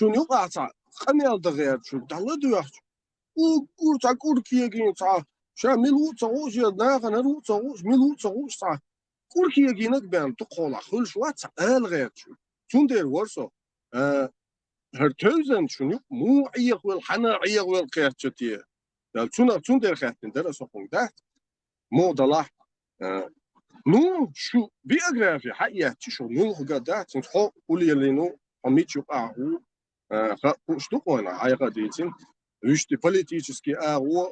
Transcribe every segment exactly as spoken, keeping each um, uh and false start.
Шуна юкъахь цхьа къамел дан гӀерташ, шуьга дӀаладоьгӀча, уггар цхьа кӀур кегийна цхьа, ша мила ву а ца хууш, я нахана хӀара ву а ца хууш, мила ву а ца хууш цхьа кӀур кегийнарг бен дукхахьолахь хуьлуш вац цхьа ала гӀерташ. Цундела вара со, а, хӀара тевзанца шуна юкъа муха Ӏехавелла, хьанна Ӏехавелла кхетча те. Дала цунах, цундела хаьттина дара со хьуна дац. Муха далахь, а, ну, шу биографи хьаэцча, шу муьлхха дац, хӀинца хьо уллехь ву, хьо мича юкъахь ву, а, хаа хууш ду-кх вайна, хьайга а дийцина, вуьшта политический агӀо,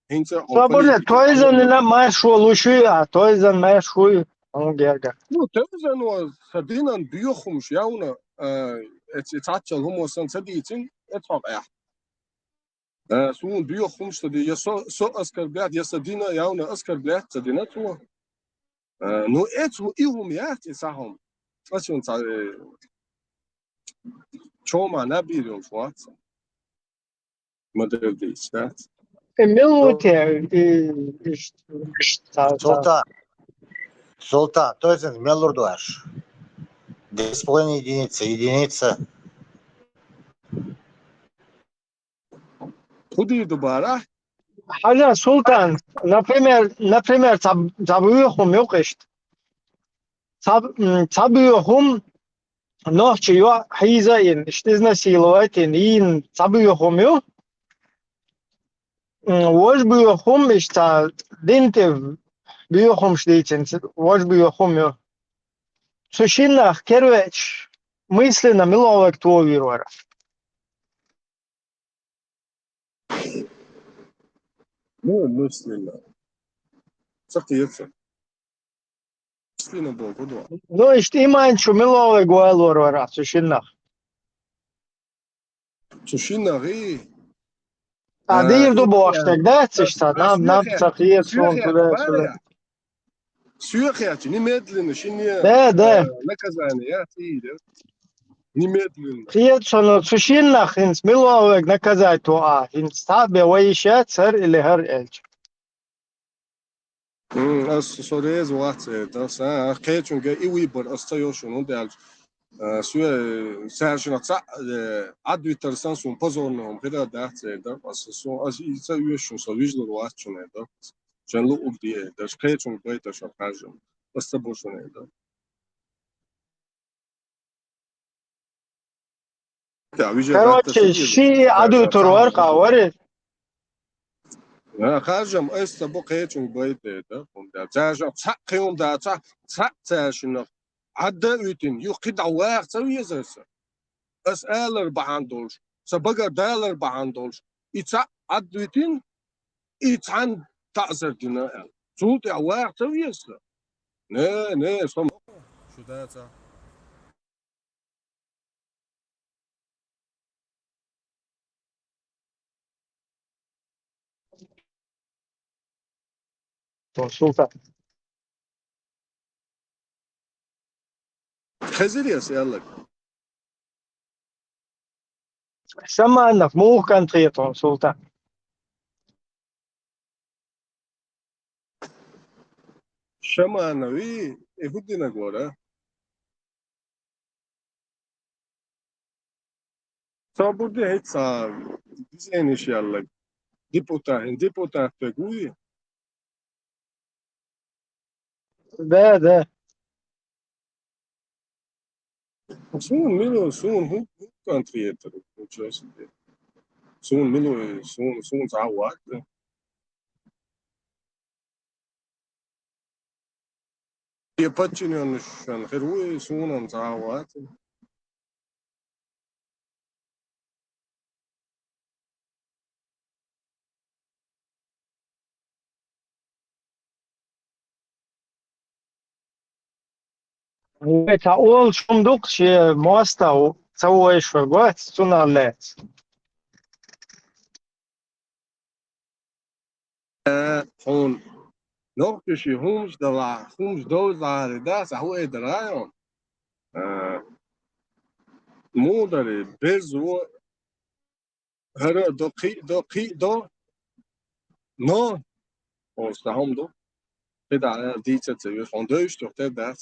хӀинца хьо... Собар де, политикан тойзанна марш ву луш ю, а, тойзанна марш ву, хьуна герга. Ну, тойзанна сан динан боьха хӀумаш явна, а, эц-, цхьацца хӀума санна ца дийцина, эц хьо къаьхьа. Э, суна боьха хӀумаш ца дина, я со, со оскорблять, я сан дин явна оскорблять ца дина цо. Э, ну, эцу и хӀума яц, и цхьа хӀума. Аса цхьа, э, чоман наб йолуш вац. Ма-дарра дийца дац. Э, мила ву те, э, иштта, цхьа, цхьа. Султан, Султан, то есть мел лур ду аш? Две с половиной единицы, единица. ХӀун дийр ду бара? Хьажа, Султан, например, например, цхьа, цхьа боьха хӀума ю-кх иштта. Цхьа, м, цхьа боьха хӀума нохчи йоӀ хьийза а йина, иштта изнасиловать а йина, йийна цхьа боьха хӀума ю. М, важа боьха хӀума иштта цхьа дин тӀе боьха хӀумаш дийцина, важа боьха хӀума ю. Цу шиннах кервечу мысленно мила ву вайга товийр вара? Ну, мысленно. Ца кхета. Мысленно боху, да. Ну, иштта иман чу мила ву вайга валор вара цу шиннах? Цу шиннах и? А, э, дийр ду бохуш дерг дац иштта, наб, наб ца кхета, суна куда, сюда. Соьхечи, немедленно, шинне, да, да, э, наказание, я, тӀе йийр. Немедленно. Кхета суна, цу шиннах хӀинца мила ву вайга наказать во а, хӀинца цхьаъ бен вай йиш яц хӀара или хӀара аьлча. М, ас со реза вац, э, да, са, а, кхечунга и выбор ас ца йо шуна, хӀунда аьлча, э, соь, э, цаьршинах цхьаъ, э, Ӏадвитар санна суна позорно хӀума хир а дац, э, да, ас, со, ас и ца оьшу шуна, со вижлур вац шуна, э, да. Шайн луъург де, э, да, кхечунга байта шо харжам. Ас ца бо шуна, э, да. Короче, ши Ӏадуьтур вара къа, вари? А, харжам, ас ца бо кхечунга байта, да, хӀунда аьлча цаьршинах цхьаъ кхин хӀума дац, цхьаъ цаьршинах Ӏадда а витина, юха кхидӀа ваха ца везара со. Ас алар бахьана долуш, сан багара далар бахьана долуш, и цхьаъ Ӏадда витина, и цхьаьна таӀзар дина аьлла. Цул тӀаьхьа ваха ца веза со. Не, не, со шу дацахь. Тон Султан. Хезира ас аьлларг? Шаманов муха кӀант хета хьуна, Султан? Шамановий, и хӀун динарг вара? Собар де, хӀинца движенеш яьлларг. Депутат, хӀин депутат верг вуй? Да, да. Суна мила, суна хӀун, хӀун кӀант хетара, ничего себе. Суна мила, суна, суна цхьа а вац. И подчинённыйшна хир ву, и суна-м цхьа а вац. Вай цхьа олуш хӀума ду-кх, шен мостагӀа ца вовзуш верг вац, цунах лаьцна. Э, хьуна нохчаша хӀумаш далахь, хӀумаш довзахьара, да, сан хӀун эр дара хьуна? Э, муха дарий, берзо, хӀара а до, кхин а до, кхин а до, но, хьуна сан хӀума ду, кхидӀа дийца ца веза, хьуна девзаш тера дац.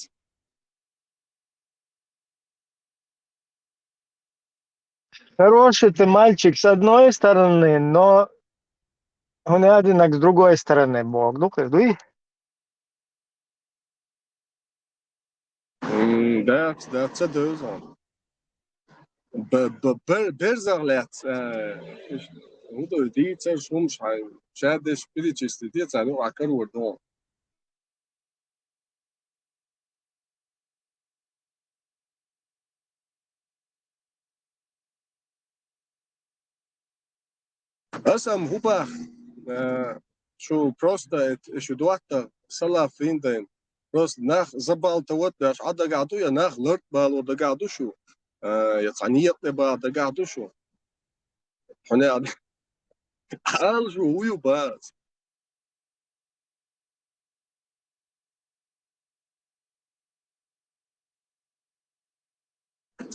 Хороший ты мальчик с одной стороны, но он один с другой стороны, Бог. Ну, как, дуй? М, да, да, ца доза. Б-, б-, бер-, берзагъ лаьц, э, хӀун ду, дийцар шумш хьайн, шадеш перечислить де, царна юкъа карор ду. Аса-м хӀу бах, э, шу просто эт-, шу дуатта салаф виндайн. Просто нах забалтават беш а дагахь ду, я нах ларт бало дагахь ду шу, э, я цхьа некъ тӀе бала дагахь ду шу. Хьуна ад-, ала шу хӀу ю бац.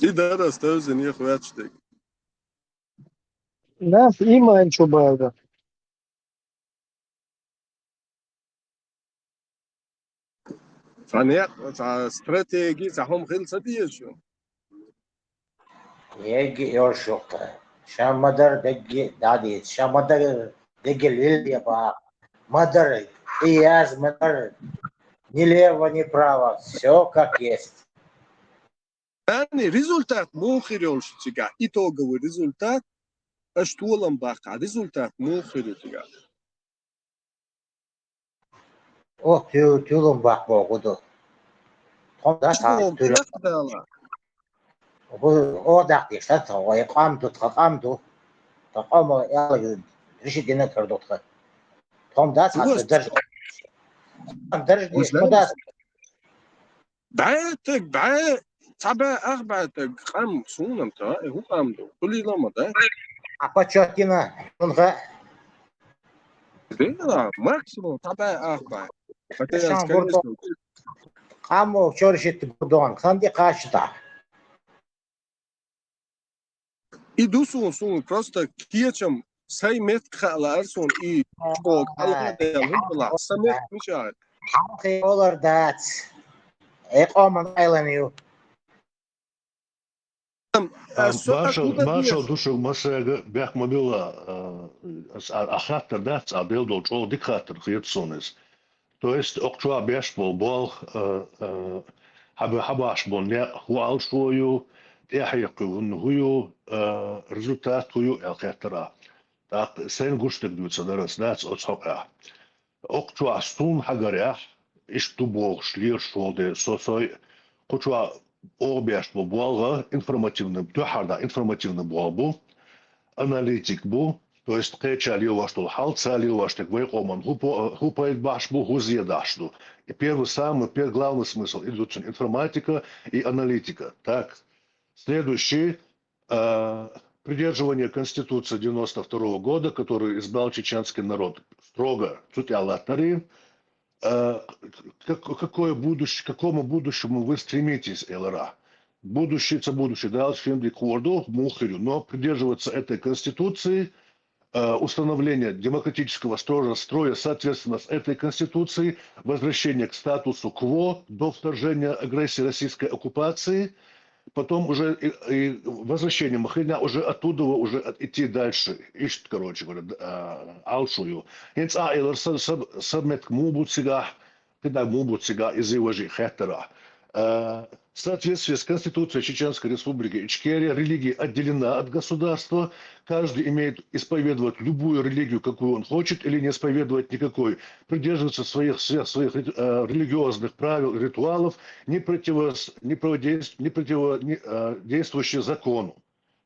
И дарас тевзин я хвечтик. Нас иман чубарда. Цхьа некъ, цхьа стратеги, цхьа хӀума хила ца деза шу? Эгги йолуш ю-кх. Ша ма-дарра дегги дӀадийца, ша ма-дарра дегги лилла баха. Ма-дарра, и яз ма-дарра. Ни лево, ни право. Всё как есть. Ани, результат муха хир йолуш цигахь? Итоговый результат, аша толам баккха, результат муха хир ю цигахь? Ох, ту-, тулам баккха боху ду. Тхо да цхьа тулам. Чего? О, даккхийша, тхо, вай къам ду, тхо къам ду. Тхо къомо аьлла, решить дина кара ду тхо. Тхо да цхьа дарж. Дарж дийш ма дац. БӀе таг, бӀе, цхьа бӀе ах бӀе таг къам, суна-м ца хаьа, хӀун къам ду? Хулийла ма дай. А почёт дина, хӀунда? Дина, максимум цхьа бӀе ах бӀе. Хотя, конечно, къамо чоршитта гурдон, ханди кхачча. И ду суна, суна просто кечам, сайн меттиг хаа лаьара суна и школа хьалха дела хӀума лахь, сан меттиг мичахь. Хьалхе олар дац. Э, къоман айлан ю. Ам, а, со маршал, маршал ду шуьга, массаьрга бехк ма билла, а, а, а хаттар дац, а, дел долу чӀогӀа дика хаттар хета суна иза. То есть, окху чохь беш болу болх, а, а, хьаба-, хьабахьаш болу некъ хӀун алшо ю, тӀаьхье кхуьур хӀун ю, а, результат хӀун ю аьлла хеттара. ТӀаккха сайн гуш дерг дуьйцур дара аса дац оцу хьокъехь. Окху чохь суна хьагарехь, иштта ду бохуш лелаш волу де, со сой, кху чохь оха беш болу болх информативный, дуьххьара дӀа информативный болх бу, аналитик бу, то есть кхеча лелош долу хьал, ца лелош дерг вай къоман хӀу по-, хӀу пайда бахьаш бу, хӀу зен дахьаш ду. И первый, самый, пер-, главный смысл идут информатика и аналитика. Так, следующий, э, придерживание Конституции девяносто второго года, которую избрал чеченский народ. Строго цу тӀехь латтари, э, как-, какое будущее, к какому будущему вы стремитесь, элира? Будущее, ца будущее, дала шен дика хӀора ду, муха хир ю, но придерживаться этой Конституции, э, установление демократического строя, строя соответственно с этой Конституцией, возвращение к статусу кво до вторжения агрессии российской оккупации, потом уже и, и возвращение Махрина, уже оттуда уже от-, идти дальше. Ишт, короче говоря, д-, а, алшую. Инца а элар са-, са-, сабмет мубу цигахь, кхидӀа мубу цигахь, иза важи хеттара. Э, в соответствии с Конституцией Чеченской Республики Ичкерия религия отделена от государства. Каждый имеет исповедовать любую религию, какую он хочет, или не исповедовать никакой, придерживаться своих, всех своих рит-, э, религиозных правил и ритуалов, не противос-, не противодейс-, не противо-, не, э, действующие закону.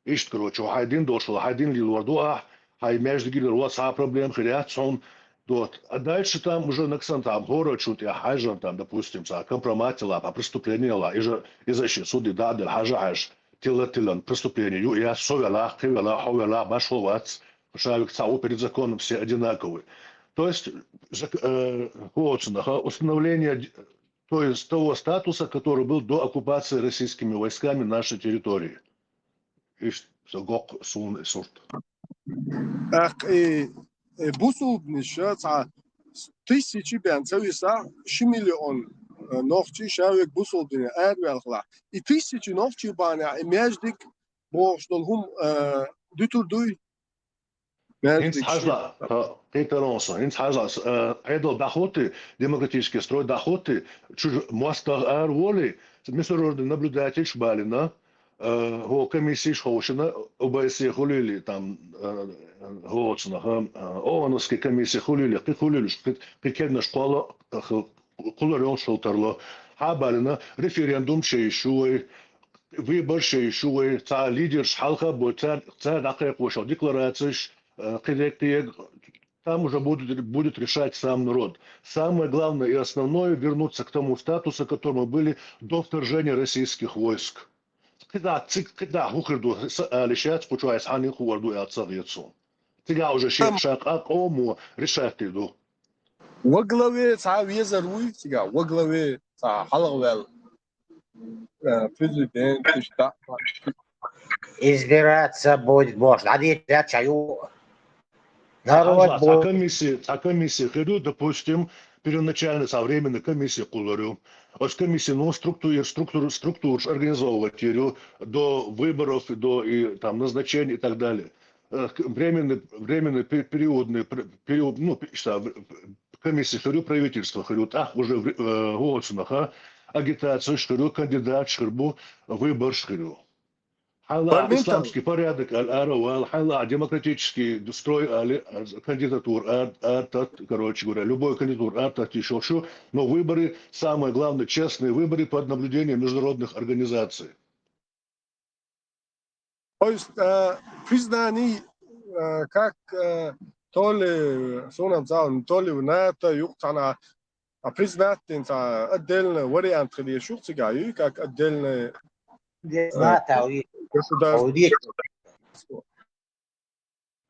Иштта, короче, хьайн дин долуш вала, хьайн дин лелор ду ахь, хьайн маьждиг лелор вала, цхьа а проблема хир яц хьуна. Вот. А дальше там уже наксан там хӀорачун тӀехь хьаьжжан там, допустим, цхьа компромат лаьа, преступление лаьа, иза, иза шен суде дӀа а делла, хьажа хьаьжа, тилла-тиллан преступление ю, я со велахь, кхин велахь, хьо велахь, башхо вац, ша век цхьа ву, перед законом все одинаковы. То есть, зак-, э, хӀоцунаха установление, то есть того статуса, который был до оккупации российскими войсками нашей территории. Иштта ца гоккху суна и сурт. ТӀаккха и, и бусулбаниша цхьа тысячи бен ца висахь, ши миллион, э, нохчий ша век бусулбане араваьлхалахь. И тысячи нохчий бахьанехь и маьждиг бохуш долу хӀума, а, дуьтур дуй? ХӀинца хьажа, а, кхетарон со, хӀинца хьажа, а, Ӏедал дӀахӀотти, демократический строй дӀахӀотти, чу мостагӀа ара волий, международный наблюдательш балина, а, хӀо комиссиш ховшина, ОБСЕ хуьлийла, там, а, хӀоцунах, а, ООНовский комиссия хуьлийла, кхин хуьлийла, кхин, кхин кегнаш кхолла, кхуллур йолуш хила тарло. Хьабалина, референдум ша йиш ю вай, выбор ша йиш ю вай, цхьа лидерш хьалха а бой, цара, цара дӀакхайкхош йолу декларацеш, а, кхидерг, кхидерг, там уже будет, будет решать сам народ. Самое главное и основное — вернуться к тому статусу, в котором мы были до вторжения российских войск. КхидӀа, цига, кхидӀа хӀун хир ду, са ала йиш яц, кху чохь айса хьанна хуур ду аьлла ца хета суна. Цигахь уже шен, ша къа-, къомо решать дийр ду. Во главе цхьа везар вуй цигахь, во главе цхьа хьалхаваьлла, э, президент, иштта. Избираться будет, бохуш, дӀадийцча ю. Народ, хьажа, цхьа комиссия, цхьа комиссия хир ю, допустим, первоначально цхьа временная комиссия кхуллур ю. Оцу комиссино структура, структура, структураш организовывать йийр ю до выборов, до и там назначения и так далее. Э, к-, временный, временный пе-, периодный пр-, период, ну, пи-, что, в-, комиссия хир ю, правительство хир ю, тӀаккха уже в-, э, хӀоцунах агитацеш хир ю, кандидаташ хир бу, выборш хир ю. Хьайла исламский порядок аьлла ара вала, хьайла демократический строй али, а, кандидатура ар-, артат, короче говоря, любой кандидатура артат йиш йолуш ю, но выборы — самое главное, честные выборы под наблюдением международных организаций. То есть, э, признание, э, как, э, то ли, суна ма цӀална, то ли в НАТО юкъа цхьана, а, признать дина цхьа отдельный вариант хила йиш ю-кх цигахь, юй, как отдельный, э, государство.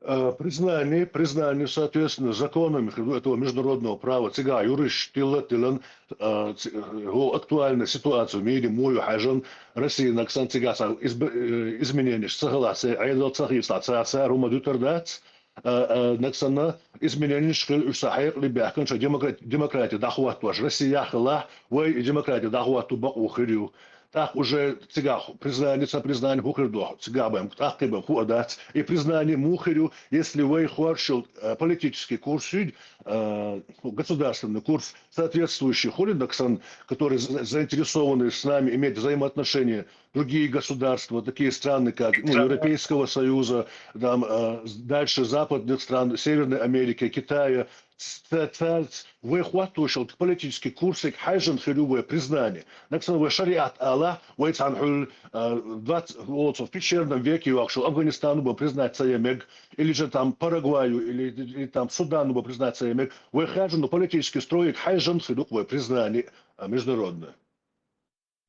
Э, признание, признание, соответственно, законами хир ду этого международного права. Цигахь юриш тилла, тиллан, э, ц-, э, хӀо актуальная ситуация в мире, муха ю хьаьжна, Россия нагахь санна цигахь цхьа изб-, э, измененеш ца хилахь, церан Ӏедал ца хийцалахь, цара, цара хӀума дуьтур дац, э, э, нагахь санна измененеш хила, уьш цхьа хьекъале баьхкина, ша демократ-, демократи дӀахӀоттош Россия хилахь, вай и демократи дӀахӀотто бакъо хир ю. ТӀаккха уже цигахь признание, ца признание хӀун хир ду, цигахь бен, тӀаккха бен хӀун а дац. И признание муха хир ю, если вай хоршал, э, политический курс ю, э, государственный курс соответствующий хуьлу нагахь санна, который за-, заинтересованы с нами иметь взаимоотношения, другие государства, такие страны, как, ну, Европейского Союза, там, э, дальше западных стран, Северной Америки, Китая, ц-, ц-, ц-, вай хӀоттош йолу политический курсиг хьаьжжина хир ю вай признание. Нагахь санна вай шариат алахь, вай цхьана хьуьлла, а, двадцать, оцу в пещерном веке йогӀуш йолу Афганистану бен признать ца ян мега, или же там Парагваю, или, или там Судану бен признать ца ян мега. Вай хаьржина политический стройиг хьаьжжина хир ю вай признание, а, международное.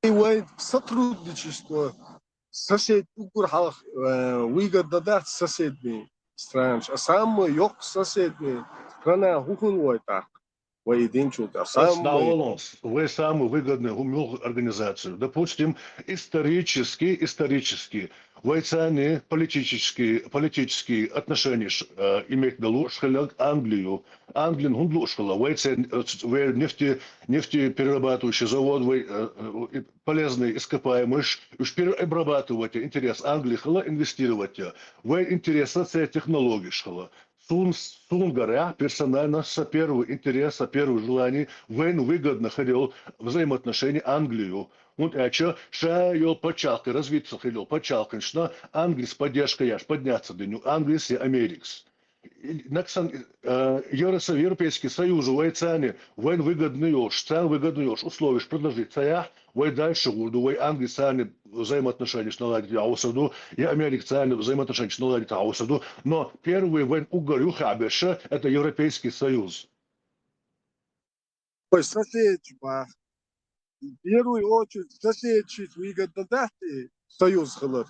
И вайн сотрудничество сосед уггар хьалха, э, выгодно дац соседней странаш. А самый йоккха соседней страна хӀун хуьлу вай тӀаккха? Вай и динчул тӀе. Ас самый дӀаволлун, вай самый выгодный хӀу-, муьлха организацию. Допустим, исторически, исторически, вай царни политически, политические отношения, э, иметь дан лууш хилла Англию. Англин хӀунда лууш хилла? Вай церан, э, ц-, вай нефти-, нефтеперерабатывающий завод, вай, э, э, полезные ископаемые, уьш перерабатывать интерес Англии хилла, инвестировать я. Вай интерес церан технологеш хилла. Сун, сун гарехь, персонально, са первый интерес, са первый желание, вайн выгодно хир йолу взаимоотношения Англию. ХӀунда аьлча ша йолу пачхьалкхе, развиться хир йолу пачхьалкхашна Англис поддержка еш, подняться дина ю Англис я Америкас. Нагахь санна, э, Евросо-, Европейский Союз вай царни, вайн выгодно йолуш, царна выгодно йолуш условеш предложить ца яхь, вай дальше гӀур ду, вай Англис царни взаимоотношенеш наладить яхь хьовсур ду, я Америка царни взаимоотношенеш наладить яхь хьовсур ду. Но первый вайн уггар юххехь берш — это Европейский Союз. Вай соседи бах. В первую очередь, соседи шийтта выгодно дац и союз хилар.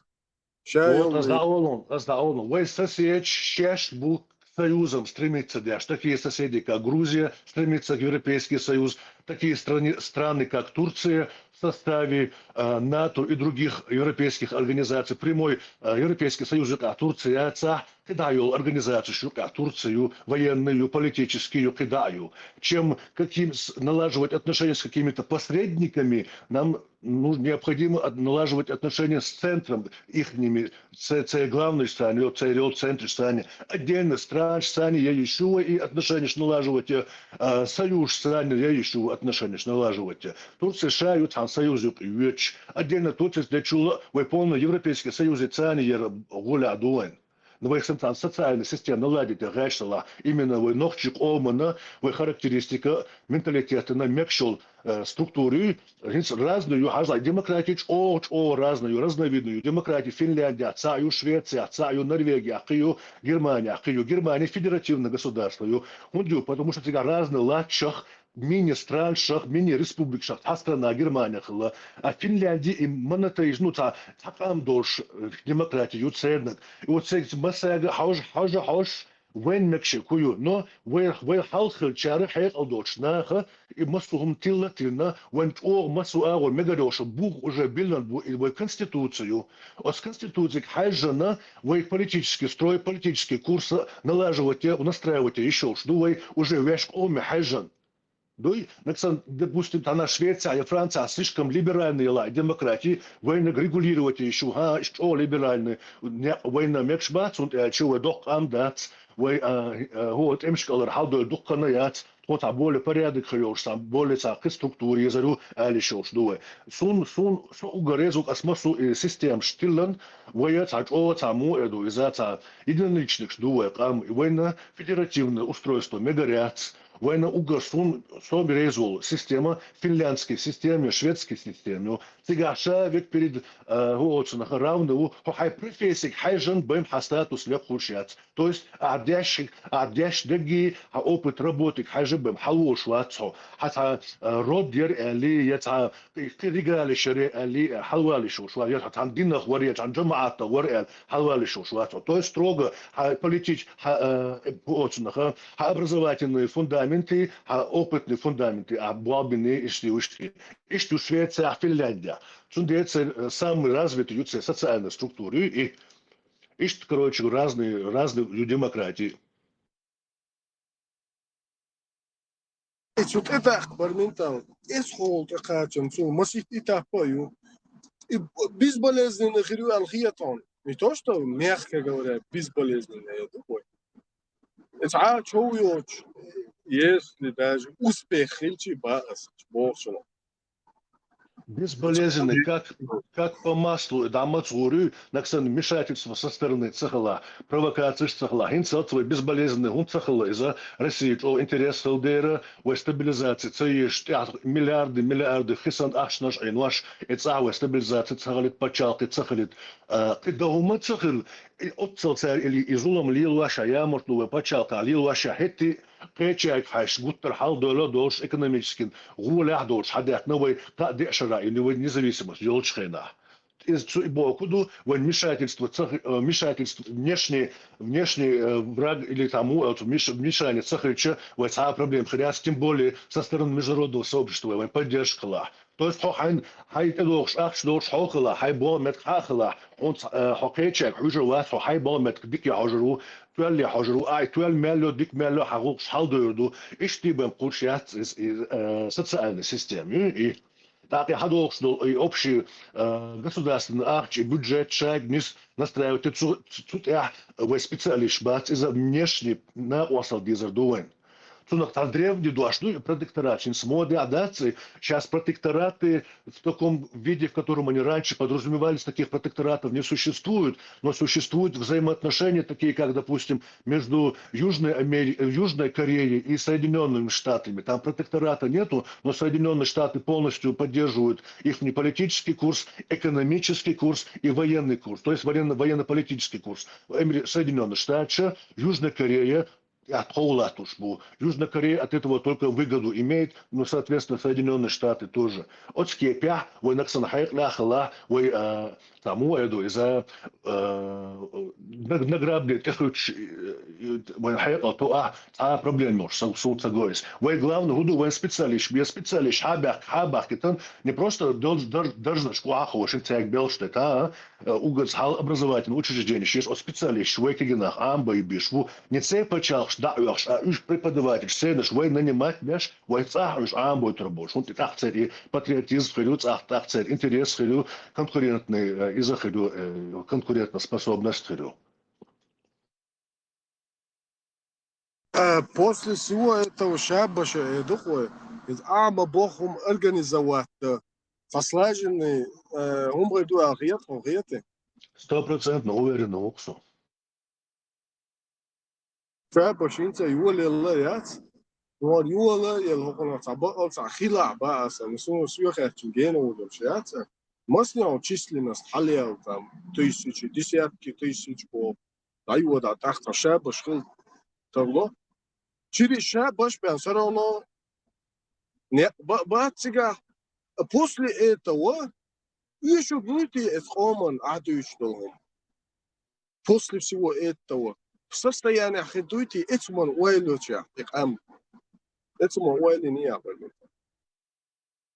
Ша Вот, йолу ас дӀа олун, ас дӀа олун. Вай соседи шаьш бу к союзам стремиться деш. Такие соседи, как Грузия, стремится к Европейский Союз. такие страны, страны, как Турция, в составе э, НАТО и других европейских организаций, прямой э, Европейский Союз юкъахь Турция яцахь, кхидӀа йолу организацеш юкъахь Турция ю, военный ю, политический ю, кхидӀа ю, чем каким, с- налаживать отношения с какими-то посредниками, нам нужно, необходимо от- налаживать отношения с центром ихними, це, це главный центр, йо, це йолу центр цани. Отдельно стран цани я ещё и отношения налаживать, э, союз цани я ещё отношения налаживать. Турция ша ю цхьана союз юкъа йоьдуш. Отдельно Турция дечула вай полный Европейский Союз цани яра гуля дуэн. Но вай сан цхьана социальная система наладить гӀаьш салахь, именно вай нохчи къомана, вай характеристика, менталитетана мекшол э, структуры, хӀинца разные ю, хьажал демократия чӀогӀа, чӀогӀа разные ю, разновидные ю. Демократия Финляндия цхьаъ ю, Швеция цхьаъ ю, Норвегия кхин ю, Германия кхин ю. Германия федеративное государство ю. ХӀунда ю? Потому что цигахь разные латчах, мини-страншах, мини-республикашах цхьа страна Германия хилла. А Финляндия и монотеизм, ну, цхьа, цхьа къам долуш, э, демократия ю цернаг. И вот церан массаьга хьожа, хьожа, хьожа, вайн мекши ку ю, но вай, вай хьалха хилчара хьекъал долчу наха и массо хӀума тилла а тилина, вайн чӀогӀа массо агӀор мегар йолуш бух уже биллан бу и вай конституция ю. Оцу конституцига хьаьжжана вай политический строй, политический курс налаживать е, настраивать е йиш йолуш ду вай уже ваьш къоме хьаьжжана. Дуй, нагсан, допустим, тхьана Швеция я Франция слишком либеральный яла демократии, вайнаг регулировать йиш ю, хӀа, иштта чӀогӀа либеральный, некъ вайна мекаш бац, хӀунда аьлча вай доккха къам дац, вай, а, а, хӀо, тӀемашкалара хьалдойла дуккхана яц, тхо цхьа более порядок хир йолуш, цхьа более цхьа кхин структура езар ю, аьлла йиш йолуш ду вай. Сун, сун, со уггар реза ву ас массо и системаш тиллан, вай цхьа чӀогӀа цхьа муха ду, иза цхьа единоличникаш ду вай къам, вайна федеративное устройство мегар яц, вайна уггар сун, со реза волу система, финляндский система, шведский система ю. Цигахь ша век перед, э, хӀу оцунах равный ву, хьо хьайн профессига хьаьжжан бен хьан статус лекхуш яц. То есть, ахь деш, ахь деш дагги, хьан опыт работиг хьаьжжан бен хьалволуш вац хьо. Хьан цхьа, э, род яр аьлли, я цхьа кхин ригалиш яр аьлли, э, хьалвалиш волуш вац, я цхьа цхьана динах вар, я цхьана жамаӀатах вар аьлла, хьалвалиш волуш вац хьо. То есть, строго хьан политич-, хьан, э, хӀу оцунах, хьан образовательный фундаменты, хьан опытный фундаменты, а болбинный ишти, ишти. Иштта ю Швецехь, Финляндехь. Цундела церан, э, самый развитый ю церан социальная структура ю и иштта, короче, разные, разные ю демократии. И цу тӀе тахка бар ментал, эс хьолу тӀе кхачан, цу масийтта этапа а ю. И б-, безболезненно хир ю аьлла хета хьуна. Не то, что, мягко говоря, безболезненно, я думаю. Цхьа а чов йоцуш, если даже успех хилчи, баъас, бохучула. Безболезненный, как, как по маслу, и дӀа маца гӀур ю, нагсан вмешательство со стороны ца хилахь, провокацеш ца хилахь. ХӀинца а вай безболезненный хӀунда ца хилла иза, Россия чӀогӀа интерес хила дера, вай стабилизация ца еш, тӀехь миллиарды, миллиарды хисан ахчанаш Ӏенош, и цӀахь вай стабилизация ца хилийта, пачхьалкхе ца хилийта. А, кхин дан хӀума ца хилла, и оццал цара или и зулам лелош а, ямартло вай пачхьалкхехь лелош а, хӀетте а кхечаьрга хьаьжча гуттар а хьалдойла долуш, экономически гӀолехь а долуш хьадаьхна вай кхаа-деа шарахь или вай независимость йолчу хенахь. Иза цу и боху ду, вайн вмешательство ца хи-, э, вмешательство, внешний, внешний, э, враг или там, э, вмеш-, вмешание ца хилча, вай цхьа а проблема хир яц, тем более со стороны международного сообщества вайн поддержка хилахь. То есть хьо хьайн, хьайн тӀедогӀуш ахча долуш хьо хила, хьайн боху меттиг хьан а хила, хьуна ца-, э, хьо кхечаьрга хьуьжар вац, хьо хьайн боху меттиг дика хьожур ву, тоьлле хьожур ву, ай, тоьлла мел йо, дика мел йо, хьан гӀуллакхаш хьалдойр ду. Иштта бен кхуш яц иза, иза, э, социальная система ю и. ТӀаккха хьадогӀуш долу и общий, э, государственный ахча, и бюджет шайга нис настраивать, цу, цу, цу тӀехь вай специалисташ бац, иза внешний накъостал дезар ду вайн. Цунах цхьа древний дош ду, и протекторат, шин смодехь дац, и щас протектораты в таком виде, в котором они раньше подразумевались, таких протекторатов не существует, но существуют взаимоотношения, такие как, допустим, между Южной Амери-, Южной Кореей и Соединёнными Штатами. Там протектората нету, но Соединённые Штаты полностью поддерживают их политический курс, экономический курс и военный курс, то есть военно-, военно-политический курс. Эмери-, Соединённые Штаты, Южная Корея, тӀехь тхов латтош бу. Южная Корея от этого только выгоду имеет, но, соответственно, Соединённые Штаты тоже. Оцу кепехь вай нагсан хьекъалехь хилахь, вай, а, там, вай ду, иза, а, наг-, награбли тӀехуьттуш, э, вайн хьекъал ту ахь, цхьа а проблема йолуш, со, суна ца го иза. Вай главный хӀун ду, вайн специалист, вай специалист хьабаьхк-, хьабахкитан, не просто долж-, дож-, дождашка охьаховшина цаьрга белш де, та, а, уггац хьал образовательный учрежденеш еш, оцу специалисташ вай кегийнах Ӏамабайбеш ву, не церан пачхьалкхаш дӀа а оьхуш, а уьш преподавательш, цернаш вай нанимать беш, вай цӀахь уьш Ӏамабойтур болуш. ХӀунда тӀаккха церан и патриотизм хир ю, цӀахь тӀаккха церан интерес хир ю, конкурентный, э, иза хир ю, э, конкурентная способность хир ю. Э, после всего этого ша баша, э, дукъой, иза Ӏама бохум организовать да. Цхьа слаженный, э, хӀума хир ду аьлла хета, хета? Сто процентов уверен ву-кх со. Ша баша хӀинца йолаелла яц. Нор йола, ел хӀокхунах цхьа бакъал цхьа хилахь баа аса, суна соьхаьччун гена волуш яц. Массанхьа численность хьалаяьлла там, тысячи, десятки тысяч боху. ДӀайода, тӀаккха цхьа ша баша хила тарло. Чири ша баша бен всё равно некъ ба-, бац цигахь. После этого уьш шу дуйти эцу къоман Ӏадуьйцуш долу хӀума? После всего этого, состояние хир дуйти эцуман ойла йочехь и къам? Эцуман ойла йина яхь бара.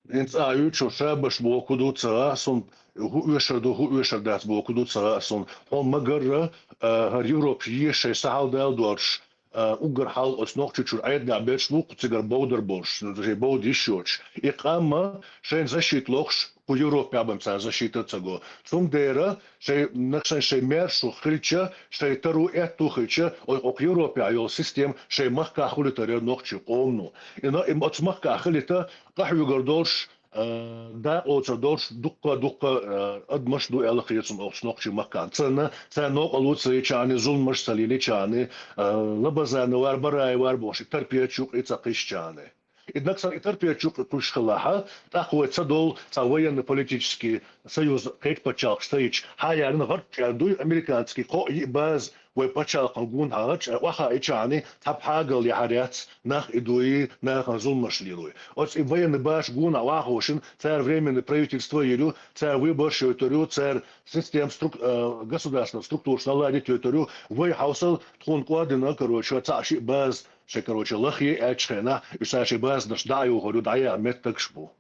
ХӀинца а юьйцу ша баша боху ду ца хаьа суна, хӀун оьшур ду, хӀун оьшур дац боху ду ца хаьа суна. Хьо ма-гарра, а, хӀара Европа еша шайн сахьал дала доцуш, а, уггар хьалха оцу Нохчийчуьра Ӏедалехь берш бу кху цигара бовдар болуш, шайн бовда йиш йоцуш. И къам а шайн защита лохуш, кху Европехь бан цара защита а ца го. Цундела шайн, нах шайн, шайн маьршо хилча, шайн таро аьтту хилча, ой, окху Европехь йолу система шайн махкахь хуьлуьйтур яра нохчийн къомано. И но-, и оцу махкахь хилийта къахьоьгур долуш, а, дакъа оцур долуш дуккха-дуккха, а, адамаш ду аьлла хета суна оцу нохчийн махкахь. Царна, царна новкъарло ца йича а, зуламаш ца лелийча а, а, Лабазанов вара, Бараев вара бохуш, и торпедаш юкъа и ца кхиссича а. И нах санна и торпедаш юкъа кхуьссуш хилахь, тӀаккха вай ца долу цхьа военно-политический союз кхечу пачхьалкхаш ца йича, хьан яьлла гӀарчӀ дуй американский кхоъ-йиъ база вай пачхьалкхан гонахьа гӀарчӀ охьа а йича а, цхьа пхьагал яхьар яц, нах и дуй, нахана зуламаш лелой. Оцу и военный базаш гонахьа охьаховшина, цара временный правительство йийр ю, цара выбораш йойтур ю, цара система струк-, э, государственный структураш наладить йойтур ю, вай хьовсал тхуна кӀордина, короче, цхьаъ-шиъ база, шайн, короче, лахе аьллачу хенахь, уьш цара шайн базанаш дӀа а йохур ю, дӀаяха меттигаш бу.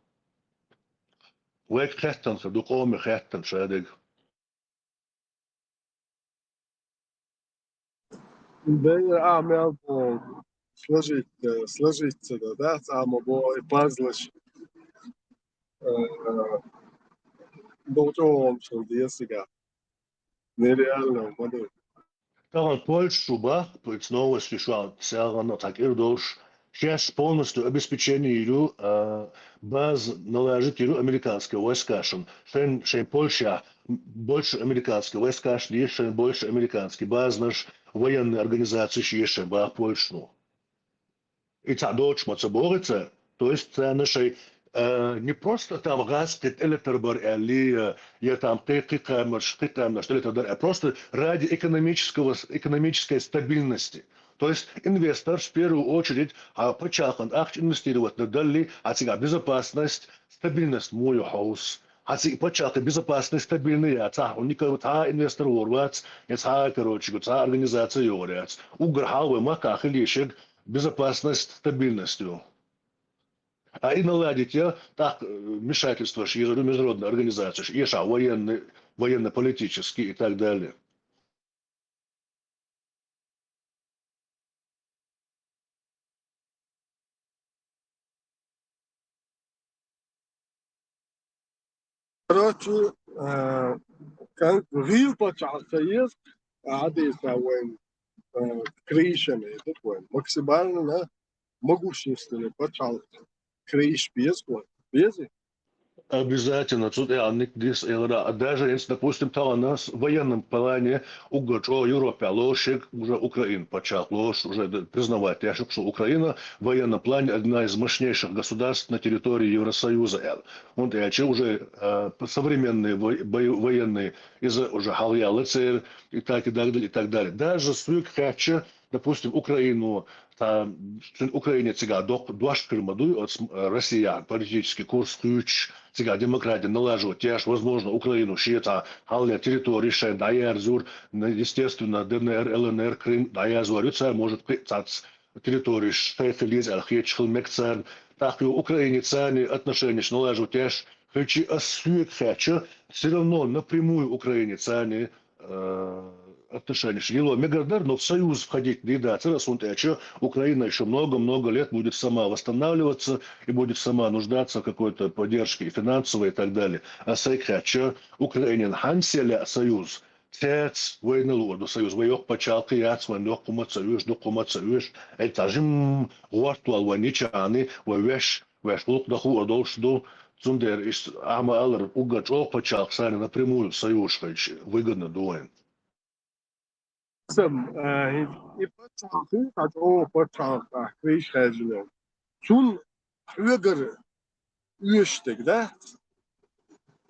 Вайга хаьттина хир ду, къоме хаьттина шадерг. Дера а мел боху, сложить, э, сложиться да, да, цхьа ма боху, и пазлаш. Э, боху, чӀогӀа хӀуманаш хила деза цигахь. Нереально ма ду. Тахана Польша шу бах, пуьйц новости шу а, селхана цхьа кӀира долуш, шаьш полностью обеспечение йийр ю, а, база налажить йийр ю американский войскашна. Шайн, шайн Польшехь больше американский войскаш деза, шайн больше американский базанаш, военные организацеш еза шайн бах Польшано. И цхьаъ доцуш ма ца боху и цара. То есть царна шайн, э, не просто там гӀаз кхин тӀелетар бара аьлла, э, я там кхин, кхин кхаьмнаш, кхин кхаьмнаш тӀелетар дара, а просто ради экономического, экономической стабильности. То есть инвестор в первую очередь, а, пачхьалкхан ахча инвестировать дан далли, а цигахь безопасность, стабильность муо ю хьовса. А цига пачхьалкхан безопасность, стабильный яц, цхьа хӀун никого, цхьа инвестор вор вац, я цхьа, короче, цхьа организация йогӀур яц. Уггар хьал вай махкахь хила езарг безопасность, стабильность ю. А и наладить я, тӀаккха, э, вмешательстваш езар ю международная организацияш, эшахь военный, военно-политический и так далее. Короче, э, кон-, гӀийла пачхьалкх ца еза, Ӏадийса вайн, э, крышами, этот вайн, максимально могущественный пачхьалкх крыша беза вайн. Безий? Обязательно, цу тӀехь никъ дис элира. А даже если, допустим, тахана с-, военном плане уггар чӀогӀа Европехь лоруш ерг уже Украина пачхьалкх лоруш, уже д-, признавать деш ю-кх шу Украина в военном плане одна из мощнейших государств на территории Евросоюза аьлла. ХӀунда аьлча уже, э, современные во-, бо-, военные иза уже хьалаяьлла церан, и так и так далее, и так далее. Даже соьга хаьттича, допустим, Украину, цхьа, цун Украине цигахь доккха дош хир ма дуй, оцу, э, Россияхь политический курс хуьйцуш, цигахь демократия налаживать еш, возможно, Украину шен цхьа хьалхалера территорий шайна дӀаерзор, естественно, Д Н Р, Л Н Р, Крым дӀаерзор ю цара, может, кхин а цхьацца территорий шайн хила еза аьлла хеташ хила мега царна. ТӀаккха ю Украине царна отношенеш налаживать еш хилча, ас соьга хаьттича, все равно напрямую Украине царна э, отношенеш лело мегар дара, но в союз входить дийр дацара ас, хӀунда аьлча Украина ещё много-много лет будет сама восстанавливаться и будет сама нуждаться в какой-то поддержке и финансовой и так далее. А сайга хаьттича, Украинин хьанна сел яа союз, цаьрца вайна луур ду союз, вай йоккха пачхьалкх яц, вайна йоккха хӀума ца оьшу, дукха хӀума ца оьшу, ай цхьа жимма гӀортор вайна йича а, вай ваьш, ваьш гӀуллакх дан хуур долуш ду, цундела иштта ахьа ма-аллара, уггар чӀогӀа пачхьалкхаш санна напрямую союзаш хилча выгодно ду вайна. Сам, а, и, и пачхьалкх, цхьа чӀогӀа пачхьалкх, а, вайша хаьржина. Цунна хьоьгара оьшуш дерг дац.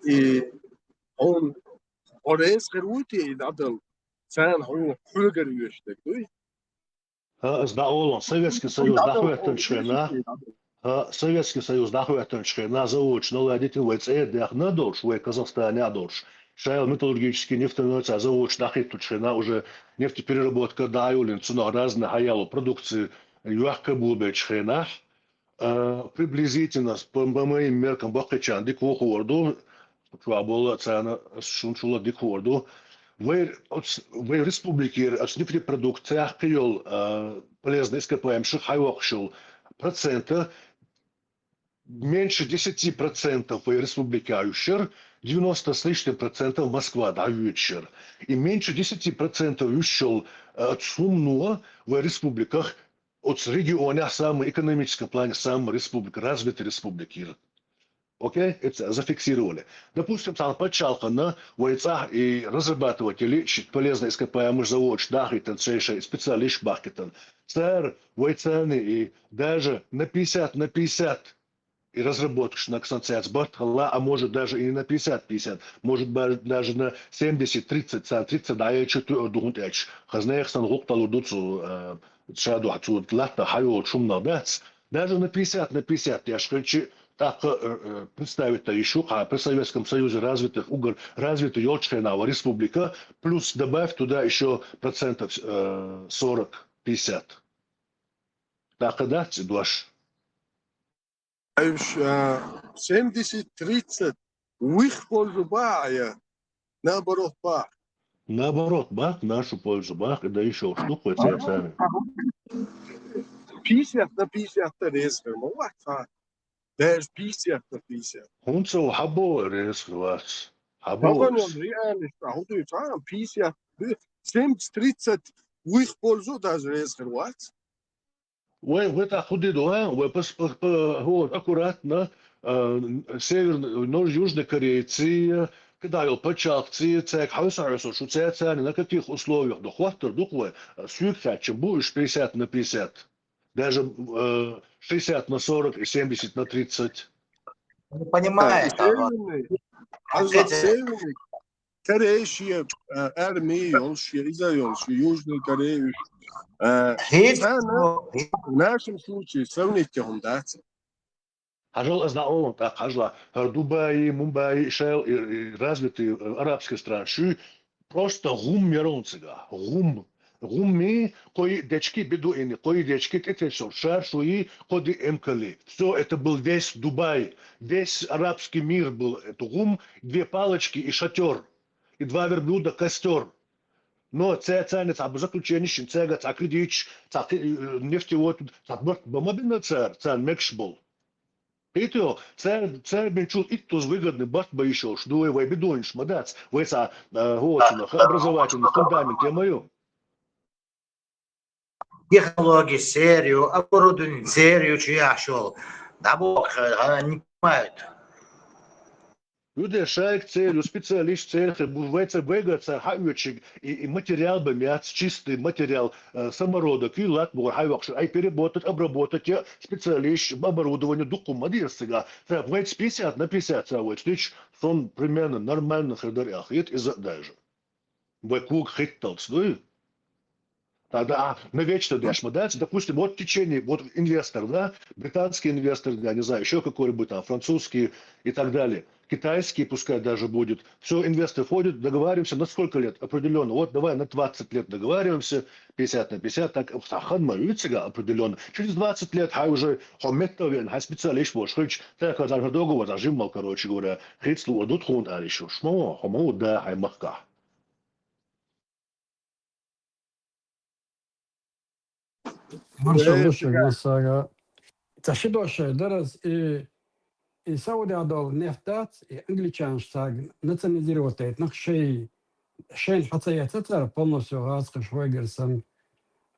И хьуна, хьо реза хир вуй те и дӀадала? Царна хьо, хьоьгара оьшуш дерг дуй? ХӀа, ас дӀаолу, Советский Союз дӀахӀоьттинчу хенахь, хӀа, Советский Союз дӀахӀоьттинчу хенахь заводаш наладитина вай цӀера даьхна а долуш, вай Казахстанехь а долуш, шайла металлургический нефтяной цхьа заводаш дӀахӀиттучу хенахь уже нефтепереработка дӀа а йолийна, цунах разная хьаяло продукция йохка а бобеллачу хенахь, а, приблизительно, по, по моим меркам, баккхийчарна дика ву хуур ду, чохь болу а царна, ас шуна чула дика хуур ду. Вай, оц, вай республикера оцу нефтепродукцех кхин йолу, а, полезный ископаемыш хьайоккхуш йолу процента, меньше десяти процентов вай республикехь йуьсуш яра, девяносто с лишним процентов Москва дӀавоьдуш яра. И меньше десяти процентов йуьсуш йолу, а, оцу хӀумано вай республиках, оцу регионехь самый экономическом плане самый республика, развитый республика яра. Окей? Это зафиксировали. Допустим, цхьана пачхьалкхана вай цӀахь и разрабатыватели, ши полезный ископаемыш заводаш дахийтан, шай-шай специалист бахкитан. Цара вай царна и даже на пятьдесят на пятьдесят и разработкаш на ксан цаьрца барт хилла, а может даже и не на пятьдесят пятьдесят, может ба-, даже на семьдесят тридцать, царна тридцать дӀаелча тоьар ду, хӀунда аьлча хазнех сан гӀуллакх далур ду цу, э, ша дуьхьа цу латта хьайолчу хӀуманах дац. Даже на пятьдесят на пятьдесят деш хилча, тӀаккха, э, э, представить дан йиш ю-кх хьан при Советском Союзе развитых уггар развитый йолчу хенахь вай республика, плюс добавь туда ещё процентов, э, сорок-пятьдесят. ТӀаккха дац и дош? Уьш, а, семьдесят тридцать в их пользу бахьа я, наоборот, бахьа? Наоборот, бахьа, в нашу пользу бахьа, и дан йиш йолуш ду-кх вай церан царна. Пятьдесят на пятьдесят реза хир ма вац хьан. Даже пятьдесят на пятьдесят. ХӀунда ца ву, хьан боху реза хир вац? Хьан боху аса? Реально, ша хӀун дуьйцу, а, пятьдесят, семьдесят тридцать в их пользу даже реза хир вац. Вай, вай тӀаккха хӀун дийр ду, а? Вай пас-, па-, па-, хӀора аккуратно, а, Северный, ну, Южный Корейций, кхидӀа йолу пачхьалкхций, цаьрга хьовса-хьовса шу цаьрца на каких условиях ду, хӀоттар ду-кх вай, а, соьга хаьттича бу уьш пятьдесят на пятьдесят, даже, э, шестьдесят на сорок и семьдесят на тридцать. Не понимает, а, и ага. Северный, а, ответьте. Северный, Корей шен, э, арми йолуш, шен иза йолуш, Южный Корей уьш. Э, хӀинца, царна, ну, в нашем случае сравнить хӀума дац. Хьажал, ас дӀаолу тӀаккха, хьажал, хӀара Дубай, Мумбай, шайла и, и развитый, э, арабский стран шуьй, просто гӀум яра хӀуна цигахь, гӀум. ГӀумми, кхо-йиъ дечки бедуини, кхо-йиъ дечки тӀетесчалц шар шуьй, кхо-диъ эмкали. Всё, это был весь Дубай, весь арабский мир был, это гӀум, две палочки и шатёр, и два верблюда костёр. Но ца-, царна цхьа заключениш, цаьрга цхьа кредиташ, цхьа кхи-, э, нефтевой, цхьа барт бан ма бина цара, царна мегаш болу. Кхетий хьо, цара, цара бинчул иттаза выгодный барт бан йиш йолуш ду вай, вай бедуинаш ма дац, вай цхьа, э, хӀоцунах, образовательный фундамент я ма ю. Технологи церан ю, оборудовани церан ю, чу яхьаш йолу. ДӀабоху, хӀара не понимают. Ю де шайга церан ю, специалист церан хир бу, вай ца, вайга цара хьаоьцуш и, и материал бан яц, чистый материал, э, самородок ю, латта бохур хьайоккхуш, ай переработать, обработать я специалист, оборудование дуккха ма деза цигахь. Цара вайца пятьдесят на пятьдесят цара вайца дича, сон примерно нормально хир дара аьлла хета иза а даже. Вай кога хӀитталц дуй? Тогда, а, навечно дашь, мы, да, допустим, вот в течение, вот инвестор, да, британский инвестор, я не знаю, еще какой-нибудь там, французский и так далее, китайский пускай даже будет. Все, инвестор входит, договариваемся на сколько лет? Определенно. Вот давай на двадцать лет договариваемся, пятьдесят на пятьдесят, так, сахан мы, видите, определенно. Через двадцать лет, хай уже, хо метта вен, хай специалист вошхыч, так, даже договор зажимал, короче говоря, хицлу удут хун, а еще шмо, хомо, да, хай махка. Маршал Э, лучше, сега. Массага. Ца ши дош дар аз, и, и Саудиягъ дола нефть дац, и англичанаш саг национализировать дайтнах шей, шейн хьа ца яца цар полностью гъазкъаш вайгар сан.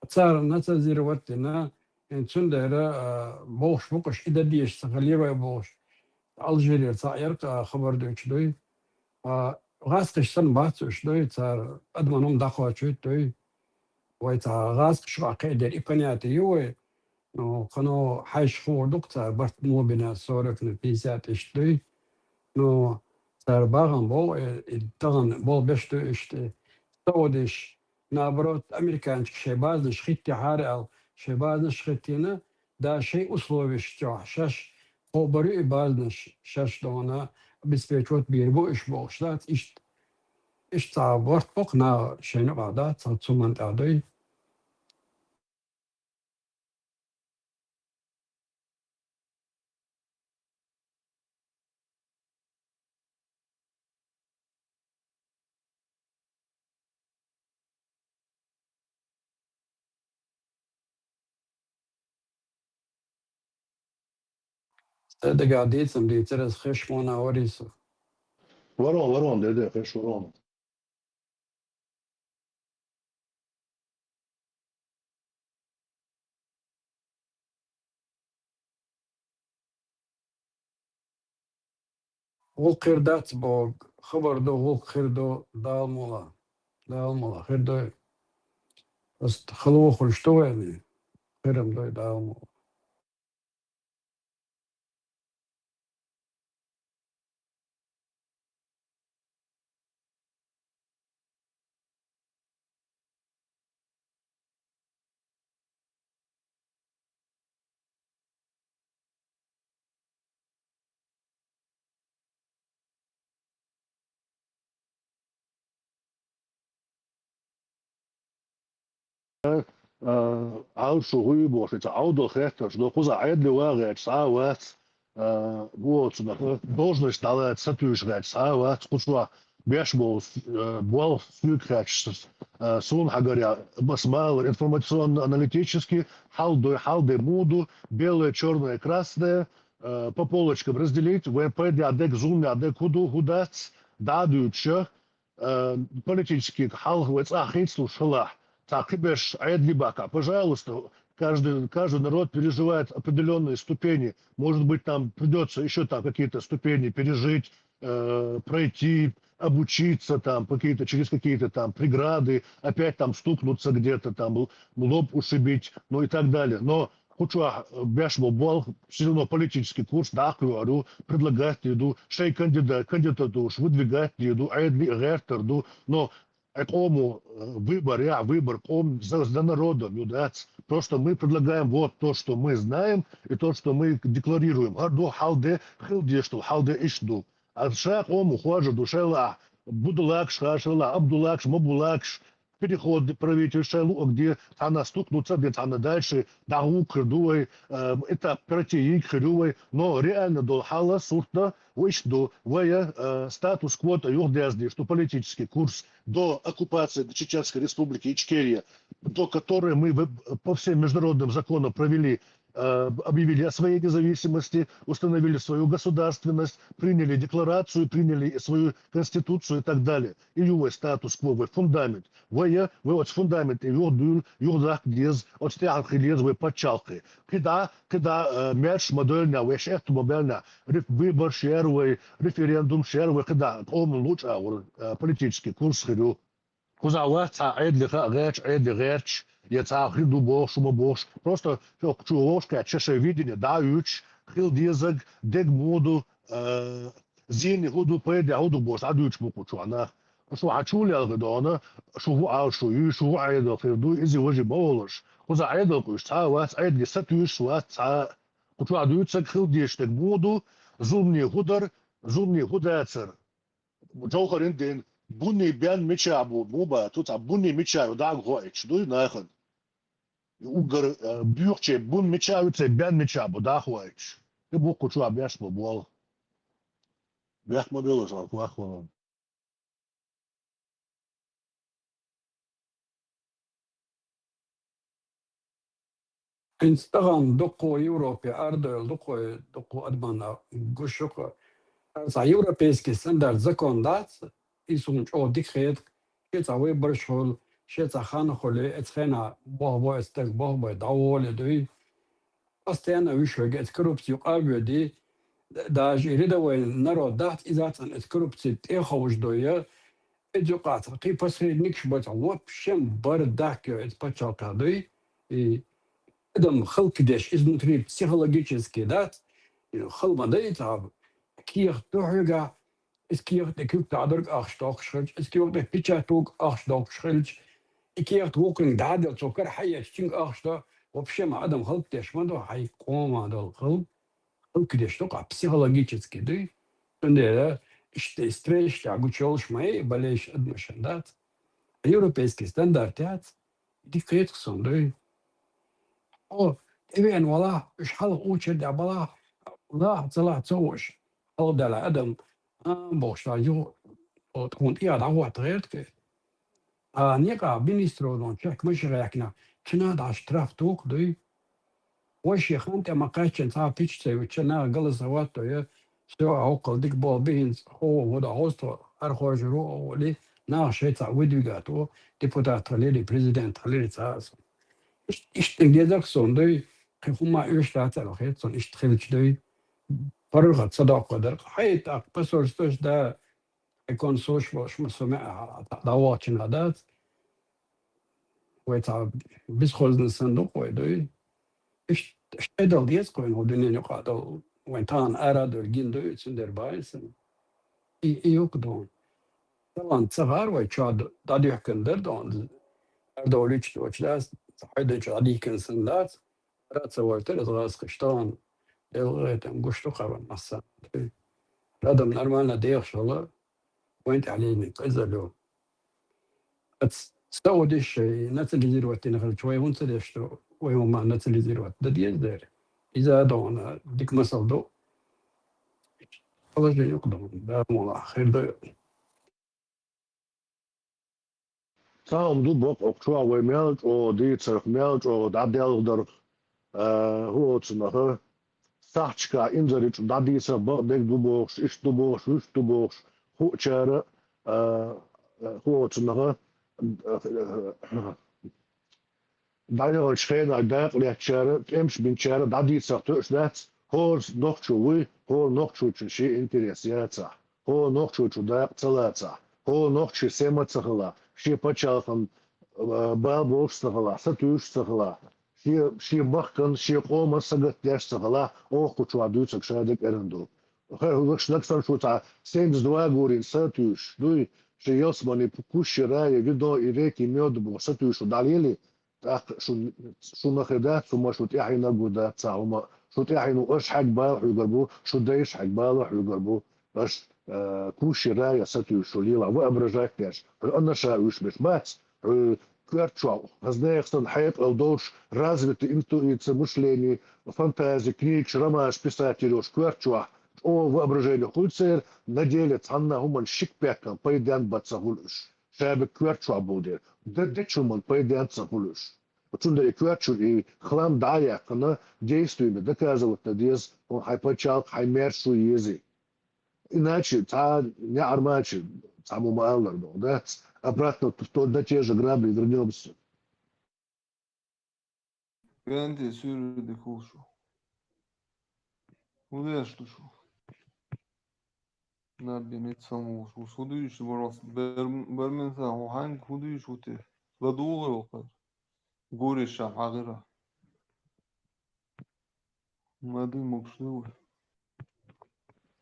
Цар национализировать дина, ин цундера, а, болхш букъаш ида деш ца халирвай болхш. Алжирер ца яркъа хабар дойч дой. А, гъазкъаш сан бац уш дой, цар адманум дахвачуйт дой. Вай ца гъазкъаш ва кхедер и понятие ю вай. Ну, хано хайш хурдук цар барт мобина сорок на пятьдесят иш дой. Ну, цар багъан бол, э, и тагъан бол беш дой иште. Саудиш, наоборот, американчик шей базнаш хитти хьар ал, шей базнаш хиттина, да шей условиш чо, шаш, хобарю и базнаш, шаш дона обеспечивать бир бу иш болш, да, ишт, ишт ца ворт бок на шейну къада, ца цуман тадой. Седага дицам дицарас хеш мона варису. Варон, варон, деде, хеш варон. Гъул хъир дац бо, хабар ду, гъул хъир ду, далмула. Далмула, хъир ду. Аст халу хулш ду вайни. Хъирам ду, далмула. Э, гьал шу гъуй бохуш, ца гьавдал хетташ, до хуза гӀедли вагӀач, цавац, э, гуоцуна, должность далац, сатуьш гӀач, цавац, кучва беш бол, э, бол сюк хач, э, сун хагар я, басмал, информационно-аналитический, хьал дой, хьал де муду, белое, чёрное, красное, э, по полочкам разделить, вай пайда дег, зун я дег, худу, худац, дадуьча, э, политический хьал вай цӀа хицлуш хилахь, цхьа кхиберш гӀедли баккха. Пожалуйста, каждый, каждый народ переживает определённые ступени. Может быть, там придётся ещё там какие-то ступени пережить, э, пройти, обучиться там какие-то, через какие-то там преграды, опять там стукнуться где-то, там л-, лоб ушибить, ну и так далее. Но Кучва беш бо бол, всё равно политический курс дакъу ару, предлагать деду, шей кандидат, кандидатурш выдвигать деду, гӀедли гӀертар ду, но э, къому, э, выбор, я, выбор, къом за, за народом, ю дац. Просто мы предлагаем вот то, что мы знаем, и то, что мы декларируем. Гьар ду хьал де, хил дешту, хьал де иш ду. А ша къому хважа ду, шайла, будулакш, ха, шайла, абдулакш, мабулакш, переходный правитель, шайлу огде, цхьана стукнуться де, цхьана дальше, дагъу кирдувай, э, этап пройти йик хирувай, но реально дол хьала сурта, виш ду, вая, э, статус квота югдязни, что политический курс до оккупации Чеченской Республики Ичкерия, до которой мы в-, по всем международным законам провели э, объявили о своей независимости, установили свою государственность, приняли декларацию, приняли свою конституцию и так далее. И юве статус-кво, ве фундамент. Ве, ве оц фундамент, и югдуйл, югдах гез, оц тяхар хилез, ве пачалхи. Кида, кида, э, мерш модельна, ве шехт модельна, реф-, выбор шер, ве референдум шер, ве кида, къомун луч, а, вур, э, политический курс хирю. Куза вац цхьа гӀедли ха гӀерч, гӀедли гӀерч, я цхьа хир ду бохуш, ма бохуш. Просто чу вовшкаьча шай видение даьуьйтуш, хил дезаг, дег муду, э, зийни хӀуду, пайда хӀуду бохуш, дӀадуьйчу букъу чу нах. Шу хьачул ялгӀи дона, шу хӀу Ӏалшу ю, шу хӀу Ӏедал хир ду, иза важи ма волаш. Кхуза Ӏедал къуш цхьа а вац, Ӏедале сатуьйсуш вац цхьа а. Кху чохь дуьйцург хила дезаш дерг муха ду, зуламан хӀу дар, зуламан хӀу дацар. Джовхарин дин, бунни бен мича бу, му ба, ту цхьа бунни мича ю, дӀа а хоуьйтуш дуй нахана. Уггар, э, буьйхуче бун мича ю, цхьа бен мича бу, дӀа а хоуьйтуш. И бу кху чохь беш бу болх. Бехк ма белаш, вахвала. ХӀинца тахана дуккхо Европе арадевлла, дуккхо, дуккхо адамна гуш ю-кх. Цхьа европейский стандарт закон дац, и суна чӀогӀа дика хета, шен цхьа выбораш хуьлу, шен цхьа хан хуьлу, оцу хенахь болх бой оцу стага, болх бой дӀаволий дуй. Постоянно вуьш верг оцу коррупци юкъа а воьдий, даже и рядовой народ дац, иза а цӀена оцу коррупци тӀе а ховш дуй, иза юкъа цхьа кхин посредникаш бац, вообще бардак ю оцу пачхьалкхехь дуй. И адам хӀаллакдеш, изнутри психологически дац, и хала ма дай цхьа кехат ду хьоьгахь, иза кехат тӀе куьг дӀадерг ахча доккхуш хилча, иза кехат тӀе печать вуг ахча доккхуш хилча, и кехат вукхунга дӀаделла цо кара хьаэцча, цуьнга ахча до, вообще ма адам хӀаллакдеш ма ду, хьайн къоман долу хала-, хӀаллакдеш ду-кх, психологически дуй. Цундела иштта и стресс тӀехь гучуйолуш ма ю, болеющий адамашна дац. Европейский стандарт яц, дика хета-кх суна дуй. Хьо тӀевеана валахь, уьш хьалха очередехь балахь, лахь а ца лахь а ца хууш, хьалха даьлла адам, а, бохуш, цхьа юха, о, тхуна тӀехьа дӀахӀотта гӀерта-кх. А некъа министро дон чехка машин гӀаьхкина, чина дӀа штраф туху дуй. Вай шен хан тӀе ма кхаьччина цхьа а пичча ца йойтуш, наха голосовать а йо, всё, а хӀоккхул дика болу бу хӀинца, хӀо, хӀо да хьостагӀа, архожур ву а олий, наха шайца выдвигать ву, депутат хилира, президент хилира цхьа а. Иш-, иштта дезарг суна дуй, кхин хӀумма оьшуш дацара хета суна, иштта хилча дуй. ПаргӀат ца доккхо дара. Хьай тӀаккха посольствош да, и консулш болуш ма со меа дӀавахчина дац. Вай цхьа бесхозна санна ду-кх вай дуй. Иштта, иштта Ӏедал деза-кх вайна хӀу дуьнен юкъа долу. Вайн тахана ара а дуьллу гина дуй, цундела баьлла санна. И, и юкъа ду. Талант ца гӀара вай чохь д-, дӀадуьхкина дара дон. Ардовлуьйчу дочу дац, хьайдачу дӀадихкина санна дац. Ара а ца вайтара иза гӀазкхаш тахана. ДелгӀайтан гуш ду кхара массарна. Адам нормально дехаш хила, вайн тӀехь лелийна къизалла ю. Ац-, саудиш шай национализировать дина хилча, вай хӀунда ца деш ду, вай хӀума национализировать дан деза дера. Иза а догӀна, дика масал ду. Положение юкъа догӀна, да, мула, хир ду. Цхьа хӀума ду боккха, окху чохь вай мел чӀогӀа дийцарх, мел чӀогӀа дӀаделхадарх, а, хӀу оцу наха, сахьташкахь инзаре чу дӀадийцарх бакъдерг ду бохуш, иштта ду бохуш, вуьшта ду бохуш, хуучара, а, хӀу оцу наха, а, ДӀаяханчу хенахь дакъа леттачара, тӀемаш бинчара дӀадийцарх тоьуш дац, хӀора нохчо вуй, хӀора нохчочун шен интерес яцахь, хӀора нохчочун дакъа ца лацахь, хӀора нохчо шен сема ца хилахь, шен пачхьалкхан, а, бала болуш ца хилахь, сатуьйсуш ца хилахь, шен, шен махкан, шен къоман сагатдеш ца хилахь, оха кху чохь дуьйцург ша дерг эрна ду. Хе, хӀу лакхаш нагахь санна шу цхьа семьдесят два гурин сатуьйсуш дуй, шен ялсамани куш яра я, видно и реки мёда боху сатуьйсуш шу дӀалели, тӀаккха шун, шуна хир дац хӀума, шу тӀаьхьенна гур дац цхьа хӀума. Шу тӀаьхьенна аша хьегна бала хьоьгур бу, шун дайша хьегна бала хьоьгур бу. Аша, э, куш яра я сатуьйсуш шу лела, воображать деш, хьо анаша уьш беш бац. Хьо коьрта чохь, хаза нехан санна хьекъал долуш, развитый интуиция, мышление, фантазия, книгаш, романаш писать йолуш коьрта чохь, чӀогӀа воображение хуьлу церан, на деле цхьанна хӀуманна шик пеккан пайден бан ца хуьлу уьш. Шаберг коьрта чохь болу дела, де-, дечу хӀуманна пайден ца хуьлу уьш. Цундела и коьртачуьра и хлам дӀа а яьккхина, действиями доказывать дан деза, хьуна хьайн пачхьалкх, хьайн мер шу езий. Иначе цхьа неӀармача цхьаммо ма-аллара боху, дац? Обратно в то, на те же грабли вернёмся. Венти суьйре дика хуьлу шу. ХӀун деш ду шу? Набби мит самулуш ву. ХӀун дуьйцуш ву? Бар-, Барменсан хӀун хьаьнга хӀун дуьйцуш ву те? ЛадугӀу йолу кхара. Гуриш ша хьагӀира. Ма дуй могуш ду вай.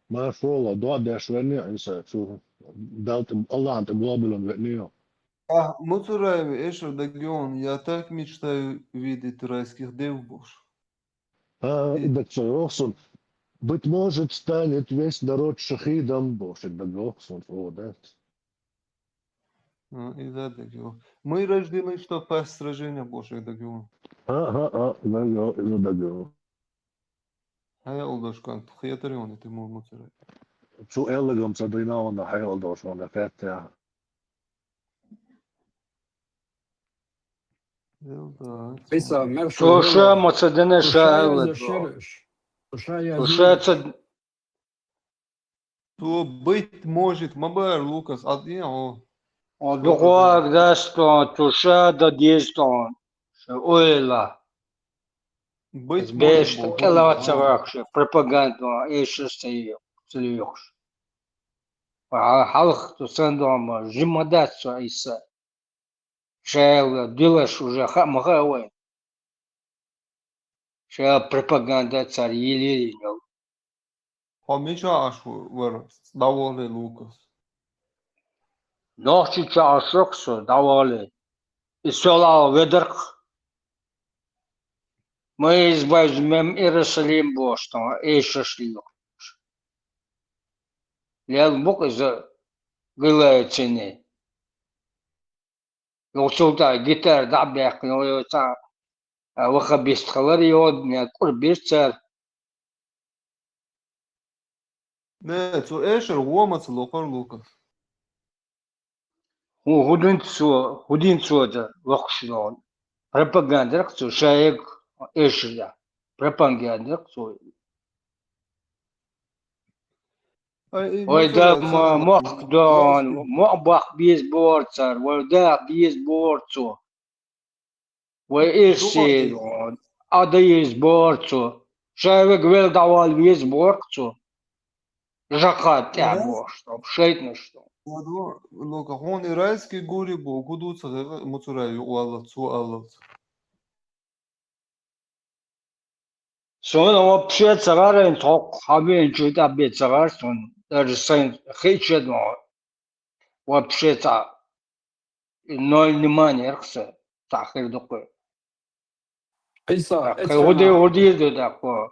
Маршалла, доӀа деш вайна Ӏийса чу. Дала тӀе, Аллахьа тӀе болх биллина веана йоах. А, Муцураева эшар дагайогӀий, я так мечтаю видеть райских дев бохуш. А, и даг цо йоах суна. Быть может, станет весь народ шахидом бохуш, и даг йоах суна, о, да. А, и да, даг йоах. Мы рождены, чтоб пасть в сражениях бохуш, и даг йоах. А, а, а, даг йоах, и даг йоах. Хьаялдаш кӀант, хетар йони ти мо Муцураева. Цу аьлларгам ца дайна ванна хьаялдаш ванна фаьттехь. Ил дац. Цо ша ма ца дина, ша аьлла. Цо ша ца Цо быть может, ма бара, Лукас, Ӏа дӀа хьо. Хьо дукха вагӀа дац тхьо, цо ша дан деза тхьо, ша ойла. Быть может, беш тӀе кӀела ца ваккха, пропаганда, эшаш ца йо-, ца лоьхуш. Ва хьалха цу сан дома жима дац цо Ӏийса. Шаьла дилаш уже хаа ма хаьа вайн. Шаьла пропаганда цара йилийна йолу. Хьо мичахь Ӏаш вара? ДӀаволе, Лукас. Нохчийчохь Ӏаш вара со, дӀаволе. И сол Ӏа ведарх. Мы из возьмём Иерусалим бохуш, тхьо эшаш лоьхуш. Лел бу-кх иза гилаьццане. Йо, цул тӀаьхьа гитара дӀа а баьккхина, йо, йо, цхьа, а, ваххабист хилар, йо, кӀур бира цара. Не, цу эшар гӀо ма ца лохура, Лукас. ХӀун, хӀун дина цо, хӀун дина цо дан лохуш догӀу? Пропаганда дира-кх цо, ша эгу эшар ян. Пропаганда дира-кх цо. Ай, и Вай Муцураева да, ма-, мохк дон, мо баккха беза бора цара, вай да беза бора цо. Вай эшший Ӏа да еза бора цо. Ша вега вел дӀавала веза бора-кх цо. Жакъа тӀехь бохуш, шайтӀанаш. Лука, хьуна и райский гури бу, хӀун ду ца хеза, Муцураева юкъаваллалц, цо аллалц. Суна вообще ца гӀара, тхокху хьан веана чуьра тӀе бен ца гӀара суна. Даже сайн хиъча ма вообще цхьа ноль внимания яра-кх сан, цхьа хир ду-кх. Ӏийса, кхин хӀун де, хӀун дийр ду даккхо?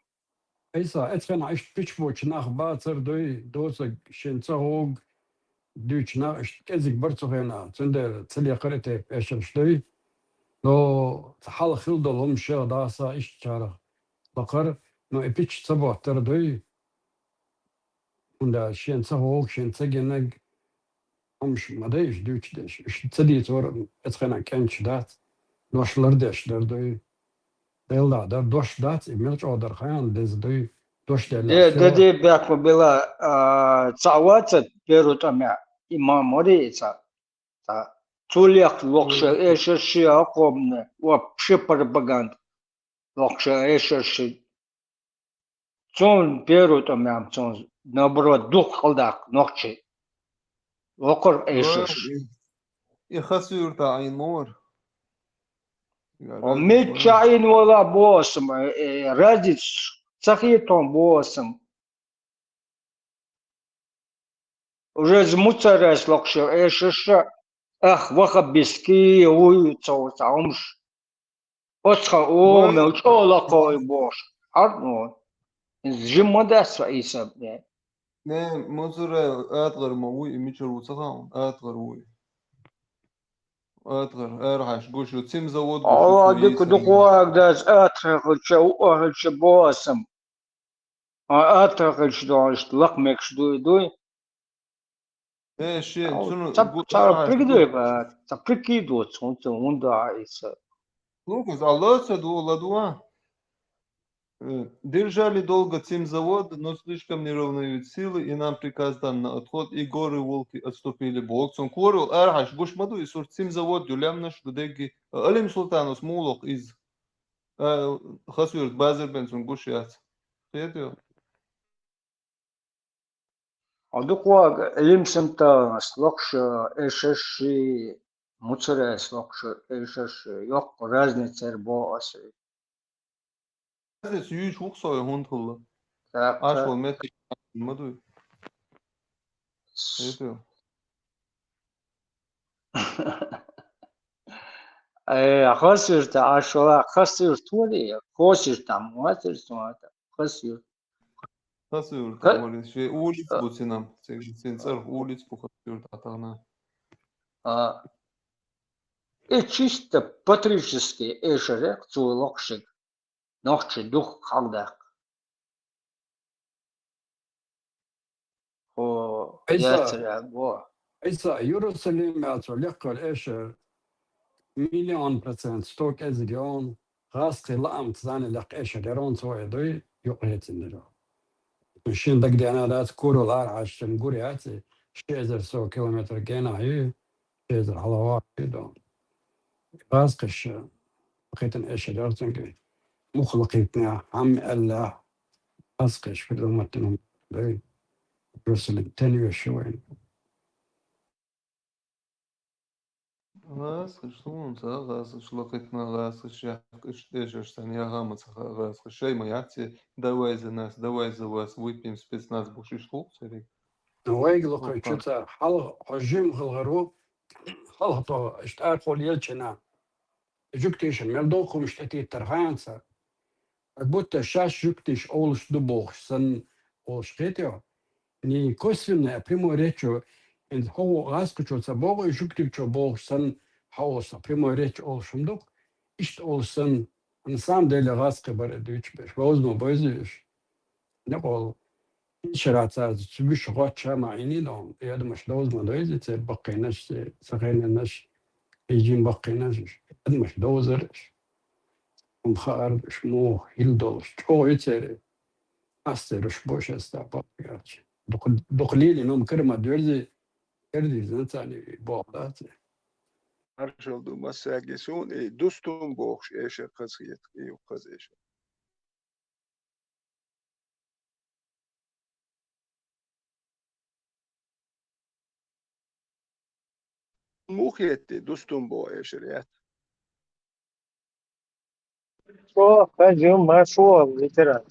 Ӏийса, эцхьана иштта пича бучу нах бацар дуй, доцург шен ца гӀуг, дуьйцу нах иштта кӀезиг бара цу хенахь, цундела ца лекхара и тайпа эшарш дуй. Но ца хьалха хила долу хӀума шех даса иштта чарах лакхара, но и пича ца боттар дуй. ХӀунда шен ца гӀуг, шен ца гинарг, хӀумаш ма дай уьш дуьйцу деш. Уьш ца дийцор эцхьана кӀенташ дац, дош лардеш дар дуй. Делла дар дош дац, и мел чӀогӀа дар хьайна деза дуй, дош делла. Э, дади бехк ма била, а, цхьа вацат первый тӀамехь, имам вари и цхьа. Цхьа цу лекха локхуша эшар ши а кхобна, вообще пропаганда. Локхуша эшар ши. Цунна первый тӀамехь цунна, наоборот, дукха кхалдаккха нохчий. Локхура эшарш. И хасуьрта Ӏийна ма вара. О, мичча Ӏийна вала боху аса, э, разница ца хетон боху аса. Уже из Муцарайс локхуша эшарша, ах, ваххабистский, вуй, цо, цхьа хӀумаш. Оцхьа, о, мел чӀогӀа лакхой бохуш. Хьарно. Иза жимма дац сан Ӏийса, бе. Не, Муцарай атагӀар ма вуй, и мичара ву ца хаьа, атагӀар вуй. АтагӀар, арахьаш гуш ю, цимзавод гуш ю. Ала, дика дукха вагӀа дац, атагӀар хилча, уъа хилча боху аса. А атагӀар хилча догӀуш лакха мегаш дуй, дуй? Э, шен, цунна ца, ца прикидывай, ца прикидываться, хӀунца, хӀунда Ӏийса. Лукас, а ла ца ду, ла ду а? Э, держали долго цимзавод, но слишком неравные силы, и нам приказ дан на отход, и горы волки отступили. Боху цунна, корал арахьаш гуш ма ду, и сурт цимзавод ю лемнаш ду дегги. Алим Султанус муха лоху иза? А, хасуьрта базар бен цунна гуш яц. Хетайо? Хьо дукха вагӀа, Римсамтанас локхуша эшарш ши, Муцарайс локхуша эшарш ши, йоккха разницар боху аса. Разница юьйцуш ву-кх со, хӀунда хилла. Так, Аш так. Вала меттиг ма дуй. С-, Хетайо? Э, Хасюрта, а шо, Хасюрт вали, Хасюрта, ма вацар сона, Хасюрт. Хасюрт, Ха-, вали, ши улиц а. Бу цинам, ци-, цин цӀарах улиц бу Хасюрт а тахана. А, и чисто патриотический эшаре, цу локшиг. Нохчий дух хьалдаккха. Хо, Ӏийса, яцара бо. Ӏийса, Иерусалим яцо лекхар эшар миллион процент, сто кӀезига он, гӀазкхий лаамца зӀамига лекха эшар яр он цо э дуй, юкъ хециннар. Шин дагадеана дац, курал арахьаш шин гур яц, ши эзар сто километр генахь ю, ши эзар хьалхаваккха ю дон. ГӀазкхаша, кхетан эшар яр цунга. Мух лакхийтина, хӀама аьлла, гӀазкхаша, фу ду маттана, дай, Иерусалим тенвеш вайн. ГӀазкхаша, сунца, гӀазкхаша лакхийтина, гӀазкхаша яхкаш, эшаш сан, я гӀама ца ха, гӀазкхаша, шай ма яц, давай за нас, давай за вас, выпьем, спецназ бу шиш хул, церик. Вайга лакхой чуца, хьал, хьо жим халгӀару, хьалха то, иштта архол елчина. Жугтиша мел докхумаш тӀетиттар хьаянца. Как будто шаш жугтиш олуш ду бохуш санна олуш хетайо. Не косвенная, а прямой речью, хӀинца хӀокху гӀазкхичо ца боху, и жугтигчо бохуш санна, хьо олуш сан прямой речь олуш хӀума ду-кх, иштта олуш санна, на самом деле гӀазкхи бара дуьйцуш берш. Бовза ма бовзий уьш. Некъол. Ишара цаьрца цу буьш гӀоттача ма Ӏийний дон, и адамаш довза ма довзий, церан баккхийнаш, церан сахийнанаш, и жин баккхийнаш, адамаш довзар уьш. Хьуна хаар уьш муха хила долуш, чӀогӀа ю церан. Ас церан уьш бу шеста баккхийча. Дукха, дукха лелийна хӀума кара ма доьрзи, кердийзина царна боху дац. Маршалла ду массаьрга, суна и дустун бохуш эшар хазахета, и ю хаза эшар. Муха хетий, дустун боху эшар яц? Шо, хаза ю, ма шо, ветеран.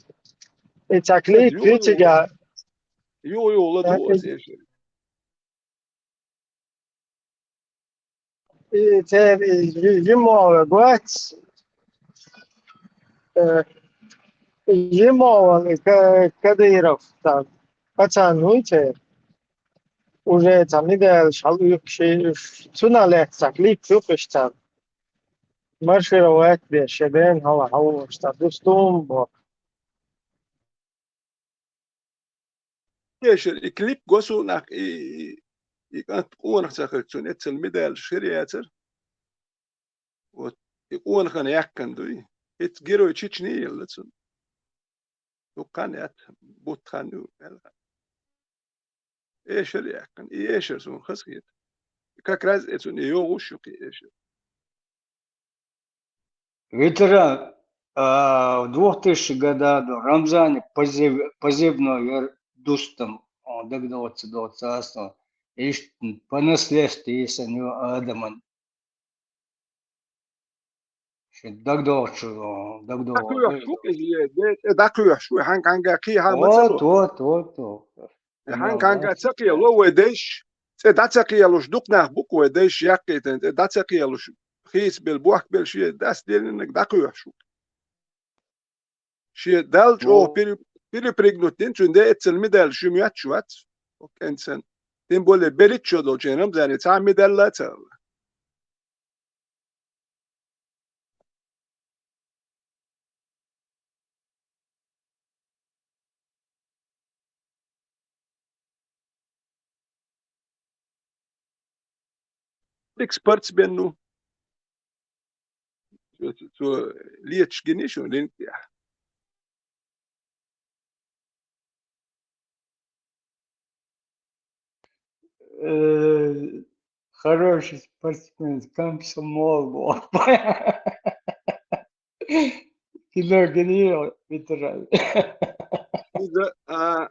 И цхьа клип ю, ю, ю. Цига. Ю, ю, ладу оцу эшар. И церан и, и, и мола гоц, э, и мола, и Ка-, Кадыров там, пацан вуй церан. Уже там неделя шал уьхкиши, цуьнан лаьцна клип юкъа иштта. Маршировать деш, шен ден хьала хьалуш, там, дустун бо. Эшар, и клип го суна, и, и, и кӀант къонах ца хилча, цунна эццал медаль шира яцара. Вот, и къонахана яьккхина дуй. Эццу герой Чечни елла цунна. Дуккха хан яц, бутт хан ю, мел хан. Эшар яьккхина. И эшар суна хазахета. Как раз и цунна и йогӀуш ю кхин эшар. Ветеран, а, в двухтысячных годах до Рамзане позыв-, позывной яр дустам, он дагадоцу, доцу аса, иштта по наследству йисина ю адаман. Шен дагадогӀучу, дагадогӀу. ДӀакхоьхьуш ву иза, де, де, дӀакхоьхьуш ву, хьан-, хьанга кхин хьан ма ца ло. Вот, вот, вот. Хьан-, хьанга ца кхело вай дайш, цӀе дӀа ца кхелуш, дукха нах бу-кх вай дайш яккхийтина, цӀе дӀа ца кхелуш, хийцабелла, бохкабелла шен дас диллинарг дӀакхоьхьуш ву. Шен Далла чӀогӀа пере-, перепрыгнуть дина, цуьнан де эццал медаль шуьма йоцуш вац, кӀентан. Тем более, берриг чо долчу Рамзане цхьа а медаль а ца хилла. Дика спортсмен ву. Цо, цо леташ гина шу линкъехь. Э, хороший спортсмен, комсомол был. Кино гинийо, Виталий. Иза, а,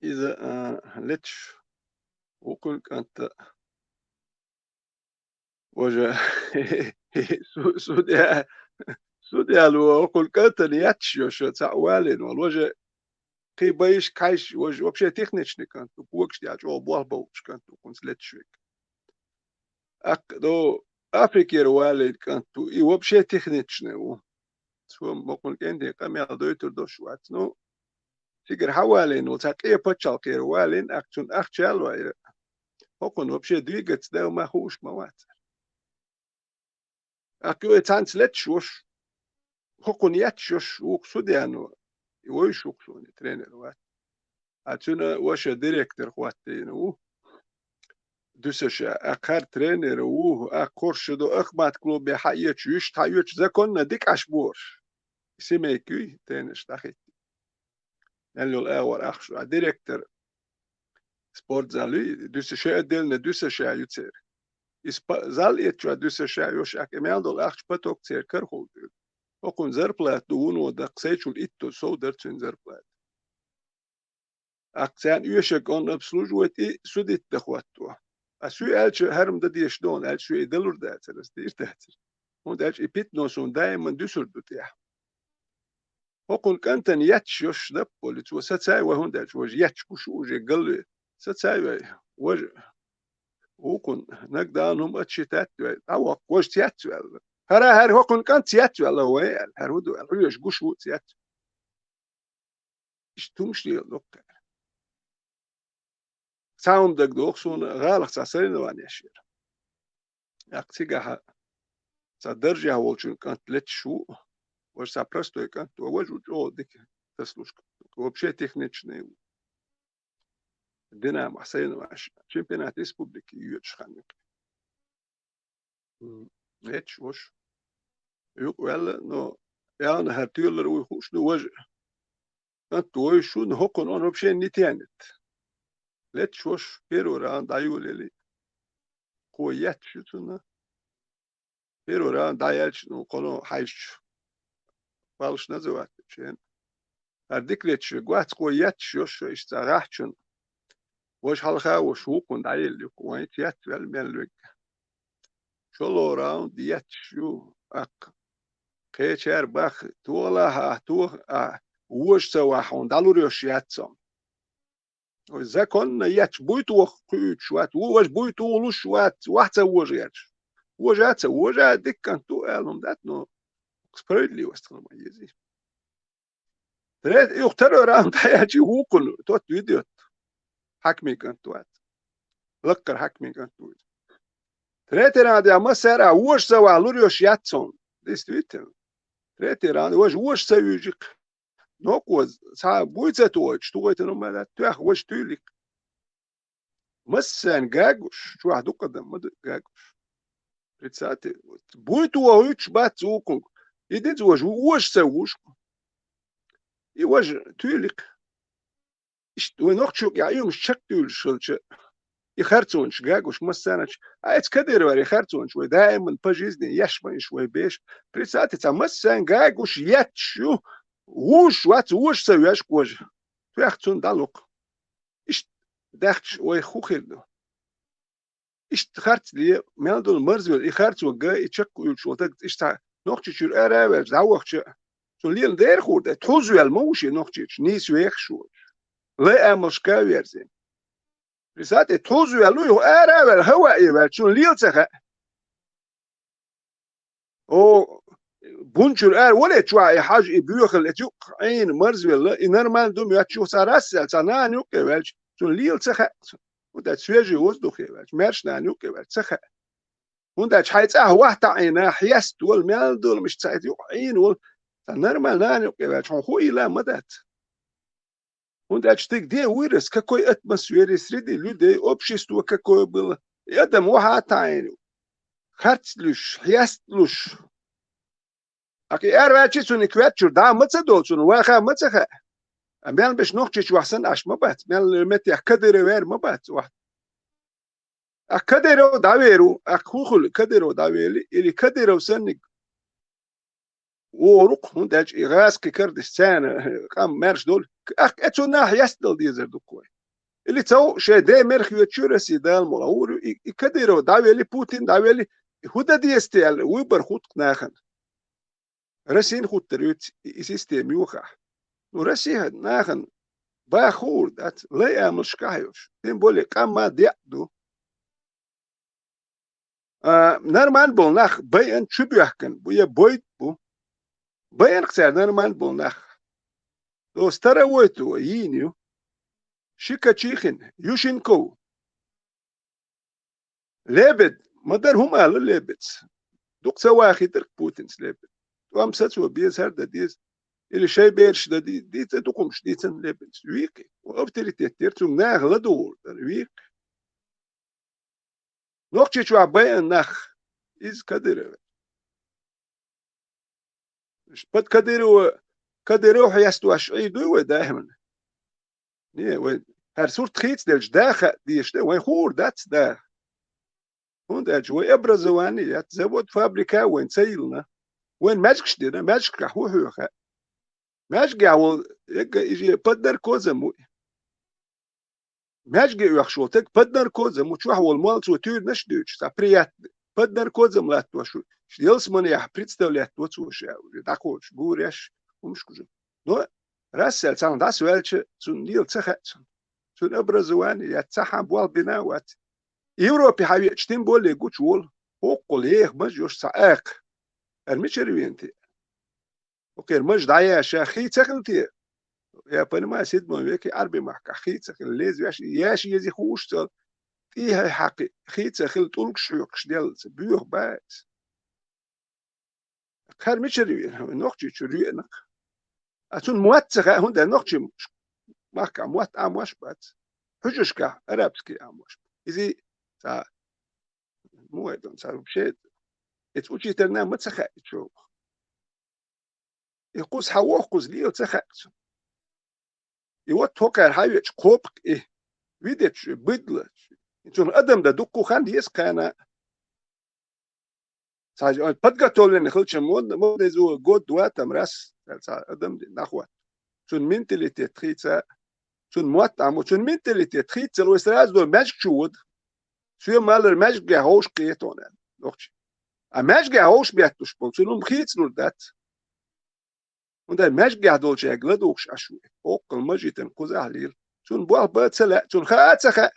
иза, а, леташ ву кхуьнан кӀанта. Важа, су-, судья, судья ло, кхуьнан кӀантана етташ йо шо цхьаъ валийна вала. Важа, кхин байш, кхайш, важа, вообще техничный кӀант ду, когаш тӀехь чӀогӀа болх бовлуш кӀант ду, кхунца леташ век. Аккха до Африкера валийна кӀант ву, и вообще техничный ву. Цо мукъан кӀентий къамел дойтур долуш вац. Ну, цигара хьавалийна волу цхьа къе пачхьалкхера валийна, аккха цунна ахча а лойра. ХӀокхунна вообще двигаться дан ма хууш ма вац. Аккха и цхьаьнца леташ волуш, хӀокхунна етташ йолуш ву-кх судьяно, и вевзаш ву-кх суна, и тренер вац. А цуьнан ваша директор хӀоттийна ву. Дуьсаша, а кхара тренер ву, а кхорша ду Ахмат клубе хьаэцаш, вуьшта хьаоьцуш, законно дика Ӏаш бохуш. Семейка юй, тренерш дӀахӀитта. Мел йолу агӀор ахча, а директор спортзал юй, дуьсаша, отдельно дуьсаша ю церан. Иза па-, зал эцча дуьсаша йолуш, аккха мел долу ахча поток церан карахула дуьйлу. ХӀокхунна зарплата ду вуно даккха, сайчул итт сов дара цуьнан зарплата. Аккха царна оьшург он обслуживать и судить дан хӀотто. А суьй аьлча, хӀара-м дан дезаш ду хьуна аьлча, соьга и далур дацара, аса дийр дацара. ХӀунда аьлча и питано суна даиман дуьсур ду тӀехь. ХӀокхунна кӀантана етташ йолуш даппа волу, цо сацай вай, хӀунда аьлча важа етташ гуш ву уже галве. Сацай вай, важа вукхунна нагдаун хӀума отсчитать вай, дӀавоккху, важа цецваьлла. ХӀара, хӀара хӀокхунна кӀант цецваьлла вай аьлла, хӀара хӀун ду аьлла, хьоьжуш гуш ву цец. Иштта хӀумаш леладо-кх. Цхьа хӀума дагадогӀу суна, гӀалах цхьа соревнованеш яра. Аккха цигахь цхьа даржехь волчун кӀант леташ ву, важа цхьа простой кӀант ву, важа ву чӀогӀа дика тасалуш, вообще техничный ву. Динамохь соревнованеш, чемпионат республики йоьдуш хан юкъа. М, леташ вуш. Юкъа ваьлла, но явна хӀара тоьлар вуй хууш ду важа. КӀант вуй шуна хӀокхунна он вообще не тянет. Леташ вуш первый раунд дӀайолаелли. Кхо етташ ю цунна. Первый раунд дӀаяьлча, ну, кхуьно хьаьжча, палаш называть шен. ХӀара дика леташ ву, гуц кхо етташ йолуш, иштта цхьа гӀахьчун. Важа хьалха вуш вукхунна дӀаелла юкъа, вайн цецваьлла мел вегга. ШолгӀа раунд етташ ю, аккха. Кхечара баха, тохалахьа, тоха, а, вожа ца вахь хьуна, дӀалур йолуш яц со. Вай законно етташ, буй тоха кхуьуьйтуш вац, ву важа буй тухалуш вац, вахь ца вожа гӀерташ. Вожа а ца вожа, дика кӀант ду аьлла хӀума дац, но справедливость хила ма езий. Тре-, юха тара раунд дӀаяьлча вукхунна, тот видео. Хьаькамийн кӀант вац. Лаккхара хьаькамийн кӀант ву иза. Третий раунд яхь массара а вожа ца вахь лур йолуш яц хьуна. Действительно. Третий раунд, важа вожа ца вуьйжи-кх. Нокъо цхьа буй ца тухуьйтуш, тухуьйтур ма дац, тоьхна важа туьйлу-кх. Массарна гуш, чохь дукха адам ма ду гуш. Представьте, буй тухуьйтуш бац вукхунга. И деза важа, вожа ца вуш. И важа туьйлу-кх. Иштта вай нохчо юкъа яа юмаш чекхдуьйлуш хилча, и харцонаш гуш массарна а, а эца Кадыровера и харцонаш вай даиман по жизни еш ма иш вай беш. Представьте, цхьа массарна гуш етташ ю, вуш вац, вожа ца веш кожа. Тоьхна цунна дӀалу-кх. Иштта даьхча вайх хӀун хир ду? Иштта харц ле, мел долу марзвелла, и харцо га, и чекхуьйлуш волу стаг, иштта цхьа Нохчийчуьра ара а ваьлча, дӀавахча, цунна лела дера хуур ду, тхьовза ваьлла ма ву шен Нохчийчу, нийса вехаш волуш. Лай амалшка а верзина. Представьте, тхьовза ваьлла ву, юха ара а ваьлла, хӀаваъе ваьлча, цунна лела ца хаьа. О, бунчуьра ара вале чохь и хьажа, и боьхалла, эца юккъе Ӏийна марзвелла, и нормально ду моьттуш, юха цхьа рассел, цхьа нана юккъе ваьлча, цунна лела ца хаьа. ХӀунда аьлча свежий воздухе ваьлча, маьрша нана юккъе ваьлча, ца хаьа. ХӀунда аьлча хьайн цӀахь вахь таӀийна, хьеста волу, мел долу миш ца хьайта юккъе Ӏийна волу, цхьа нормально нана юккъе ваьлча, хьуна хӀун ийла ма дац. ХӀунда аьлча стаг де вуйрас, какой атмосфере, среди людей, общество какое было. И адам вахьа а таӀийна, харц луьш, хьеста луьш. Аккха и ара ваьлча, цунна и коьртачуьра дӀа ма ца долу, цунна ваха ма ца хаьа. А мел беш Нохчийчу вахь санна Ӏаш ма бац, мел меттехь Кадыров вер ма бац вахь. Аккха Кадыров дӀавер ву, аккха хӀун хуьлу, Кадыров дӀавели, или Кадыров санниг вогӀур ву-кх, хӀунда аьлча и гӀазкхи карадеш царна къам маьрша долу, аккха э цунна хьеста дала дезар ду-кх вай. Или цо шайн ден мерах йоьдучу Россия Дала мукъ лахь вур ю, и, и Кадыров дӀавели, Путин дӀавели, и хӀун дан деза те аьлла, вуй бара хӀутту-кх нахана. Россин хӀуттур юьйцу и, и система йохахь. Ну, Россия нахана баха хуур дац, лай амалшкахь йолуш. Тем более, къам ма деа ду. А, нормально болу нах байъан чу боьхкан бу, я бойд бу. Байъанах цара нормально болу нах. Доста тара войту, йийна ю. Ши качихин, Ющенков. Лебед, ма дара хӀума ала Лебедс. Дукха ца вахийтарх Путинс Лебед. ТӀом сацо безар дан деза. Или шай бераш дан ди-, дица дукхумаш дийцан Лебедс. Вийкхи. Авторитет дера цунга наха ладугӀур дара. Вийкхи. Нохчийчохь байъан нах. Иза Кадыров. Под Кадырова, Кадыров хьесташ Ӏий дуй вай даимана? Не, вай хӀара сурт хийцаделча даха а дезаш да, вайн хуур дац даха. ХӀунда аьлча вай образование яц, завод, фабрика вайн ца йиллина. Вайн маьжгаш дина, маьжгашкахь хӀу хьоьха. Маьжгехь волу эгга и же под наркозом ву. Маьжге оьхуш волу таг под наркозом ву, чохь волу молл цо туьйранаш а дуьйцуш, цхьа приятный. Под наркозом латтош ву. Ялсаманехь представлять во цо ша, уже дӀакхочуш, гуреш, хӀумаш кхуза. Но Рассель цхьаьна дӀасаваьлча, цунна лела ца хаьа цунна. Цуьнан образование яц, цхьа хьан болх бина а вац. Европе хьан веача, тем более гучу волу. ХӀоккхул еха маж йош цхьа акха. Ара мичара вена те? ХӀокхера маж дӀаяша хи ца хила те? Я понимаю, седьмом веке Ӏарби махкахь хи ца хила, лезвеш, яш ези хууш цал, тӀехьа хьакхи, хи ца хила, тӀулгаш хьоькхуш деллаца, боьха бац. Кхара мичара веана, нохчийчуьра веана. А цунна мотт ца хаьа, хӀунда нохчий махкахь мотт Ӏамош бац. Хьуьжашкахь арабский Ӏамош. Иза цхьа, муха дон, цхьа вообще, эца учительна ма ца хаьа чу. И кхуза хьан воху кхуза лела ца хаьа цунна. И вот хӀокхара хьан веача кхопкъ и, видетш, быдло. Цунна адам дан дуккха хан деза кхана. Цхьа подготовленный хилча модно, модно иза год-два там раз, цхьа адам дина нах вац. Цунна менталитет хийца, цунна мотт Ӏамо, цунна менталитет хийцал вай сразу до маьжгачу вода. Соьга ма-аллара маьжгехь хьовш кхетон аьлла, нохчий. А маьжгехь хьовш беттуш болу, цунна хӀума хийцалур дац. ХӀунда маьжгехь долчаьрга ладугӀуш Ӏаш ву. Оккхал мажитан кхузахь лийла. Цунна болх бан ца лаьа, цунна хаа а ца хаьа.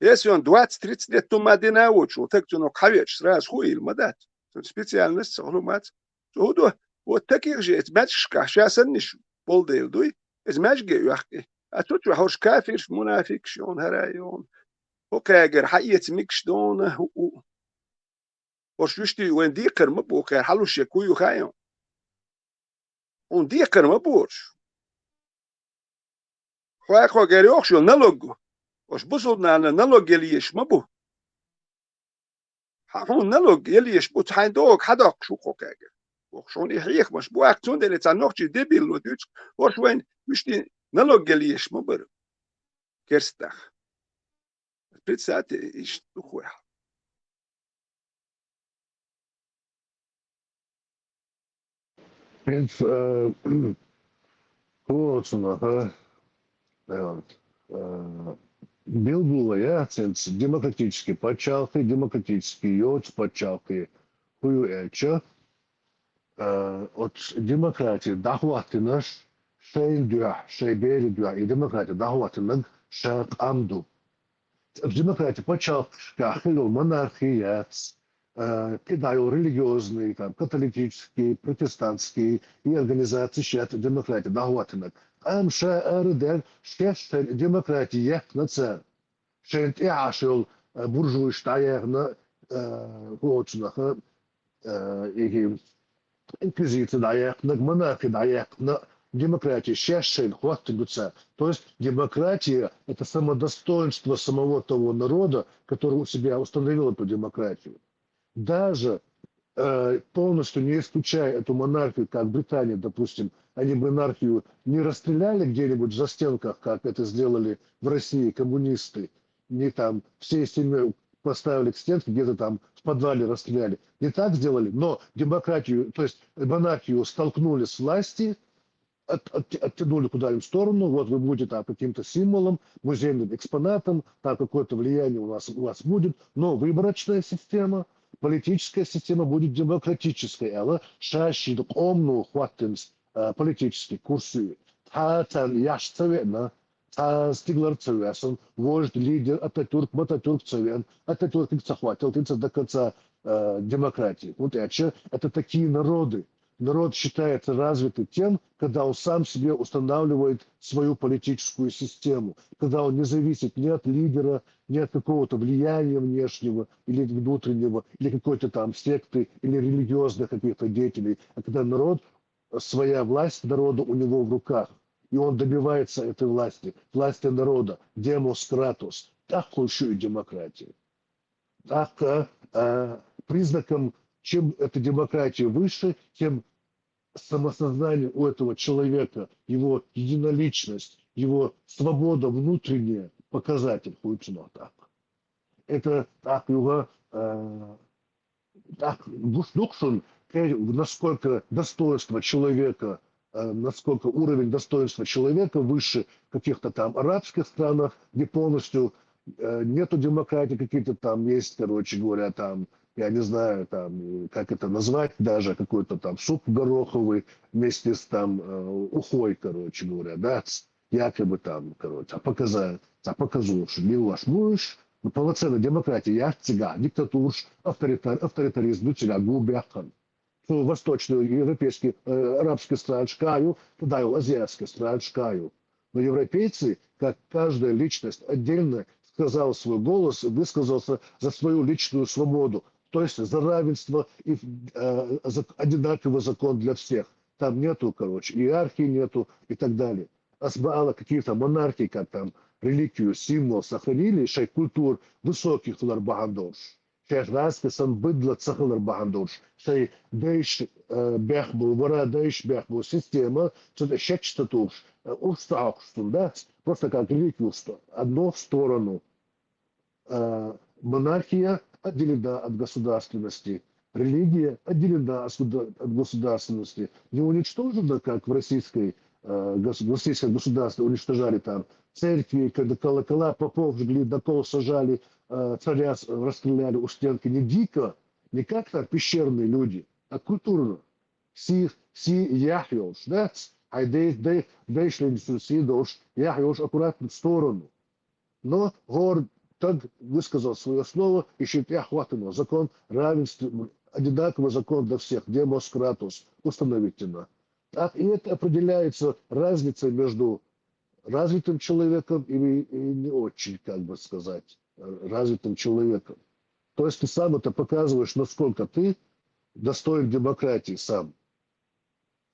Если он двадцать тридцать лет тумма дина а воцуш волу таг цунах хьавеча, сразу хуийла ма дац. Цунна специальность ца хӀума дац. Цо хӀун до? Вот таких же эца маьжгашкахь ша санниш болу дела дуй, эца маьжге оьхкий. А цу чу хьорш кафирш, мунафикаш йона, хӀара йона. ХӀокхаьгара хьаэца мигаш дона, хӀу-, хӀу. ХӀорш вуьшти вайн декхар ма бу, кхара хьалуш я кху ю хаайо. Хьуна декхар ма бу хӀорш. Хьо акхо гер йохуш йолу налог. ХӀорш бусулнана налог яла еш ма бу. Хьан хьуна налог яла еш бу, цхьайн догӀу хьадоккхуш ву кхо кхаьгар. ВохуӀ, хьуна и хьехамаш бу, аккха цундела цхьа нохчий дебил ву дуьйцу, хӀорш вайн вуьшти налог яла еш ма бара. Керстах. Представьте, иштта ду хӀой хьан. ХӀинца, э, хӀу оцунах, э, э, билггала яц хӀинца демократический пачхьалкхе, демократический йоцу пачхьалкхе хӀу ю аьлча, э, оцу демократия дӀахӀоттинарш шайна дуьхьа, шайн берийн дуьхьа и демократия дӀахӀоттинарг ша къам ду. Демократия пачхьалкхашкахь хилла йолу монархия яц, э, кхидӀа йолу религиозный, там, католический, протестантский и организацеш яц демократия дӀахӀоттинарг. Къам ша арадаьлла, шаьш шайна демократия яьккхина цара. Шайна тӀехьа Ӏаш йолу, э, буржуйш дӀаяьхна, э, хӀу оцунах, э, и инквизиция дӀаяьккхинарг, монархия дӀаяьккхина, демократия шаьш шайна хӀоттина ду цара. То есть демократия — это самодостоинство самого того народа, который у себя установил эту демократию. Даже, э, полностью не исключая эту монархию, как в Британии, допустим, они бы монархию не расстреляли где-нибудь в застенках, как это сделали в России коммунисты, не там всей семьей поставили к стенке, где-то там в подвале расстреляли. Не так сделали, но демократию, то есть монархию столкнули с власти, от-, от-, оттянули куда-нибудь в сторону, вот вы будете там каким-то символом, музейным экспонатом, там какое-то влияние у нас, у вас будет, но выборочная система, политическая система будет демократической, аьлла, ша шен къомано хӀоттина, а, политический курс ю. Цхьа а царна еш ца веана, цхьа стигалара ца веана, вождь, лидер, Ататюрк, Мататюрк ца веана, Ататюркага ца хӀоттийна, ца до конца, э, демократия. Вот это, это такие народы. Народ считается развитым тем, когда он сам себе устанавливает свою политическую систему, когда он не зависит ни от лидера, ни от какого-то влияния внешнего или внутреннего, или какой-то там секты, или религиозных каких-то деятелей, а когда народ, своя власть народа у него в руках, и он добивается этой власти, власти народа, демос кратос. Так лучше и демократия. Так, э, э, признаком, чем эта демократия выше, тем самосознание у этого человека, его единоличность, его свобода внутренняя, показатель хуйцунах так. Это так, юга, э, так, гуш-, дукшун, э, насколько достоинство человека, э, насколько уровень достоинства человека выше каких-то там арабских странах, где полностью, э, нету демократии, какие-то там есть, короче говоря, там, я не знаю, там, э, как это назвать, даже какой-то там суп гороховый вместе с там, э, ухой, короче говоря, да, с-, якобы там, короче, а показа-, а показуешь, милаш муш, ну, полноценная демократия, я цыга, диктатурш, авторитар-, авторитаризм, ну, цыга, губяхан. Цу восточноевропейски, э, арабски стран шкаю, туда его азиатски стран шкаю. Но европейцы, как каждая личность отдельно, сказал свой голос, высказался за свою личную свободу, то есть за равенство и, э, за одинаковый закон для всех. Там нету, короче, иерархии нету и так далее. Асбаала какие-то монархии, как там реликвию, символ сохранили, шай культур высоких хулар бахандош. Шай раска сан быдла цахалар бахандош. Шай дайш, э, бяхбу, вара дайш бяхбу система, цуда шекчта туш, э, уж сахокштун, да? Просто как реликвию, что одну сторону, э, монархия отделена от государственности, религия отделена от государ-, от государственности, не уничтожена, как в российской, э, гос-, в российском государстве уничтожали там церкви, когда колокола, попов жгли, до кол сажали, э, царя с-, расстреляли у стенки. Не дико, не как там пещерные люди, а культурно. Си, си яхь йолш, да? Хай дей, дей, дейшлин су си долш, яхь йолш аккуратно в сторону. Но гор так высказал свое слово, и шит яхь хватано. Закон равенства, одинаковый закон для всех, демос кратос, установительно. Так, и это определяется разницей между развитым человеком и, и не очень, как бы сказать, э, развитым человеком. То есть ты сам это показываешь, насколько ты достоин демократии сам.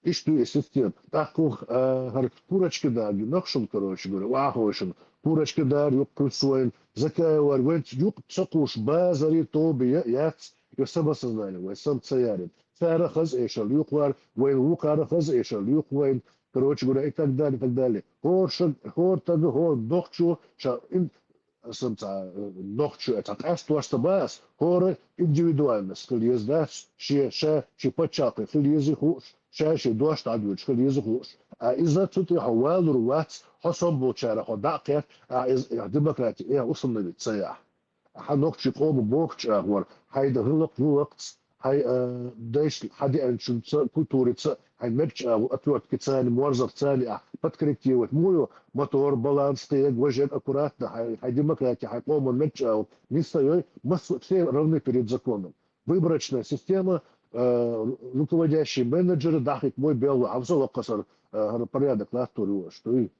Иштта система. ТӀаккха, а, хӀара пурачка даьрг, нохчашта, короче говоря, вахошин, пурачка даьр юкъ куц вайн, закай вар, вайн юкъ ца кхувш, базари тоби я-, яц, я самосознание, вай сам ца ярин. Цара хаза эшал юкъ вар, вайн вукхара хаза эшал юкъ вайн, короче говоря, и так далее, и так далее. ХӀор шаг, хӀор тага, хӀор нохчо, ша ин-, сам ца, э, нохчо, ца къаьстта васта баас, хӀора индивидуальность хила еза дац, ше, ша, ши паччахьалкхе хила еза хууш, ша, ши дош дӀадоьдуш хила еза хууш. А иза цу тӀа хьо валур вац, хьо сомбулчара хьо дӀа а кхетта, а из, э, демократия, э, установить ца яхь. Хьа нохчи къома бохуча агӀор, хьайда гӀиллакх-вулакхца, хьай, э, дайшта хьадеанчунца, культурица, хьай мегача агӀо, отвёрткицани, морзахцани, а, подкорректировать мо йо, мотор, баланс, кхег, важег аккуратно, хьай, хьай демократия, хьай къоман мегача агӀо, нисса йой, масса, все равны перед законом. Выборочная система, э, руководящие менеджеры, дахик мой белла, хьавса лакхасар, э, порядок латтур йош, дуй.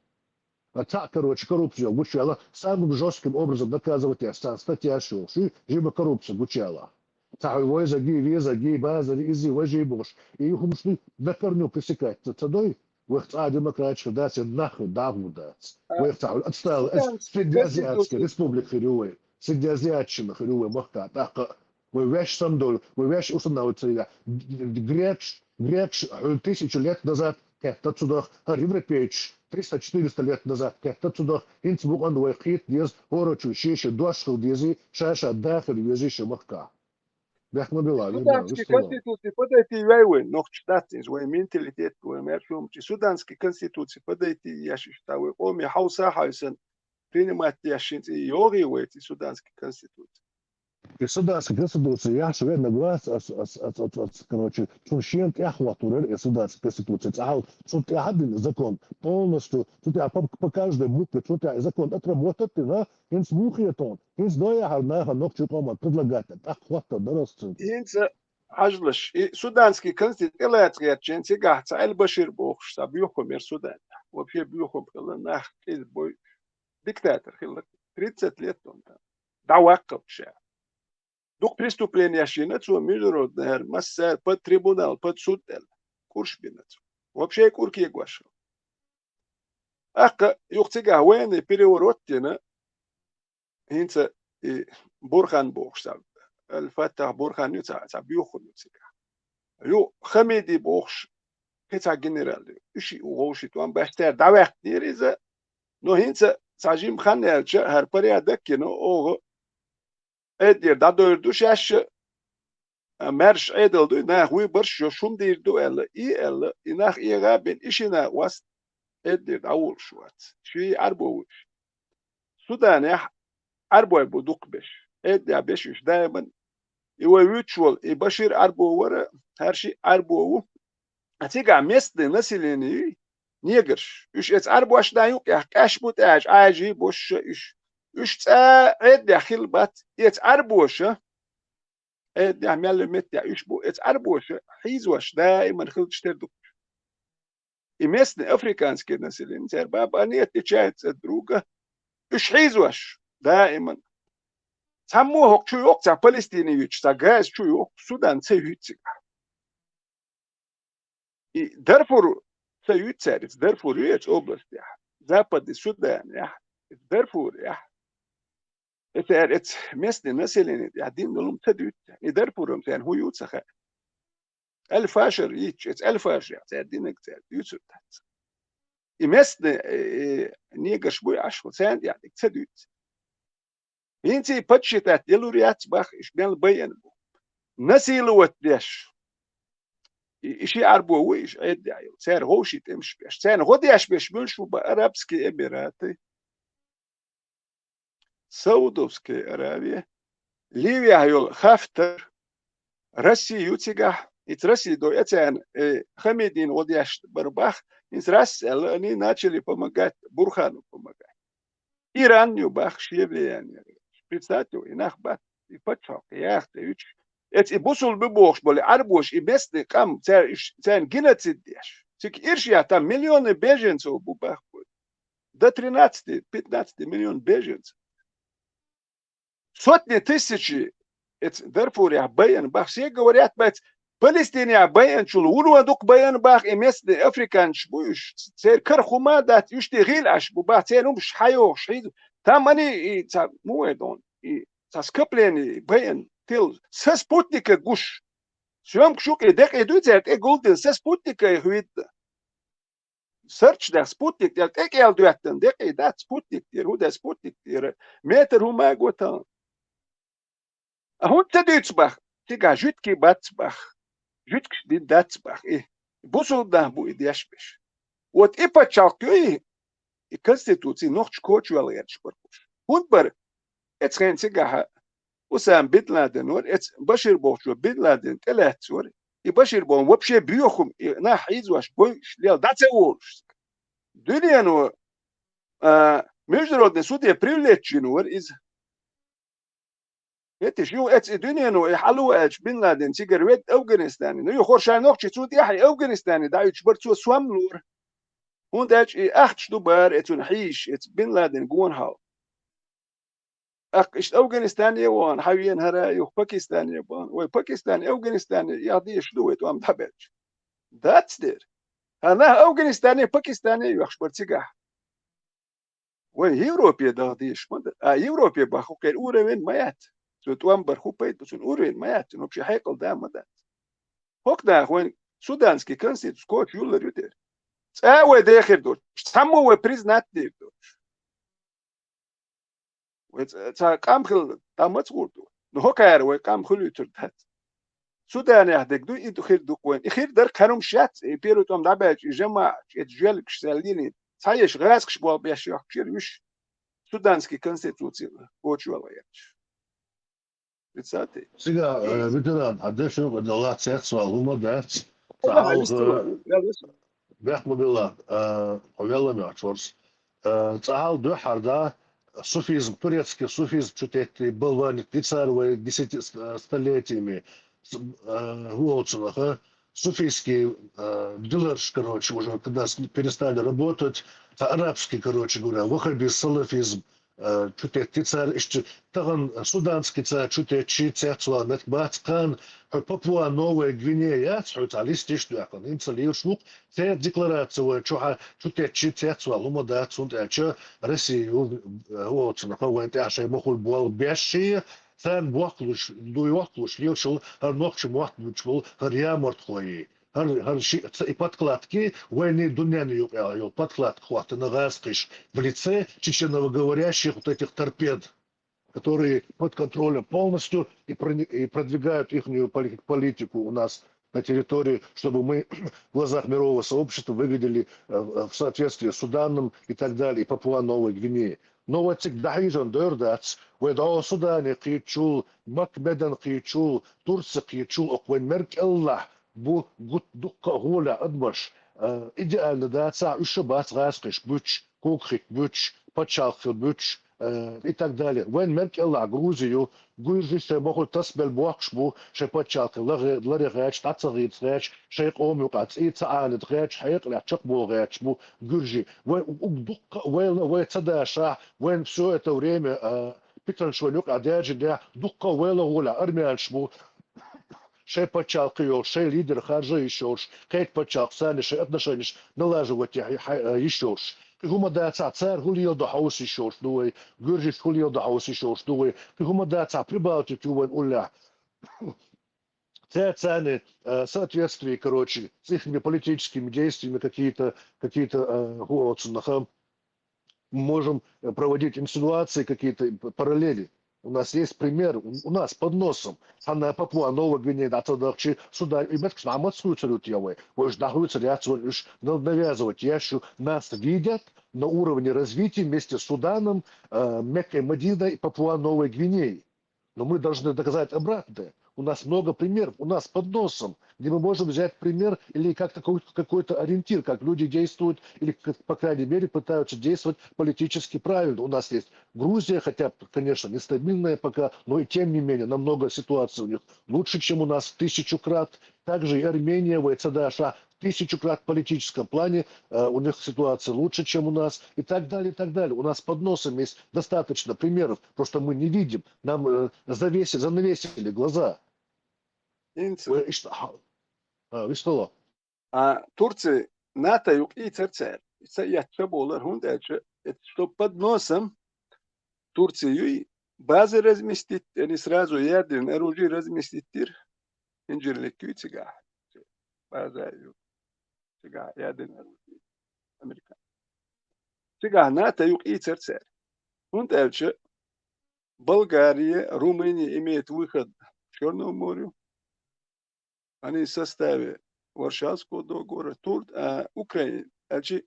А цхьаъ, короче, коррупцию гучаяла, самым жёстким образом наказывать яц цхьан статья шо, ши жима коррупция гучаяла. Цхьа хьуй вайзаги, везаги, базари, изи, важи бохуш. И хӀумашни на корню пресекать ца, ца дой, вайх цхьа демократия дац, я нах дагӀу дац. А, Вайх цхьа хьуй отстал, Судан среднеазиатский Конституция. Республика хир ю вай. Среднеазиатчина хир ю вай махка тӀаккха. Вай ваьш сам долу, вай ваьш усанна вай ца йила. Грекш, грекш, хьуна тысячу лет назад кхетта цу дах, хӀара европейчу триста-четыреста лет назад кхетта цу дах, хӀинца букъанна вай кхета деза, хӀорачу шен-шен дош хила дезий, ша-ша дахар везий шен махка. Бехк ма билла, Суданский вистхила. Конституция подойти вай вайн, нохчаш дац иза, вайн менталитет, вайн мер хӀумачи. Суданский Конституция подойти еш иштта вай къоме хьовса хьайсан, принимать деш шин цӀе йогӀий вай цӀе Суданский Конституция. И суданская конституция яхьаш венна вац, ас, ас, ас, ас, ас, короче, цун шен тӀехь хӀоттур яра и суданская конституция. Цхьа хьал, цун тӀехь а дина закон полностью, цу тӀехь по, по каждой букве, цу тӀехь закон отработать дина, хӀинца мухе тон, хӀинца дояхьар наха нохчий къоман предлагать, тӀаккха хӀоттар дарас цун. ХӀинца хьажалаш, и суданский конституция тӀелаца гӀертачен цигахь цхьа Аль-Башир бохуш, цхьа боьхам яра Судан. Вообще боьхам хилла, нах кӀезиг бой, диктатор хилла, тридцать лет он там. ДӀаваккхалча. Дукха преступленеш йина цо, международный хӀара, массара, под трибунал, под суд аьлла. КӀурш бина цо. Вообще кӀур кегош. ТӀаккха юха цигахь военный переворот йина, хӀинца и Бурхан бохуш цхьа, Аль-Фаттах Бурхан ю цхьа, цхьа боьхам ю цигахь. Ю Хамиди бохуш, кхин цхьа генерал ю. Уьш и вовши тӀом баьш цара дӀаваьккхинера иза. Но хӀинца цхьа жима хан яьлча, хӀара порядок йина, оха Ӏеддера дӀадойр ду шаьш, а, маьрша Ӏедал дуй, нах вуй барш йо, шум дийр ду аьлла, и аьлла, и нах эгӀа а бина, и ши накъост Ӏеддера дӀаволуш вац. Ши Ӏарбо вуьш. Суданехь Ӏарбой бу дукха беш. Ӏеддехь беш уьш даиман. И вай вуьйцуш волу, и Башир Ӏарбо вара, хӀара ши Ӏарбо ву. А цигахь местное население юй, негрш. Уьш эца Ӏарбош дан юкъехь къаьш бу тӀаьжа, Ӏаьжий бошша уьш. Уьш цӀа Ӏеддехь хилла бац, эца Ӏарбоша, Ӏеддехь мел меттехь уьш бу, эца Ӏарбоша хьийзош даиман хилча тера ду. И местный африканский население, церан баба а нет, и чай цӀа друга, уьш хьийзош даиман. Цхьаммо хӀокху чу йоккху, цхьа Палестине юьтуш, цхьа Газа чу йоккху, Судан ца юьйцу цигахь. И Дарфур ца юьйцу цара, иза Дарфур ю эцу областехь, Западный Суданехь, иза Дарфурехь. Эца эр, эца местный население тӀехь дина лум ца дуьйцу цара. И Дарфурам царна хӀун ю ца хаьа. Аль-Фашер йитча, эца Аль-Фашер, цара динарг цара дуьйцур дац. И местный, э, э, негаш буй Ӏаш, хӀу царна тӀехь дика ца дуьйцу. ХӀинца и подсчитать делур яц бах, иш мел байина бу. Насиловать деш. И, и ши Ӏарбо ву, иш Ӏеддехь йолу. Цара гӀовший тӀемаш беш. Царна гӀо деш беш муьлш бу бан Арабские Эмираты, Саудовская Аравия, Ливияхь йолу Хафтар, Россия ю цигахь, ица Россия до эцарна, э, Хамидин гӀо деш бар бах, иза Расс аьлла, они начали помогать, Бурхану помогать. Иран ю бах шен влияние. Представьте, и нах бац, и пачхьалкх яхта юьтуш. Эца и бусулба бохуш болу Ӏарбош, и местный къам, цара, иш, царна геноцид деш. Цига ирш я, там миллионы беженцев бу бах бу. До тринадцати, пятнадцати миллион беженцев. Сотни тысячи эца Дарфурехь байина бах. Все говорят, бац, Палестинехь байинчул вуно дукха байина бах, и местный африканцаш бу уьш. Церан кара хӀума а дац, уьш те гӀийла Ӏаш бу бах, церан хӀумаш хьайохуш, хьийза. Там они и ца муэдон, и ца скопление байина тил. Са спутника гуш. Съёмкаш юкъе декъий дуй церан тӀе гулдина, са спутника их видно. Сарч даьхна спутник тӀера тӀекӀел доьттина, декъий дац спутник тӀера, хӀун дац спутник тӀера, метр хӀума а го тан. А хӀунда ца дуьйцу бах? Цигахь жуьгтий бац бах. Жуьгташ дина дац бах и. Бусулба нах бу и деш беш. Вот и пачхьалкх ю и, и конституций нохча коча вала гӀерташ бар уьш. ХӀунда бара? Эцу хенахь цигахь Усама Бин Ладен вара, эцу Башир бохучо Бин Ладен тӀелаьцна вара. И Башир боху вообще боьхам, и нах хьийзош, бойуш, лела дӀа ца волуш. Дуьнено, а, международный суде привлечь йина вара иза. ХӀеташ ю эцу и дуьнено, и хьалу аьлча Бин Ладен цигара ведда Афганистане. Ну, ю хорша нохчи цу тӀехь и Афганистане дӀа уьдуш бара цо сом лора. ХӀунда аьлча и ахча ду бара эцунна хьийзаш, эцу Бин Ладен гонахьал. Аккха иштта Афганистане а вахана, хьан вена хӀара а юха Пакистане а бахана. Вай Пакистане, Афганистане яха дезаш ду вай тӀом дӀабаьлча. Дац дера. Хьан нах Афганистане, Пакистане а йоьхуш бара цигахь. Вай Европе даха дезаш ма дара. А Европе баха кхера уровень ма яц. Цу тӀом бар хӀу пайда бу, цуьнан уровень ма яц, цуьнан вообще хьекъал да ма дац. ХӀокху наха вайн суданский конституция коча юллар ю дера. ЦӀа а вай дехир доцуш, цхьаммо вай признать дийр доцуш. Вай ца, ца къам хила дӀа маца гӀур ду. Ну, хӀокхара вай къам хуьлуьйтур дац. Суданехь дерг ду, и ду хир ду-кх вайн. И хир дара кхарумаш яц, и первый тӀом дӀабаьлча, и жамаӀаташ, и жоьлгаш цара лелийна. Цхьа еш гӀазкхаш болх беш йохкуш яра уьш. Суданский конституция коча йолла гӀерташ. Тридцатый. Цигахь, э, ветеран, хьан дешна юкъа делла цецвал хӀума дац. ЦӀаьхьал, э, бехк ма билла, э, хьо велла мегаш варс. Э, цӀаьхьал дуьххьара да суфизм, турецкий суфизм чу теттий балванит дицар вай десяти ст-, столетиями. С-, э, хӀу олу цунах, суфийский, э, диларш, короче, уже когда с-, перестали работать, а арабский, короче говоря, ваххабизм, салафизм, э, чу теттий цара, иштта тахана суданский цара чу теттий цецвала меттиг бац кхана, хьо Папуа Новая Гвинея яц, хьо цхьа лист иштта доьхкина, хӀинца лелаш ву-кх, церан деклараци вай чу хьа-, чу теттий цецвала хӀума дац, хӀунда аьлча Россия ю, э, оцунах вайн тӀехь шайн махула болх беш шен, царна бохкалуш, дуй вохкалуш лелаш хӀара нохчийн мотт буьтуш болу хӀара ямартхой. ХӀара, хӀара ши-, ца-, и подкладки вайна дунен юкъа йолу подкладка хӀоттина гӀазкхаша в лице чеченоговорящих вот этих торпед, которые под контролем полностью и, прони-, и продвигают ихнюю поли-, политику у нас на территории, чтобы мы в глазах мирового сообщества выглядели, э, в соответствии с Суданом и так далее, и Папуа Новой Гвинеей. Но вай цига дӀахьежна дер дац, вай дӀо Судане кхетачул, Мак-Медан кхетачул, Турце кхетачул, окху вайн мер кӀеллахь бу гуттар а дуккха а гӀолехь адамаш, э, идеально дацахь, уьш а бац гӀазкхаша буьтуш, когахӀитта буьтуш, пачхьалкх хила буьтуш, э, и так далее. Вайн мер кӀеллахь Грузи ю, гуьржий шайн махула тасабелла бохкуш бу, шайн пачхьалкх ларе-, ларъян гӀерташ, дӀа ца гӀерташ гӀерташ, шайн къоман юкъахь цӀий ца Ӏанийта гӀерташ, хьекъалехь чекхбовла гӀерташ бу гуьржий. Вай уггар дуккха а вайла, вай ца дашахь, вайн всё это время, э, пиканаш вайн юкъахь даьржинехь, дуккха а вайла гӀолехь армянаш бу, шайн пачхьалкх йолуш, шайн лидер харжа йиш йолуш, кхечу пачхьалкхашца шайн отношенеш налаживать ян хьа-, хьа-, йиш йолуш. Кхин хӀума дацахь, цара хӀун леладо хьовса йиш йолуш ду вай, гуьржаша хӀун леладо хьовса йиш йолуш ду вай, кхин хӀума дацахь, Прибалтика ю вайн уллехь. Цаьрца, э, соответствии, короче, с ихними политическими действиями какие-то, какие-то, э, хӀу оцунах, можем, э, проводить инсинуации, какие-то п-, параллели. У нас есть пример, у, у нас под носом. Цхьана Папуа Новая Гвинея дӀа ца дахча, сюда и меттигаш мац хуьйцур ю те вай. Вай уьш дӀахуьйцур яц, вай уьш на-, навязывать еш ю. Нас видят на уровне развития вместе с Суданом, э, Меккой, Мадиной и Папуа Новой Гвинеей. Но мы должны доказать обратное. У нас много примеров, у нас под носом, где мы можем взять пример или как такой, какой-то ориентир, как люди действуют, или, как, по крайней мере, пытаются действовать политически правильно. У нас есть Грузия, хотя, конечно, нестабильная пока, но и тем не менее, намного ситуация у них лучше, чем у нас в тысячу крат. Также и Армения, вай ца дашахь, в тысячу крат в политическом плане, э, у них ситуация лучше, чем у нас, и так далее, и так далее. У нас под носом есть достаточно примеров, просто мы не видим. Нам, э, завесили, занавесили глаза. Инца. Вай иштта хьа-, а, вистхила. А Турци НАТО юкъа ийцар цара. Ца эцча болар, хӀунда аьлча, это что под носом Турции юй, базы разместить, они сразу ядерное оружие разместить дир. Инжирлиг юй цигахь. База ю. Цигахь ядерное оружие. Американ. Цигахь НАТО юкъа ийцар цара. ХӀунда аьлча Болгария, Румыния имеет выход к Чёрному морю. Они в составе Варшавского договора, Тур-, а, Украина. Аьлча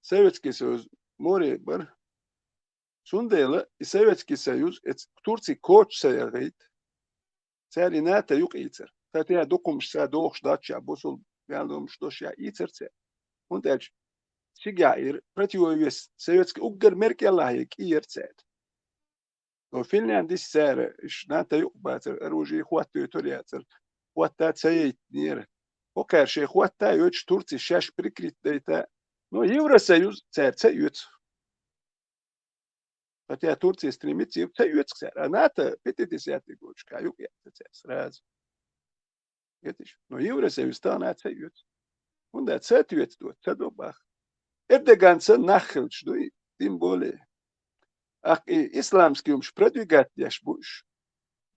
Советский Союз море бара. Цундела и Советский Союз, эц-, Турци коча ца яхийта, цара и НАТО юкъа ийцар. Ца тӀехь дукхумаш ца дохуш дац ша, бусул ваьллумаш дош я ийцар цара. ХӀунда аьлча цигахь ира противовес, советский уггар мер кӀелахь кӀийра цара. Но Финляндис цара, иш НАТО юкъа бацар, оружие хӀоттойтур яцар, хӀотта ца яйтинера. ХӀокхара шайн хӀотта йойтуш Турци шаьш прикрыть дайта, но Евросоюз цара ца оьцу. Хотя Турция стремится, ца оьцу цара. А НАТО пятидесятый годашка юкъа яц цара сразу. Гетиш? Но Евросоюз тахана ца оьцу. ХӀунда ца оьцу, ца до бах. Эрдоган ца нах хилча дуй, тем более. Ах, и исламский юмаш продвигать деш бу уьш.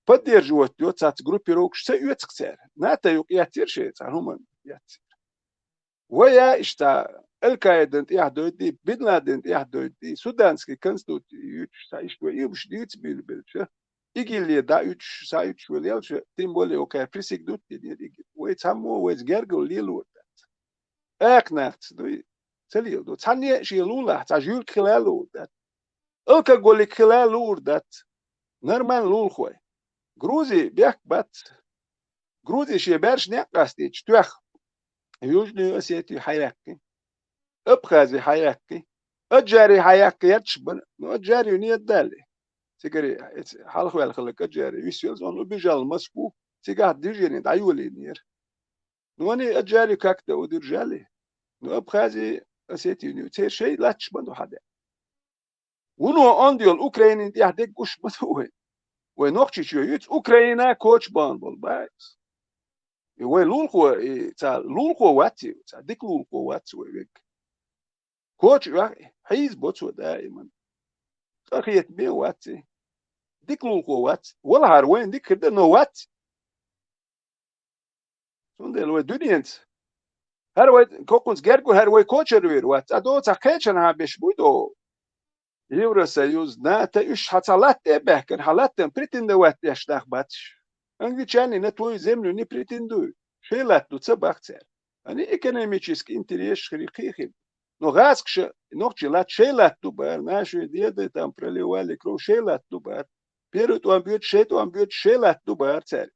Поддерживать йо цац группировкаш ца оьцу цара. НАТО юкъа яцира шайн цхьа хӀуманна яцира. Вай а иштта Аль-Каидан тӀехь дойдий, Бин Ладен тӀехь дойдий, суданский конституци юьтуш, цхьа иштта вай уьш дийца билбелча, ИГИЛе дӀа уьтуш, цхьа уьтуш вай лелча, тем более окхара присоединить динера ИГИЛ. Вай цхьаммо вайца гергал лелор дац. Акхнахца дуй, ца леладо. Цхьанне а шен лулахь, цхьа жуьрг хила луур дац. Алкоголик хила луур дац. Нормально лулахой. Грузи бехк бац. Грузи шен баьрша некъ къастийча, тоьхна Южную Осетию хьаяьккхи, Абхази хьаяьккхи, Аджари хьаяьккхи, ярташ бара, ну, Аджари не дале. Цигара эца хьалхаваьлла хилла Аджари, висвелла, он убежал в Москву, цигахь движение дӀайолийнера. Ну, они Аджари как-то удержали, ну, Абхази, Осетию, церан шайн латташ ма ду хьадаь. Вуно онда йолу Украинин тӀехь дерг гуш ма ду вай. Вай Нохчийчоь юьйцу Украина коча бахна болу баьхьа. И вай лулахо, и ца лулахо вац и, ца дика лулахо вац вай вег. Коча оьху, хьийза бо цо даиман. Къахетаме вац и. Дика лулахо вац. Валахьара вайна дика хир дара, но вац. Цундела вай дуьненца. ХӀара вай коккхунца герга, хӀара вай кочара вер вац. Цкъа до цхьа кхечанхьа беш буй до. Евросоюз, НАТО, уьш хьан цхьа латта тӀе а баьхкина, хьан латтана претендовать деш нах бац уьш. Англичане на твою землю не претендуют. Шайн латта ду ца бах цара. Они экономический интерес хири кхийхина. Но гӀазкхаша, нохчий латта шайн латта ду бара, наши деды там проливали кровь, шайн латта ду бара. Первый тӀом боьду, шайн тӀом боьду, шайн латта ду бара цара.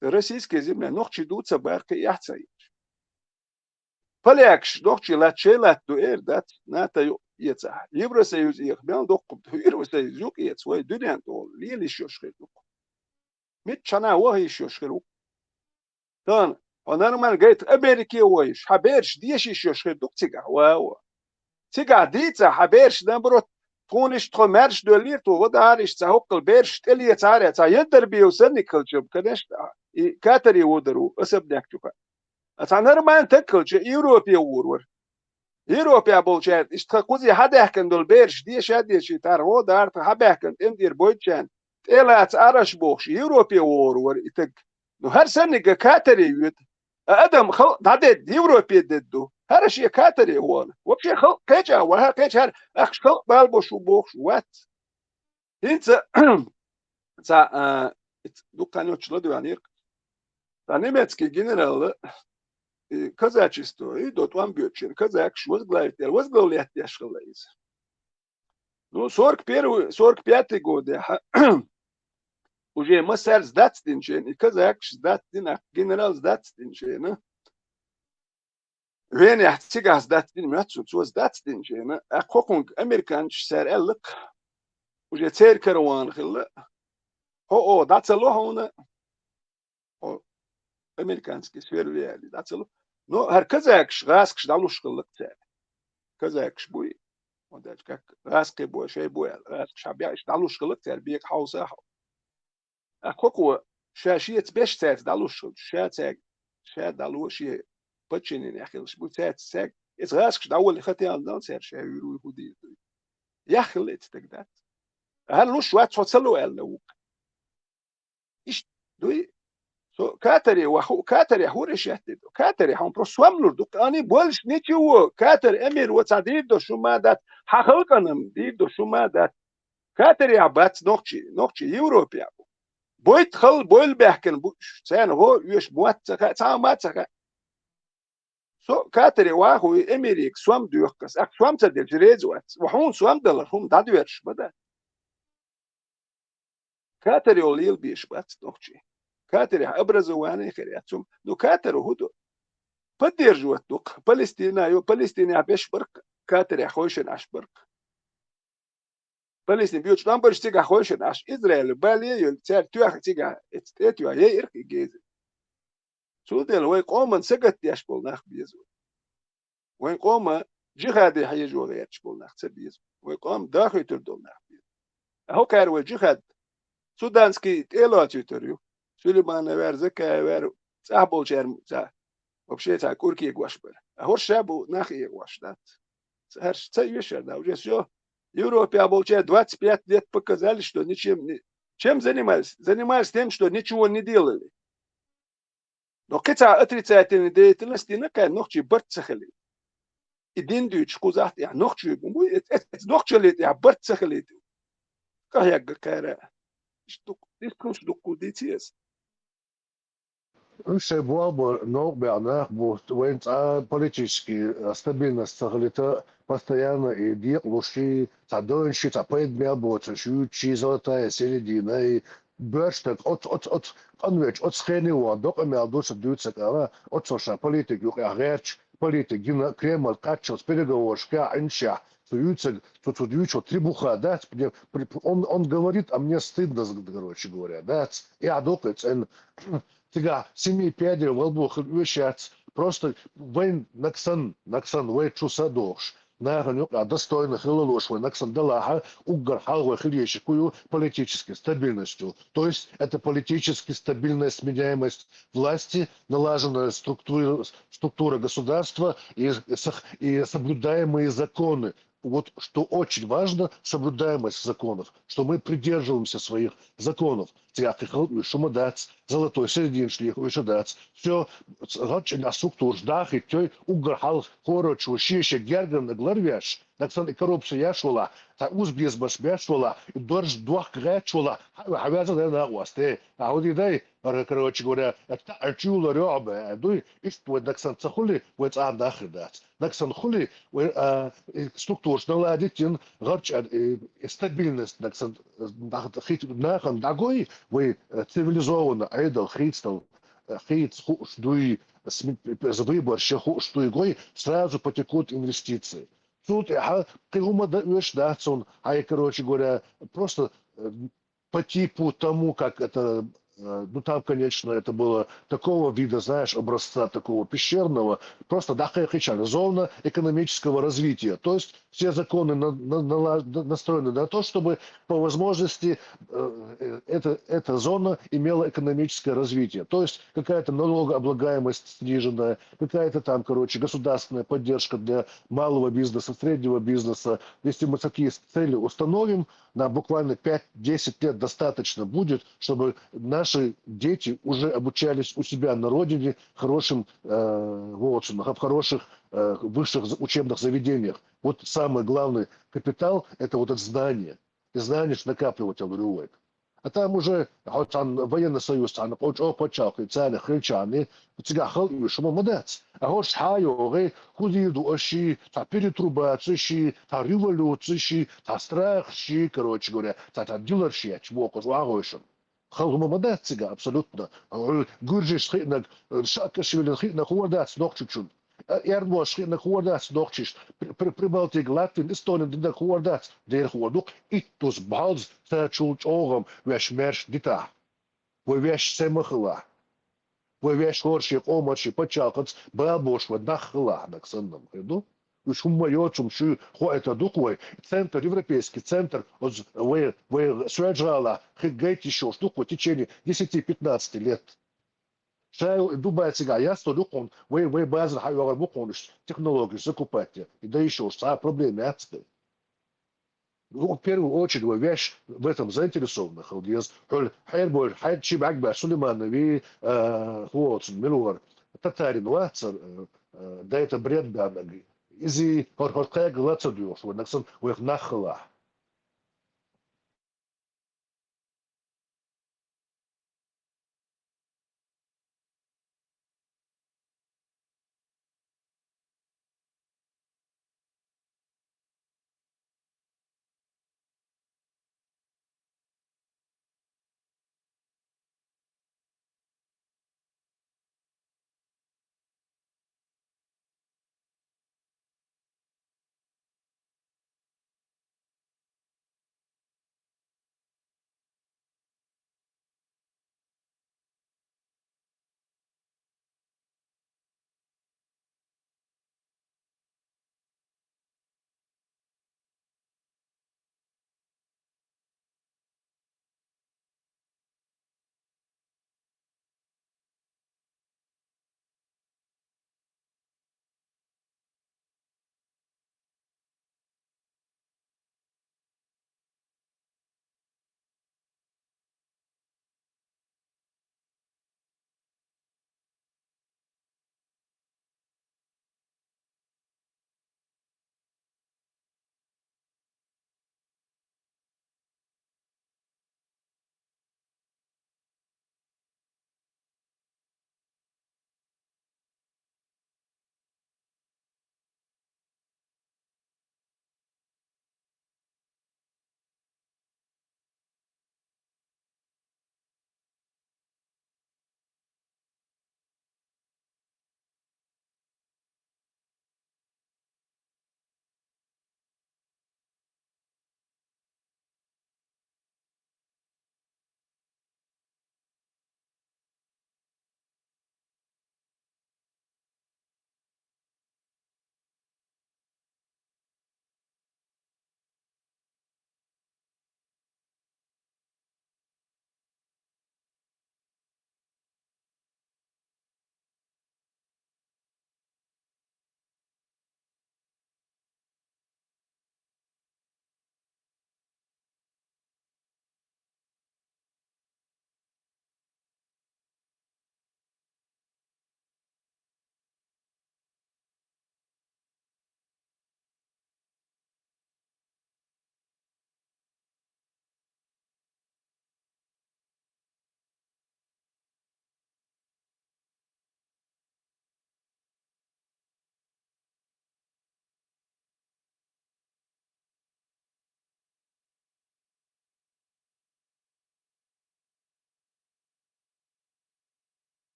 Российская земля, нохчий ду ца бара, кхин эхь ца еш. Полякаш нохчий латта шайн латта ду эр дац, НАТО ю эцахь. Евросоюз эха мел доккху ду, Евросоюз юкъ эца вай дуьнен тӀе волу, лела йиш йолуш хир ду. Митчхьана ваха йиш йолуш хир ву. Тахана, хьо нормально гайта Америке вайша, хьан бераш деша йиш йолуш хир ду цигахь, ва, ва. Цигахь дийца хьан бераш, наоборот, тхуна иштта тхо маьрша доьллийра, тхо гӀо дахьара иштта цхьа хӀоккхул бераш тӀелецахьара, цхьа Яндарбиев санниг хилча, конечно, и Катаре вудар ву, особняк чуьха. А цхьа нормально таг хилча, Европе вур вара. Европе болчаьрга иштта тхан кхузе хьан даьхкина долу бераш, деша а дешийтара, гӀо дахьара тхан хьан баьхкина тӀеман тӀера бойтучарна, тӀелаца Ӏараш бохуш, Европе вогӀур вара и таг. Ну, хӀара санниг Катаре йоьду. А адам халкъ дӀадедда, Европе дедда ду. ХӀара шен Катаре вахана. Вообще халкъ кхеча а вахана, кхеча хӀара ахча халкъ бала бошуш ву бохуш вац. ХӀинца цхьа, а, дуккха йоцуш ладоьгӀнера. Цхьа немецкий генерал, и казачество, и до тӀом боьдучеран казакаш возглавить дела, возглавлять деш хилла иза. Ну, сорок первый, сорок пятый годехь, уже массаьрца дацдинчеран, и казакаш дацдина, генерал дацдинчеран. Венехь цигахь дацдина моьтту цо, цо дацдинчеран, а кхокхунга американчаш цара аьлла-кх, уже церан караван хилла, хьо оха дӀа ца ло хьуна, хьо американский свервияли дӀа ца ло. Но хӀара казакаш, гӀазкхаш дӀалуш хилла-кх цара. Казакаш буй, хьо даьлча как гӀазкхий бой, шай бой аьлла, гӀазкхаш хьан беа иштта дӀалуш хилла-кх цара, бекъа хьовса а хьо. А кхокхо ша шеца беш цаьрца дӀалуш хилча, ша цаьрга, ша дӀало шен подчиненехь хилча, бу цаьрца, цаьрга, иза гӀазкхаш дӀаволлий хатиалнал цаьрца, ша вуьйр вуй хӀун дийр дуй. Яххилла иза стаг дац. ХӀара луш вац, хьо ца ло аьлла ву-кх. Иштта дуй, со катаре ваха, катаре хӀура шетте ду. Катаре хьуна просто сом лур ду. Ани больше ничего. Катар эмир ва ца дийр до шума дац. Хьан халкъанам дийр до шума дац. Катарехь бац нохчий, нохчий Европехь бу. Бойт хал, бойла баьхкина бу уьш, царна гӀо оьшу мотт ца хаьа, цхьа а ма ца хаьа. Со катаре вахуй эмириг сом доьху аса, аьлла, сом ца делча реза вац. Ва хьуна сом далар хӀума дӀадоьрзуш ма дац. Катаре лела беш бац нохчий. Катарехь образование хир яц хӀума. Ну, катаро хӀун ду? Поддерживать ду-кх. Палестина ю, Палестинехь беш бар-кх, катарехь хойшина Ӏаш бар-кх. Палестин боьдуш тӀом берш цигахь хойшина Ӏаш, Израиль бале а йолу, цаьрга тоьхна цигахь эцна тӀе а тоьхна, яйира-кх и геза. Цундела вайн къоман сагатдеш болу нах беза вай. Вайн къоман жихаде хьежо гӀерташ болу нах ца беза вай. Вайн къоман дахуьйтур долу нах беза. ХӀокхара вай жихад суданский тӀе а лоцуьйтур ю. Сулеймана вер, Закая вер, цӀахь болчаьрна ца. Вообще ца курке гош бара. А хӀорш ша бу нах эгӀош дац. ХӀорш ца оьшар да. Уже всё. Европе болчаьрна двадцать пять лет показали, что ничем не, чем занимались? Занимались тем, что ничего не делали. Но кхин цхьа отрицательный деятельность дина кхаьрна нохчий барт ца хилийта. И дин дуьйцуш кхузахь тӀехь нохчий бу, бу, эц-, эц-, нохчалле тӀехь барт ца хилийта. Къахьегга кхара. Иштта дукха, дискуссия дукха дийци аса. Уьш шайн болх бо новкъа баьхна нах бу, вайн цӀа политический стабильность ца хилийта, постоянно и декъалуш ши, цхьа дойнаш ши, цхьа пайда мел боцуш ю, ши золотая середина, и боьрша стаг, оц, оц, оц, къанвеча, оц хене вон, докъа мел ду ца дуьйцу ца кӀала, оццо ша политик юкъехь гӀерташ, политик гина, Кремль кхаччалц переговорашкахь, Ӏиншехь, цу юьйцаг, цу, цу юьйцу трибуха дац, мне, при-, он, он говорит, а мне стыдно, короче говоря, дац, эхь доккхий цӀена. Цигахь семи пядей во лба хила оьшуш яц, просто вайн нагахь санна, нагахь санна вай чу са дохуш, нахана юкъахь достойно хила луш вай нагахь санна далахь, уггар хьалха вай хила езаш кху ю политической стабильностью. То есть это политическая стабильная сменяемость власти, налаженная структура, структура государства и, и сох-, и соблюдаемые законы. Вот что очень важно, соблюдаемость законов, что мы придерживаемся своих законов. Цигахь кхин хала оьшуш хӀума дац, золотой середина леха оьшуш дац. Всё, гӀалгӀачу структураш дӀа а хӀиттайой, уггар хьалха хӀоро чу шен-шен гергарниг ларвеш, нагахь санна и коррупци еш валахь, цхьа узбезамаш беш валахь, и дарж дохка гӀерташ валахь, хьа, хьа веза дай накъост, э, хьа хӀу дай, короче говоря, это чула рёба, э, дуй, иштта вай нагахь санна ца хуьлий, вай цӀа а нах хир дац. Нагахь санна хуьлий, вай, а, и структураш наладить йина, гӀалгӀачу, э, и стабильность нагахь санна, э, нах-, хит-, нахана дӀагой, вай, э, цивилизованно Ӏедал хийцадала, э, хийца хууш дуй, см-, выбораш ян хууш дуй гой, сразу потекут инвестиции. Цул тӀаьхьа кхин хӀума дан оьшуш дац хьуна, хьай, короче говоря, просто, э, по типу тому, как это, э, ну, там, конечно, это было такого вида, знаешь, образца такого пещерного, просто дӀакхайкхича зона экономического развития. То есть все законы на-, на-, нала-, на-, настроены на то, чтобы по возможности, э, э, эта, эта зона имела экономическое развитие. То есть какая-то налогооблагаемость сниженная, какая-то там, короче, государственная поддержка для малого бизнеса, среднего бизнеса. Если мы такие цели установим, нам буквально пять-десять лет достаточно будет, чтобы наши дети уже обучались у себя на родине хорошим, э, вот, в хороших, э, высших за-, учебных заведениях. Вот самый главный капитал — это вот это знание. И знание ж накапливать, я говорю, вот. А там уже, хьо цхьана военный союз, цхьана къо-, чӀогӀа пачхьалкх, царна хилчахьана, цигахь хала оьшуш хӀума ма дац. А хӀорш хьа а йогӀий, хӀу дийр ду аш ший, цхьа перетрубаци ший, цхьа революци ший, цхьа страх ший, короче говоря, цхьа, цхьа дилар ший яц вокхуш, вагӀойшан. Хала хӀума ма дац цигахь абсолютно. Гуьржашца хиънарг, Саакашвилина хиънарг хӀора дац нохчочун. Эрдманца хиънарг хӀора дац нохчашца. При-, при-, Прибалтийга, Латвина, Эстонина динарг хӀора дац, дера хӀора ду-кх, иттуза, бӀозза царчул чӀогӀа ваьш маьрша дитахь. Вай ваьш сема хилахь. Вай ваьш хӀора шен къоман, шен пачхьалкхаца бала болуш вай нах хилахь, нагахь санна-м хир ду. Уьш хӀумма йоцург шуьга хьо а ду-кх вай. Центр, европейский центр, оцу вай, вай Соьлжа-ГӀалахь хи-, гайта йиш йолуш ду-кх вай в течение десяти-пятнадцати лет. Ша ю Дубай цигахь яц долу юкъахь, вай, вай базар хьайогӀур бу кхунаш технологияш закупать ян. И дан йиш йолуш цхьа а проблема яц кхин. Ну, в первую очередь, вай ваьш в этом заинтересованы хила деза. Хьуьлла хьербойр, хьаьрчи бӀаьрг баьш Сулейманови, а, хӀу оцу мила вара, татарин вацара, а, а, да это бред баьрнаг. Иза хӀор-, хӀорш кхайга ла ца доьхуш, вай нагахь санна вайх нах хилахь.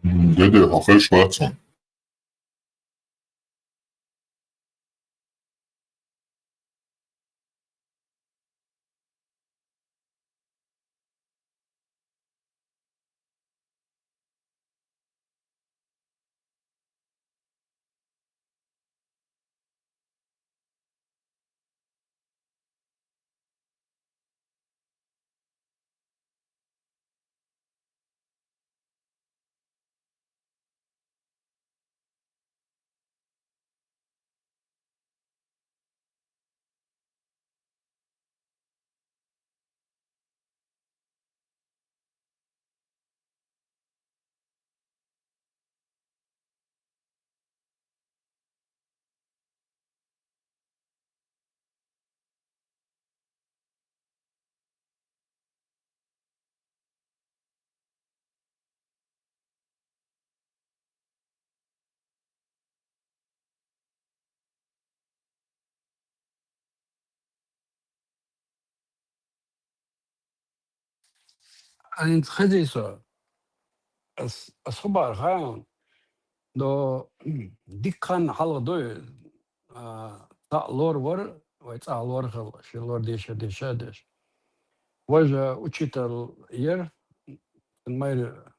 М, Дедэ, хьо хеш вацун. Ӏа хӀанз хезий со? Ас, ас хабар хьаун. До дикка хан хьалха дой, а, цхьа лор вар, вай цхьа лор хал, ши лор деша, деша, деш. Важа учитель яр, майра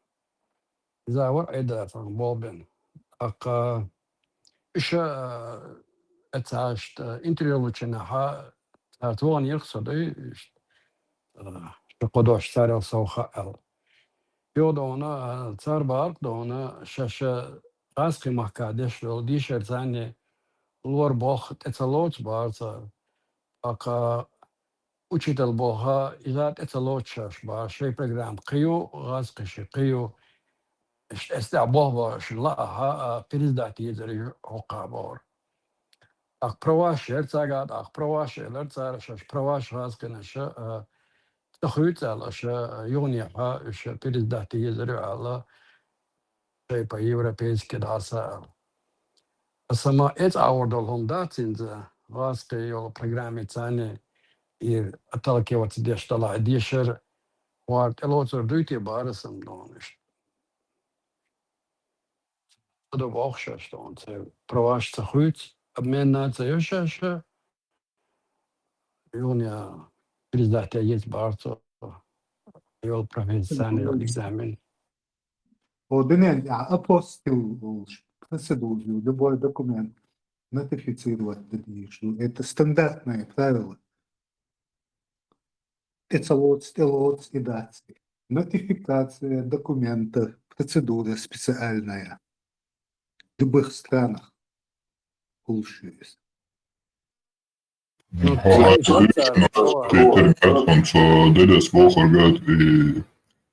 завар айда сан болбен. Ака иша, а, эцашт, а, интервью лучина ха, цар туган яр хсо дой, ишт, а, ши кодош царел сауха ал. Йо дона, а, цар барк дона, шаша гӀазкхи махка деш вел дишер цани лор бох тӀе ца лоц барца. Ака учитель боха иза тӀе ца лоц шаш бар, шей программ кхию, гӀазкхи ши кхию, иш эс тӀе бох бар, ши ла аха, а, пересдать езари хокка бор. Ах праваш яр цага, ах праваш яр цара, шаш праваш гӀазкхина ша, а, ца хуьцал аша, а, югъни ха, иш пересдать езари ала, шей по-европейски даса ал. Сама эц авурдал хум дацинза, гӀазкхи йол программи цани ир аталкевац деш дала дешер, вар тӀелоцур дуйти бара сам дониш. Адо бохша, что он це праваш ца хуьц, обмен на ца йоша ша, югъни пересдать езари барца, йол профессиональный экзамен. О, дунен, я, апостил, процедуру, любой документ нотифицировать дадишь. Ну, это стандартное правило. ТӀе ца лоц, тӀе лоц и дац. Нотификация документа, процедура специальная. В любых странах получается. Ну, хьо хьа ца вуьйцу, интернет хӀанз, э, дедес бохургат и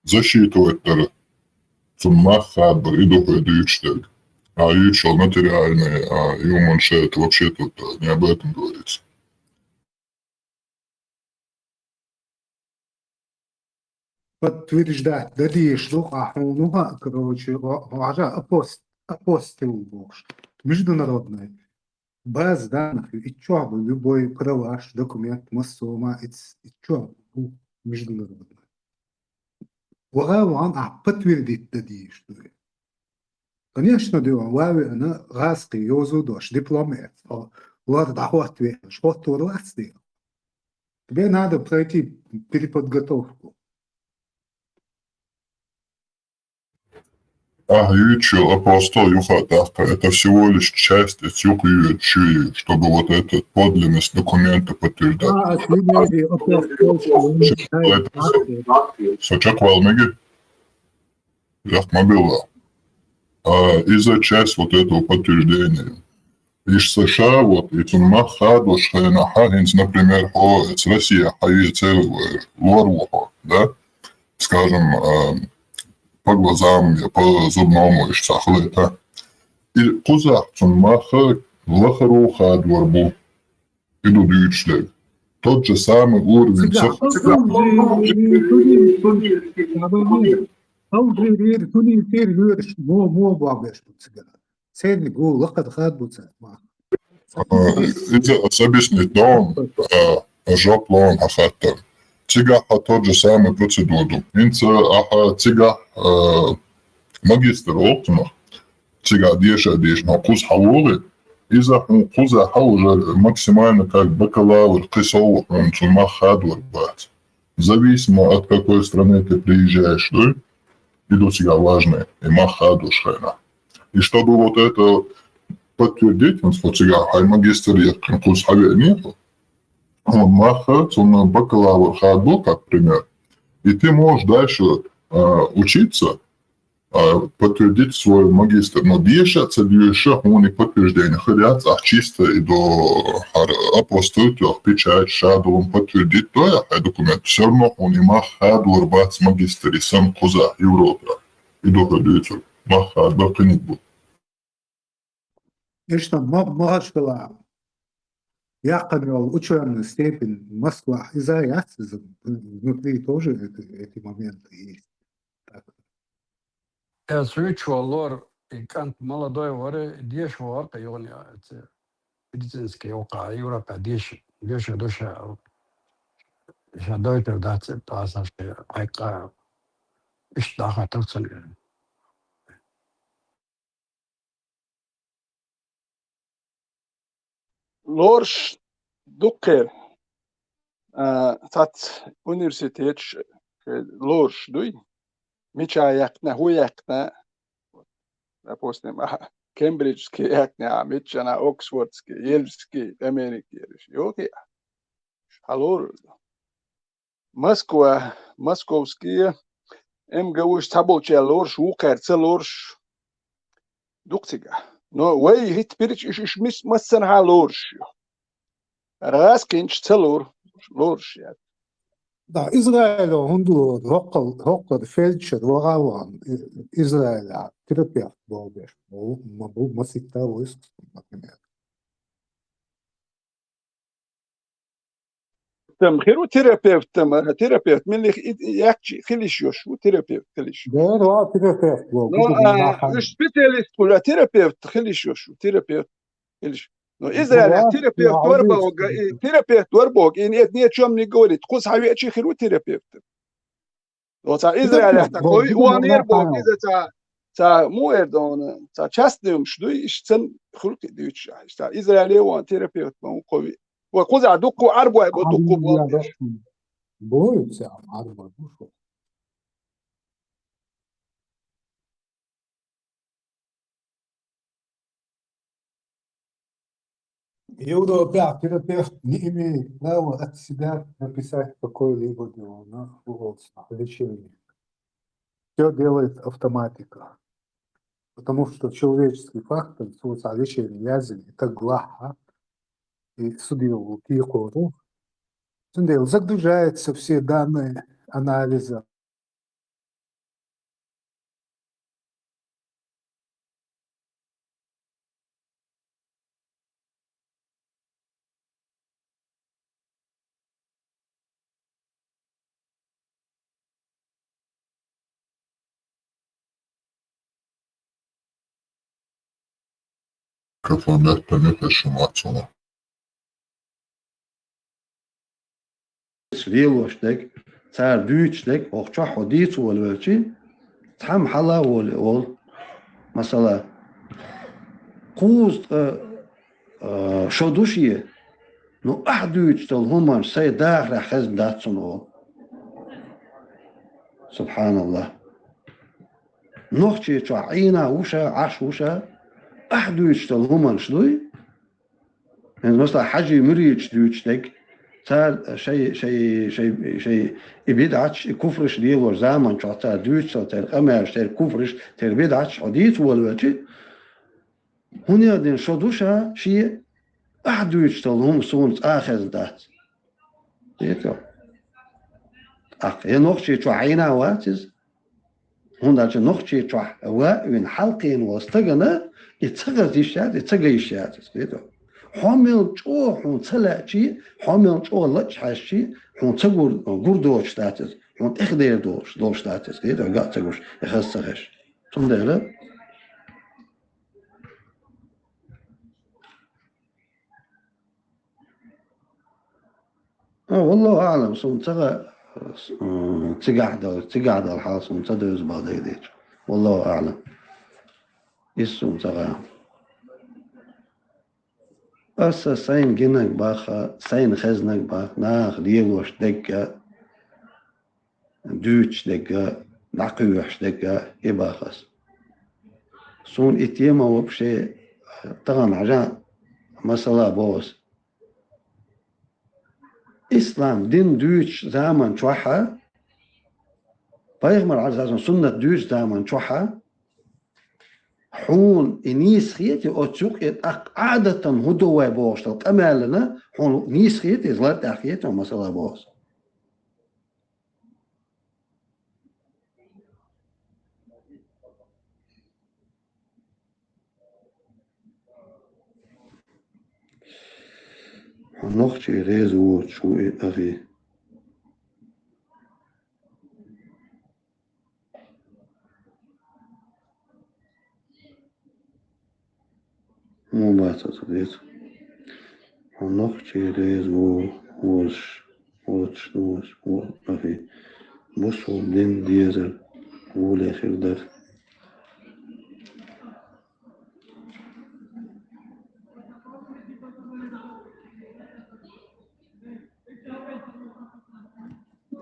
засчитывать дар. Цун мах хадбар, и духе дуьйцуш дерг. А юьйцуш материальный, а юман шет, вообще тут, э, не об этом говорится. Подтверждать дадеш ду, а хьуна, короче, ва-, важа апост-, апостил бохуш. Международный. База данных, и чё бы любой праваш, документ, массома, и ц-, и чё бы международный. Вага ван, а подтвердить дадеш ду. Конечно, ди ван, вави ана гӀазкхи йозу дош, диплом эц. О, лар дахват ве, шхот тур лац ди. Тебе надо пройти переподготовку. А, юьйцу апостол юха тӀаккха, это всего лишь часть из юха юьйцу, чтобы вот этот подлинность документа подтверждать. А, а, ты не апостол, что он... Со чакхвала меги? Яхь ма билла. А, иза часть вот этого подтверждения. Иш саша, вот, и цун мах хадош хенахьа, хӀинца, например, хьо эц Россия хьаийцар, лор ву хьо, да? Скажем, а, по глазам я, по зубному, иш ца хилийта. И кхузахь цун мах лахара хадор бу. И ду дуьйцуш дерг. Тот же самый уровень... Цига, псих-, Алжир, Тунис, Алжир, Тунис, Алжир, мо, мо бабеш бу цига. Церни гу лакхад хад бу ца, ма. А, иза ас объяснить дон, а, жоп лон хьа хаттар. Цигахь а тот же самый процедуру. ХӀинца ахьа цигахь, а, магистр олу цунах, цигахь деша а дешна, хьо кхуза хьан вогӀий, иза хьуна кхуза хьан уже максимально как бакалавр кхин сов хьуна цу мах хадор бац. Зависимо от какой страны ты приезжаешь, дуй, и ду цигахь важное, и мах хадош хенахь. И чтобы вот это подтвердить, хьо цигахь хьайн магистр яьккхина кхуза хьан веъний хьо, хьуна мах, цунна бакалавр хадо, как пример, и ты можешь дальше а, учиться, а, подтвердить свой магистр. Но деша а ца доьша, хьуна и подтверждение хир яц, ахь чисто и до хьара апостиль тоьхна, печать, шадолу подтвердить до я хьайн документ. Всё равно хьуна и мах хадор бац магистр, и санна кхуза Европа. И до хьо дуьйцург. Мах хадор кхиниг бу. Иштта Ма-, Махачкала яьккхина йолу учёный степень Москвахь иза яц иза, внутри тоже эти, эти моменты есть. Так. Э, суьйчу лор, и кӀант молодой вара, деша вара кхин юхана, э, медицинский вакха, Европа деша, деша душа, ша дойтар дац, тӀаса ша, айкъа, иштта даха турцун. Лоруш дуккхера, а, цхьацца университеташ, э, лоруш дуй? Мича яьккхина, хӀун яьккхина? Допустим, а, Кембриджский яьккхина, а, миччана Оксфордский, Ельский, Америкериш. Йохи, хьан лоруш ду. Москва, московские, МГУ-ш цхьаболчаьрга лоруш, вукхаьрга ца лоруш, дукха цигахь. Но вай хӀитта пирча уьш, уьш мис-, массанхьа лоруш ю. ГӀазкхинчу ца лору, лоруш яц. Да, Израило хӀунда лору? ХӀокхул-, хӀокхара фельдшер ваха а вахана, И-, Израилехь терапевт бохург ма бу, масийтта ву иза, например. Там хир ву терапевт, там, а, терапевт, милли и, и, яхчи хилиш йош ву терапевт хилиш. Дера ву терапевт ву, ну, гуду а, нахана. Уьш специалист хуьлу, а терапевт хилиш йош ву, терапевт хилиш. Ну, Израилехь терапевт вара боху, и терапевт вара боху, и нет, ни о чём не говорит. Кхуза хьан веачи хир ву терапевт. Оцу Израилехь тӀаккха вай вон эр боху, иза цхьа, цхьа муха эр ду хьуна, цхьа частный хӀумаш дуй, иштта санна хуьлу кхин дуьйцуш ахь. Иштта Израиле вон терапевт ма ву кхо ви. Вай кхузахь дуккха Ӏарбой бу, дуккха бу. Бу, цхьа Ӏарбой бу шу. Европа терапевт не имеет права от себя прописать какое-либо дело на лечение. Все делает автоматика. Потому что человеческий фактор, социальное лечение, язви, это глаха, и судья кийхьору. Цундела загружаются все данные анализа. Кафонат памяташ ма цо. Лелош дерг, цара дуьйцуш дерг, оха чохь хьо дийца волавелчи, цхьамма хьала а волий олу. Масала, кхузткъа, а, шо ду шен, ну, ахь дуьйцуш долу хӀуманаш сайн дахарехь хезна дац цунна олу. Субханаллах. Нохчийчохь Ӏийна ву ша, Ӏаш ву ша, ахь дуьйцуш долу хӀуманаш дуй? ХӀинца, масала, хьажий муьридаш дуьйцуш дерг, цара шай, шай, шай, шай и бидӀаташ, и куфраш лелош заманчохь цара дуьйцуш церан къамелаш, церан куфраш, церан бидӀаташ хьо дийца волавелчи, хӀунда аьлла шо ду ша, шен ахь дуьйцуш долу хӀума суна цкъа а хезна дац. Дийцо. ТӀаккха я Нохчийчохь Ӏийна а вац иза. ХӀунда аьлча Нохчийчохь ваьвина хьалкхиъна волу стагана и ца хаза йиш яц, и ца ган йиш яц иза, кхетий? Хьо мел чӀогӀа хьуна ца лаьачи, хьо мел чӀогӀа лачкъа хьаьжчи, хьуна ца гур, гур доцуш дац иза, хьуна тӀехдер долуш, долуш дац иза, кхетий, ган а ца гуш, и хаза ца хезаш. Цундела А, валлаху аълам, суна ца ха-, м, цигахь дала, цигахь дала хьал суна ца девза бакъдерг дийцича. Валлаху аӀлам. Иза суна ца гӀа. Аса сайна гинарг баха, сайна хезнарг баха, наха лелош дерг а, дуьйцуш дерг а, дӀакхоьхьуш дерг а, и баха аса. Суна и тема вообще тахана хьажа масала боху аса. Ислам дин дуьйцучу заман чохь а, пайхамар Ӏалайхиссалам суннат дуьйцучу заман чохь а, хьуна и нийса хетий, оцу юкъе тӀаккха Ӏадатан хӀун ду вай бохуш долу къамелана, хьуна нийса хетий, иза лар тӀехь хетий, масала боху аса. Хьо нохчий реза воцуш ву и ахи. Муха бацара ца деза? Хьо нохчий реза ву, возуш, воцуш, воцуш, во, ахи. Бусулба дин дезар, вуле хир дара.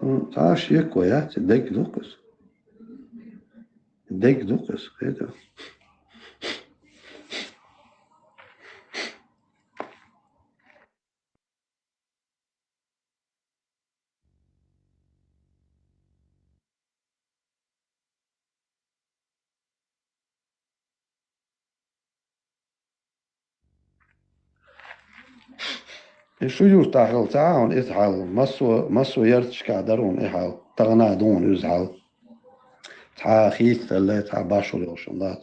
М, цхьа а шеко яц, дерг ду-кх иза. Дерг ду-кх иза, хета. И шу юьртахь хилла ца Ӏа хьуна иза хьал, массо, массо ярташкахь дара хьуна и хьал, тахана а ду хьуна иза хьал. Цхьа а хийцалла, цхьа а башхалла йолуш хӀума дац.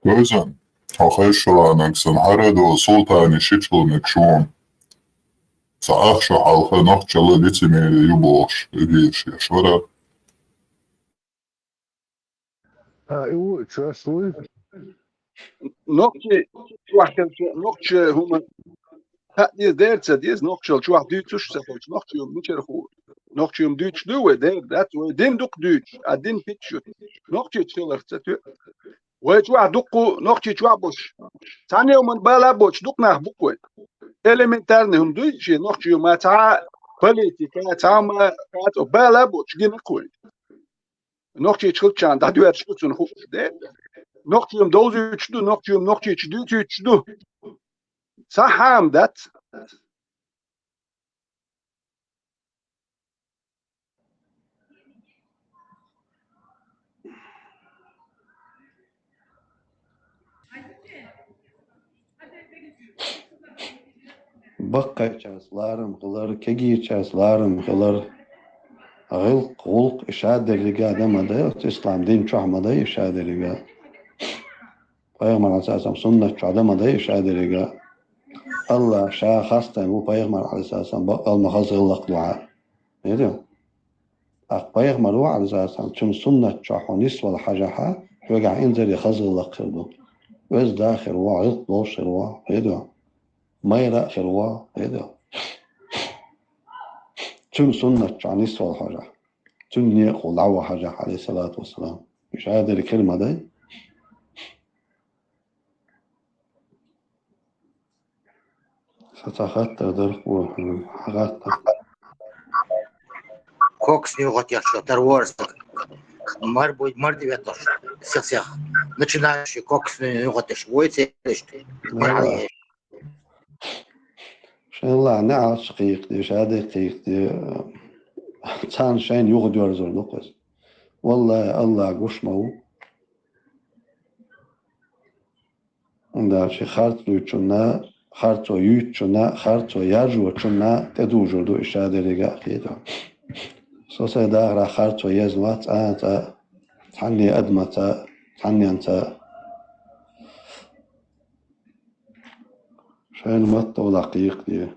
Везан, хьо хезаш валанаг сан хьара а долу Султани шичул мегаш ву. Ца ах шу хьалха нохчалла лицемерие ю бохуш, уьдийша еш вара. А, и ву, чоьш вуй? Нохчи, чохь хилча, нохчи хӀума хаа деза, дера ца деза, нохчалла чохь дуьйцуш а ца хилча, нохчи хӀума мичара хуур? Нохчи хӀума дуьйцуш ду вай, дера дац, вай дин дукха дуьйцуш, а дин питташ ю. Нохчи чу хиларх ца тоьа. Вай чохь дуккха нохчий чохь болуш. Цхьана йоман бала а боцуш, дукха нах бу-кх вай. Элементарный хӀума дуй шен нохчий ма цхьа а политика, цхьа а ма, цхьа а бала а боцуш гина-кх вай. Нохчий чу хилчарна дӀадоьрзуш ду цунна хууш де. Нохчий хӀума довзуьйтуш ду, нохчий хӀума нохчий чу дуьйцуьйтуш ду. Цхьа хьама дац. Баккхайчас ларам хилар, кегийчас ларам хилар, гӀиллакх, гӀуллакх и шадеррига дан ма дай, оцу ислам дин чохь ма дай и шадеррига. Пайхамар Ӏалайхиссалам суннат чохь дан ма дай и шадеррига. АллахӀ ша хастам ву пайхамар Ӏалайхиссалам баккъал ма хаза гӀиллакх ду хьан. Видео? ТӀаккха пайхамар ву Ӏалайхиссалам, цуьнан суннат чохь хьо нисвала хьажахьа, хьоьгахь инзаре хаза гӀиллакх хир ду. Оьзда а хир ву, гӀиллакх долуш хир ву, видео? Майра а хир ву, видео? Цуьнан суннат чохь нисвала хьажахь. Цуьнан некъахула дӀаваха хьажахь, Ӏалайхиссалату вассалам. Уьш хьадерриг хир ма дай? Сан цхьа хаттар дара, хьан хаттар? Кокс нюхать ехчо, тар ворсаг. Мар бу-, мар ди ветош. Сех-сех. Начинающий кокс нюхать еш. Вой цереш. Мар Валлахи. Шайн ла неӀалт кхийкхаде, шаде кхийкхаде, царна шайна юхадоьрзур ду-кх иза. Валлахи, АллахӀ гуш ма ву. ХӀунда аьлча харц дуьйцучунна, харцо юьйцучунна, харцо яржочунна тӀедужур ду и шадеррига а хетар. Со сайн дахарехь харцо езна вац цкъа а, цкъа а, цхьанне адамаца а, цхьанненца а. Шайна матта вала кхийкхаде.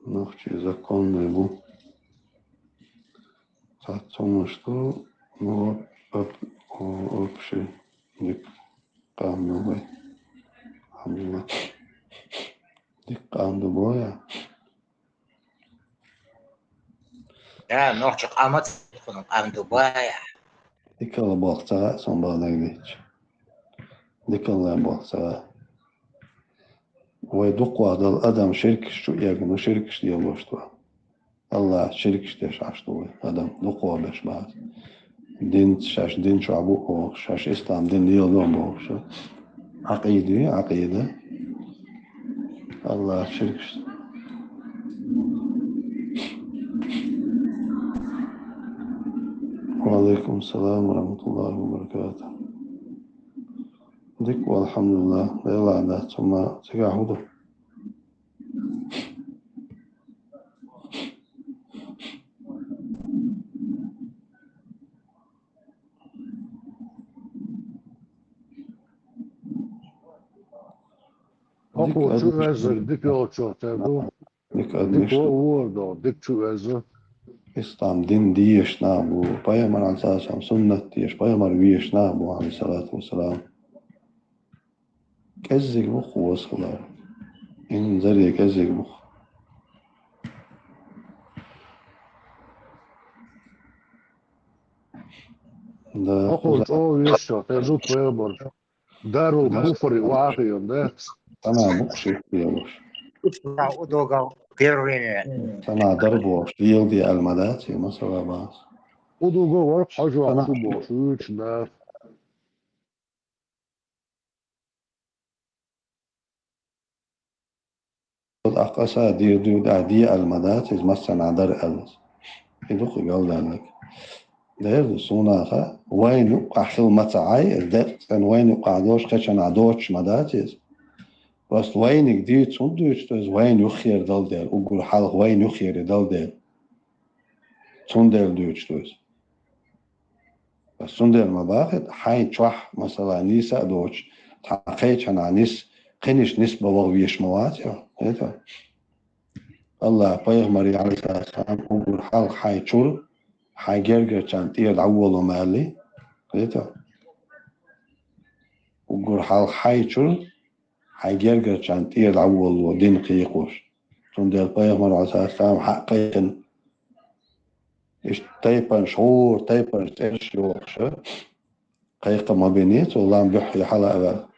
Нохчий законный бу. Цхьацца хӀумнаш ду, ну, об-, о-, общий дика къам ду вай. АлхьамдулиллахӀ. Дика къам ду боя. Да, нохча къам а цхьа къам ду боя. Дикала болх ца гӀа, сон бала дагадеъча. Дикала болх ца гӀа. Вай дукхагӀа дала адам ширкаш чу эгна, ширкаш делош ду. АллахӀаца ширкаш деш Ӏаш ду вай адам, дукхагӀа беш бац. Динца шаьш дин чохь бу а бохуш, шаьш ислам дин леладо а бохуш. Ӏакъида ю, Ӏакъида. АллахӀаца ширкаш. Ва Ӏалайкум салам ва рахьматуллахӀи ва баракатухӀ. Дика ва, алхьамдулиллахӀ, Делан дац, амма цигахь хӀун ду? Дика хӀокхо чу адмиш веззар дика йолчух тера ду. Дика адмиш ду. Дика вора догӀу, дика чу везза. Ислам дин дезаш нах бу, пайхамар Ӏалайхиссалату вассалам суннат дезаш, пайхамар везаш нах бу, Ӏалайхиссалату вассалам. КӀеззиг бу-кх васхалар. Инзаре кӀеззиг бу-кх. Да, хӀокхо чӀогӀа везаш, кхеза пайхамар. Дарул куфри вахиюн, да? Сана букъ ширк делуш. Удугал первыйне. Сана дар бохуш, леладе аьлла ма дац, и масала бахас. Удугал вара хьожа вахаш бохуш, вуьйцу нах. Тхаккха аса дийр дуьйна тӀехь де аьлла ма дац, иза массанхьа дара аьлла. И ду-кх и галдаьлларг. Дера ду суна хаьа, вайна юккъахь хила ма ца Ӏай, иза декъ цӀена вайна юккъахь долуш кхечанхьа доцуш ма дац иза. Просто вайниг дуьйцу, хӀунда дуьйцу ду иза, вайна юххера дала дела, уггар хьалха вайна юххера дала дела. Цундела дуьйцу ду иза. Ас цундела ма бахийта, хьайн чохь, масала, нийса а доцуш, цхьа кхечанхьа нис, кхиниш нис бан ваха везаш ма вац хьо, хета? АллахӀа пайхамаре, Ӏалайхиссалату вассалам, уггар хьалха хьайн чуьра, хьайн гергарчарна тӀера дӀаволало ма аьллий, хета? Уггар хьалха хьайн чуьра, хьайн гергарчарна тӀера дӀаволало дин кхайкхош. Цундела пайхамар, Ӏалайхиссалату вассалам, хьа а кхайкхина, иштта тайпанаш, хӀора тайпанаш цӀераш йохуш, кхайкха ма биний, цо лам буьххье хьала а ваьлла.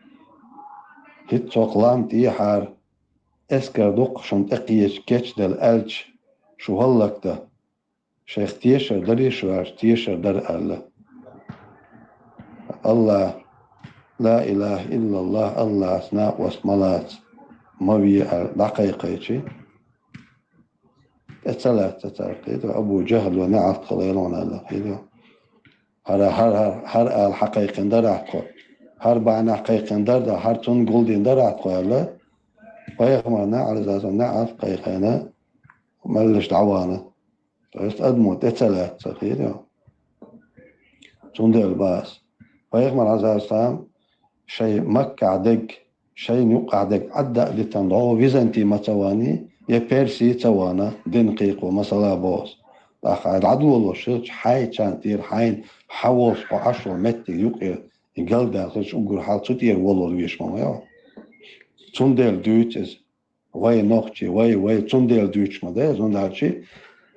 ХӀинца цо-кх лам тӀехьара, эскар ду-кх шуна тӀекхеча кечделла аьлча, шу хӀаллакдан. Шайх тешар дарий шу аьлча, тешар дара аьлла. АллахӀ, ла илахӀа иллаллахӀ, АллахӀаца накъост ма лаца, ма ве аьлла, дӀакхайкхийча, тӀе ца лаьцна цара, кхетий, Абу ЖахӀло неӀалт хуьлийла хьуна аьлла, кхетий. ХӀара, хӀара, хӀара, хӀара ала хьакхайкхина дарахь тхо. ХӀара бахьанехь кхайкхина дара, хӀара цунна гулдина дарахь тхо аьлла. Пайхамарна, Ӏалайхиссалату вассалам, неӀалт кхайкхина, меллаша дӀавахана. То есть адамо тӀе ца лаьцна, кхетий. Цундела бахас. Пайхамар, Ӏалайхиссалату вассалам, шайн Маккахь дерг, шайна юккъахь дерг Ӏадда а дитина, дӀо Византи ма ца ваханий, я Перси ца вахана, дин кхайкхо, масала боху ас. ТӀаккха хьайн дӀадолалуш хилча, хьайчарна тӀера хьайна хьан волуш хьо Ӏаш волу меттиг юкъера, и галдаьлла хилча, уггар хьалха цу тӀера волавала везаш ма ву хьо. Цундела дуьйцу иза. Вай нохчий, вай, вай, цундела дуьйцуш ма ду иза, хӀунда аьлча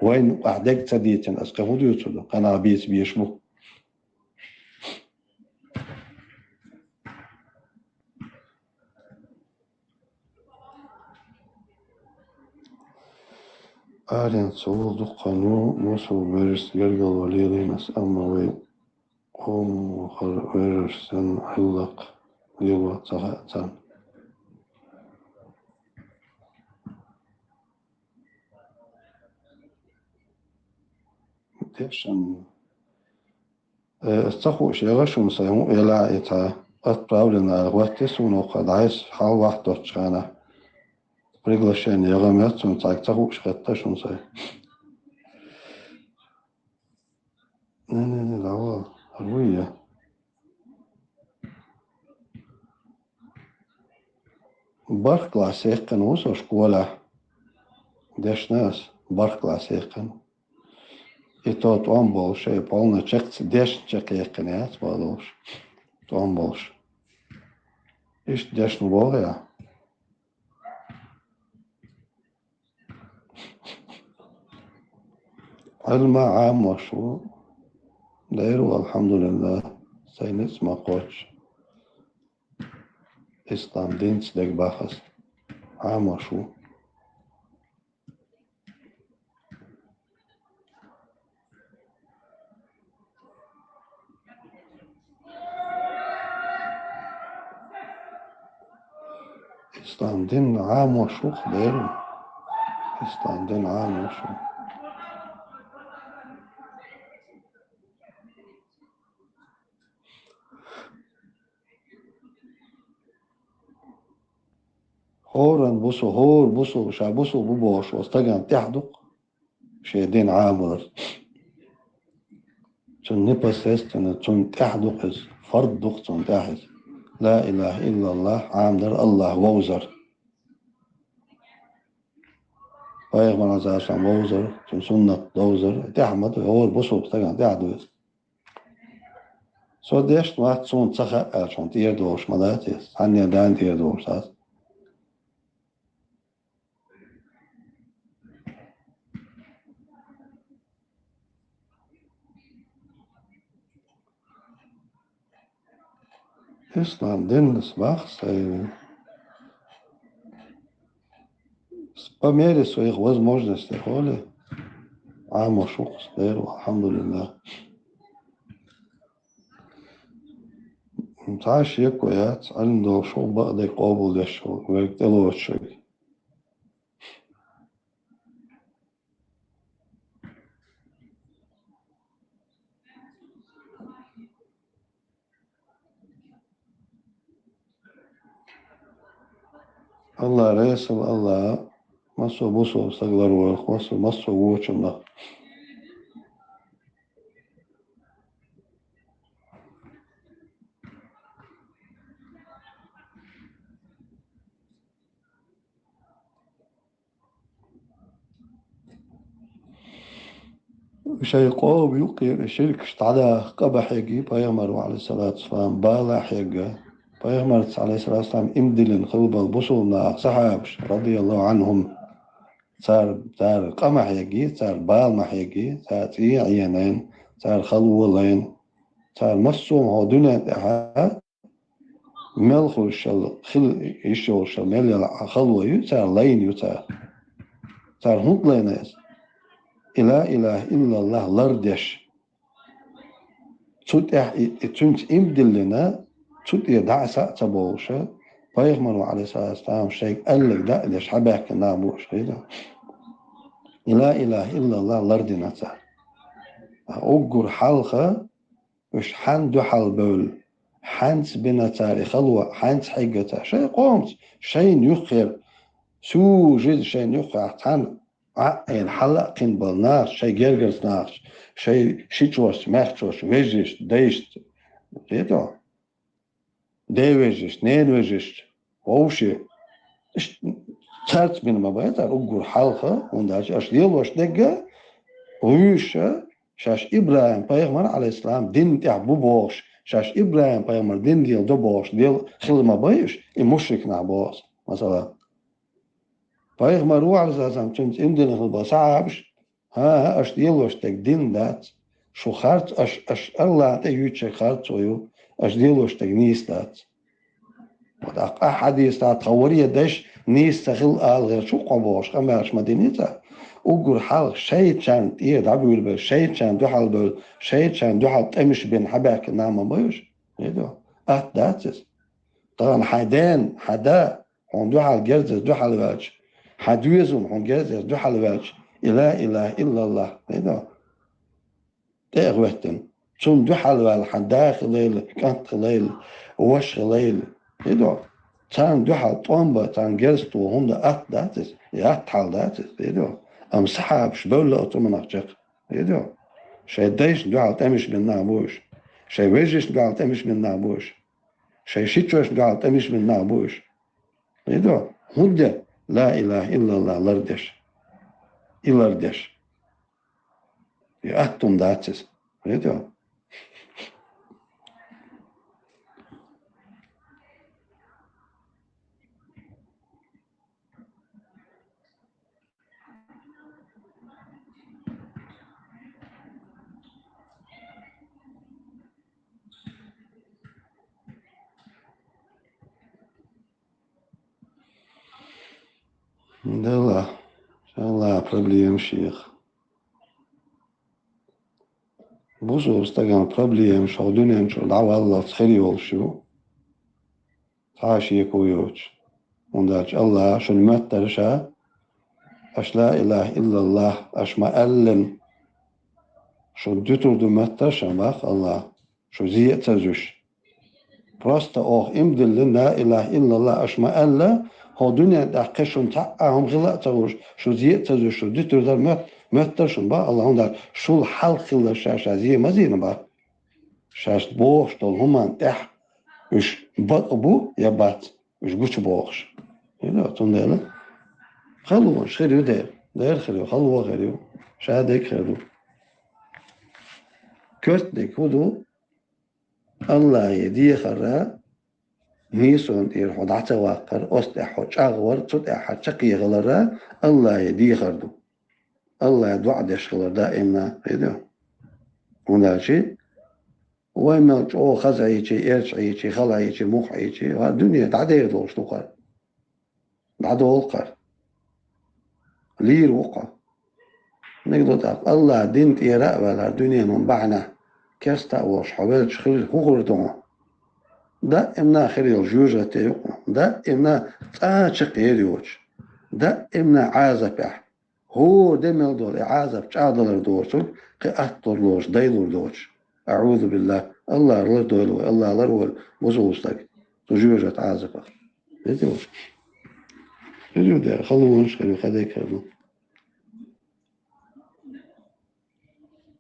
вайна юкъахь дерг ца дийцина, аса кхин хӀун дуьйцур ду, кхин нах бийца безаш бу. Аренца волу дуккха а ну, мусул беррис гергарло лелийна аса, амма вай къоман вахар верраш санна хьиллакх лело ца хаьа царна. Тешан. Э, ас ца хууш яра шуна сайн, хӀун эла а и цхьа отправлена аьлла, хӀоттий суна хӀокху дӀайса хьал вахтоттачу хенахь. Приглашение яра меттан цхьаьнга, ца хууш хетта шуна сайн. Не, не, не, дӀавала. ХӀара вуй я? Барх класс яьккхина ву со школехь. Дешна ас, барх класс яьккхина. И то тӀом болуш, и полна чекх ца дешна чекхъяьккхина яц бала долуш. ТӀом болуш. Иштта дешна боху я. Ӏилма Ӏамош ву. Дера ву, алхьамдулиллахӀ, сайн ницкъ ма кхоччу. Ислам динца дегабахаза Ӏамош ву. Ислам дин Ӏамош ву-кх дера. Ислам дин Ӏамош ву. ХӀоранна бусу-, хӀора бусулба, ша бусулба ву бохуш волу стагана тӀехь ду-кх шен дин Ӏамалар. Цунна непосредственно, цунна тӀехь ду-кх иза, фард ду-кх цунна тӀехь иза. Ла илаха иллаллахӀ Ӏамадар, АллахӀ вовзар. Пайхамар, Ӏалайхиссалам, вовзар, цуьнан суннат довзар, тӀехь ма ду, хӀора бусулба стагана тӀехь ду иза. Со дешна вац, суна ца хаьа аьлча, хьуна тӀера долуш ма дац иза, цхьанне а дана тӀера долуш дац. Ислам динца бахса, по мере своих возможностей, хӀоли, Ӏамош ву-кх, дера ву, алхьамдулиллахӀ. Цхьа а шеко яц, Ӏилма долуш ву, бакъдерг къобалдеш ву, верг тӀелоцуш верг. АллахӀ реза хуьлда, АллахӀа массо а бусулба стаг ларвойла, массо, массо а вочунах. Шайн къоман юккъера ширкаш дӀадаха къа ма хьегна, пайхамар ву, Ӏалайхиссалату вассалам, бала хьегна. Пайхамарца, Ӏалайхиссалату вассалам, иман диллина хилла болу бусулба наха, сахьабаш, радияллаху Ӏанхум, цара, цара къа ма хьегна, цара бала ма хьегна, цара цӀий а Ӏенийна, цара хало а лайна, цара массо а хӀокху дуьнен тӀехь мел хуьлуш йолу, хила йиш йолуш йолу мел йолу хало ю цара, лайна ю цара. Цара хӀунда лайна иза? И ла илаха иллаллахӀ лардеш. Цу тӀехь и, и цуьнца иман диллина, цу тӀе дӀа а, схьа а ца бовлуш, пайхамар ву, Ӏалайхиссалату вассалам, шайга аьлларг дӀа а деш, схьабаьхкина нах бу уьш, хӀета? И ла илаха иллаллахӀ лардина цара. Уггар хьалха уьш хьанна дуьхьал бевлла, хьаьнца бина цара и хало, хьаьнца хьегна цара? Шайн къомаца, шайна юххера, сужиз шайна юххехь цхьаьна Ӏа а Ӏийна, хьала а кхин болу нахаца, шайн гергарчу нахаца, шайн шичошца, маьхчошца, вежаршца, дайшца, хӀета? Ден вежаршца, ненан вежаршца, вовшашца. Иштта цаьрца бина ма бай цара уггар хьалха, хӀунда аьлча аша лелош дерг а, вуьйш а, шаьш ИбрахӀим-пайхамар, Ӏалайхиссалам, динна тӀехь бу бохуш, шаьш ИбрахӀим-пайхамар дин леладо бохуш, лела хила ма бай уьш, и мушрик нах боху аса, масала. Пайхамар ву, Ӏалайхиссалам, цуьнца иман диллина хилла болу сахьабаш, хӀан-хӀа, аша лелош дерг дин дац. Шу харц, аша, аша АллахӀна тӀе юьйцуш дерг харцо ю, аша лелош дерг нийса дац. Вот ахь къа хьадийса тхан варе дайша нийса ца хилла ала гӀерта шу къа бохуш къамелаш ма дина цара. Уггар хьалха шайчарна тӀера дӀабуьйлабелла, шайчарна дуьхьал бевлла, шайчарна дуьхьал тӀемаш бина хьабаьхкина нах ма бай уьш. ХӀета? Атта дац иза. Тахана хьайн дена, хьан да, хьуна дуьхьал герзаца дуьхьал ваьлча, хьан доьзална хьуна герзаца дуьхьал ваьлча, и ла илаха иллаллахӀ, хӀета? ТӀе а хӀоьттина, цунна дуьхьал ваьлла хьан да хилийла, кӀант хилийла, ваша хилийла, хӀета? Царна дуьхьал тӀом бан, царна герз туху хӀума дан атта дац иза, и атта хьал дац иза, хӀета? Амма сахьабаш бевлла оцу хӀуманах чекх, хӀета? Шайн дайшна дуьхьал тӀемаш бина нах бу уьш, шайн вежаршна дуьхьал тӀемаш бина нах бу уьш. Шайн шичошна дуьхьал тӀемаш бина нах бу уьш. ХӀета? ХӀунда? Ла илаха иллаллахӀ лардеш. И лардеш. И атта хӀума дац иза. Видите? Дела, шалла проблема шех. Бусалба стагана проблема, шо дуьнен чу дӀаваллалц хир йолуш ю. Цхьа а шеко йоцуш. ХӀунда аьлча Аллаха шуна моьттара ша, аша ла илаха иллаллах аша ма-аьллина, шуна дуьтур ду моьттара шуна бах Аллаха, шу зе а ца зуьш. Просто оха иман диллина, ла илаха иллаллах аша ма-аьлла, хӀокху дуьнен тӀехь кхин шуна цхьа а хӀума хила а ца хууш, шу зе а ца зуьш, шу дуьтур дара моьт-, моьттара шуна бах Аллаха, хӀунда аьлча шул хьалха хилла ша, ша зе ма зийна бах. Шаьш бохуш долу хӀуманна тӀехь уьш бакъ бу я бац, уьш гучубохуш. Хила, цундела халонаш хир ю дера. Дера хир ю, хало хир ю, ша дерг хир ду. Коьртаниг хӀун ду? Аллахе дехар, нийсонан тӀера хьо дӀа ца ваккхар, оцу тӀехь хьо чӀагӀвар, цу тӀехь хьан чаккхе хилар Аллахе дехар ду. Аллахе доӀа деш хилар даимна, хӀунда аьлча вай мел чӀогӀа хаза Ӏийчи, эрча Ӏийчи, хала Ӏийчи, муха Ӏийчи, ва дуьне дӀадер долуш ду кхара. ДӀадолу кхара. Лийр ву кхо. Мега ду тӀаккха, Аллах дин тӀера а ваьлла, дуьненан бахьанехь керста а волуш хьо велча хир хӀун хир ду хьуна? Даимна хир йолу жоьжахате ю хьуна. Даимна цкъа а чаккхе йоцуш. Даимна Ӏазапехь. ХӀора де мел долу и Ӏазап чӀагӀдалар доцург, кхин атта лур доцуш, дайлур доцуш. АӀузу биллах. Аллах лардойла вай, Аллах ларвойла бусалба стаг цу жоьжахатин Ӏазапах. Видите, вот. Видите, халонаш хир ю, хадайкхар ду.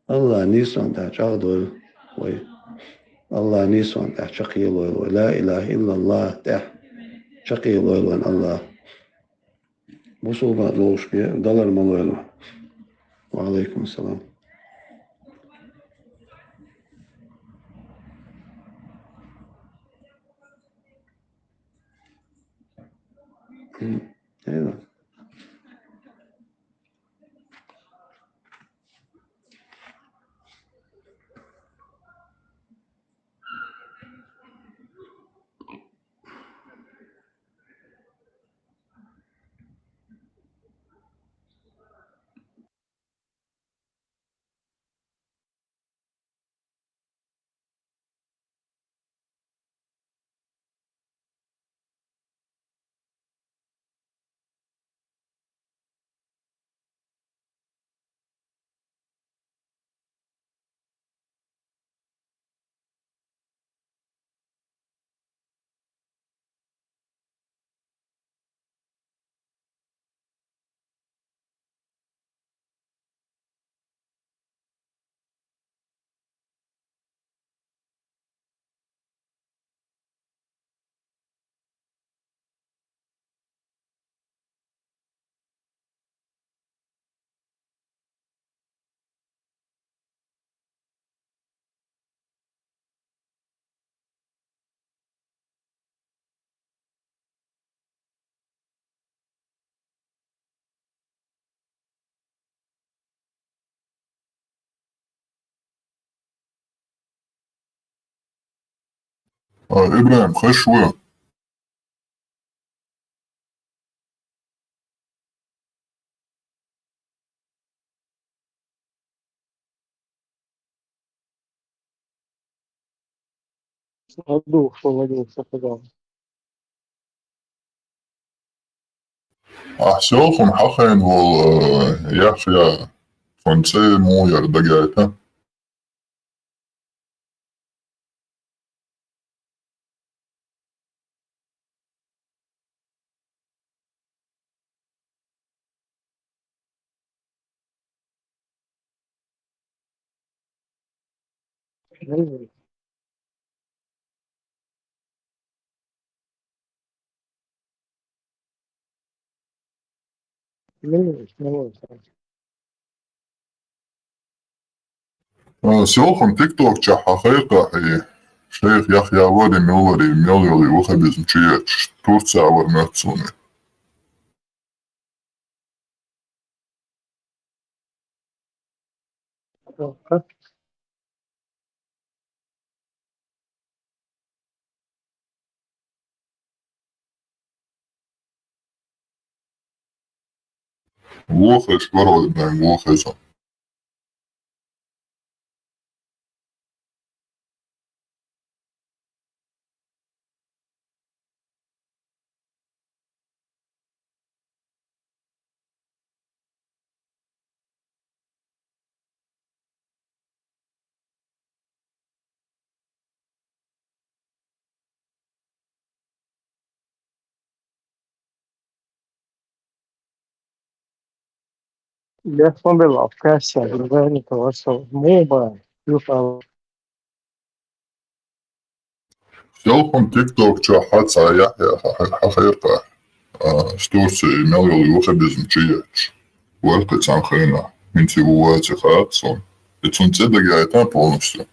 Аллах нийсонан тӀехь чӀагӀдойла вай. Аллах нийсонан тӀехь чаккхе лойла вай. Ла илаха иллаллах тӀехь чаккхе лойла вайн Аллах. Бусалба долуш бен далар ма лойла. Ва алейкум салам. М, эйва. А, ИбрахӀим, хезаш ву? Ахь селхана хьахийна волу, э, Яхьъя, цуьнан цӀе муха яра дагайта? А, селхана тикток чохь хьан хайкхахь и, шайх Яхья вара и, мел вара и, мел йолу и ваххабизм чу етташ, Турция вара моьтту суна. Вохаш, варо, вохаш. Леш ма белла, кхаьчча, гӀайгӀа ца варсо, муха бан, юха. Селхана тикток чохь хьан цхьа Яхья хьан, хьан, хьан хайкхахь, а, Турция мел йолу ваххабизм чу етташ. Вара кхин цхьана хенахь, хӀинца ву вац хаьа суна. И цунна цӀе дагайойту полностью.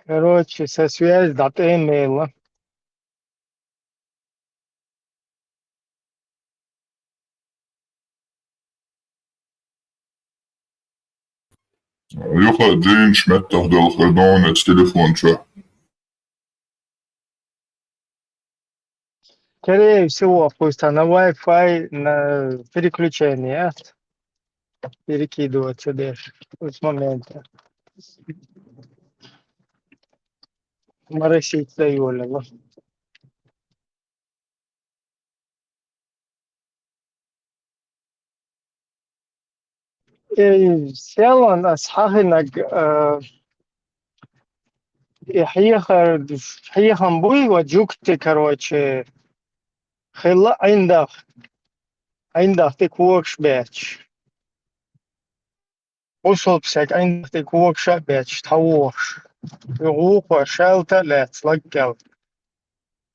Короче, со связь дӀатӀемела. Юха джинаш меттах делхар дону телефон чу. Скорее всего, пусть она Wi-Fi на переключение, а? Перекидываться дальше с момента. Моросить дозволило. Э, селхана ас хьахийнарг, э, и хьехар-, хьехам буй, вай жуьгти, короче, хилла ӀиндагӀ, ӀиндагӀ тӀе когаш баьчча. Бусалба стаг ӀиндагӀ тӀе когаш а баьчча, тхьавогӀуш. И гӀукхо шаьлта а лаьцна лаг кӀел.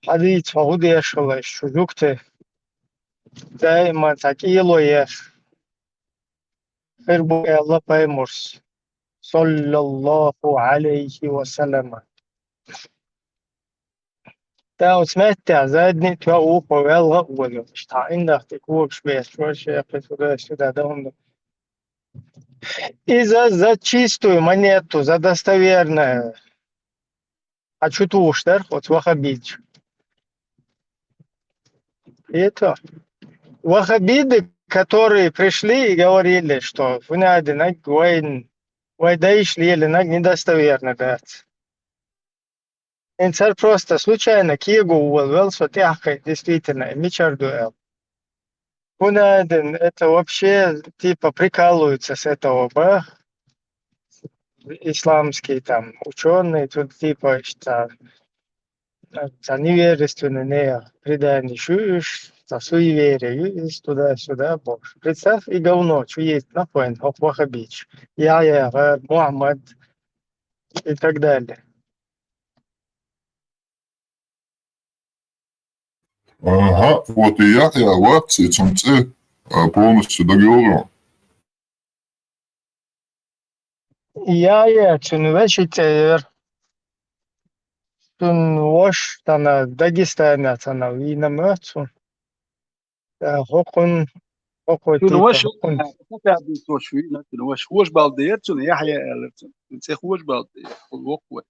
Хьадийца, хьо хӀун деш хилла, шу жуьгти? Даиман цхьа кӀело еш хир бу, аьлла пайхамара, саллаллаху Ӏалайхи ва саллама. ТӀаккха оцу меттехь задний тоьхна вукхо ваьлла а волуш, тхьа ӀиндагӀ тӀе когаш беш, вообще кхин сюда-сюда дан ду. Иза за чистую монету, за достоверное. А чу тухуш дара оцу ваххабиташа? Это ваххабиты, которые пришли и говорили, что вайн динарг, вайн, вайн дайша лелийнарг недостоверно дац. ХӀинца цара просто случайно кего волавелла, со тӀаьхьакхийтина, действительно, и мичара ду аьлла. ХӀунда аьлла, это вообще, типа, прикалываются с этого, ба? Исламские там учёные, тут, типа, что, э, цхьа невежественный нехан предание ю уьш, цхьа суеверие ю иза, туда-сюда, бохуш. Представь, и говно, чу есть нахуй, хӀокху ваххабиташа. Яхья, Мухьаммад и так далее. Ага, вот и Яхья вац, и цунна цӀе, а, полностью дагайогӀу. Яхья, цуьнан вешин цӀе яра. Цуьнан ваша цхьана Дагестане цхьана вийна моьтту суна. Ткъа хӀокхун, хӀокхун Цуьнан тӀе ваша, хӀокхун. Хьан дуьйцуш вийна цуьнан ваша? Хожабалде яра цуьнан, Яхья аьллера цуьнан. Цуьнан цӀе Хожабалде яра, хӀун воккха вац.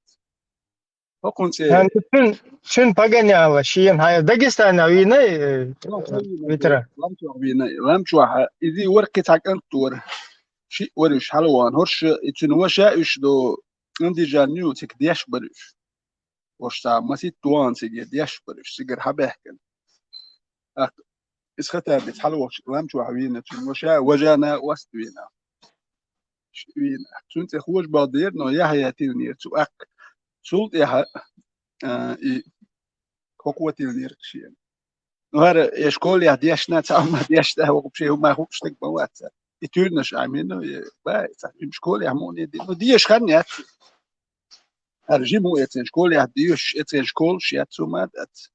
ХӀокхунца Хан цун, цун Паганяла шен хьай Дагестана вийнай, э, Ламчохь вийнай, витра. Ламчохь вийнай. Ламчохь, изий вара кхин цхьа кӀант вара. Шиъ вара уьш хьалаван. ХӀорш и цуьнан ваша уьш до Андижан ю, цига деш бара уьш. ХӀорш цхьа масийтта ван цига деш бара уьш, цигара хьабаьхкина. ТӀаккха иза хатар диц хьалавахча Ламчохь вийна, цуьнан ваша, важа накъост вийна. Вийна. Цуьнан цӀе хожа бахдера, но Яхьъя тиллинера цу аккха. Цул тӀаьхьа, а, и хӀокхо тиллинера шена. Ну, хӀара, э, школехь дешна, цхьа хӀума дешна, хӀокху шен хӀума хууш стаг ма вац. И туьйранаш Ӏамийна, э, ба, цхьа жима школехь муъне ди-, ну, деша хан яц. ХӀара жима ву эцен школехь доьшуш, эцен школаш яц цу ма дац.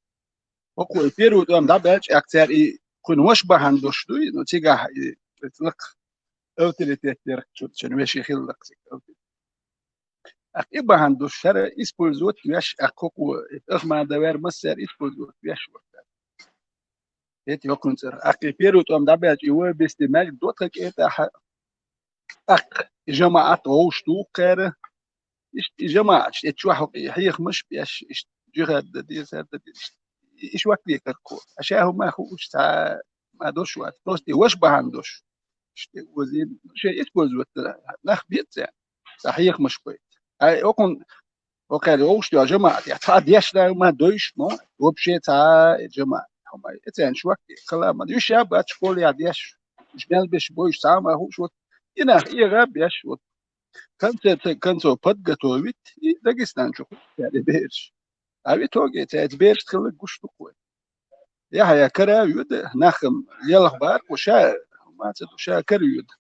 ХӀокхо и первый тӀом дӀабаьлча, аккха цара и кхуьнан ваша бахьана долуш дуй, ну, цигахь и, и лакха авторитет дерг цу, цуьнан вешин хилла лакха цига авторитет. ТӀаккха и бахьана долуш хӀара использовать веш, тӀаккха хӀокхо и Ахмадов вер массара использовать веш вара. ХӀетте хӀокхуьнан цӀера. ТӀаккха и первый тӀом дӀабаьлча, и вай бисте маьждиг до тхан кӀетахь, тӀаккха и жамаӀат вовшах туху кхара. Иштта и жамаӀаташ, и чохь хӀокху и хьехамаш а беш, иштта жихад дан дезар дан деза, иштта и шок векарг хӀу. Ша хӀума хууш цхьа ма дош вац. Просто и ваша бахьана дош. Иштта озийна, шен использовать дара. Нах бецци, цхьа хьехамаш байта. Ай, окхун, окхаьрга вовшах доьгӀна жамаӀат, я цхьа дешна хӀума дойш ма, вообще цхьа жамаӀат. ХӀума, и цӀен шок, кхала ма, уьш а бац школехь деш, уьш мел беш бойш цхьа ма хууш, вот, и нах эгӀа беш, вот, конце-то концов подготовить и Дагестан чу хӀуттаьлла бераш. А в итоге цаьрца бераш хилла гуш ду кхой. Яхьъя кара а воьду, нах-м лелха бара кху ша, ма ца ду, ша кара а воьду.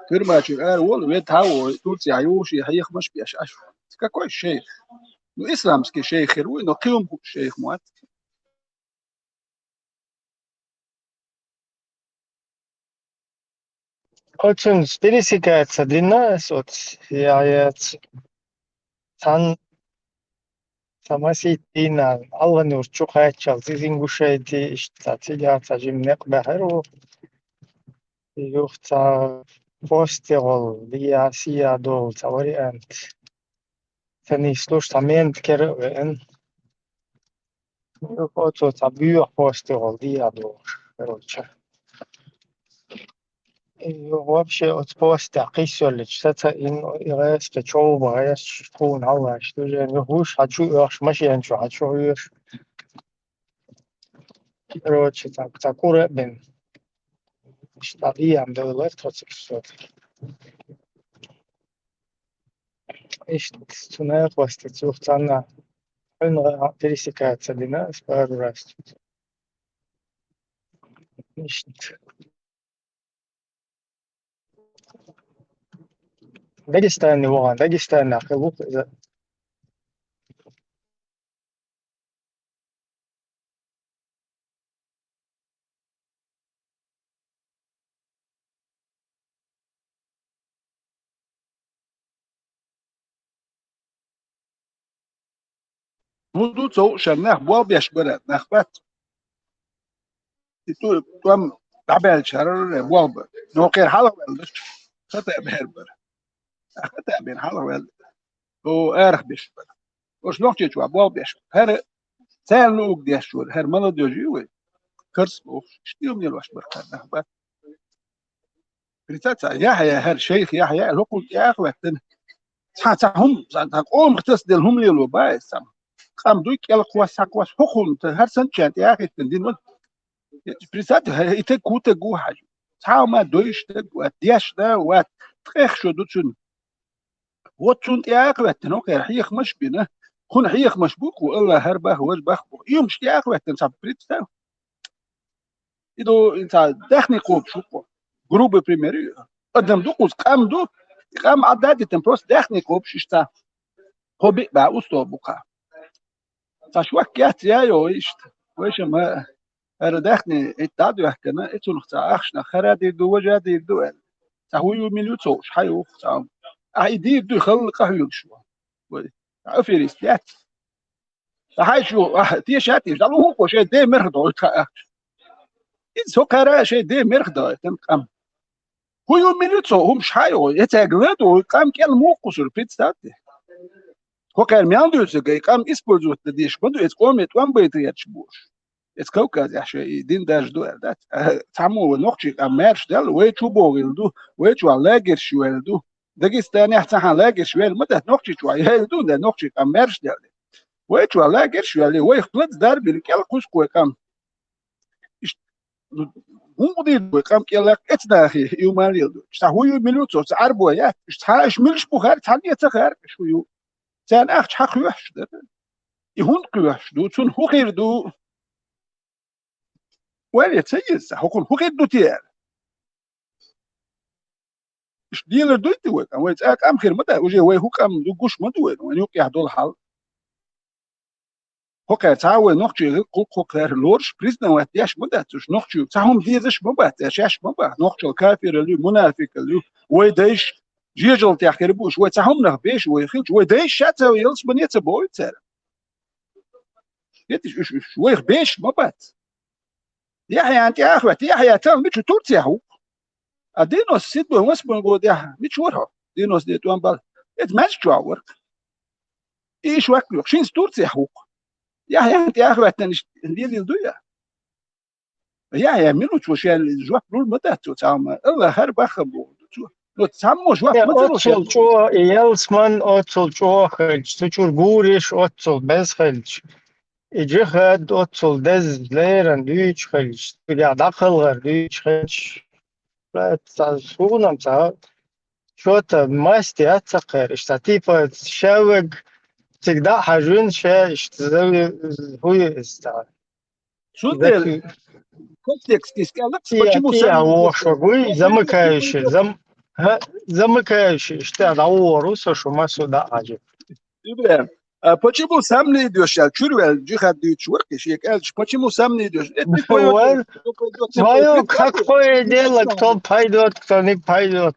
Тюрьма чуьра ара волу, ведда хьан а вой, Турцехь юхуш и хьехамаш а беш Ӏаш. Какой шейх? Ну, исламский шейх хир вуй, но кхин хӀума хууш шейх ма вац. Оцунца пересекаться дина ас оцу Яхьъяца. Цхьана сан масийтта дийнахь Алгъан-Юрт чу кхаччалц иза Ингушети, иштта цхьа цигахь цхьа жима некъ баьхьира ву. Юха цхьа посте гӀолла, дийя, сийя догӀу цхьа вариант. Ца нислуш, цхьа мента кера а веана. Юха оцо цхьа боьха посте гӀолла дийя догӀуш, короче. И вообще оцу постехь кхийсаллича, саца ин и гӀеска чов бан гӀеска тхуна хьаллаш, тужен юха вуш хьан чу оьхуш, машен чу хьан чу хьоьхуш. Короче, цхьа, цхьа кура а бина. Иштта дӀадийна девлар тхо цига со. Иштта цу накъостаца юха цхьанна хьуьнагӀа пересекаться дина ас пару раз. Иштта. Дагестане вахана, Дагестанехь хилла ву иза. ХӀун ду ца хууш, нах болх беш бара, нах бац. И ту-, тӀом дӀабаьлча хӀара болх бара. Но кхера хьалхаваьлла, хата бер бара. Хата бен хьалхаваьлла. О, арах беш бара. Ош нохчий чохь болх беш. ХӀара царна луъург деш вара. ХӀара молодёжь ю вай. Карс бохуш. Иштта ю мел ваш бара кхарна нах бац. Представь, цхьа Яхьъя, хӀара шайх Яхьъя, хӀокхул тӀе а хӀоьттина. Цхьа, цхьа хӀума, цхьа, цхьа къомах тасаделла хӀума лело баьс цхьа. Къам дуй кӀел кхосса, схьакхосса, хӀокхунна, хӀара санначарна тӀе а хӀиттина дина ван. Представь, хӀара и таг кутаг ву хьажа. Цхьа а ма дойш таг вац, дешна вац, ткъех шо ду цуьнан. Вот цунна тӀе а хӀоьттина, хӀокхара хьехамаш а бина. Кхунна хьехамаш бу кху, Алла хӀара бах, важа бах бу. И хӀумаш тӀе а хӀоьттина, цхьа представь. И ду, и цхьа даьхни кхобуш ву кху. Грубый пример ю. Адам ду кхуза, къам ду, и къам Ӏадда а дитина, просто даьхни кхобуш иштта. Кхо биъ бӀе устагӀа бу кху. Цхьа шок яц я йо иштта. Вайшимма хӀара даьхни итт дӀа а доьхкина, и цунах цхьа ахчанах хӀара а дийр ду, важа а дийр ду аьлла. Цхьа хӀун ю, мила ю ца хууш, хьан ю цхьа хӀума. Ахьа и дийр дуй, халла къахьоьгуш ву. Вай, аферист яц. Ткъа хьайн шу, ахь, теша а теша, дӀалу хӀун кхо шайн ден мерх догӀуьйту ахча. Иза со кхара шайн ден мерх догӀуьйтан къам. ХӀун ю, мила ю цо, хӀумаш хьан йогӀу, я цаьрга лан догӀу, къам кӀел муха кхуссур, представьте. ХӀокхара мел дуьйцург, и къам использовать дан дезаш ма ду, эца къоме тӀом байта гӀерташ болуш. Эца Кавказехь шайн и дин даржа ду аьлла дац. Цхьаммо вай нохчий къам маьрша даьлла, вай чу богӀийла ду, вай чохь лагерьш йоьлла ду. Дагестанехь цхьаьхьа лагерьш йоьлла ма дац, нохчий чохь йоьлла ду, да, нохчий къам маьрша даьлла. Вай чохь лагерьш йоьлла, вайх плацдарм бина кӀел кхузткъе къам. Иштта, ну, хӀун дийр ду вай къам кӀел лакха эца нахе, и ма лела ду. Цхьа хӀун ю, мила ю цо, цхьа Ӏарбо яц, цхьа аша милаш бу хаьара, цхьанне а ца хаьара, аша хӀун ю. Царна ахча хьан кхоьхьуш дара? И хӀунда кхоьхьуш ду? Цунна хӀун хир ду? Вай, я ца йиза, хӀокхунна хӀун хир ду те аьлла? Иштта лелар дуй те вай къам? Вай цкъа къам хир ма дац, уже вай хӀун къам ду гуш ма ду вайна, вайна юкъехь долу хьал. ХӀокхара цхьа а вай нохчий гӀуллакх хӀокхара лоруш, признавать деш ма дац уьш, нохчий цхьа хӀума дезаш ма бац, цара шаьш ма бац, нохчалла кафиралла ю, мунафикалла ю, вай дайша жежалтехь хир бу уьш, вай цхьа хӀуманах беш вай хилча, вай дайша ша ца ялсамане ца бовлу цара. Хеташ уьш, уьш вайх беш ма бац. Яхьъяна тӀе а хӀоьттина, Яхьъя тахана мича ву, Турцехь ву-кх. А девяносто седьмой, восьмой годехь мича вара хьо? Девяносто девять тӀом бала. Эца маьждиг чохь вара-кх. И иша ваьлла йохуш, хӀинца Турцехь ву-кх. Яхьъяна тӀе а хӀоьттина, иштта лелийла ду я? Яхьъя мила ву, цо шен жоп лур ма дац цо цхьа хӀума. Аллахьара бахам боху цо. Но цхьаммо жоп ма ца луш. Оццул чӀогӀа, и ялсаман оццул чӀогӀа хилча, цу чуьра гуреш оццул беза хилча, и джихад оццул деза леррина дуьйцуш хилча, цигахь дӀакхалхар дуьйцуш хилча, суна-м ца, чо-то маст яц цхьа кхераш, цхьа типа ша вега цига дӀа а хьажийна, ша иштта заве-, хӀун ю иза цхьа? Цундела контекст кӀелакх, почему сам вохуш вуй, замыкающий, зам-, ха, замыкающий, иштта дӀавогӀур ву со шу массо а дӀа а хьажийна. Ибрахим, а почему сам не идёшь аьлла, чуьра ваьлла джихад дуьйцуш вара-кх и шега аьлча, почему сам не идёшь? Это не твоё дело. Твоё, как твоё дело, кто пойдёт, кто не пойдёт.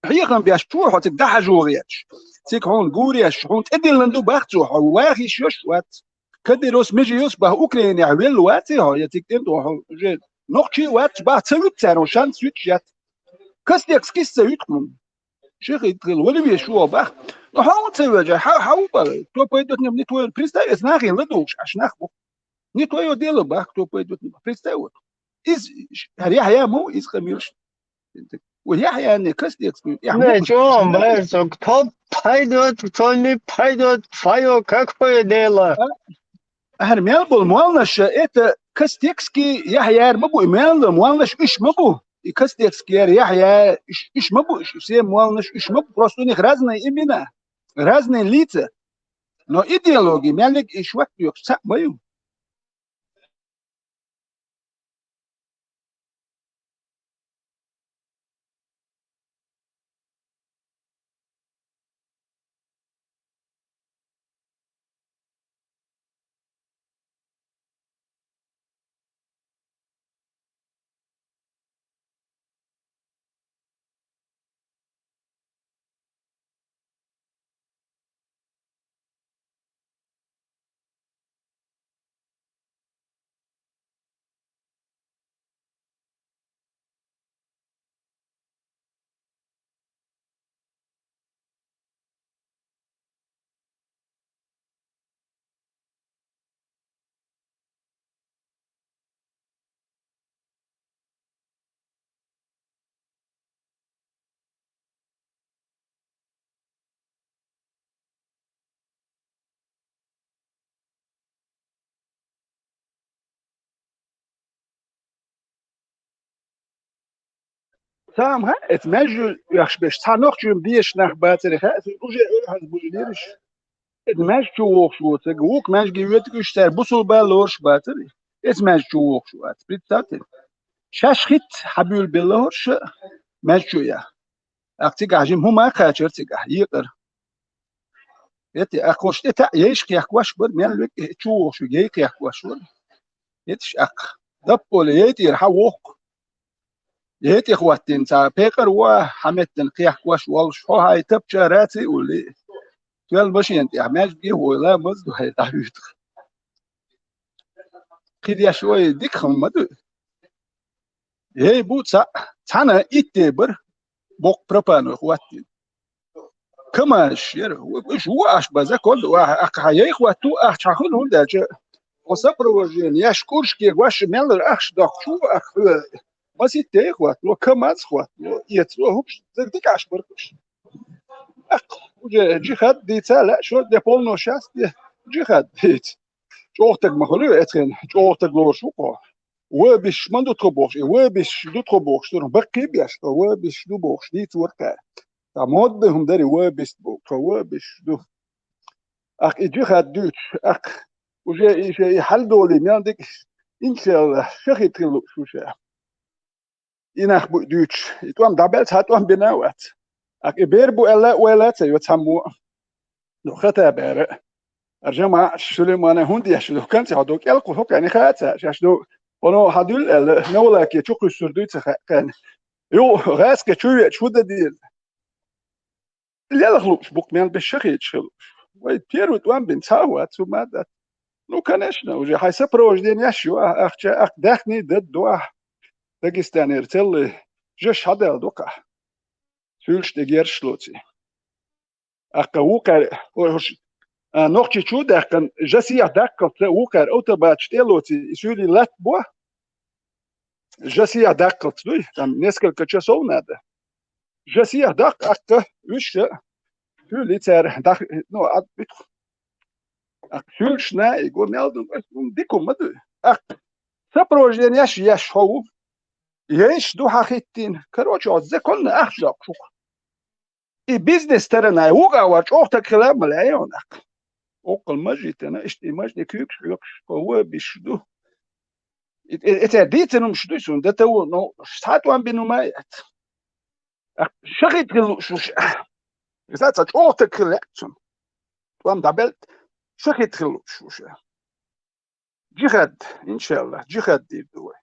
Хьехам беш чу ву хьо цига дӀахьажо гӀерташ. Цига хьуна гур еш, хьуна тӀедиллина ду бах цо, хьо ваха йиш йолуш вац. Кадырос, Межиос бах Украинехь велла ваций хьо, я цига тӀе хьо уже нохчий а вац, бах ца вуьту цара, хьуна шанс юьтуш яц. Костецкийс ца вуьту хьуна. Ши хи хила вала веш ву бах. Ну, хьо хӀун ца вежа, хьо, хьо ву бала, кто пойдёт, не, не твоё, представь, эца нахе ладугӀуш, аша нах бу. Не твоё дело бах, кто пойдёт, не, представь, вот. Иза, хӀара Яхьъя ма ву, иза къамелаш. Ва Яхьъяне Костецкий, Яхьъя. Не, чё он, бля, кто пойдёт, кто не пойдёт, твоё какое дело? А? ХӀара мел болу молланаш, это Костецкий Яхьъяра ма бу, и мел молланаш уьш ма бу. И Костецкий яра Яхьъя, уьш, уьш ма бу, уьш все молланаш уьш ма бу. Просто у них разные имена, разные лица. Но идеология, мел и швак цхьаъ ма ю. Цхьа а ма хаьа, эца маьждиг оьхуш берш, цхьа нохчийн бешаш нах бацара хаьа, уже ойла хьажа буьйлира уьш. Эца маьждиг чу вогӀуш воцург, вукху маьждиге воьдург уьш цара бусулба лоруш бацара, эца маьждиг чу вогӀуш вац. Представьте, шаьш хӀитта хьабуьйлабелла хӀорш а маьждиг чу яха. Аккха цигахь жима хӀума а кхачара цигахь, екъара. Эти, аккха хӀорш тӀе таӀ яйш кхехкош бара, мел веккъа чу вогӀуш ву, яй кхехкош вара. Этиш аккха. Дапполе яй тӀера хьан воккху? Яй тӀе хӀоттийна цхьа пекъар ву, хьан меттана кхехкош волуш, хьо хьайн тапча раций уллий? Тоьлла машена тӀехь маьждиге а войла, маза ду хьайн дӀахӀуьйту. Кхидеш вай дика хӀума ма ду. Эй, бу цхьаъ, цхьана итт де бара, боккха пропаной хӀоттийна. КамАЗ яра, уж ву аш база код, ва, ахьа яйх ватту, ахча хун хӀунда аьлча, хьо сопровождение еш куршке гуаш меллар ахча доккхуш ву, ахьа хьо маситта яйх ватту, КамАЗ ватту, эцо хӀупш, дика аш баркуш. Ах, уже джихад дийца лаьа шо, де полно счастье, джихад дийца. ЧӀогӀа таг ма хуьлу эцхен, чӀогӀа таг лоруш ву кхо. Вабиш ма ду тхо бохуш, и вабиш ду тхо бохуш, суна баккхий беш, тхо вабиш ду бохуш, дийца вара кхаьа. Ца модда хӀума дари вабиш бу, тхо вабиш ду. Ах, и джихад дуьйцуш, ах, уже и ше и хьал доли, мел дика, иншалла, шахид хила лууш ву ша. И нах бу дуьйцуш, и тӀом дӀабелла, цхьа тӀом бина а вац. Ах, и бер бу аьлла, ойла а ца йо цхьаммо. Ну, хата бера. Аржама Сулеймана хӀунда еш ду, канци хьо ду, кӀел кху хӀокхани хаа ца, шаьш ду, оно хьадуьлла аьлла, новлаке чу кхуьссур дуй ца хаьа кхаьна. Ю, гӀаьске чу веача хӀу дан деза? Лелха лууш бу-кх мел беш шахидаш хила лууш. Вай первый тӀом бина цхьа а вац, хӀума а дац. Ну, конечно, уже хьайн сопровождение еш ю, а, ахча, ах, даьхни дадду, а, Дагестанера целлай жаш хьадаьлла ду-кх. Суьлш тӀе герш лоций. Аккха вукхаьр, ой, хӀуш, а, нохчи чу даьккхина, жасех даккхалца, вукхаьр автобаташ тӀе лоций, и суьли латта бо, жасех даккхалца дуй, там несколько часов надо. Жасех даккха, аккха, уьш, суьли цара, дах-, ну, а, битх. Аккха, суьлш на, и го мел ду, ас, ну, дика ма дуй. Аккха, сопровождение еш, еш хьо ву. Еш ду хьахиттийна. Короче, оцу законна ахча доккхуш ву-кх. И бизнес сторона вугӀа вар чӀогӀа таг хила а ма лаьа йона аккха. Оккхал мажитана, иштта и мажде куьйгаш хьоькхуш, хьо вабиш ду. И, и, и цара дийцина хӀумаш дуй суна, дан тан ву, ну, цхьа тӀом бина хӀума а яц. Аккха, шахид хила лууш ву ша. Иза ца чӀогӀа таг хила лаьа цунна. ТӀом дӀабелла, шахид хила лууш ву ша. Джихад, иншалла, джихад дийр ду вай.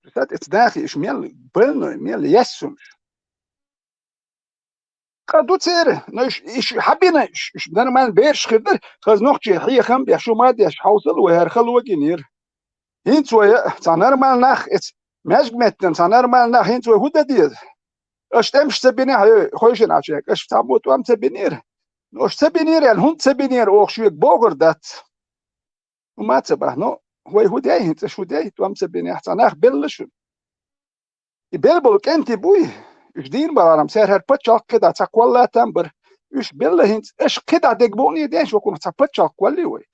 Представьте, эца дахи иш мел больной, мел яьссумаш. Къа ду церан, но иш, иш хьабина, иш, иш нормально бераш хир дара, хаза нохчий хьехам беш, шу ма деш, хьовсал вай, хӀара хала вагийнера. ХӀинца вай, цхьа нормально нах, эца маьжга меттана, цхьа нормально нах, хӀинца вай хӀу дан деза? Аша тӀемаш ца бинехь, хьой-, хойшина Ӏачаьрга, аша цхьаммо тӀом ца бинера? Но аша ца бинера аьлла, хӀунда ца бинера оха шуьга бохур дац? ХӀума а ца бахьа, но вай хӀу дей хӀинца, аша хӀу дей, тӀом ца бинехь, цхьа нах белла шуна. И белла болу кӀентий буй, уьш дийна бахьарам, церан хӀара пачхьалкх кхидӀа цхьа кхолла там бара. Уьш белла хӀинца, аша кхидӀа дегабуъний ден, шокунах цхьа пачхьалкх кхоллий вай.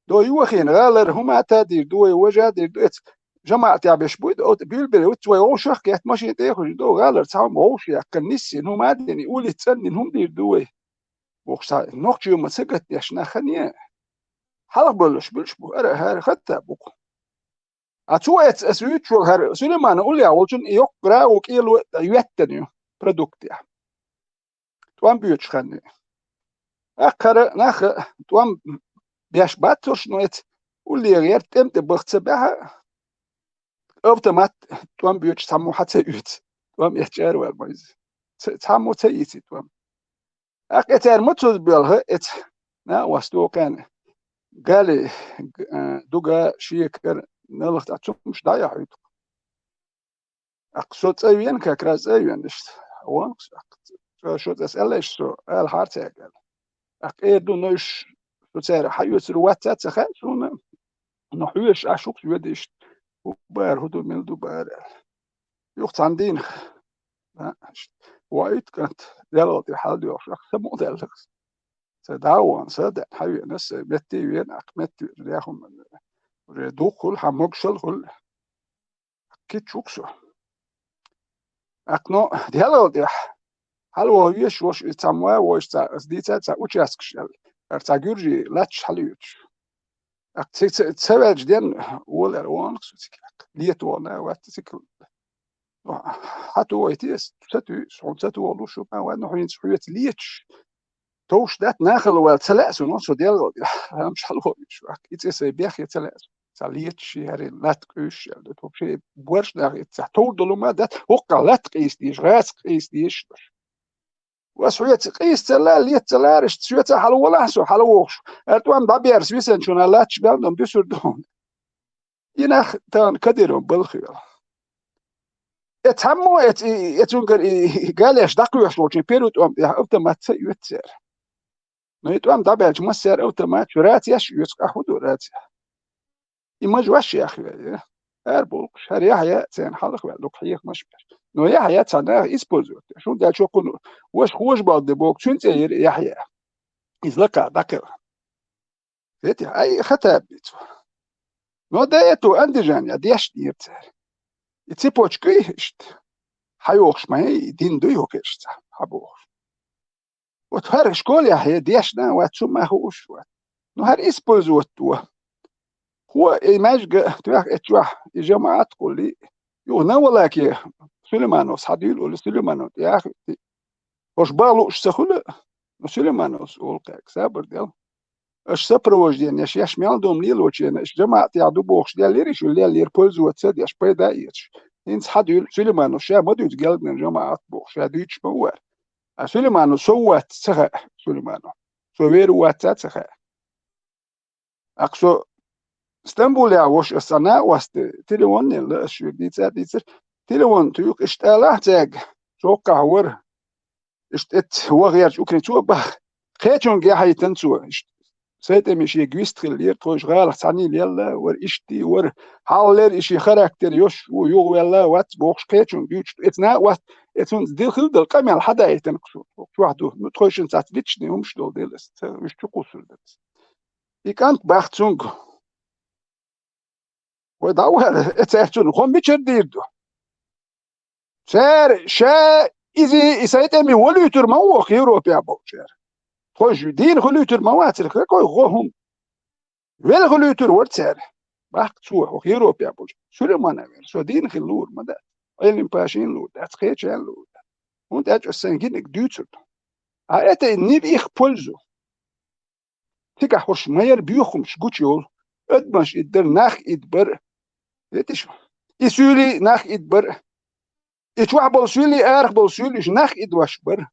До юххийна гӀалара хӀума а та дийр ду вай, важа а дийр ду, эца жамаӀатехь беш буй, до, билбеле, уьц вай вовшах а кхетта, машин тӀе а хӀуьжина, до гӀалара цхьа хӀума вовшах яьккхина, ниссина хӀума а дина, улица цӀаннина хӀума дийр ду вай. Бохуш цхьа нохчий ма ца гатдеш нах хане. Хьалха болуш буьлуш бу, ара, хӀара хатта бу-кх. А цо эцна аса вуьйцуш волу хӀара Сулаймана уллехь волчун и йоккха рагӀу кӀело а йоьттина ю продуктехь. ТӀом боьдуш ханна. ТӀаккха хӀара нах а тӀом беш бацурш, но эца улле гӀерта тӀем тӀе баха ца баьхьа, автомат тӀом боьдуш цхьаммо хьа ца оьцу. ТӀом эцча ара вара ма иза. Ца-, цхьаммо ца ийци тӀом. ТӀаккха эцара ма цуза боьлху эца, на, вас докхаьна, гали, г-, а, дуга, шекар, налха цхьа цумаш дӀаяхьуьйту. ТӀаккха со цӀа вена, как раз цӀа вена иштта. Вон, тӀаккха цо шо цӀа аьлла, иштта со ала хьара цаьрга аьлла. ТӀаккха эр ду, но уьш со цара хьаоьцур вац а ца хаьа суна, но хьоьжуш Ӏаш ву-кх соьда иштта. ХӀун бара, хӀун ду, мила ду бара аьлла. Юха цхьана дийнахь, а, иштта, ваийту кӀант, Делал тӀе хьал доьлхуш, ах, са мукъа даьлла. Са дӀа а вахана, са а даьлла, хьавеана, аса метте а веана, ах, метте веана, яхун, уже дукха хуьлу, хьан могушалла хуьлу. КхидӀа ву-кх со. Ах, но, Делал тӀехь, хьалаваха везаш волуш, иза цхьамма вовшашца, аса дийца цхьа участкаш аьлла, хӀара цхьа гуьржий латташ хьалавоьдуш. ТӀаккха цига ца, ца ваьлча денна, волар вахана-кх со цига. Лета вахана вац цига. Хьан тохийти ас? Ца туьйсу, хьуна ца тохалуш шу, ма ваьнна хьо хӀинца хьоьца леташ. Товш дац, нахала вала ца лаьа суна, со Делал тӀехь, амма шалхо вуьйш вац. И цӀе сайн бехъе ца лаьа суна. Ца леташ ши хӀара латта къуьйсуш аьлла. Тхо ши борш нах и цхьа товр долу ма дац, хӀокхахь латта къийса дезаш, гӀазкх къийса дезаш долуш. Ас хьоьца къийса ца лаьа, лета ца лаьа, иштта соьца хьалаволахь со, хьалавохуш. Ара тӀом дӀаберса висанчунна латташ бел дом дуьсур ду хьуна. И нах тахана Кадыровн балха йолу. Э, цхьаммо, э, ц-, э, э, цунгара, э, э, галеш дӀакхоьхьуш волчун первый тӀом тӀехь автомат ца оьцу цара. Но и тӀом дӀабаьлча массара автомат чу рацеш оьцу, къахь хӀун ду рацеш? И маж ваш яхве, э? Ара болуш, хӀара Яхьъя церан хьалха ваьлла, дукха хьехамаш беш. Но Яхьъя цхьа наха использовать деш. ХӀунда аьлча кхуну ваша хожа балде боху, цуьнан цӀе яра Яхьъя. Иза лакха дӀакхелхина. Эти, ай, хатаб бицу. Но до этого Андижане деш дира цара. И цепочка иштта. Хьайохуш ма, и дин ду йохуш цхьа, хьабохуш. Вот хӀара школехь я дешна вац, цу ма хууш вац. Ну, хӀара использовать во. Хо и маьжга тоьхна эцчохь, и жамаӀат кхулли, юха Навалаке Сулеймановс хьадуьйла ули, Сулейманов тӀехь. ХӀорш бан лууш ца хуьлу, но Сулеймановс олу кхаьрга, сабар дел. Аша сопровождение еш, еш мел дом лелочена, аша жамаӀатехь ду бохуш, леллера шу, леллера пользоваться деш, пайда а эцаш. ХӀинца хьадуьйла, Сулейманов ша ма дуьйцу гелгнан жамаӀат бохуш, ша дуьйцуш ма вара. А Сулейманов со вац ца хаьа, Сулейманов. Со вер вац ца хаьа. Акх со Стамбулехь вош аса цхьа накъост телефон елла, аса шуьга дийца а дийцира. Телефон туьйху, иштта алахь цаьрга, чоккхахь вара. Иштта эцца ваха гӀерташ Украинцо баха. Кхечунга яхьийтина цо. Иштта сайтӀаме шега вист хиллера, тхойша гӀалах цхьаьний лелла вара, иштта вара. Хьалхалера и шен характер йош ву, юхаваьлла вац бохуш, кхечунга дуьйцуш. Эца накъост, эца хӀунца дилхилдала къамел хьадаийтина кху чохь ду. Ну, тхойшинца цхьацца личный хӀумаш долу дела аса, ца, уьш чу кхуссур дара аса. И кӀант баха цуьнга. Вай дӀавахара, э, цаьрца цунна хӀун мичара дийр ду? Цара ша иза и сайтӀаме валуьйтур ма ву оха Европехь болчара. Тхойша дийна хуьлуьйтур ма вацара, хӀокхой гӀо хӀума. Велла хуьлуьйтур вара цара. Баккха цо, оха Европехь болчу. Сулеймана вер, со дийна хила луур ма дац. Ӏелим пашин луур дац, кхечан луур дац. ХӀунда аьлча аса сайн гиниг дуьйцур ду. А это не в их пользу. Цигахь хӀорш ма яра боьхамаш гучу йолу. Адамаш идда бара, нах идда бара. Витиш? И суьйлий нах идда бара. И чохь болу суьйлий, арахь болу суьйлий уьш нах идда ваш бара.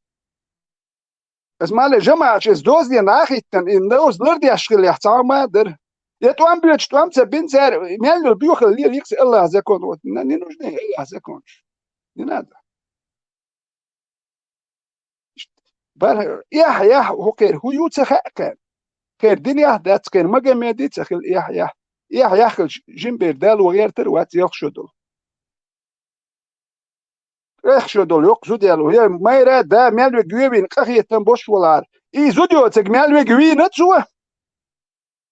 Аса ма ле жамаӀаташ иза дозане нах иттан, и доза лардеш хилехь цхьа ма дара. Я тӀом боьдуш тӀом ца бина цара, мел йолу боьхалла лела йикхи Аллах закон, вот, не нужны Аллах законаш. Не надо. Бар, эхь, эхь, хӀу кхера, хӀу ю ца хаьа кхера. Кхера динехь дац, кхера Магомеди ца хила эхь, эхь. Эхь, эхь хилча, жимбер дало гӀертар вац, ялх шо долу. Эхь шо долу, йоккха зуда яло. Я майра, да, мел вега вевина, къахетам бош валара. И зуда йоцург мел вега вийна цо.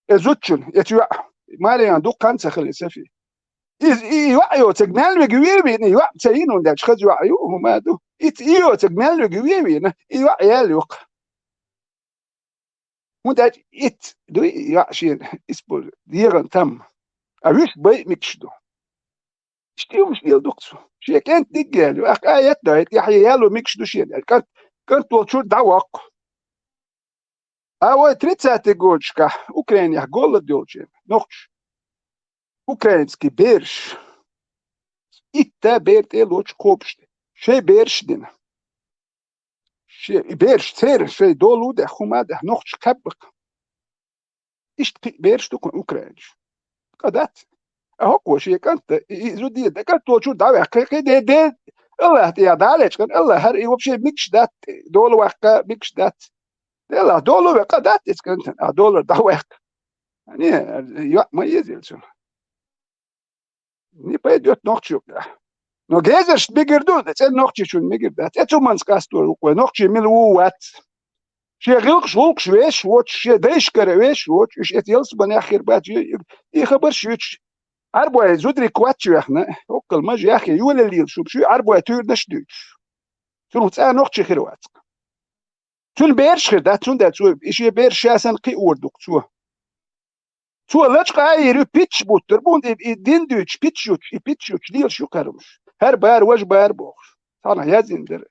Э, зудчун, эца йоӀ, Марьян дуккха хан ца хили Сафи. Иза и йоӀ йоцург мел вега вевина, и йоӀ ца йина, хӀунда аьлча хаза йоӀ ю, хӀума ду. Ица и йоцург мел вега вевина, и йоӀ яьлла юккха. ХӀунда аьлча ица дуй и йоӀ шена, используй, дегӀан там. А вуьш бай микаш ду. Иштта юмаш лела ду-кх цо. Шен кӀентан дигга яьлла ю. Ахка а етта дай, тӀехье яьлла микаш ду шена. КӀант, кӀант волчуьра дӀавоккху. А вай тридцатый годашкахь Украинехь голлад йолчу нохчаша, украинский бераш, итта бер тӀе лочу кхобуш де, шайн бераш дина. Шен и бераш церан шайн долу дехьа, хӀума дехьа, нохчаша кхаьббакх. Иштта кхин бераш ду-кх украинаш. Къа дац. А хӀокхо шен кӀанта, и, и зуде, да кӀант волчуьра дӀаваьккхи, кхин де, де, Аллах тӀе дӀалечкъина, Аллах хӀара, и вообще микаш дац, дола ваккха микаш дац. Делахь долу ве къа дац иза кӀантана, а долар дӀаваьккха. Не, йоӀ ма еза цунна. Не пойдёт нохчо. Но гезаршна мегар ду, цӀена нохчичунна мегар дац. Эцу манца къастор ву-кх вай, нохчий мила ву вац. Шен гӀиллакхаш, гӀуллакхаш веш воцуш, шен дайшкара веш воцуш, уьш эца ялсаманехь хир бац. И хабарш юьтуш, Ӏарбой зударий кхаччавехна, хӀоккхал мажа яхе, йолаллийла шуба, шуьй Ӏарбой туьйранаш а дуьйцуш. Цунах цӀа нохчи хир вац-кх. Цуьнан бераш хир дац, цундела цо и шен бераш ша санна кхиор ду-кх цо. Цо лачкъа а йийр ю, питчаш буттур бу, и, и дин дуьйцуш, питчаш юттуш, и питчаш юттуш лелаш ю кхарамаш. ХӀара бара, важа бара бохуш. Цхьанхьа яздина дара.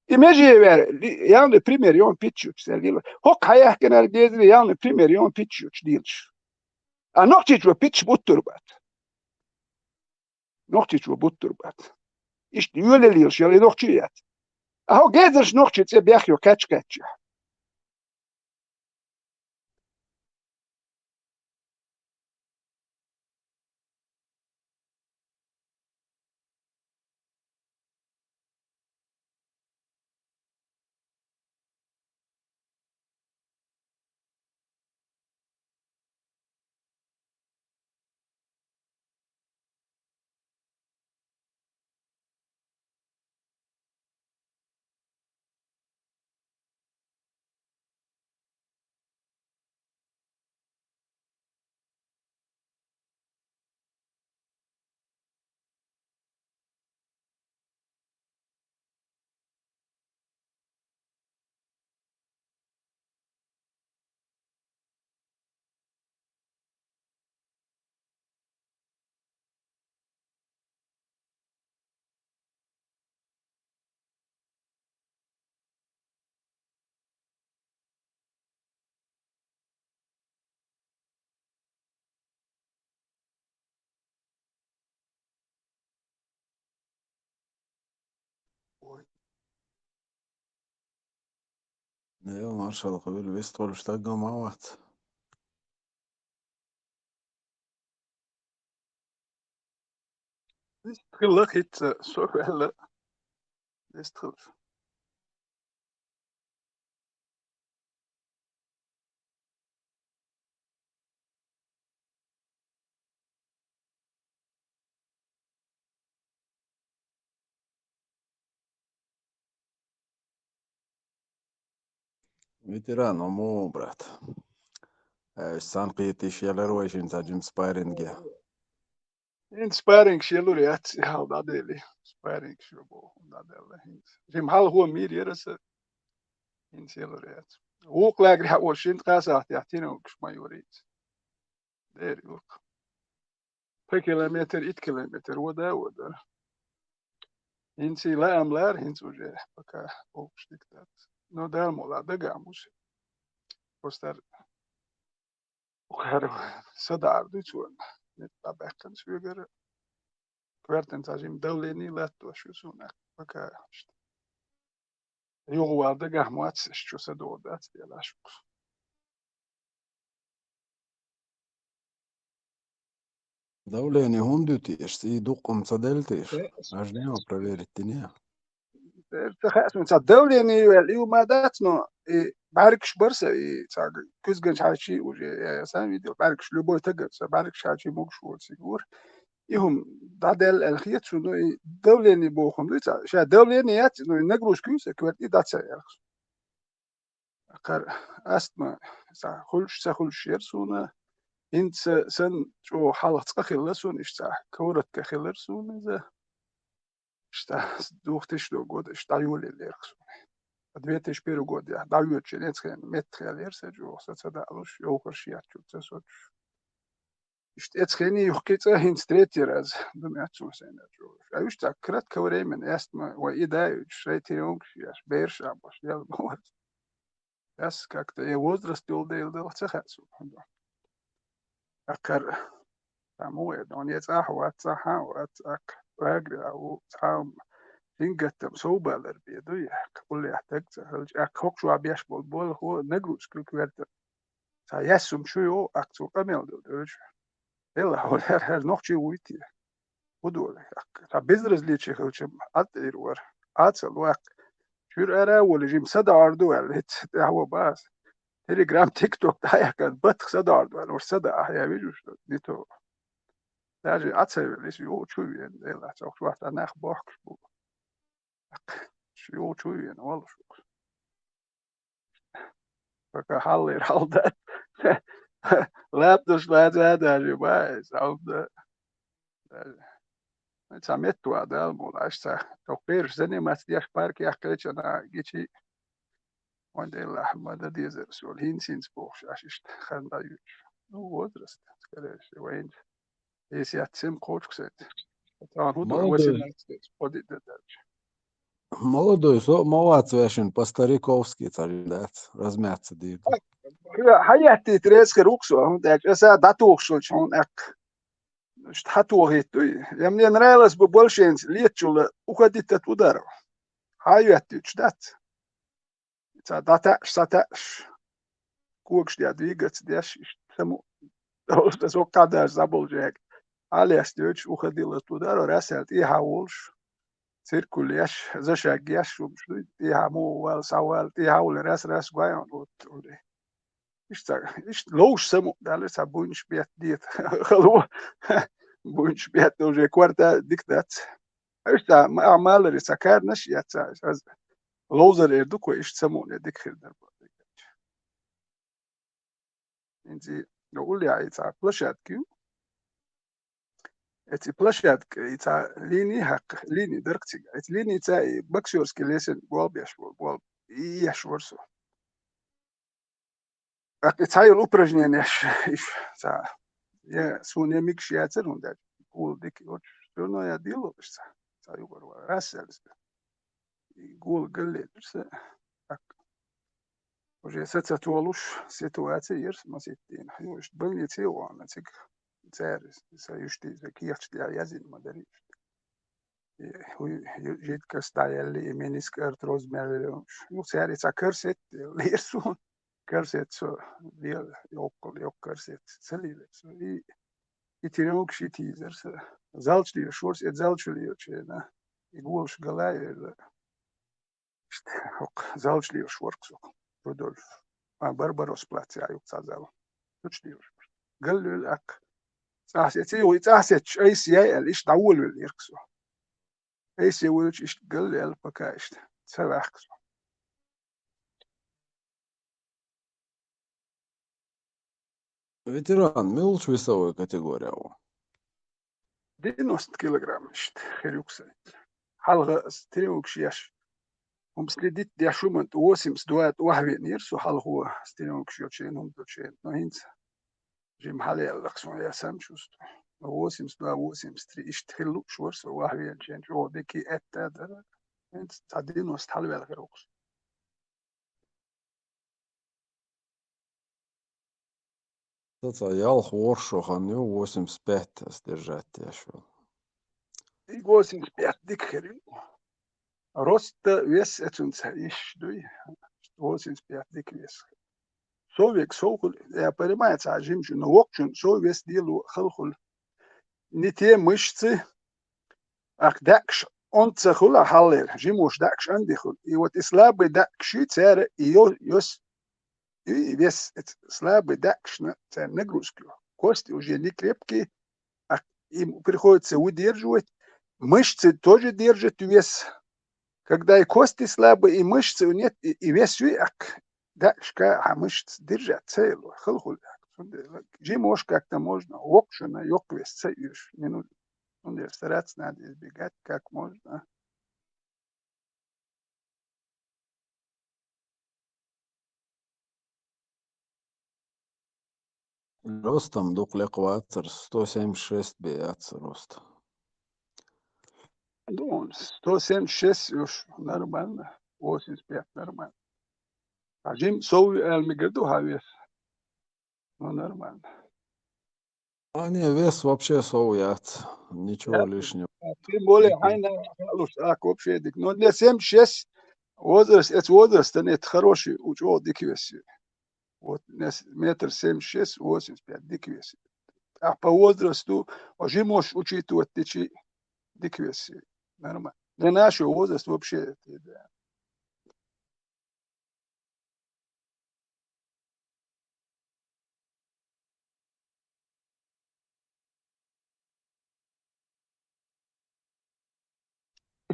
И меже вер, явный пример йон питчаш юттуш, цаьрга лела. ХӀокху хьаяхкинарг дезаре явный пример йон питчаш юттуш лелаш. А нохчичо питчаш буттур бац. Нохчичо буттур бац. Иштта йолаллийла шел и нохчи яц. А хӀо гезарш нохчи цӀе бехйо кхаьча-кхаьччехь. Йо, маршалла хуьлда, вистхуьлуш стаг ма вац. Вистхилла хӀинца, со ваьлла. Вистхилла. Ветеран, мо, брат. Э, сан кхеташ елар вай шин ца жим спарринге. Ин спарринг шелур яц, хьал дӀадели. Спарринг шо бо, дӀадели хӀинца. Жим хьал хӀо мир яраса, ин шелур яц. Вукх лагерь хьа шин кхасахт яхтина укш ма юриц. Дер юрк. Пхи километр, ит километр, вода, вода. ХӀинца лаам лар, хӀинца уже пока укш дик дац. Но Дала мула дагахь муш. Постар ухар садар дуьцурна. Нет, бабахкан шугар. Квертен цажим давление латто шу сунах. Пока что. Югъу вал дагахь моцаш чу са догӀу дац делаш. Давление хӀунда ю теш? И дуккъам ца делла теш? Э, аж не проверить дини. Э, ца хасун ца давление ю, ю ма дац, но и бӀаргаш барса, и ца кузган чачи уже, я, я сам видел, бӀаргаш любой тагар, ца бӀаргаш чачи могуш вот сигур. И хӀум дӀаделла аьлла хеташ, ну, и давление бохум дуй ца. Ша давление яц, ну, и нагрузка ю са кварти дац аьлла. Акхар астма, ца хуьлуш, ца хуьлуш яр суна. ХӀинца сан чӀо хьалха цкъа хилла суна, иштта коротко хилар суна иза. Иштта две тысячи года, иштта дӀайоле лерх суна. Две тысячи первый год, я, дӀайочу, нецхен, меттхел яр са чӀо, са ца даалуш, йохарш яц чу, ца соцуш. Иштта эцхени юхкица хӀинца третий раз. Думаю, отцу Хусейна чу. А уж так кратко времени, ясно, ва и да, уж шайтиёнг, я ж берш, а баш, я баш. Яс как-то, я возраст йол да, йол да, ца хасу. Акхар, там, уэ, он я цахь, ва цахь, ва цахь, ва гря, у цахь, фингаттам, соубалар беду, я, кулли атак, цахь, а хокшу а беш бол, бол, хо, нагрузка, кверта. Ца яссум чу йо, акцу къамел ду, дурчу. Дела хьо хӀер-хӀер нохчи вуйти. Удур, акк. Ца безразличие хилчам, атӀир вар. Ацал вакк. Чуьр ара воли жим сада арду вал, хӀец, тӀехьо баз. Telegram, TikTok дӀаяхкан, батх сада арду вал, уж сада ахья вижу, что не то. Даже ацай вел, если йо чу вен, дела, ца уж вахта нах бохкш бу. Акк. Йо чу вен, вал шукс. Пока хьаллир хьалда. Лаптуш лаза даже бай, саунда. Ца метту а дал мул, аш ца. Тох перш заниматься деш парк яхкачана гичи. Он делла, мада дезер, сол хин синц бохш, аш ишт ханда юч. Ну, возраст, скорее всего, инж. Если я цим кочку сет. Там худу Молодой. восемнадцать, подит да дальше. Молодой, со, ма вац вешин, по-стариковски царин дац, размяться дит. Хаяти трескер уксо, так, эса датухшул чон эк. Что хатугит туй. Я мне нравилось бы больше лет чула уходить от ударов. Хаяти чдац. Ца даташ, саташ. Когаш дя двигаться деш, ишт саму. Со кадаш забыл жек. Алес дёч уходила туда, раз я тӀехьа волш. Циркулеш, зашагеш, шум шуй, тӀехьа му вал, са вал, тӀехьа вал, раз, раз, гвайон, вот, уже. Ишта, ишта лоуш саму, дали са буйнш бет диет. Халу. Буйнш бет уже кварта диктац. Ишта ма-, малари са карнаш, я ца, аз лоузар эр ду, кой ишта саму не дик хир дар. Инзи, но уля и ца площадки. Эти площадки, и ца линии хак, линии дарк цига. Эти линии ца и боксерский лесен гол беш, гол, гол, и еш ворсу. Ак и ца юл упражнение ш-, иш, ца. Я, суне микш я цер, он да, гол дик, вот, всё равно я делал, иш ца. Ца югор ва, раз, я, И гол галле дурса. Так. Уже саца толуш ситуация ерс маситтин. Хьуш больнице вана цик. Цер, са юшти, са киехч дя язин мадари. И хӀу-, ю-, жидкость дӀаелли, и менискарт розмер лелаш. Ну, цаьрца корсет лелаш суна. Корсет со лела, йоккхал, йоккха корсет ца лелар со. И, и тренировкаш йита йизар са. Залча лелаш вар со, э, залча лелача хенахь. И голаш гала а йоьлла. Иштта, хӀокху залча лелаш вара со, Рудольф. А, Барбаросс плац яхь ю цхьа зал. Цу чу лелаш вара. Галлуьйла аккха. ЦӀахь сеций, вай цӀахь сецча, айса яй аьлла, иштта дӀаволавелла вара со. Айса волча иштта галлуьйла пока иштта. Ца ваьхка со. Ветеран, муьлхачу весовой категория ву? Девяносто килограмм иштта хир ю-кх сан. Хьалха ас тренировкаш еш, хӀума следить деш ву, ма восемьдесят два охьавеанера со хьалхо, ас тренировкаш йолчу хенахь, хӀума долчу хенахь. Но хӀинца жима хьалаелла-кх суна, я сам чувствую. Восемьдесят два, восемьдесят три, иштта хила лууш вара со охьавеанчу хенахь, чӀогӀа дика а, аьтта а дара. ХӀинца цхьа девяносто хьалаваьлла хир ву-кх со. Сан цхьа ялх ворхӀ шо хан ю, восемьдесят пять ас держать деш йолу. И восемьдесят пять дика хир ю. Роста, вес а цуьнца йиш дуй? Восемьдесят пять дика вес. Сов верг сов хуьлу, я понимаю, цхьа жимачун, но воккхачун сов вес лело хала хуьлу. Не те мышцы, ахь даьӀахкаш онда ца хуьлу хьаллера, жимош даьӀахкаш онда хуьлу. И вот и слабый даьӀахкаш ю церан, и йо-, йос-, и вес, эц-, слабый даьӀахкашна церан нагрузка ю. Кости уже не крепкие, а им приходится выдерживать. Мышцы тоже держат вес. Когда и кости слабые, и мышцы нет, и, и вес ю, а даьӀахкаш а мышцы держать ца ело, хала хуьлу. Цундела жимош как-то можно, воккхачунна йоккха вес ца оьшу, не нужно. Цундела стараться надо избегать как можно. Ростом дукха лекха вацара, сто семьдесят шесть бен яц сан рост. Ну, сто семьдесят шесть уж нормально, восемьдесят пять нормально. А жим сов ю аьлла мегар ду хьан вес? Ну, нормально. А, не, вес вообще сов яц. Ничего лишнего. А, тем более, хьайна хаалуш, а, вообще дика. Но для семьдесят шесть возраст, это возраст, это хороший, у чего дика вес. Вот, для с-, метр семьдесят шесть, восемьдесят пять, дика вес. А по возрасту, а жимош учитывать дичи, дика вес. Нормально. Для нашего возраста вообще, это, да.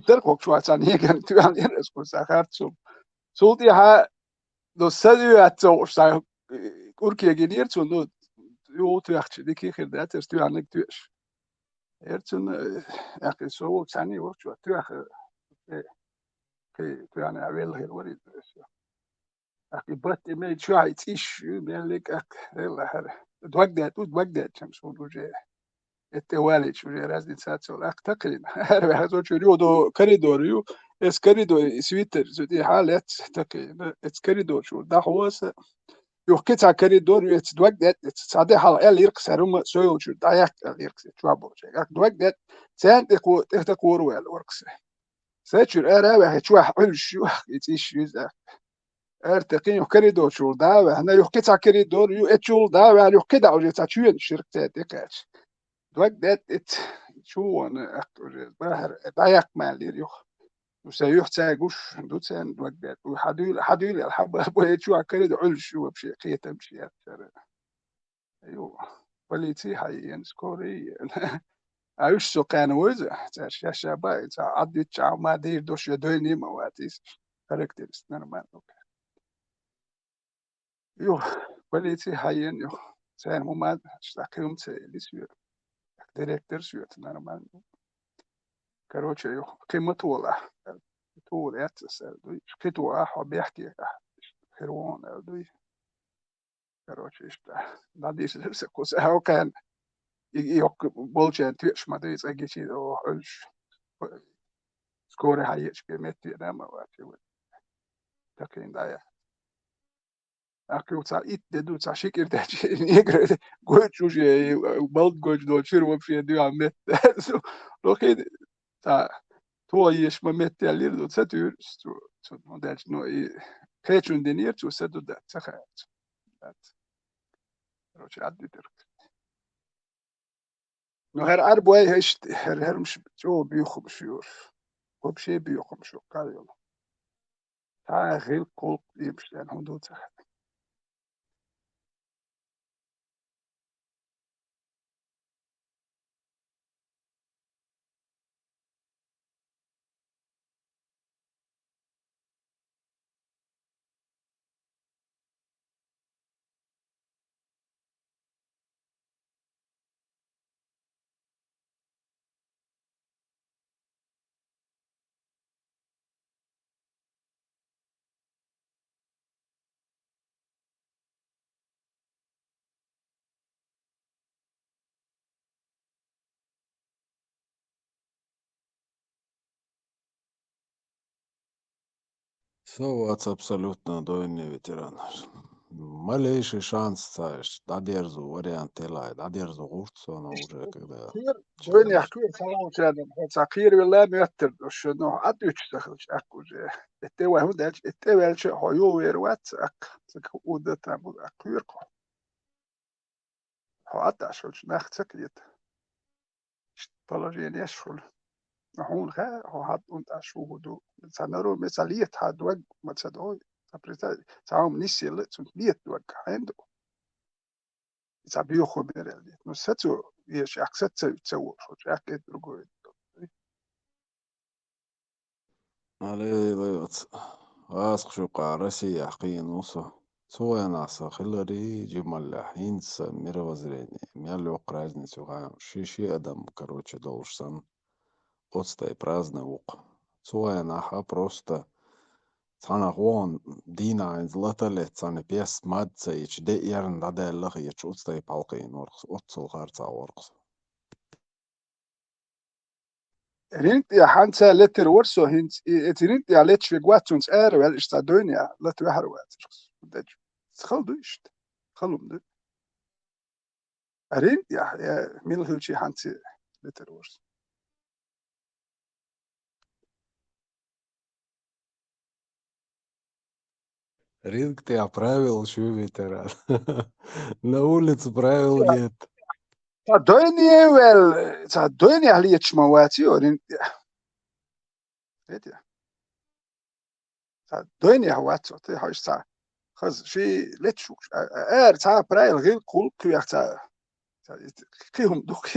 Таркхокхуш вацахь, неган тоьхнера аса кхузахь харцо. Цул тӀаьхьа, ну, сан юьхь цо уьш цхьа, э, кӀур кегийнера цунна, ну, юха тоьхча, дика хир дац, аса тоьхнарг тоьаш. Эр цунна, э, аьккхий со волчу цхьаьний волчу тоьхна, э, кхин тоьхна велла хир вара иза. Аьккхий батт и мел чохь и цӀиш ю, мел лиг аьккхий, хӀела хӀара. Дог даьтта, дог даьтта чам суна уже. ЭттӀе валийча уже разница ца вала, аьккхий такхийна. ХӀара ваьхьа со чуьра юха до коридор ю. Эс коридор, и свитер, цу тӀехьа лаьцна такхийна. Эц коридор чуьра дӀахьоса. Юха кхин цхьа коридор ю, эц дог даьтта, эц цхьа де хьалха аьлла йиркхас, хӀара хӀума со йолчуьра дӀаяккха аьлла йиркхас, чохь болчерга. Аьккхий дог даьтта, царна тӀе кхо-, тӀе тӀе кхораваьлла вара-кх сан. Сан чуьра ара а ваьхьа, чохь Ӏуьллуш ю, и цӀиш ю иза. Ара такхийна юха коридор чуьра дӀа а ваьхьна, юха кхин цхьа коридор ю, эцул дӀа а ваьхьна, юха кхин дӀа уже цхьа чоьнаш йиркхас церан тӀе кхаьчча. Дог даьтта, эц чу вон, аьлла уже, бахьара, дӀаяккха ма аьллера юха. Ну, сан юьхь цаьрга гуш ду царна дог даьтта. Вуй, хьан дуьйла, хьан дуьйла аьлла, хьан бан, бан, э, чохь коридор Ӏуьллуш ю вообще, кхетамаш яц церан. Ю, полици хьаеана, скорый еана. А уьш со кхаьна вайза, цаьрша шаьш а баьлла, цхьа Ӏад витча, Ӏа ма дийр долуш, я дойний ма вац иза. Характерист нормально. Ю, полици хьаеана ю. Церан хӀума, ша кхин хӀума ца элира соьга. Директор соьца нормально. Короче, ю, кхин ма тола. Тола яц аса, аьлла дуй. Кхин тола, хьо бехке, хир вон, аьлла дуй. Короче, иштта, дӀадийшира сан кхуза, хьо кхаьна. И, и йоккха болчарна тоьаш ма дай, цӀа гичи, оха Ӏуьллуш. Скорый хьаеача бен метта веана ма вац, и вай. Такхийна дӀаяхьа. Аьккхий цхьа итт де ду, цхьа ши кӀира даьлча, негра гойтуш уже, и балд гойтуш долчуьра вообще дуьхьал метта. Лохий, цхьа тоха езаш ма меттел лир ду, ца туьйра цо, цо, ну, даьлча, ну, и кхечун динера цо, са ду дац, ца хаьа цо. Дац. Короче, Ӏадда дитира. Ну, хӀара Ӏарбой иштта, хӀара, хӀара муш чӀогӀа боьхамаш ю. Вообще боьхамаш ю, кхайола. Цхьа гӀиллакх-гӀулакх иймаш ден хӀун ду ца хаьа. Со вац абсолютно дойный ветеран. Малейший шанс ца еш, дӀадерзо вариант елай, дӀадерзо гӀурт со, но уже когда кхер, дойнех кхер ца волчарна, хьо ца кхеравелла моьттар ду шо, но Ӏадда уьттуш ца хилча, тӀаккха уже. Э, тӀе вай хӀун даьлча, э, тӀе ваьлча, хьо юхавер вац, тӀаккха ца уда там, тӀаккха кхоьру хьо. Хьо Ӏадда Ӏаш хилча, нах ца кхета. Иштта положени еш хуьлу. Хьуна хаьа, хьо хьадда унтӀаш ву хӀун ду. Цхьа наро ме цхьа лета хьа дог, ма ца дой. Цхьа представь, цхьа хӀума нисъелла, цунна лета дог хьайна ду. Цхьа боьхо мерел лета. Ну, сацо еш, ахь саца ца волуш, ахь кхета другой. Аллилуйя. Вацкъа шу къа Россия кхийна ву со. Цу вайнахь сан хиларий, жималлехь, хӀинца сан мировоззрение, мел йоккха разница ю хаьа, ши-ши адам, короче, долуш санна, оцу тайпа разный ву-кх. Цу вайнахь а просто цхьана вон дийнахь хӀинца лата а летта, цхьана пес мад ца йича, де эрна дӀадаьлла хеташ, оцу тайпа хьалкхийна вара-кх со, оццул харцахь вара-кх со. Ринг тӀехь хьанца летар вара со хӀинца, и, эца ринг тӀехь леташ верг вац, цунца ара ваьлла, иштта цхьа дойнехь лата ваьхьар вацара со. Дечу, хала ду иштта. Хала хӀума ду. Ринг тӀехь, я, мила хилчий хьанца летар вара со. Ринг тӀехь правилаш ю, ветеран. На улице правил нет. Цхьа дойне вел, цхьа дойнехь леташ ма вац йо ринг тӀехь. Хетий? Цхьа дойнехь вац, вот, хьо иштта цхьа хаза, ши леташ ву-кх, а, а, ара цхьа правил гӀиллакх-гӀуллакх кхоьхьу цхьа, цхьа, кхин хӀума ду-кх.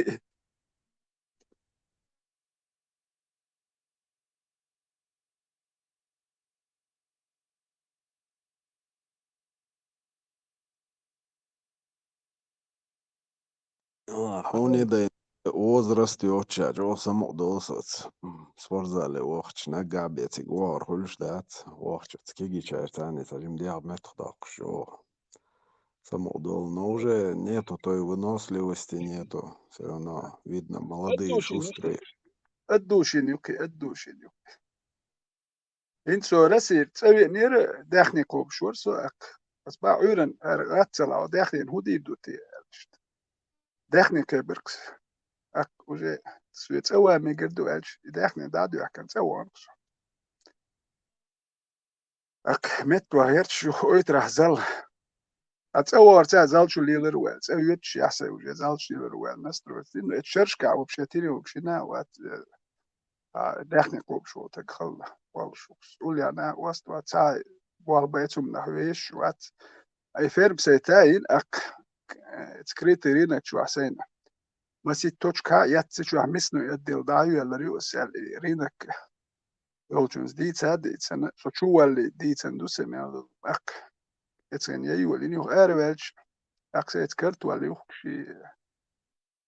А, хьуна и дай возраст йоццушехь чӀогӀа самукъадолу соц. М, спортзале вахча, наггахь бен цига вахар хуьлуш дац. Вахча оцу кегийчара царна цхьа жима дегӀ меттах доккхуш чӀогӀа. Самукъадолу, но уже нету той выносливости, нету. Всё равно, видно, молодые, шустрые. Отдушина ю-кх, отдушина ю-кх. ХӀинца со Россера цӀа веанера, даьхни кхобуш вара со, аккха. Ас боху Ӏуьйранна, ара, гӀаттала, хьо даьхнина хӀун дийр ду те, аьлла иштта. Даьхни кхебира-кх ас. Аккха уже соьца цӀа ван мегар ду аьлча, и даьхни дӀа а доьхкина, цӀа вахана-кх со. Аккха метта вахарца шу ойтарахь зал. А цӀа вахарца зал чу лелар ваьлла. ЦӀа воьдуш яхь сайн уже зал чу лелар ваьлла. Настроиться дина. Ну, эцу шерашкахь вообще тирин вообще на вац, э, а, даьхни кхобуш волу таг хала воллуш ву. Ульяна, ост вац, цхьа болх бан эцу хӀуманах вешаш вац. Ай ферма сайн тайина, аккха, э, скрытый рынок чохь сайна. Масийтта точка хьа а эцна, цу чохь мясной отдел дӀа а йоьллар ю аса аьлла, и рынок йолчунца дийца а дийцина, со чу валлий дийцина ду сан мел долу аккха. Эциган яй йолийна юха араваьлча, аккха сайца картолла юхкуш и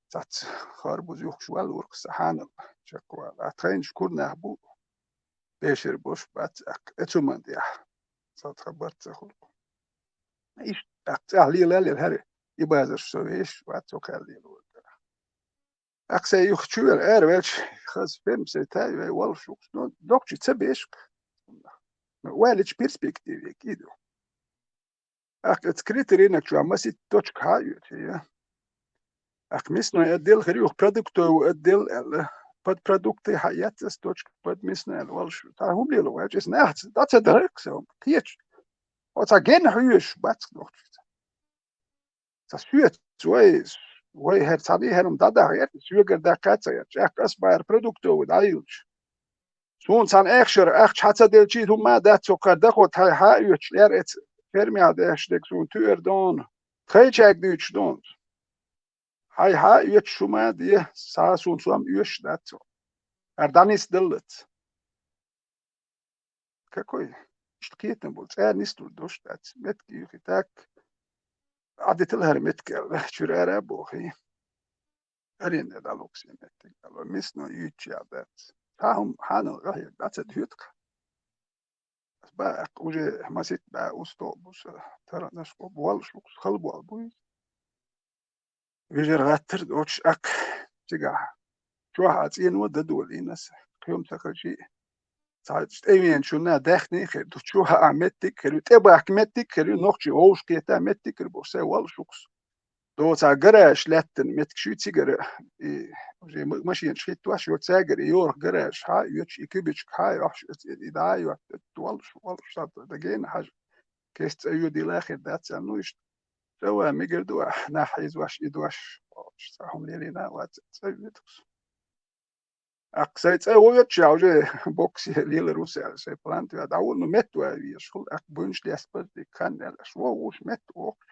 цац харбуз юхкуш валла вург сан хьанал чекхвала. А тхайнаш курнах бу, бешар бош бац аккха. Эцу ман тӀехь сан тхан барт ца хуьлу. Иштта аккха цӀахь лелаллера хӀара, и базарш со вешаш вац, цо кхел лелавар. Аккха сайн юха чу вела араваьлча, хаза ферма сайн тай вай воллуш ву-кх, но доккхачу ца бешка. Валича перспективе кӀий ду. Аккха эцу скрытый рынок чохь масийтта точка хьа а оьций, я. Аккха мясной отдел хир ю-кх, продуктовый отдел аьлла. под продукты хьаэццас, точка под мясное волш. Цхьа хӀума лело ваьлча, иза нахаца дӀа ца дарх со, кхеча. Оцхьа ген хьоьжуш бац нохчица. Ца соьца, вай, вай хӀара цхьаьна хӀара-м дӀадахьа гӀерта, соьгара даккха ца гӀерта. ЧӀаккха ас бахьара продуктовый дӀайилча. Суна цхьана эхшара ахча хьа ца делча, хӀума дац со кхар дахо тхай хьа а оьцуш, лер эца фермехь деш дерг суна туьар дона, тхайчаьрга дуьйцуш дона. Хьай хьа а оьцуш хӀума де, схьа суна сом оьшуш дац со. ХӀара дӀанисдаллалц. Какой? Иштта кхетам болу, цӀа нисдур долуш дац. Меттиг юхи так. Ӏадитал хӀара меттиг аьлла, чуьра ара а бохий. Аренда дӀалукхуш меттиг аьлла, мисно юьйцуш ял дац. Цхьа хӀума хьанал гӀахье дӀа ца дуьту-кх. Ас баьхка уже маситта баьхка устагӀа бу со, таранаш кхо болуш ву-кх, хала болу бу иза. Вежар гӀаттар доцуш аккха цигахь. Чохь а цӀено дан долийна аса, кхин-м ца хаза шиъ. Цхьа тӀевеанчунна даьхний хир ду, чохь а меттиг хир ю, тӀебахка меттиг хир ю, нохчий вовшахкхета меттиг хир бу, сайн волуш ву-кх со. Доцахь гараж лаьттина меттиг шу цигара, и, уже ма-, машенаш хӀиттош, йо цаьргара и йорах гараж хьа а оьцуш, и куьбичка хьа а йохьуш, и, и дӀа а йоттуьйту, волуш, волуш, сан дагена хьажа. Кест цӀа йодийла хир дац аьлла, ну, иштта. ЦӀа ван мегар ду ахь, нах хьийзош, идош, цхьа хӀума лелийна а вац, цӀа воьду-кх со. Аккха сайн цӀа воьдуш, я уже боксе лелар ву сан аьлла, сайн план тӀе дӀаволла, ну, метта ван везаш хуьлу, аккха буьйнаш леспаза дика хан аьлла, аш вон вуш метта вохуш.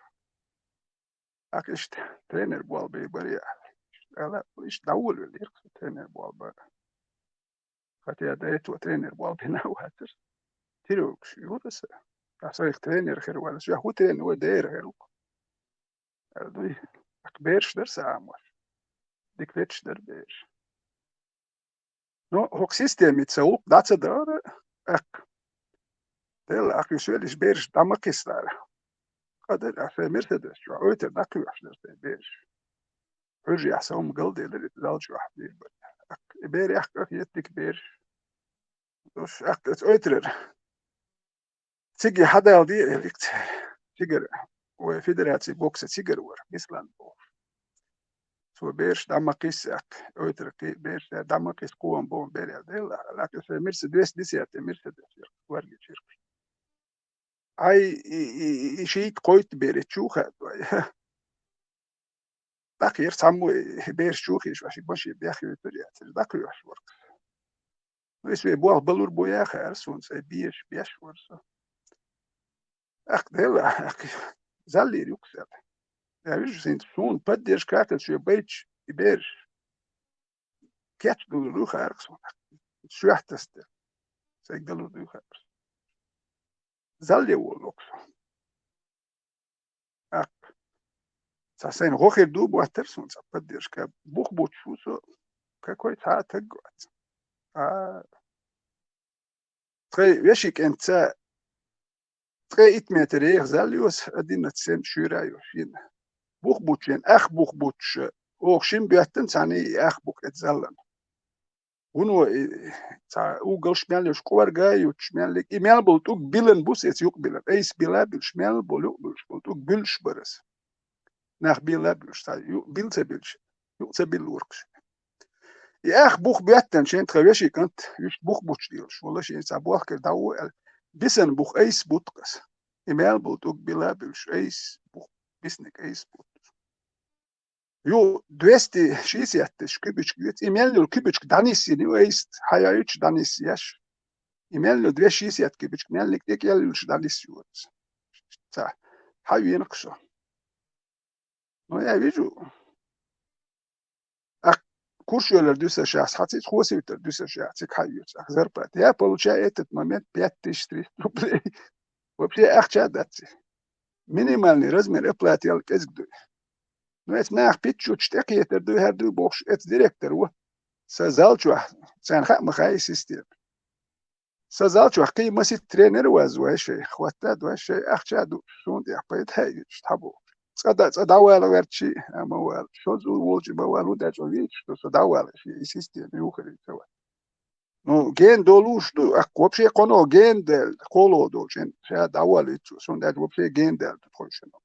Аккха иштта тренер болх бен бара аьлла. Иштта аьлла, иштта дӀаволавелира со тренер болх бан. Хотя до этого тренер болх бина а вацара. Тирогаш юра аса. Ткъа сайх тренер хир ваьлла, ша хӀун тренер вай дера хир ву-кх. Аьлла дуй, аккха бераш дара сан Ӏамош. Дика леташ дара бераш. Ну, хӀокху системица гӀуллакх дӀа ца дара, аккха. Делла, аккха уьш веллачу бераш дӀа ма кхиссинера. Къа дара, ахь шайн Мерседес чохь ойтар дӀакхоьхьуш дара сайн бераш. Хьуьжехь сан хӀума галделира, иза Далла чохь бийр бара. Аккха и берех къахета дика бераш. Уьш аккха оцу ойтрара. Цига хьадала де, Виктор. Цигара, вай федерацин бокса цигара вара, Беслан бохуш. Цо бераш дӀа ма кхисса, аьлла, ойтар кхин бераш дӀа ма кхисса, кхо-м боху бераш делла, аьлла, шайн Мерседес, десятый Мерседес яра, варгича ирхаш. Ай, и, и, и, и шийга кхойтта бераш чу хаьдой. ДӀакхера цхьаммо и бераш чу хиъча, шиъ машен бехйойтур яцара, дӀакхоьхьуш вара. Ну, иза вай болх балур бу яхара суна, сайн беш, беш вара со. Аккха делла, аккха заллийра юкъа сел. Я вижу, суна поддержка хӀоттийча шен байташ и бераш. Кечдалур ду хаьара суна. Шоьтан тасте. Сайга далур ду хаьара. Залле волу локху со. Аккха. Цхьа сайна гӀо хир ду, боттара суна цхьа поддержка. Бух буттуш ву со, какой цхьа а таг вац. А, тхайн вешин кӀентца ткъе итт метр еха залла йо аса, одиннадцать семь шуьйра йо шена. Бух буттуш, ах бух буттуш, оха шина боьттина цхьаьна и ах бух эца заллана. Вуно и, цхьа угол шмел йолуш кӀорга а юттуш, мел и мел болу тӀулг билан бу аса эца юкъа билан. Айса била а буьллуш, мел болу юкъа буьллуш болу тӀулг буьллуш бара аса. Нах била а буьллуш, цхьа ю-, била ца буьллуш, юкъа ца билла вуркхаш. И ах бух боьттина шен тхан вешин кӀант, уьш бух буттуш дийлаш, вала шен цхьа бохкар дӀаву аьлла, бисан бух айса бутт аса. И мел болу тӀулг била а буьллуш, айса бух, бисниг айса бутт. Ю, двести шестьдесят тысяч кубичка юьйцу, и мел йолу кубичка дӀаниссина ю айса, хьаяьлча дӀаниссеш. И мел йолу двести шестьдесят кубичка мелниг тӀекӀел йолуш дӀанисса ю аса. Ца, хьан венакх со. Ну, я вижу. Ах, курш йолар дуьсаш яц, хьан циц хосуьйтар дуьсаш яц, цига хьан юьйцу. Ах, зарплата. Я получаю этот момент пять тысяч триста рублей. Вообще ахча дац. Минимальный размер оплаты ял кӀезиг дуй. Ну, эца нах питчучу тӀекхетар дуй, хӀара дуй бохуш, эца директор ву. Сан зал чохь, царна хаа ма хаьа и система. Сан зал чохь кхин масийтта тренер а вазза вай шай, хӀотта а вай шай, ахча а ду, суна тӀехь пайда а йуьтуш, тхьабо. Цкъа да-, цкъа дӀавала гӀертачи, а ма вала. Шозза волчу ма вала, хӀунда аьлча вийчу, со дӀавала, шен и система юхарий ца вац. Ну, ген долуш ду, ах, вообще кхоно ген дел, кхоло долчен, ша дӀавала ицу, суна аьлча вообще ген дел ду тхойшина.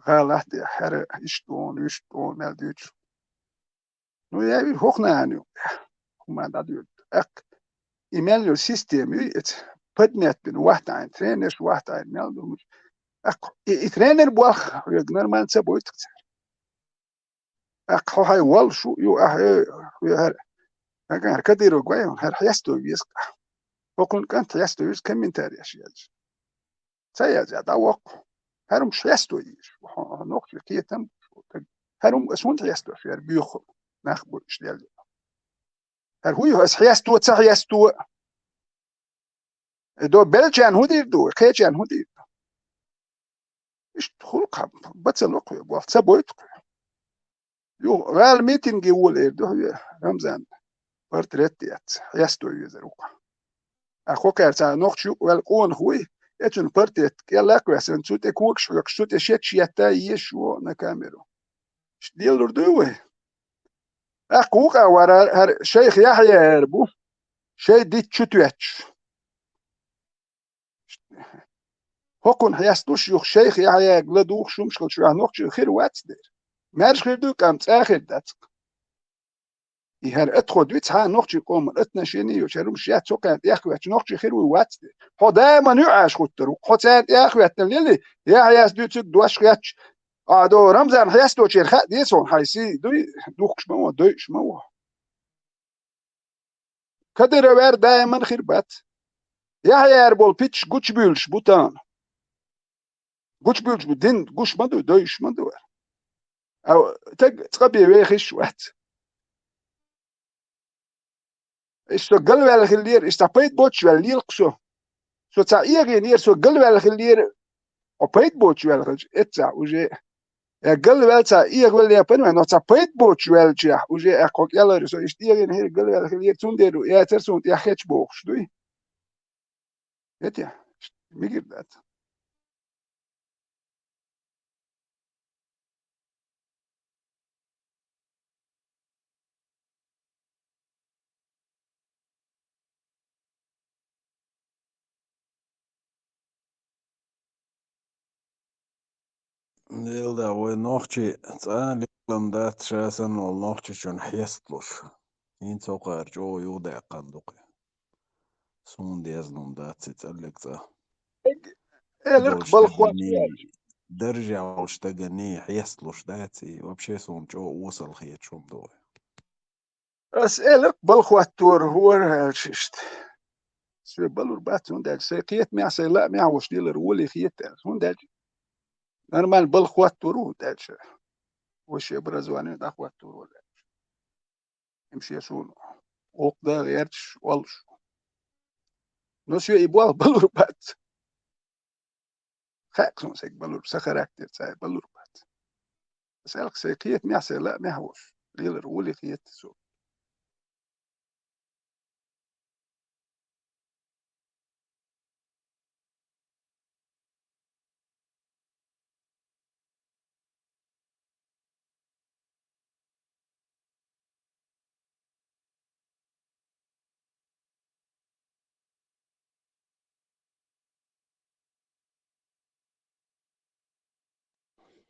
ГӀалахь де, хӀара, иштта вон, вуьшта вон, мел дуьйцу. Ну, я вижу, хӀокху нахана ю. хӀума дӀадоьрду. ТӀаккха и мел йолу система ю, эца поднять бина вахтайна, тренерш вахтайна мел ду. ТӀаккха и, и тренер болх хьоьга нормально ца бойту цара. ТӀаккха хьо хьайн воллуш ву, ю, ахьа, э, хьоьга хӀара. Ага, хӀара Кадыров гой, хӀара хьесто веза-кх. ХӀокхуьнан кӀант хьесто веза комментарияш яьлча. Ца язъян, дӀавоккху. ХӀара хӀумаш хьесто езаш ву, хьо, хьо нохчийн кхетам бу, хӀара хӀума ас хӀунда хьесто, шера боьху нах бу иштта лелла. ХӀара хӀун ю, ас хьесто, ца хьесто? Э, до беллачарна хӀун дийр ду, кхечарна хӀун дийр ду? Иштта хуьлу-кх, бацал воккхаве болх, ца бойту-кх. Юха гӀала митинге вола эр ду хьоьга, Рамзан, портрет эцна, хьесто везар ву-кх. Ахьа кхокхаьрца нохча юкъа ваьлла къонах вуй, эцун портрет кӀел лакхаваьссина, цу тӀе когаш хьоькхуш, цу тӀе шекаш етта езаш ву на камеру. Иштта лелур дуй вай? ТӀаккха вукъа вара хӀара шайх Яхьъя яр бу, шайн дитт чу тоьттуш. ХӀокхунна хьесталуш юха шайх Яхьъяга ладугӀуш хӀумаш хилча, нохчий хир вац дера. Маьрша хир дуй, къам цӀа хир дац-кх. И хӀара атхо дуьйцу хьан нохчийн къоман отношение йолчу, хӀара хӀумаш яц, цу кхаьнна тӀехваьлча нохчий хир вуй вац дера. Хьо даиман юьӀаш хӀуттур ву. Хьо царна тӀехваьттина лели, Яхьъяс дуьйцург дош хетча, а, до Рамзан хьесточеран хаа деза хьуна, хьайн сий дуй, духкуш ма ву, дойуш ма ву. Кадыров яр даиман хир бац. Яхьъя яр болу питташ гучубуьйлуш бу тахана. Гучубуьйлуш бу, дин гуш ма ду, дойуш ма ду. А таг цкъа бен вехаш вац. Иштта со галваьлла хиллера, иштта цхьа пайда боцуш ваьлла лела-кх со. Со цхьа эгӀийнера, со галваьлла хиллера, хьо пайда боцуш ваьлла хилча, эццахь уже. Я галваьлла цхьа эгӀавелла я панвай, но цхьа пайда боцуш ваьллачехь, уже аьлла кхо кӀелара со иштта эгӀина хир, галваьлла хиллера, цундела яцара суна тӀехь хеташ бохуш дуй. Эти, мигир дац. Лелда, вай нохчий цкъа а лелам дац ша санна волу нохчичун хьесталуш. ХӀинца хӀокхара чӀогӀа юхадаьккхина ду-кх. Суна дезна хӀума дац и цӀаллиг цӀа. Элира-кх, балхо даржехь волчу стаганий хьесталуш дац и, вообще суна чӀогӀа осал хеташ хӀума ду вай. Ас элира-кх, балха хӀоттор хӀора аьлча иштта. Соьга балур бац, хӀунда аьлча сайн кхетамехь, сайн лаамехь волуш лелар волий хета аьлла. ХӀунда аьлча нормально балха хӀоттор ву, хӀунда аьлча высшее образование дӀахӀоттор ву аьлча. Им шен суна гӀуллакх дан гӀерташ олуш. Но соьга и болх балур бац. Хаьа-кх суна сайга балур, сан характер цхьа балур бац. Ас аьлла-кх, сайн кхетамехь, сайн лаамехь волуш лелар волий хета со.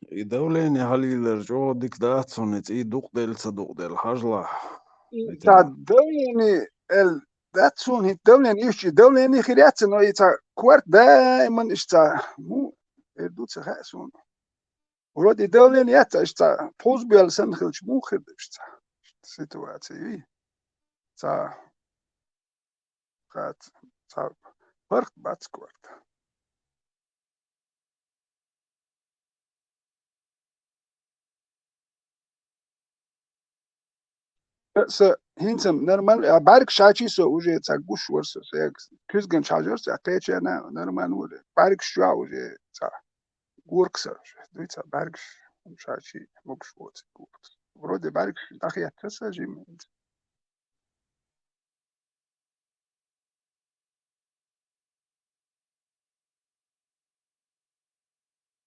И давление хьалийлар чӀогӀа дика дац хьуна, и цӀий дукъделла ца дукъделла, хьажалахь. И ца давление эл дац хьуна, хӀинца давление, уьш чу давление хир яц, но и ца корта даиман иштта ца, ну, эр ду ца хаьа суна. Вроде давление яц, иштта ца пхьуз боьлла санна хилча, муха хир ду иштта ца ситуация, вий? Ца Ца, ца паргӀат бац корта. Аса хӀинца нормально, а бӀаьргаш хьаьжча со уже ца гуш вара со, со куьзганчу хьажара со, кхечарна нормально вара. БӀаьргаш чохь уже ца гург сан уже. Дуй ца бӀаьргаш, хӀумаш хьаьжча могуш воцу гург. Вроде бӀаьргаш дӀахетта сан жимма.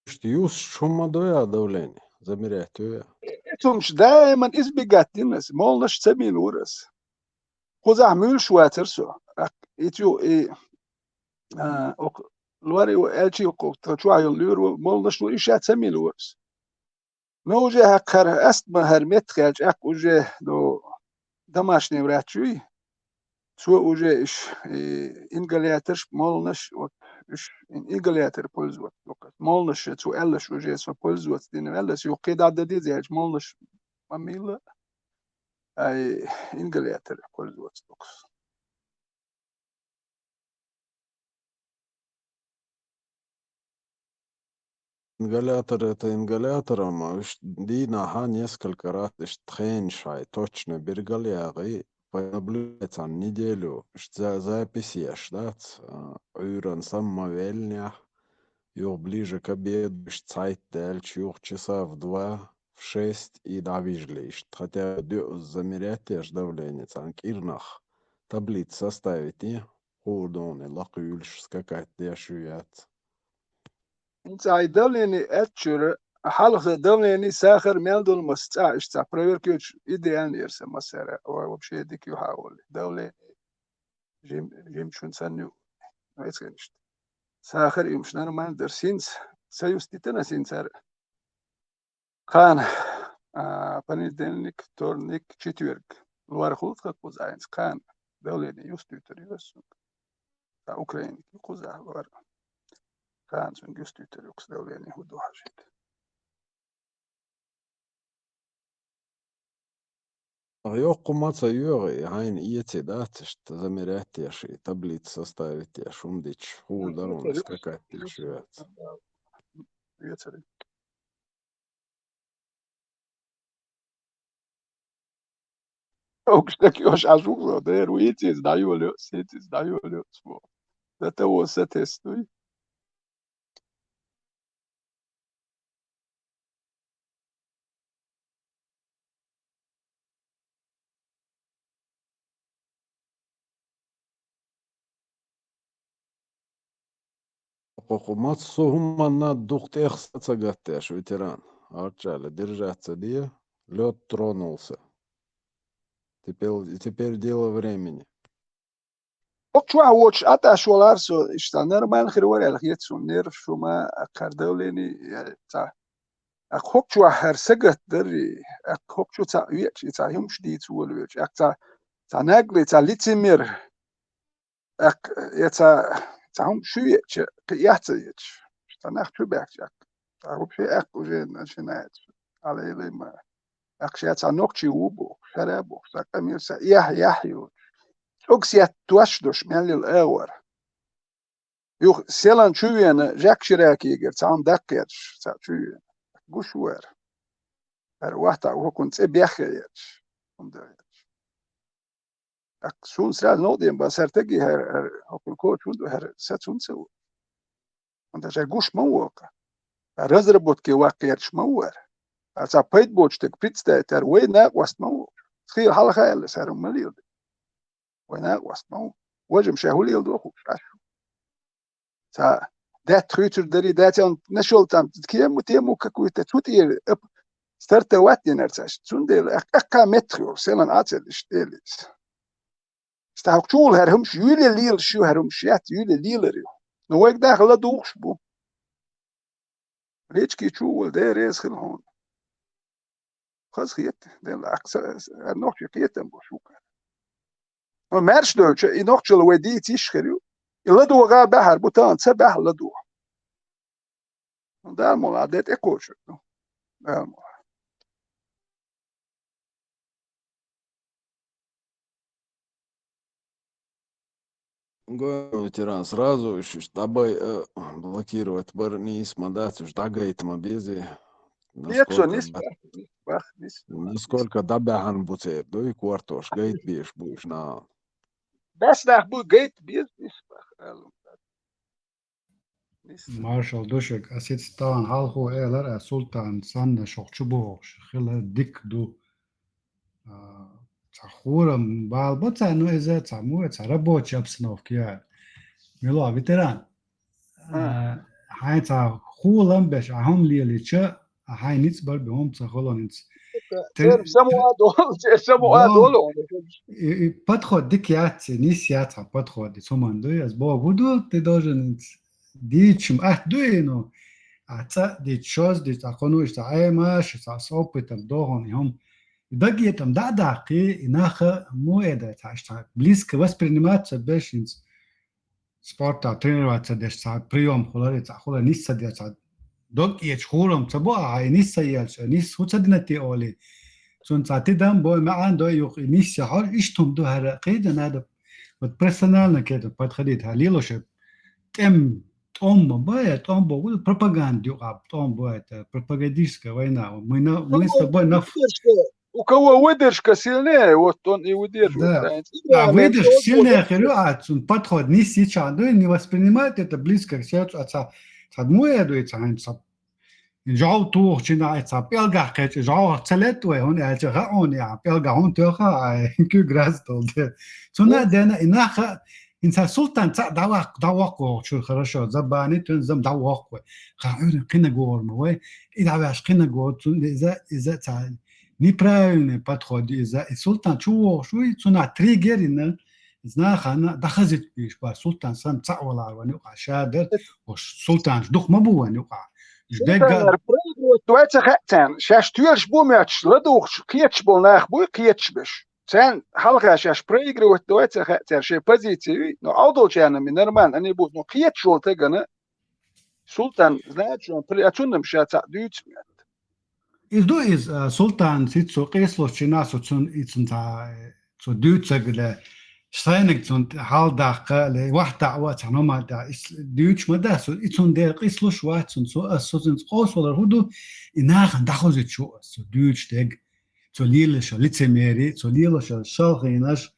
Иштта юсуш хӀума ма дой а давление, замерять йой а. Эцунаш даиман избегать дина аса, моллаш ца мийла вара аса. Кхузахь муьлш вацара со. Ак-, и цу, и, а, ок-, лори ву, аьлчи ву, кху, тха чохь йолу луьйр ву, моллаш ву, иша ца мийла вара аса. Ну, уже хӀакхара астма хӀара меттахь аьлча, тӀаккха уже, ну, домашний врач юй, цо уже иш, э, ингаляторш, молнаш, вот, иш ин-, ингалятор пользоваться доккхас. Молнаш цо аьллаш уже со пользоваться дина ваьллас, юха кхе дӀа дан деза аьлча, молнаш ма мийла, ай, ингалятор пользоваться доккхас. Ингалятор — это ингалятором, а уж дийнахьа несколько раз иштта хенаш хьай точно биргал ягӀий, понаблюдать царна неделю, иштта за-, запись еш дац, а, Ӏуьйранна самаваьллинехь, юха ближе к обеду иштта цхьайтта даьлча, юха часа в два, в шесть и дӀавижале иштта. Хотя бы дуьхьал замерять еш давление царна кӀирнах, таблица составить е, хӀора догӀане лакхавуьйлуш, скакать деш ю яц. ХӀинца хьайн давление аьлча, хьалха давление, сахар мел долу масса цӀа иштта проверка йоцуш идеально яра сан массара, ой, вообще дика ю хьан олий. Давление жим-, жимачун санна ю, вайцига иштта. Сахар уьш нормально дара. ХӀинца ца юстуьйтина ас хӀинца хӀара. Кхана, а, понедельник, вторник, четверг. ЛорхӀалц хӀокхузахь хӀинца кхана давление юстуьйтур ю ас цуьнга. Цхьа Украинка ю кхузахь лор. Кхана цуьнга юстуьйтур ю-кх ас давление хӀун ду хьажийта. Йоккха ма ца йоьгӀу и, хьайна эций дац иштта замерять еш и, таблица составить еш, хӀума дича, хӀула дара хьуна скакать деш ю яц. Эцарий. Угу, так йош Ӏаш ву-кх со, дера ву, хӀинца иза дӀайолайо, хӀинца иза дӀайолайо цо. До того сатестуй. Кху-кху маца со хӀуманна дукха тӀех са ца гатдеш, ветеран. Арчале, держаться де, лёд тронулся. Теперь, теперь дело времени. ХӀокху чохь воцуш Ӏа тӀаш волара со, иштта нормально хир вара аьлла хета суна, нерваш хӀума, аккхар давление, я, цхьа. Аккха хӀокху чохь хӀара сагатдарий, аккха хӀокху чу цхьаъ веача, и цхьа хӀумаш дийца волавелча, аккха цхьа, цхьа наглый, цхьа лицемер, аккха, я цхьа, цхьа хӀума шу веача, кхин эхь ца еча, цхьа нах чу баьхча, аккха. Цхьа вообще аккха уже начинается. Алай-лай ма. Аккха ша цхьа нохчи ву бохуш, шара бохуш, цхьа къамел ша яхь-яхь йоцуш. ЦӀогас етташ дош мел йила агӀор. Юха селан чу вена, жаьк шира кегара, цхьа хӀума даккха етташ, цхьа чу вена. Гуш вара. ХӀара вахта хӀокхун цӀе бехке етташ. ХӀума дан етташ. ТӀаккха суна сразу новкъа деана бан, сара стаге хӀара, хӀара, хӀокхуьнан коча хӀунда ву, хӀара саца хӀунда ца ву? ХӀунда аьлча гуш ма ву-кх. Разработке ваккха гӀерташ ма ву хӀара. Цхьа пайда боцу стаг представить яр вай накъост ма ву. Цхьа хьалха аьлла, хӀара ма леладе. Вай накъост ма ву. Важа-м ша хӀун леладо хууш Ӏаш ву. Цхьа даьтта хуьйцур дарий, дац аьлла, нашёл там тему, тему какую-то, цу тӀера ап-, стартовать динарца. Цундела ак-, аккха меттах йолу, селан Ӏа ца лиш, элис. Стахьа чу вула хӀара хӀумаш юьйле лелаш ю, хӀара хӀумаш яц юьйле лелар ю. Ну, вайга даха ладугӀуш бу. Лечкий чу вула, Дела реза хила хьуна. Хаза хета, Дела, аккха са, са, нохчий кхетам бу шуьга. Ну, маьрша доьлча, и нохчалла вай дийца йиш хир ю. И ладогӀа баьхьар бу, тахана ца баьхьа ладогӀа. Ну, Дала мукъ лахь, де тӀекхочур ду. Дала мукъ лахь. Го, ветеран, сразу уьш, уьш дӀабай, э, блокировать бар нийса ма дац, уьш дӀагайта ма безий. Нет, что, насколько нис да-, бах, нис бах, нис. Насколько дӀабаьхьана бу церан, дуй, кортош, гайта безаш бу уьш нахана. Баьс нах бу гайта беза, нис бах, алу. Маршалла ду шуьга. Ас ица тахана хьалхо элира, ас Султан санна шух чу бохуш хила дика ду. А, цхьа хурам бала бо царна, ну, иза цхьа му, цхьа рабочая обстановка яра. Мила ветеран. А, хьайн цхьа хулам беш, а хӀума лелича, а хьайн ницкъ бар бен хӀума ца хуьлу хӀинца. Тер-, церан саму а долу, церан саму а долу. И, и подход дика яц, нис яц хьан подход, и цу ман дуй, ас боху, хӀун ду, ты должен дийчим атта дуй, ну, а цӀа а дийча, шозза дийча, а кхунуш, цхьа Ӏемаш, цхьа с опытом дохун, и хӀума, Дагетам дӀа а даккхий, и наха муэда цхьа, цхьа близко воспринимать ца беш хӀинца спорта тренироваться деш цхьа приём хулар, цхьа хула нисса дер цхьа дог эча хурам ца бу а, и нисса елча, нисса хӀу ца дина те оли. Цун цхьа тидам бой маӀан дой юх, и нисса хьож, иштум ду хӀара, кхийда надо. Вот профессионально к этому подходить, ха, лилоша тӀем, тӀом ма бая, тӀом бо, вот пропаганда юкъа, тӀом бо, это пропагандистская война. Мы на, мы с тобой на ф- У кого выдержка сильнее, вот он и выдерживает. Да. Да, выдержка сильнее, херю, а цун подход не сейчас, ну и не воспринимает это близко к сердцу, а ца, ца муэду и ца, ца жав тух чина, ца пелгах кеч, жав целет вай, он, а ца ха он, я, пелгах он тёха, а кю грас тол де. Цуна дена, и наха, инса султан ца давак, давак чур хорошо, забани тун зам давак вай. Ха, кина горма вай, и даваш кина гор, цун, иза, иза ца, неправильный подход из-за, и султан чу вохуш вуй, цуна триггерина, знахана дахазит бийш ба, султан сан цаъ валар ван юкъа шадар, ош султан дух ма бу ван юкъа. Ждегга. Проигрывать вай ца хацан, шаш туелш бу мячш, ладугш, кечш бол нах буй, кечш беш. Цен халха шаш проигрывать вай ца хацан, шей позиции, но аудолчанами нормально, они будут, но кечш вол тегана, султан, значит, он при, а цуннам ша ца дюйц мят. Из ду из, а, султан, си цу къислуш чина, су цун, и цун та, э, цу дюйцаг ле, сайнаг цун хьал даккха ле, вахта ва ца нома да, ис дюйч ма да, су, и цун дер къислуш ва цун, су, а, су цун къос валар худу, и нахан дахузи чу, су дюйч дег, цу лилаша лицемери, цу лилаша шалхинаш,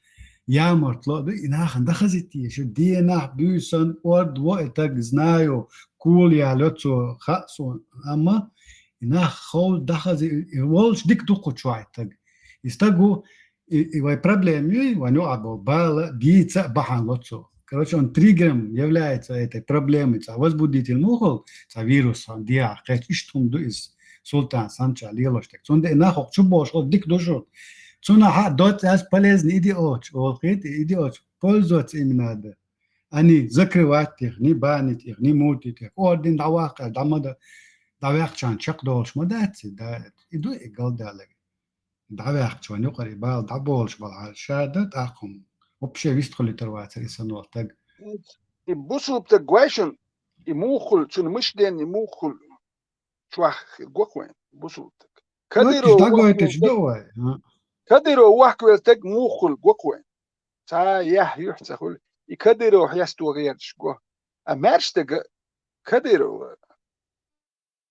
ямартло, ду, и нахан дахази ти, шу дена, бюсан, орд, во, и так знаю, кул я лё цу, ха, су, амма, и нах хол дахази, и волш дик духу чуайтаг. И стагу, и, и вай проблеми, ваню або, бала, дица, бахан лоцу. Короче, он триггером является этой проблемой, ца возбудитель мухол, ца вирус, он диа, кеч иштум ду из султан санча лелош так. Цунде нахок чу бош, хол дик душу. Цуна ха дот аз полезный идиот, ол хит идиот, пользоваться им надо. А не закрывать их, не банить их, не мутить их. Орден даваха, дамада, давяхчан чак долш ма даци, да, иду и галдалег. ДӀаваьхча ван юкъара и бала дӀаболуш бала хьал ша дан тӀаккха хӀума. Вообще вистхуьлуьйтур вацара и санал таг. И бусулба таг гойшун, и муххул, цуьнан мишденна и муххул чохь хир го-кх вайн, бусулба таг. Кадыров дӀагойтуш вахкавелла ду таг, вай, а? Кадыров вахкавелла таг муххул го-кх вайн. Цхьа яхь юьхь ца хуьлу. И Кадыров хьесто гӀерташ го. А маьрша стага Кадыров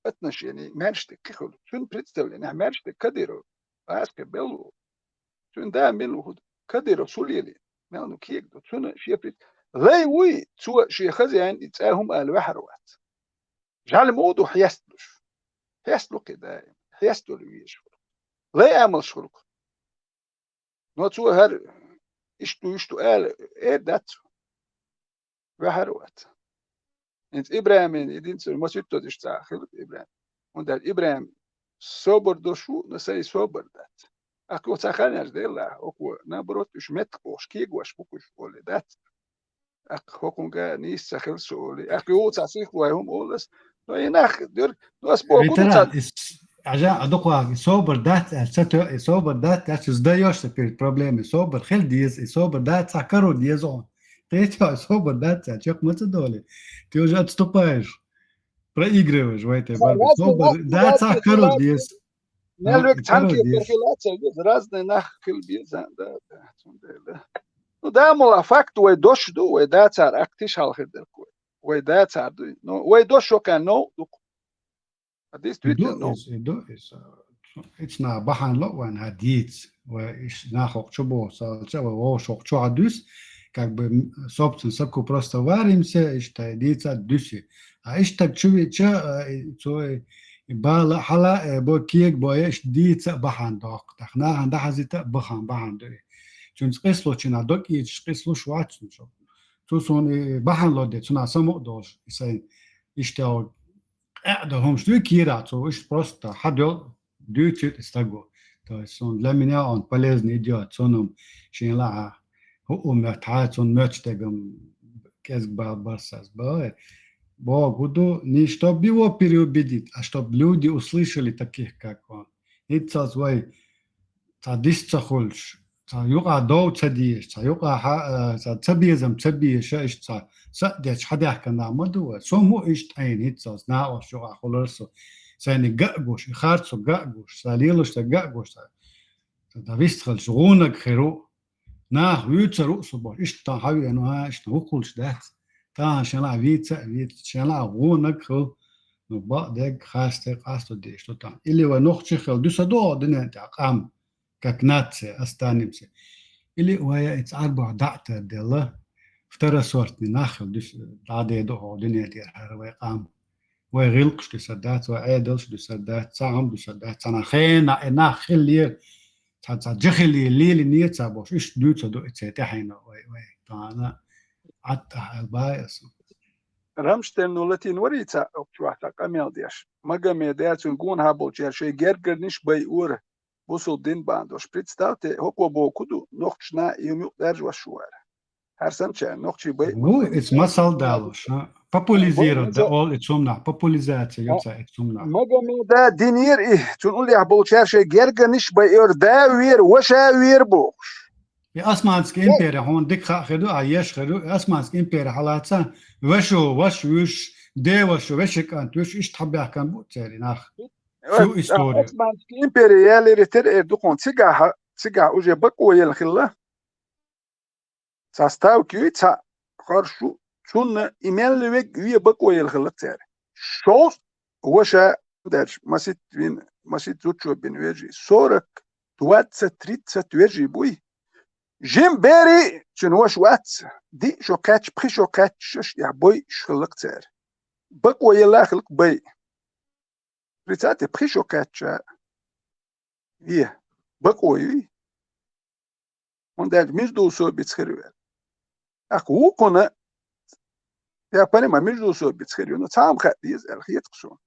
отношение маьрша стаг кхин хуьлу. Цуьнан представление маьрша стаг Кадыров. Аска беллу. Цуьнан да мила ву хӀу ду? Кадыров сулели. Мел ну кега ду. Цуьнан шен пред-, лай вуй, цо шен хазяин и цӀа хӀума ала ваьхьар вац. Жал мо ду хьесталуш. Хьесталу кхин даим. Хьесталу везаш хуьлу. Лай амалш хуьлу-кх. Но цо хӀара иштта ду, иштта ду ала эр дац. Ваьхьар вац. ХӀинца ИбрахӀиман и динца масуьттаза иштта цхьа хилла ИбрахӀим. ХӀунда аьлча ИбрахӀим собар долуш ву, но сайн собар дац. Аккха цхьа хан яц делахь, око, наоборот, уьш меттахъохуш, кегош бу-кх уьш олий дац. Аккха хӀокхунга нийса ца хила со олий. Аккха юха цхьа сихлой хӀума олу ас. Но и нах дерг, но ас боху ду ца. Ветеран, и с-, Ажа, а дукха, и собар дац аьлча, ца тоьа, и собар дац аьлча, сдаешься перед проблемой. Собар хила деза, и собар дац, цхьа каро деза он. Кхечо собар дац аьлча, чекх ма ца долий. Ты уже отступаешь, проигрываешь в этой борьбе. Собар дац, цхьа каро деза. Мел век цхьаьна кепара хила ца веза, разный нах хила беза, да, да, цундела. Ну, да, мула факт вай дош ду, вай дацара актиш хьалхир дерг вай. Вай дацара ду. Ну, вай дош шо кхаьн нов ду-кх. А действительно, и ду иза, и ду иза. Ицна бахьана ло вайн хьан дийца. Вай иш нахох чу боху, салча, вай вовшох чу хьан дуьс, как бы, м, собственно, саку просто варимся, иштта дийца дуьси. А иштта чу вича, а, и, цо, и, и бала хьала, э, бо кег боя, иш дийца бахьана дохку. Так, нахан дахазита бахан, бахьана дуи. Цуьнца къисло чина дог ийчаш къислуш вац цуьнца. Цу сон и бахьана ло де, цуна само а долуш, и сайн иштта къаьа дан хӀумаш дуй кийра, цо иштта просто хьадоьл дуьйцуьйту стаго. То есть сон для меня он полезный идёт, цунам шен лаха хӀуъу моьттахьа, цунна моьтташ дегам кӀезиг бала барсас бала. Богу ду, не чтоб его переубедить, а чтоб люди услышали таких, как он. Иццалц вай цхьа дис ца хуьлуш, цхьа юкъа дов ца дезаш, цхьа юкъа хьа-, а, цхьа ца безам ца безаш, иштта цхьа са а дечу хьадаьхкина нах ма ду вай. Со мо иштта Ӏийна хӀинццалц накъост юкъа хуьлура со. Сайна ган а гуш, и харцо ган а гуш, сан лелаш сан ган а гуш, сан, сан дан вистхалча гӀунаг хир ву. Нах вуьйцур ву со бохуш, иштта тхан хьавеана ву, хьан, иштта хӀун хуьлуш дац. Тахана шен лаьа вийца а вийца, шен лаьа гӀунаг хила, ну, бакъдерг хасте къасто деш ду тахана. Или вай нохчий хила дуьсур ду хӀокху дуьнен тӀехь къам, как нация, останемся. Или вай иза Ӏарбойх дӀа а тардела, второсортный нах хила дуьс-, дӀадеду хӀокху дуьнен тӀера хӀара вай къам. Вай гӀиллакхаш дуьсур дац, вай Ӏедалш дуьсур дац, цхьа хӀума дуьсур дац, цхьана хенахь и нах хиллера, цхьа, цхьа жахилий лелийна ца бохуш, иштта дуьйцур ду и церан тӀаьхьено вай, вай тахана Ӏад тӀехь аьлла баьхкира аса. Рамштайн латийна варий цхьа, оцу чохь цхьа къамел деш. Магомеда, цуьнан гонахьа болчара шайн гергарниш байъора, бусулба дин бахьана долуш. Представьте, хӀокхо бохург ду, нохчашна и хӀума юкъадаьржа ваш вара. ХӀара санначарна нохчий байъа. Ву, иза масал далош, а? Популизировать дан олу и цунах, популизация ю цара и цунах. Магомеда динера и, цунна уллехь болчара шайн гергарниш байъора, да вера, ваша вера бохуш. И Османский импери, хьуна дика хаа хир ду, а еш хир ду, и Османский импери хьалаца, ваша, ваша вуьш, де ваша, вешин кӀант вуьш, иштта хьабаьхкина бу церан нах. Всю историю. Османский импери ялири тера эр ду хьуна, цигахь, цигахь уже бакъо елла хилла. Цхьа ставка юй, цхьа хорш ю, цунна и мел верг вен бакъо елла хилла церан. Шовзткъа ваша дерш, масийтта вина, масийтта зудчо бина вежарий, сорок, двадцать, тридцать вежарий буй. Жима берий, цуьнан ваша вац, диъ шо кхаьчча, пхи шо кхаьчча, шаьш тӀехь бой хилла церан. Бакъо елла хилла бай. Представьте, пхи шо кхаьчча, вен, бакъо юй. ХӀунда аьлча междоусобица хир ю аьлла. ТӀаккха вукхунна, я понимаю, междоусобица хир ю, но цхьа хӀума хаа деза аьлла хета-кх суна.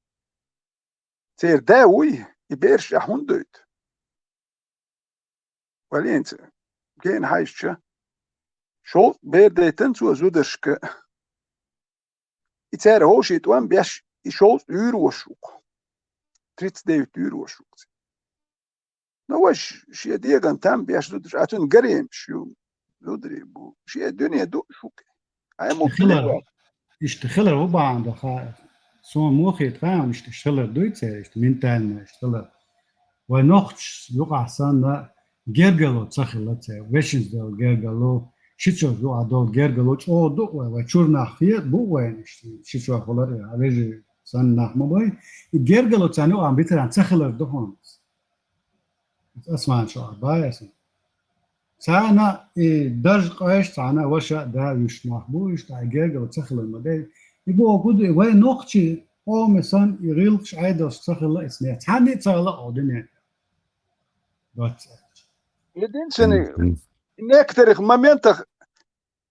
Церан да вуй, и бераш тӀехь хӀунда дойту? Валлахьи, гена хьаьжча, шовзткъа бер дайтина цо зударшка. И цара хӀовший тӀом беш, и шовзткъа вуьйр ваша ву-кх. Тридцать девять вуьйр ваша ву-кх. Ну, ваша шен дегӀан там беш зударш, а цуьнан гаремаш ю, зударий бу. Шен дуьне ду шуьга. Ай, мо хилар, хилар. Иштта хилар ву бахьана ду, ха, суна мохийта хаьа, иштта хилар дуй церан, иштта ментально иштта хилар. Вай нохчаш юкъахь санна гергарло ца хилла церан, вешинца долу гергарло, шичо юкъахь долу гергарло чӀогӀа ду вай, вай чуьра нах хета бу вайна иштта, шичо хилар, а вежарий санна нах ма бай. И гергарло царна юкъахь битаран ца хилар ду хьуна. Осман чохь баьхкина. Царна и даржа къайша, царна ваша а да вуьш нах бу, иштта гергарло ца хилар ма дай. И бохург ду, и вай нохчий къоман санна и гӀиллакхаш, Ӏедалш ца хилла иза нехан. Цхьанна а ца хилла оха дуьне. Единственный, в некоторых моментах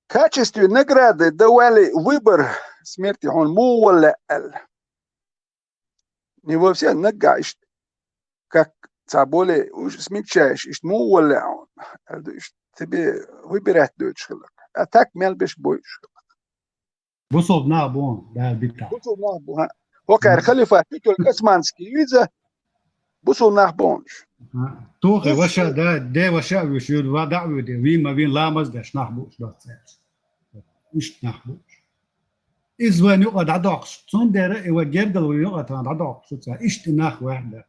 в качестве награды давали выбор смерти, хьуна муха вала лаьа аьлла. Не во всех, наггахь иштта, как цхьа более уж смягчающий, иштта муха вала лаьа хьуна, аьлла ду иштта, тебе выбирать дойтуш хилла. А так мел беш бойуш хилла. Бусулба нах бу, Дала битахь. Бусулба нах бу, хӀа. ХӀокхара халифат ю, только османский виза, бусулба нах бу хьуна уьш. ХӀа. Тохе ваша, да, де ваша а вуьш, юьр ва дӀа а вуьди, вийма вин ламаз деш нах бу уьш доццуьнца. Иштта нах бу уьш. Иза вайна юкъа дӀадоккхуш, цундела и вай гергарло вайна юкъа тахана дӀадоккхуш ду цара. Иштта и нах ваьхьа дан.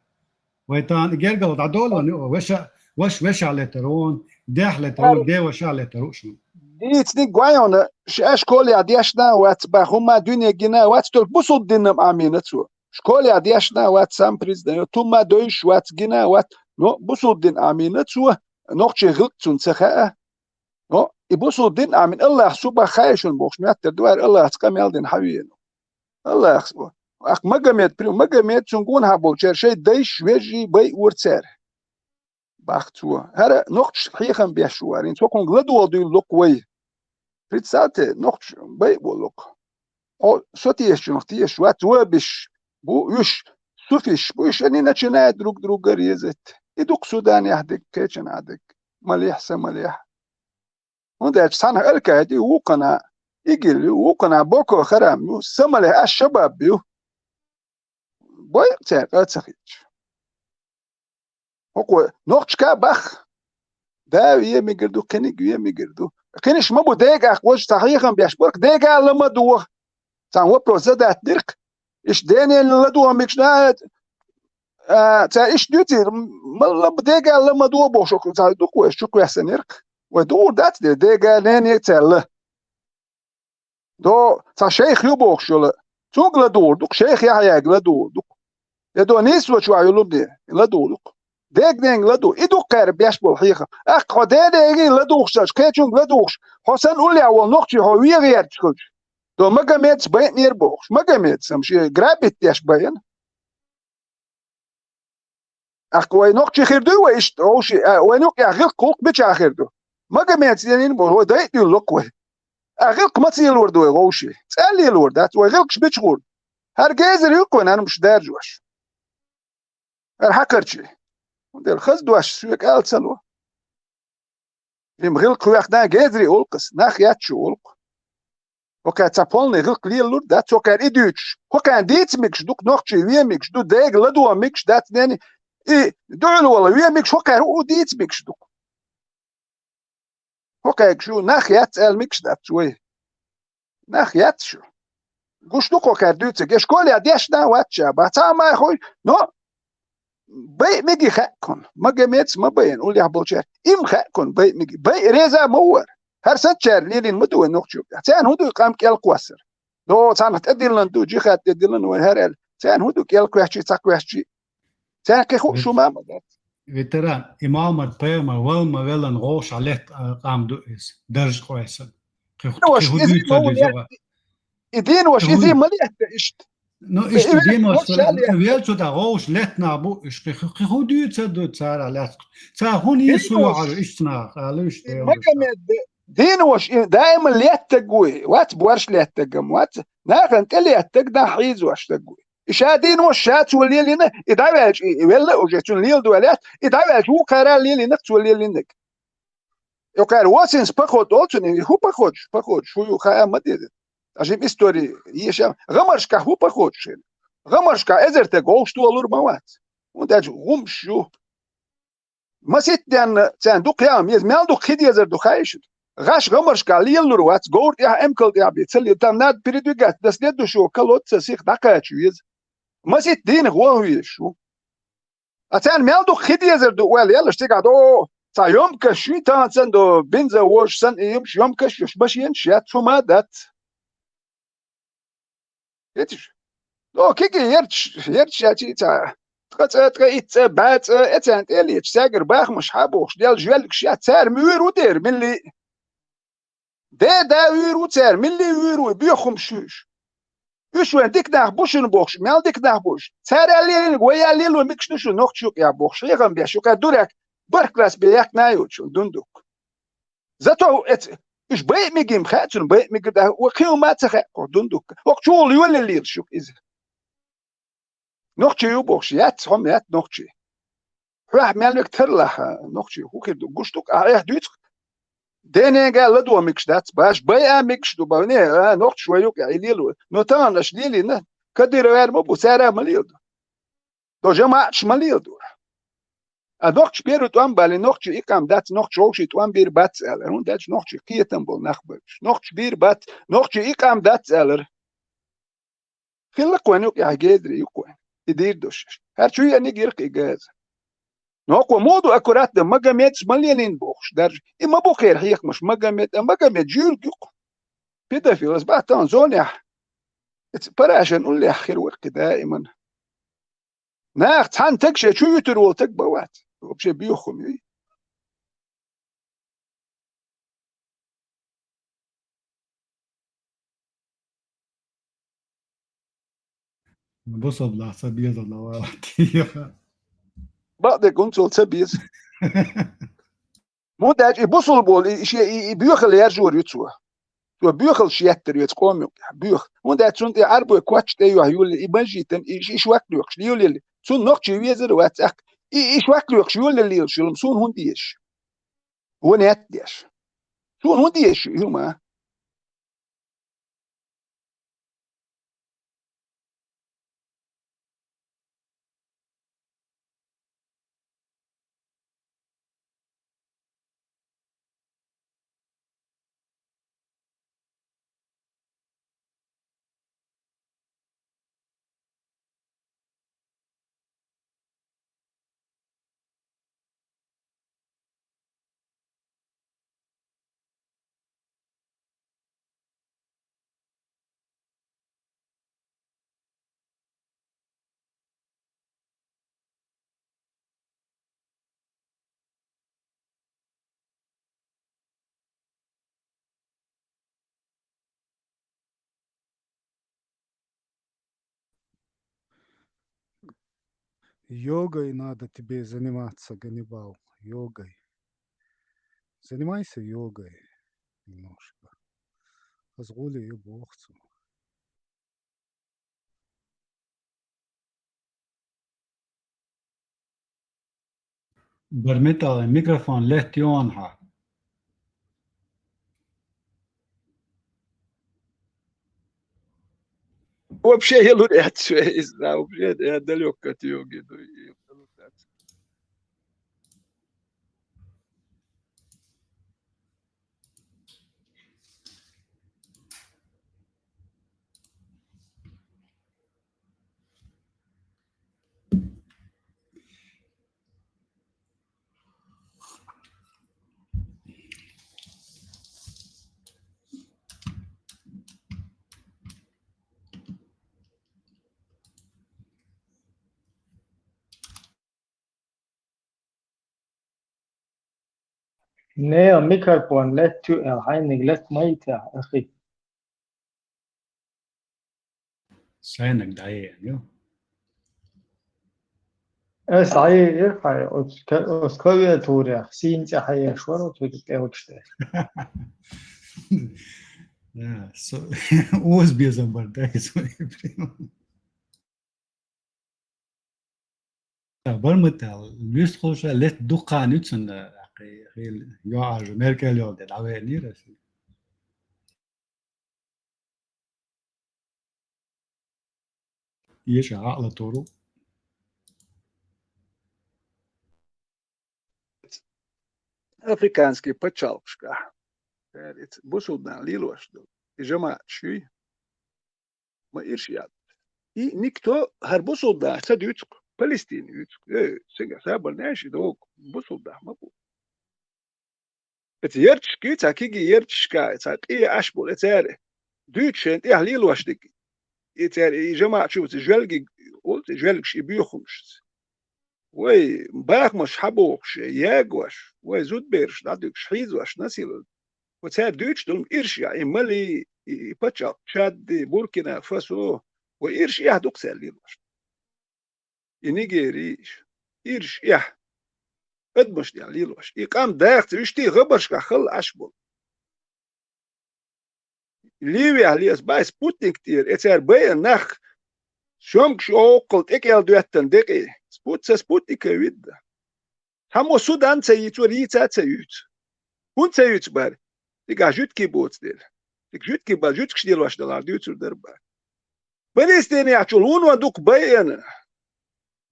Вай тахана и гергарло дӀадолу вайна юкъа, ваша, ваша вешахь летар ву, дехь летар ву, де ваша летар ву шуна. Дийциниг гой хьуна, ша школехь дешна а вац, бах, хӀумма дуьне гина а вац, только бусулба динна Ӏамийна цо. Школехь дешна а вац, сам признаю, тумма дойуш а вац, гина а вац, но бусулба динна Ӏамийна цо, нохчийн гӀиллакх цунна ца хаьа. Но и бусулба дин Ӏамийна, Аллах субахь хьайшун бохуш моьттар ду, аьлла, Аллахца къамел дина хьавеана. Аллахс бу. Ахь Магомед, при-, Магомед, цуьнан гонахьа болчара шайн дайш, вежарий байъора цара. Бах цо. ХӀара нохчашка хьехам беш ву вара. Цо кхунга ладогӀа дуьйлу-кх вай. Представьте, нохчаш байъа болу-кх. О, со тешачунах тешаш вац, вабиш бу уьш, суфиш бу уьш, они начинают друг друга резать. И ду-кх Суданехь дерг, кхечанхьа дерг. Малехь, са малехь. ХӀунда аьлча цхьанхьа Аль-Каида ю, вукхунна ИГИЛ ю, вукхунна Боко Харам ю, са малехь Аш-Шабаб ю. Бойъу цара къа ца хилча. ХӀокхо нохчашка бах. Да вен мегар ду, кхиниг вен мегар ду. Кхинаш ма бу дега, ахь вожаш цхьа хьехам беш барх, дега ла ма ду. Цхьа вопрос задатдирх. Иш денен ладугӀа микшна, а, ца иш дуьци, м-, ма ла-, дега ла ма ду бохуш, цхьа дукха веш чу кхоьссинарх. Вай дуур дац де, дега нене ца ла. До цхьа шайх ю бохуш йола. Цунга ладугӀур ду-кх, шайх Яхьъяга ладугӀур ду-кх. Я до нийсочу вахь йолу де, ладугӀур ду-кх. Дегненга ладугӀу. И ду-кх кхара беш болу хьехам. Ахь хьо дегненга ладугӀуш санаш, кхечунга ладугӀуш, хьо санна уллехь волу нохчий хьо вен гӀерташ хилча. До Магомедс байинера бохуш. Магомедс ам шен грабит деш байина. Ахь вай нохчий хир дуй вай иштта, вовши, а, вайн юкъехь гӀиллакх гӀуллакх мичахь хир ду? Магомедс динийн боху, вай дайа дуьйлу локх вай. А гӀиллакх ма ца лелор ду вай вовши. ЦӀа лелор дац, вай гӀиллакхаш мича гӀур? ХӀара гезар ю-кх вайн хӀармаш даржош. ХӀара хьакхарчий. ХӀунда аьлча хаза дош соьга ала ца ло. Жима гӀиллакх вехна гезаре гӀуллакхас, нах яц шу гӀуллакх. ХӀокхаьр цхьа полный гӀиллакх лелалур дац, хӀокхаьр и дуьйцуш. ХӀокхаьрна дийца мегаш ду-кх, нохчий вен мегаш ду, дега ладугӀа мегаш дац, нени, и дуьхьал вала вен мегаш, хӀокхаьр хӀун дийца мегаш ду-кх. ХӀокхаьрга шу нах яц аьлла мегаш дац вай. Нах яц шу. Гуш ду-кх хӀокхаьр дуьйцург. Я школехь дешна а вац ша, бах, цхьа а ма хуй, но байа меги хаьа кхунна. Магомедс ма байина, уллехь болчара. Им хаьа кхунна байа меги. Байа реза а ма вара. ХӀара санначара лелийна ма ду вайн нохчо. Царна хӀун ду и къам кӀел кхоссар? Но царнах тӀедиллина ду, джихад тӀедиллина вайн хӀара аьлла. Царна хӀун ду кӀел кхоьссича, цхьа кхоьссича? Царна кхин хууш шу ма ма дац. Ветеран, и Мухьаммад-пайхамар вала ма веллан вовшахь летта, а, къам ду иза, дарж къойсана. Кхин хӀу-, кхин хӀун дуьйцур ду иза? И дин ваша, и дин ма летта иштта. Ну, иштта дин ваша, велчу дӀа вовшахь летта нах бу уьш, кхин хӀу-, кхин хӀун дуьйцур ду цара лаьцна? Цара хӀун йийсу йохьур иштта нах, ала уьш. Магомед, дин ваша, и даима леттаг вуй, вац борш леттаг-м вац, нахана тӀе леттаг, нах хьийзош стаг вуй. И ша дийна ву ша цо лелийна, и дӀаваьлча, и, и велла уже, цунна леладо лаьтта, и дӀаваьлча вукхара лелийнарг цо лелийнарг. И кхара восинца поход олу цунна, и хӀун походаш, походаш, хӀун ю хаа ма деза. Ткъа жима истори еша, гӀамаршкахь хӀун походаш хир? ГӀамаршкахь эзар таг вовшахтолур ма вац. ХӀунда аьлча гӀумаш ю. Масийтта денна царна дукха яа, меза мел дукха хи дезар ду хаийша. ГӀаш гӀамаршкахь лелалур вац, говра тӀехь, эмкал тӀехь бен ца лела. Там надо передвигаться, дан следующего колодца сиха дӀакхача веза. Масийтта дийнах ваха везаш ву. А царна мел дукха хи дезар ду, ойла елаш цигахь до, цхьа ёмкаш шуьйтанцан до, бенза вожаш санна и юмаш, ёмкаш йош машенаш яц, хӀума дац. Эцаш. Но киги ярташ, ярташ яций цхьа. Ткъа цӀа, ткъа итт цӀа, бӀе цӀа, эцарна тӀе а леташ, цаьргара бахамаш хьа а бохуш, делла жоьллигаш яц, цара муьйр ву дера, милли. Де да вуьйр ву цара, милли вуьйр ву, боьха хӀумаш ю уьш. Уьш вайн дика нах бу шуна бохуш, мел дика нах бу уьш. Цара лелийнарг вай а лело мегаш ду шуна нохча юкъа бохуш, хьехам беш, юкъа дурак, барх класс бен яьккхина а йоцуш, дундук. Зато эц-, уьш байа мегим хаьа цунна, байа мегар да, ва кхин хӀума а ца хаьа кхо дундукка. ХӀокху чухула йолаллелаш ю иза. Нохчий ю бохуш, яц, хьо ма яц нохчий. Хьоьх мел век тарлахь, нохчий, хӀун хир ду? Гуш ду-кх, ахь эхь дуьйцу-кх. Денега ладо мегаш дац, баш, байа мегаш ду, бах, не, а, нохчаш вай юкъа, и лело. Но тахана аша лелийна, Кадыровера ма бу, цара ма леладо. До жамаӀаташ ма леладора. А нохчий первый тӀом бали, нохчий и къам дац, нохчий вовший тӀом бийр бац аьлла. ХӀунда аьлча нохчий кхетам болу нах бара уьш. Нохчий бийр бац, нохчий и къам дац аьллара. Хилла-кх вайн юкъехь гезаре ю-кх вайн. И дийр долуш. ХӀара чу еаниг йира-кх и газа. Но кхо муха ду аккуратно, Магомедс ма лелийна бохуш, даржа. И ма бу кхеран хьехамаш, Магомед, а Магомед жуьйриг ю-кх. Педофил, ас бах тахана зонехь. Эца парашан уллехь хир вара-кх и даиман. Нах цхьана таг шен чу юьтур волу таг бан вац. Вообще боьха хӀума юй. Бусалба нах ца безалла валла. Бакъдерг хӀунда цо ца беза? ХӀунда аьлча и бусалба волу, и, и шен, и, и боьхалла яржор ю цо. Цо боьхалла шен еттар ю эца къоман юкъехь, боьха. ХӀунда аьлча цунна тӀе Ӏарбой коч тӀе юьхь юлле, и мажитан, и, и швак лоькхуш, лелелли. Цунна нохчий везар а вац, ахка. И, и швак лоькхуш юлле лелаш йолу, суна хӀунда езаш? Вон етта деш. Суна хӀун дезаш ю хӀума? Йогой надо тебе заниматься, Ганнибал. Йогой. Занимайся йогой немножко. Хазгули ю бохцу. Бармитал, микрофон летт ю хьа. Вообще, я лурят, что я не знаю, вообще, я далёк от йоги, ну, и Не, микрофон летт ю аьлла, хьайниг летт ма йита, ахи. Сайнаг дӀаеана ю. Ас хьайийра хьай, оцу ка-, оцу клавиатурехь сийна цӀе хьаеш вара, оцу тӀе луш тӀе. Да, со-, оза безам бар, да, из. Бармитал, луьстахуша летта дуккха ницунна, хи-, хил-, йоӀажа, Меркел йолу де дӀавеанера аса. Еша гӀаъ латуру. Африканский пачхьалкхашкахь, цара и бусулба нах лелош долу и жамаӀаташ юй, ма ирш яц. И никто хӀара бусулба нах ца дуьйцу-кх, Палестина юьйцу-кх. Э, цигахь сабар неш и догу, бусулба нах ма бу. Эца ярташкахь, цхьа кегий ярташкахь, цхьа къе Ӏаш болу, э, цара дуьйцу шайна тӀехь лелош дерг. И цара и жамаӀат чу вуьйцу, жоьлгиг, оцу жоьлгаш и боьхамашца. Вай бахамаш хьабохуш, ягош, вай зудбераш дӀадуьгуш, хьийзош, насиловать. Вай цара дуьйцуш долу ирш яхь, и Мали, и, и пачхьалкх Чад, и Буркина-Фасо, вай ирш яхь ду-кх цара лелош. И Нигериш, ирш яхь, адамаш тӀехь лелош. И къам даха ца, уьш тӀе гӀабаршкахь хала Ӏаш болу. Ливехь ле ас бай спутник тӀера, э, цара байа нах, шомкаш оккхул тӀекӀел доьттан декъе. Спут-, ца спутника видда. Цхьаммо Судан ца йийцора, йийца а ца юьйцу. ХӀунда ца юьйцу бара? Цигахь жуьгтий боцу дела. Цига жуьгтий бара, жуьгташ лелош далахь дуьйцур дара бара. Палестинехь чу луно дукха байана.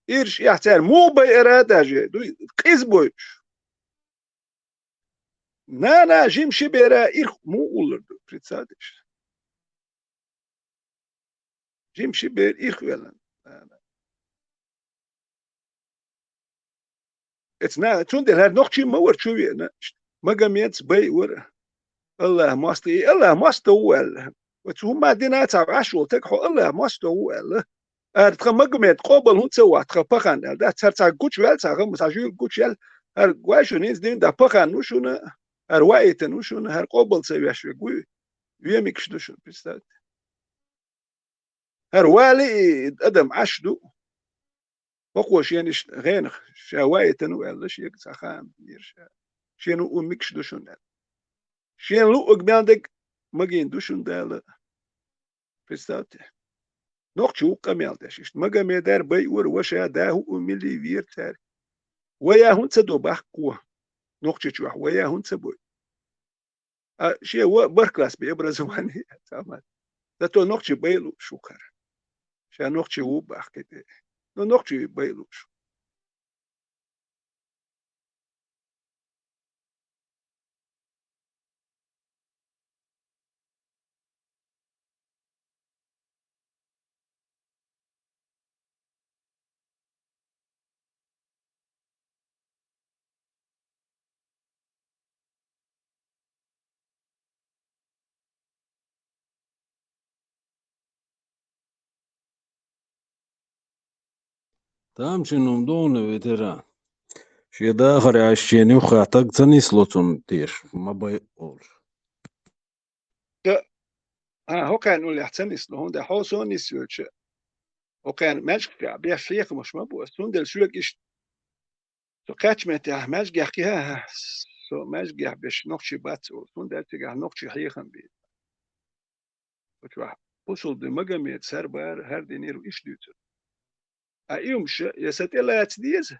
Ирш яхь цара муха байара а даже, дуй, къиза бойуш. Нана жима ши бера ирх муха уллур ду, представьте. Жима ши бер ирх веллан. Нана. Эцна, цундела хӀара нохчий ма вара чу веана. Магомедс бай вара. Аллах мосту, и Аллах мосту ву аьлла. Ва цу хӀумма дина цхьа Ӏаш волу таг хьо Аллах мосту ву аьлла. Ара тхан Магомед къобал хӀунда ца вахь тхан пахан аьлла. Да, цара цхьа гучу ваьлла, цхьа гӀамма, цхьа жуьйла гучу яьлла. ХӀара гой шуна, хӀинца дин да пахан ву шуна, хӀара ваийтан ву шуна, хӀара къобал ца веш вег вуй. Вемикаш ду шуна, представьте. ХӀара вали и адам Ӏаш ду. ХӀокхо шен иштта гӀенах ша ваийтан ву аьлла, шега цхьа хаам дира ша. Шен у микаш ду шуна аьлла. Шен луъург мел дерг магийна ду шуна Дала. Представьте. Нохчи ву къамел деш. Иштта Магомедар байура ваша да хӀуъу мили вера цара. Вая хӀунда ца до баккхо? Нохчи чохь вая хӀунда ца бой? А шен ва барх класс бе образование, цхьа хӀума. Зато нохчи бай лууш ву хӀара. Ша нохчи ву бахкхи тӀе. Но нохчи бай лууш. Тамашийна хӀума ду хьуна, ветеран. Шен дахар Ӏаш шена юххехь таг ца нисло цунна теша, ма бай олуш. Ца, а, хӀокхарна уллехь ца нисло, хӀунда хьо со нисйоьча, ХӀокхарна маьжгашкахь беш хьехамаш ма бу ас, цундела соьга иштта. Со кхаьчча меттехь маьжгех кхин а, со маьжгех беш нохчий бац олу, цундела цигахь нохчий хьехам бийр. Оцу чохь бусулба дин Магомед сар бара, хӀара динера иштта дуьйцура. Ткъа и хӀумаш я сан тӀе лаца деза,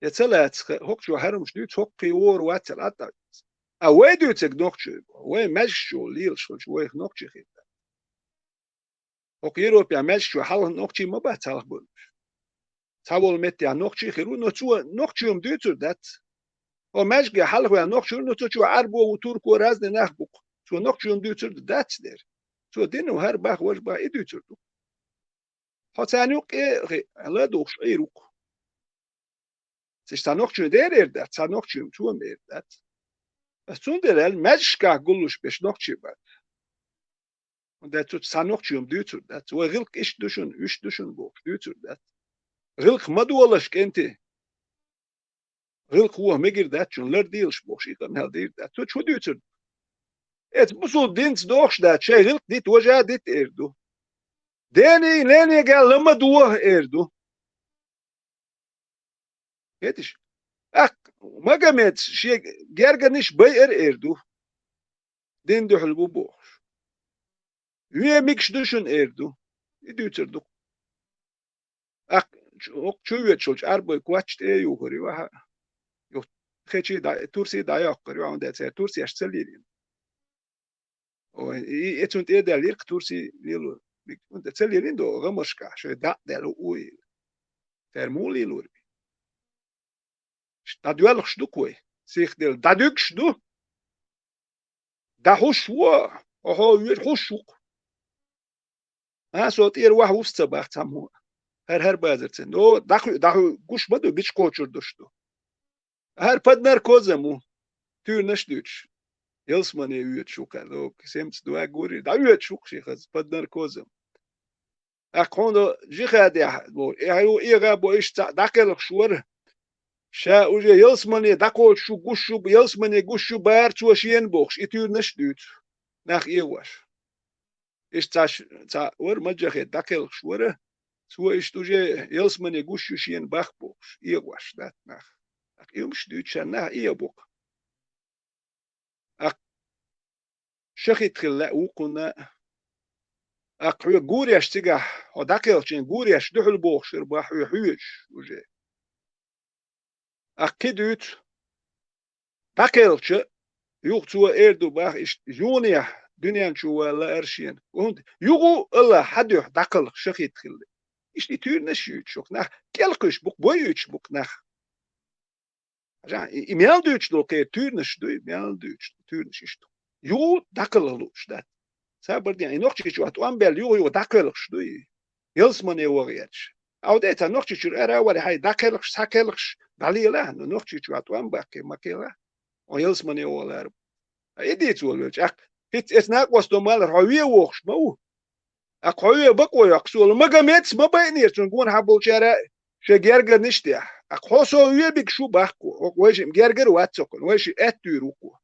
я ца лаца, хӀокху чохь хӀара хӀумаш дуьйцу, хӀокху кхин вогӀур вац аьлла, Ӏад а вац. Ткъа вай дуьйцург нохчий, вай маьжгаш чу лелаш хилча, вайх нохчий хир дац. ХӀокху Европехь маьжгаш чохь хьалха нохчий ма бац хьалха болуш. Цхьаволу меттехь нохчий хир ву, но цо нохчий хӀума дуьйцур дац. Хьо маьжгехь хьалха ваьлла нохчий ву, но цу чохь Ӏарбо ву, турко, разный нах бу-кх. Цо нохчий хӀума дуьйцур дац дера. Цо дина ву хӀара бах, важа бах, и дуьйцур ду. Хьо царна юккъе а хи-, ладугӀуш Ӏийр ву-кх. Цига цхьа нохчий дера эр дац, цхьа нохчий цо ма эр дац. Ас цундела аьлла, маьжгашкахь гуллуш беш нохчий бац. ХӀунда аьлча цу цхьа нохчий хӀума дуьйцур дац. Вай гӀиллакх иштта ду шуна, уьш ду шуна бохуш, дуьйцур дац. ГӀиллакх ма долаш, кӀентий. ГӀиллакх ваха мегар дац шуна, лардийлаш бохуш, и къамел дийр дац. Цу чу хӀун дуьйцур ду? Эца бусулба динца дохуш дац, шайн гӀиллакх дита, важа дита эр ду. Дений, ленига ла ма доху эр ду. Хеташ? ТӀаккха Магомед шен гергарниш байар эр ду. Дин дуьхьал бу бохуш. Вен мегаш ду шуна эр ду. И дуьйцур ду. ТӀаккха чу-, чу воьдуш волчу Ӏарбойн коч тӀе а юхур ю ахьа. Юха Хечий дӀа-, Турсий дӀайоккхур ю, хӀунда аьлча церан турсеш ца лелийна. Ой, и, и, и цунна тӀе а даьлла йира-кх Турси лело. ХӀунда ца лелийна до гӀамашкахь, шайн дӀа а даьлла у, у и. Цара муха лелора? ДӀадоьлхуш ду-кх вай? Сиха делла, дӀадуьгуш ду? ДӀахьуш ву, хьо, хьо вуьйр хьуш ву-кх. А, со тӀера ваха вуьсу ца бах цхьаммо. ХӀара-хӀара базар цӀена. О, дӀаху-, дӀаху-, гуш ма ду, бича кхочур долуш ду. ХӀара под наркозом ву. Туьйранаш а дуьйцуш. Ялсамане воьдуш ву-кх аьлла, о, семьдесят два гури, дӀавоьдуш ву-кх шен хаза, под наркозом. ТӀаккха хьуна жихадехь бо, э, хьайо эгӀа бо иштта цхьаъ дӀакхелхаш вара. Ша уже ялсамане дӀакхочуш ву, гуш ву, ялсамане гуш ву бара цо шена бохуш, и туьйранаш а дуьйцу. Нах эгӀош. Иштта цхьа ш-, цхьаъ вара, маджахед дӀакхелхаш вара, цо иштта уже ялсамане гуш ю шена бах бохуш, эгӀош дац нах. ТӀаккха и хӀумаш дуьйцу шарна нах эгӀа бу-кх. ТӀаккха шахид хила лаьа ву-кх хьуна. ТӀаккха хьоьга гуреш цигахь, хьо дӀакхелхича гуреш дуьхьал бохуш хир бах хьоьга хьоьжуш уже. ТӀаккха кхин дуьйцу. ДӀакхелхича, юха цо эр ду бах иштта, юнехь дуьнен чу вала лаьара шена. ХӀунда юха а Аллахь хьан дуьхьа дӀакхалха шахид хилла. Иштта и туьйранаш а юьйцуш ю-кх нах, кӀелхуьйш бу-кх, бойуьйтуш бу-кх нах. Хьажа, и, и мел дуьйцуш долу кхеран туьйранаш дуй, мел дуьйцуш долу туьйранаш иштта. Юха дӀакхалха лууш дац. Сабар де, и Нохчийчохь тӀом баьлла юха-юха дӀакхелхаш дуй. Ялсамане ваха гӀерташ. Ау де, цхьа Нохчийчуьра ара а вара, хьай дӀакхелхаш, схьакхелхаш, дӀалела, ну, Нохчийчохь тӀом баккхий, ма кхела. Хьо ялсамане ваха лаьара. Ткъа и дийца волавелча, ахь хӀинца эца накъосталла малар хьо вен вохуш ма ву. ТӀаккха хьо вен бакъо йоккхуш волу Магомедс ма байинера цунна гонахьа болчара шайн гергарниш а тӀехь. ТӀаккха хьо со вен бигаш ву бах-кх, хӀокху вайшимма гергара вац хӀокхуьнан, вайшиъ аьттуьйр ву-кх.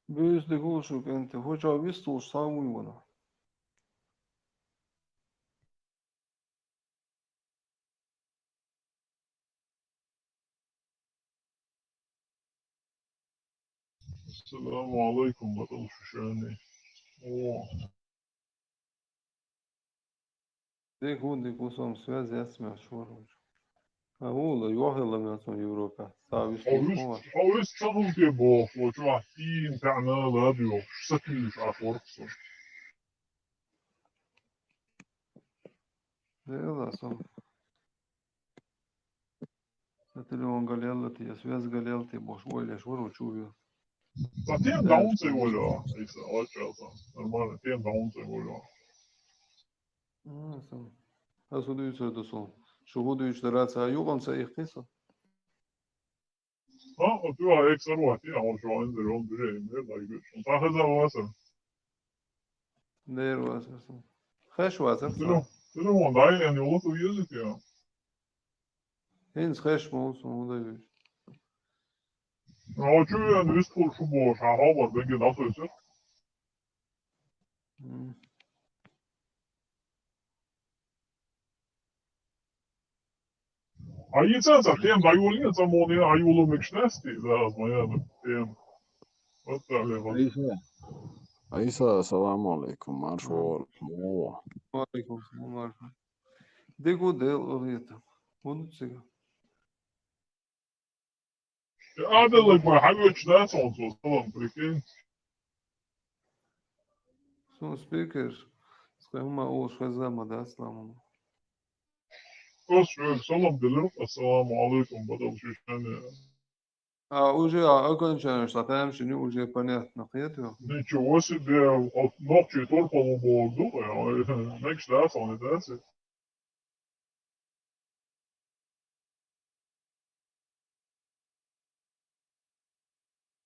Буьйса дика волчу кӀанте, хӀокху чохь вистхуьлуш цхьа а вуй вана. Ассаламу алайкум, бакъал шу шуна. О. Дика ву, дика ву, со-м связь яц мел шура. А ву, ла, йохийла мел цунна Европа. Ца вистхуьлуш хьо ву. Хьо вист ца хӀунте боху, хӀо чохь тийна таьӀна ладоьгӀуш, сатуьйсуш Ӏаш вара со. Дела со. Сан телефон галелла те, связь галелла те, бохуш, ойла еш вара чу вен. Сан тема дӀа хӀунда ца йолу, Ӏийса, оччалца. Нормально, тема дӀа хӀунда ца йолу. М, сан. Ас хӀун дуьйцур ду суна? Шу хӀун дуьйцуш дара ца юкъана ца иккхи со? А, оцу а эксар вахти, а, оцу а инзаре он движение, мер лайгаш. Та хаза васа. Дер васа сан. Хеш вацар сан. Телефон, телефон, дай, я не улуцу язык, я. ХӀинца хеш ма ву суна, хӀун дай вуьш. А, оцу я вистхуьлуш шу бохуш, а, хьо бар, дагге дӀасойсур. М. А йица ца тем дӀайолийна, ца мо дина, а йолу мегаш дац те, да, моя тем. Вот так ле, вот. Ӏийса. Ӏийса, ассаламу алайкум, марша вогӀу. Во. Ва алайкум салам, марша. Дика ву, Дела къинхетам. ХӀун ду цига? Адаллаг ма хьан вуьйцуш дац хьуна цо, салам, прикинь. Суна спикер, цкъа хӀума олуш хезна ма дац ламан. Ас вер салам делира, ассаламу алайкум, бадал шишане. А, уже, а, окончание, что там ещё не уже понятно, кхетий? Ничего себе, от ногчий торпал богу, а, мегаш дац хьуна, дац?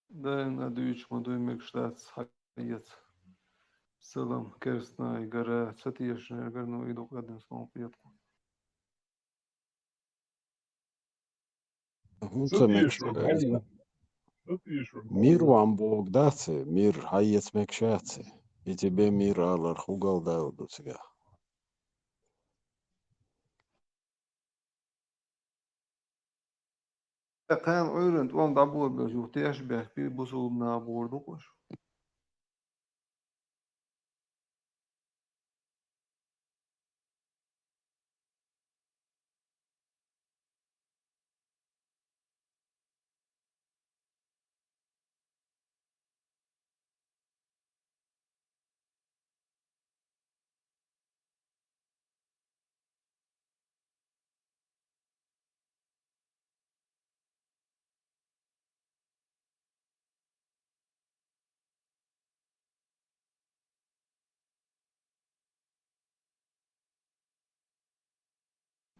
Дайна дуьйцуш ма дуй, мегаш дац хьаэца. Салам, керстанай гара, ца тешаш гара, ну, и дукъадин сон кхетахь. ХӀунда ца мегаш дац? Мир вам Бог дац, мир хьаэца мегаш яц. И тебе мир алар хӀун галдаьлла ду цигахь? Кхана Ӏуьйранна тӀом дӀаболабелча, юха теш бехк бий, бусулба наха бохур ду-кх уьш.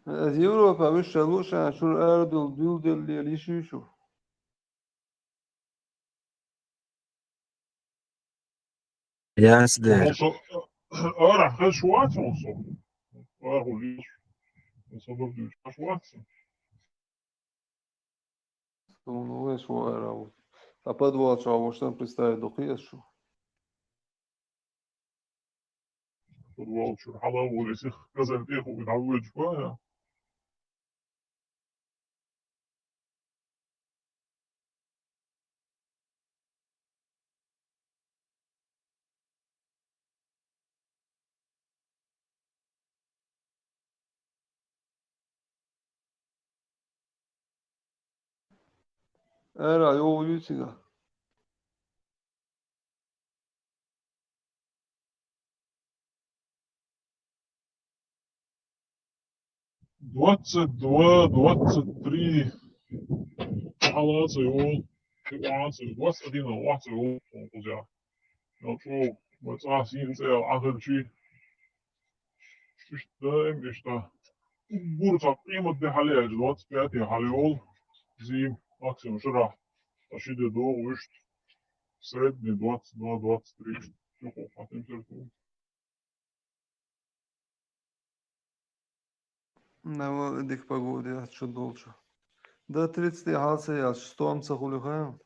Европа вуьшта луъушехь, шура арадуьллу дуьлделла лела йиш юй шу? Яц дера. Со арахь хезаш вац хьуна со. Арахь вуьйцуш. Со ду дуьйцуш вац. Суна вай шу ара ву. Ткъа подвал чохь ву шуна представить ду кхи ас шу. Подвал чуьра хьала ву, если хазар тӀе хӀуъу дӀавоьдуш вара. Ара йогӀу юй цигахь? Двадцать два, двадцать три. Хьала ца йолу, хьала ца йолу, двадцать один, хьала ца йолу, хьуна кхузахь. Йо, чӀогӀа, вай цӀахь сийна цӀе яла Ӏахилчий. Иштта даим иштта. Уггар цхьа къемат де хьалаьлча, двадцать пятый хьала йолу, зийма, максимум шарахь, ткъа ши де догӀу вуьшта. Средний двадцать два, двадцать три, иштта, чухула хьан температура. Навал дика погода яц шу долчу. До тридцати хьал ца яьлча, стом ца хуьлу хаьа?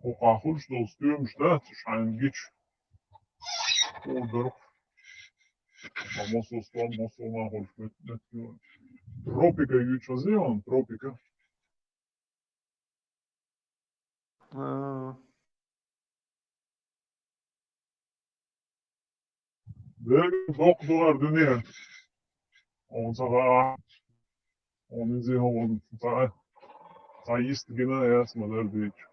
Вукхахуш долу стоьмаш дац, уьш хьайна гича. Хуур дара. Ма массо стом, массо нахуш мет-, мет-, Тропика юьйцу хаза йогӀун, тропика. А. Дерг доккха догӀар дуьне. Он ца гӀа. Он инзе хьо, он ца, ца йист гина яц ма дар дийча.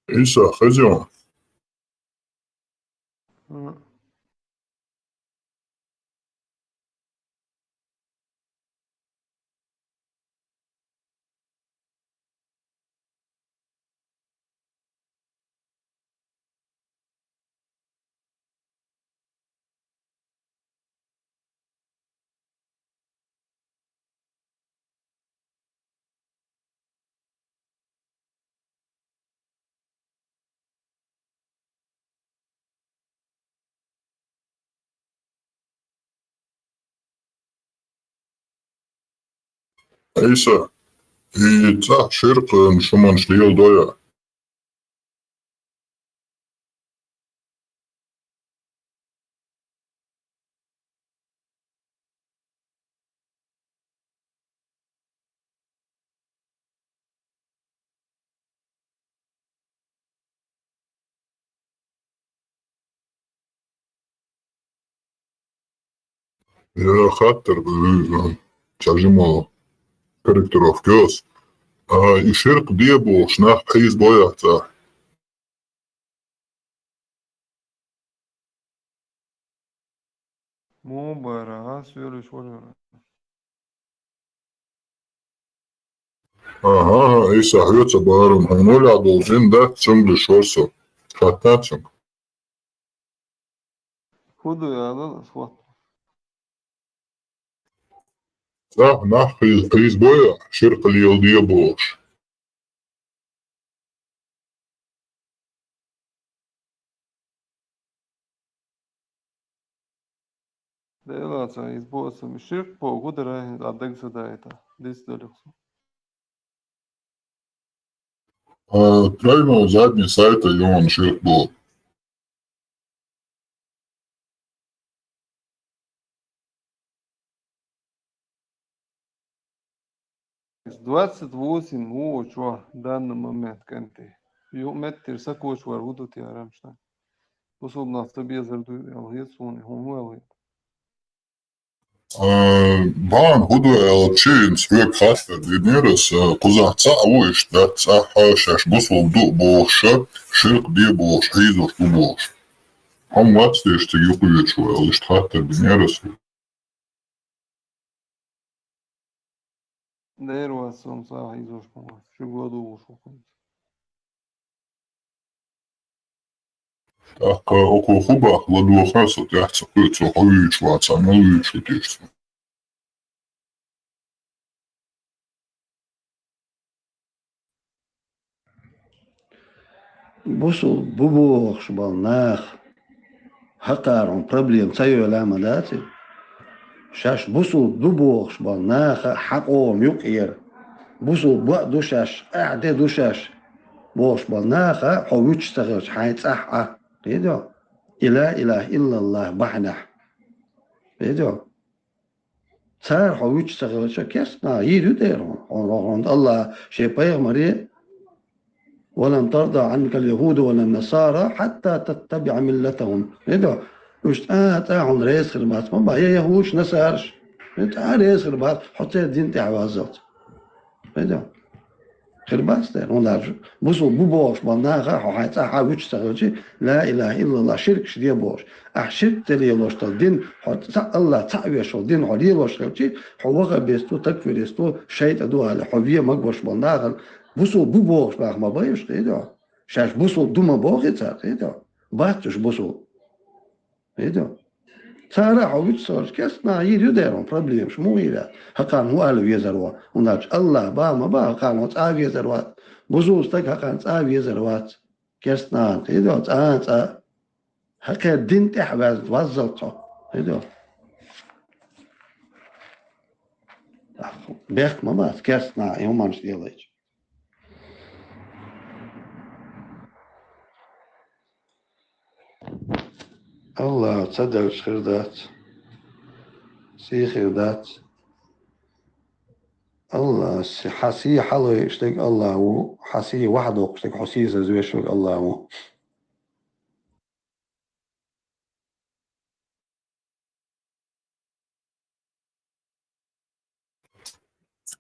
Ӏийса, хезий хьуна? Мгм. Ӏийса, и цӀахь ширкъан шуманаш леладой? Яра хаттар бу, ца жимало корректировка йос. А, и ширкъ де бохуш нах хьийзабой цӀа? Муха бара, а, соьлуш вара. Ага, Ӏийса, хьоьца барам, хьуна олехь долу жин дац, цуьнга луш вара со. Хатта цуьнга. ХӀун ду аьлла, ас хӀотта. ЦӀахь нах хьийз-, хьийзабой, ширкъ леладе бохуш? Делаца, иза боху аса, ширкъ боху хӀун дара, хӀинца а дага ца даита, дицдалуш со. А, тройной задний сайта йогӀун ширкъ боху. Двадцать восемь ву чохь данный момент кӀентий. Юкъаметтера сакочуш вара хӀун ду те, Рамштайн? Бусулба нах ца безар ду аьлла хета суна, хӀун ду аьлла хета? А, бан хӀун ду аьлла, чу хӀинца хьоьга хаттар динера аса, кхузахь цхьаъ ву иштта дац, цхьа а шаьш бусулба ду бохуша, ширкъ де бохуш, хьийзош ду бохуш. Хьо вац деш цига юкъа везаш ву аьлла, иштта хаттар динера аса. Дера вац, со сагӀа хьийзош ма вац, шуьга ладугӀуш ву хӀинца. ТӀаккха око хӀун боху, ладогӀа со тӀаьхьа ца кхуьу, цо хьо вуьйцуш вацахь, мел вуьйцуш ву теша цо? Бусулба бу бохуш болу наха хьакхархьун проблема ца йолу ма дац и? Шаьш бусулба ду бохуш болу наха хьан къоман юкъера. Бусулба бу а ду шаьш, къаьхьа де ду шаьш бохуш болу наха хьо вуьтуш ца хилча хьайн цӀахь Ӏа. Кхийдо? И ла илаха иллаллах бахьанехь. Кхийдо? Цара хьо вуьтуш ца хилча, керста наха йийр ю дера хьуна, хьуна, хьуна Аллаха шен пайхамаре «ولن ترضى عنك اليهود ولا النصارى حتى تتبع ملتهم». Видишь? Уж цӀа, цӀа хьуна реза хир бац, ма бах, я яхӀудаш, насараш. Цхьа а реза хир бац, хьо церан дин тӀехь ваззалц. Видишь? Хир бац дера, хӀунда аьлча бусулба бу бохуш болу наха хьо хьайн цӀа хьа вуьтуш ца хилча, ла илаха иллаллах, ширкаш де бохуш. Ахь ширк ца лелош долу дин, хьо цхьаъ, Аллах цхьаъ веш волу дин хьо лелош хилча, хьо ваххабист ву, такфирист ву, шайтӀа ду аьлла, хьо вен магош болу нахана, бусулба бу бохуш нах ма бай уьш, кхидӀа. Шаьш бусулба ду ма бохий цара, кхидӀа. Бац уьш бусулба. Видишь? Цара хьо вуьтуш ца хилча, керста наха йийр ю дера хьуна проблемаш, муха йийр яц? ХӀокхарна хӀун аьлла везар ву? ХӀунда аьлча Аллах бах ма бах, хӀокхарна хьо цӀа а везар вац. Бусулба стаг хӀокхарна цӀа а везар вац. Керста нахана, кхидӀа, цӀа а, цӀа а. ХӀокхеран дин тӀехь ваз-, ваззалц хьо. Видишь? Бехк ма бац, керста наха и хӀуманаш лелайча. Аллах ца делча хир дац. Сий хир дац. Аллах, си-, хьан сий хьалайна стаг Аллах ву, хьан сий вахдоккхуш стаг, хьо сийсаз веш верг Аллах ву.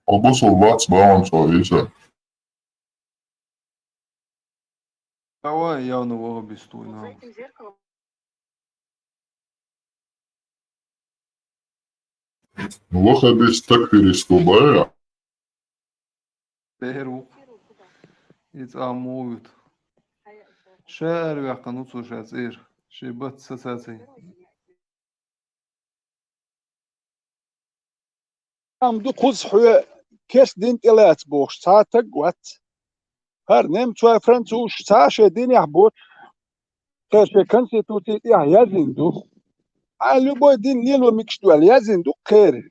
Хьо бусулба вац, бахьана цо Ӏийса. Давай, явно ваххабист ву, нах. Ваххабист, такфирист ву бара. Бер ву. И цӀа муха вуьту? Ша араваьккхина ву цо ша цӀера. Шен бац сацаций. Ам ду кхуза хьоьга керста дин тӀелаца бохуш цхьа а стаг вац. ХӀара немцой, французаш цхьа а шайн динехь боцуш, кхеран шайн конституци тӀехь яздина ду. Хьан любой дин лело мегаш ду аьлла яздина ду кхеран.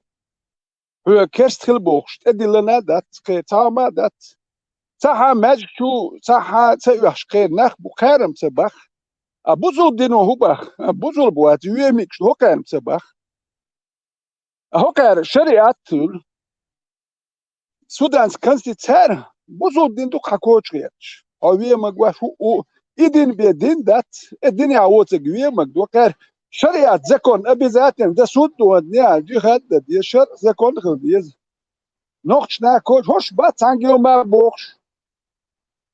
Хьоьга керста хила бохуш, тӀедиллина а дац, кхеран цхьа а хӀума а дац. Цхьа а хьан маьждиг чу, цхьа а хьан ца оьхуш кхеран нах бу, кхарам ца бах. А бусулба дино хӀун бах? А бусулба вац, вен мегаш ду, хӀокхарам ца бах. А хӀокхара шариӀат хуьлу. Суданский конституци цара бусулба дин ду-кх хьан коча гӀерташ. Хьо вен магош ву, и дин бен дин дац, и динехь воцург вен мага ду. Кхара шариӀат, закон обязательно дан, суд дан, неӀ, джихад дан деза, шарӀ, закон хила деза. Нохчашна коча хӀорш бац цхьаьнгге ма бохуш.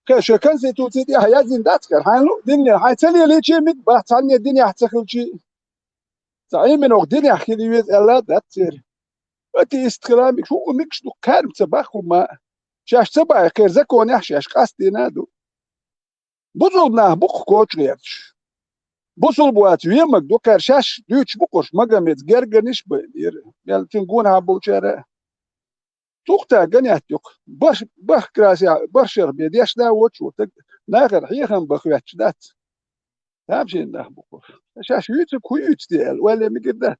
Кхеран шайн конституци тӀехь яздина дац кхара. Хьайна луъу динне, хьайн ца лелийча а мега бац, цхьанне динехь ца хилча а. Цхьа Ӏиманах динехь хила веза аьлла а дац церан. Атеист хила а мегаш, хӀуъа мегаш ду, кхарам ца бах хӀума. Шаьш ца баьхьи, кхеран законехь шаьш къастийна а ду. Бусулба нах бу-кх коча гӀерташ. Бусулба вац вен мага ду, кхара шаьш дуьйцуш бу-кх уьш, Магомеда гергарниш а байнера. Мел цуьнан гонахьа болчара а. Цу тӀехь гонахьа ду-кх. Баш-, бах красехь, башхалла бен дешна а воцуш ву стаг, нахана хьехам бан хоьттуш дац. Тамашийна нах бу-кх уьш. Шаьш юьйцург хӀун юьйцу те аьлла, ойла мегар дац.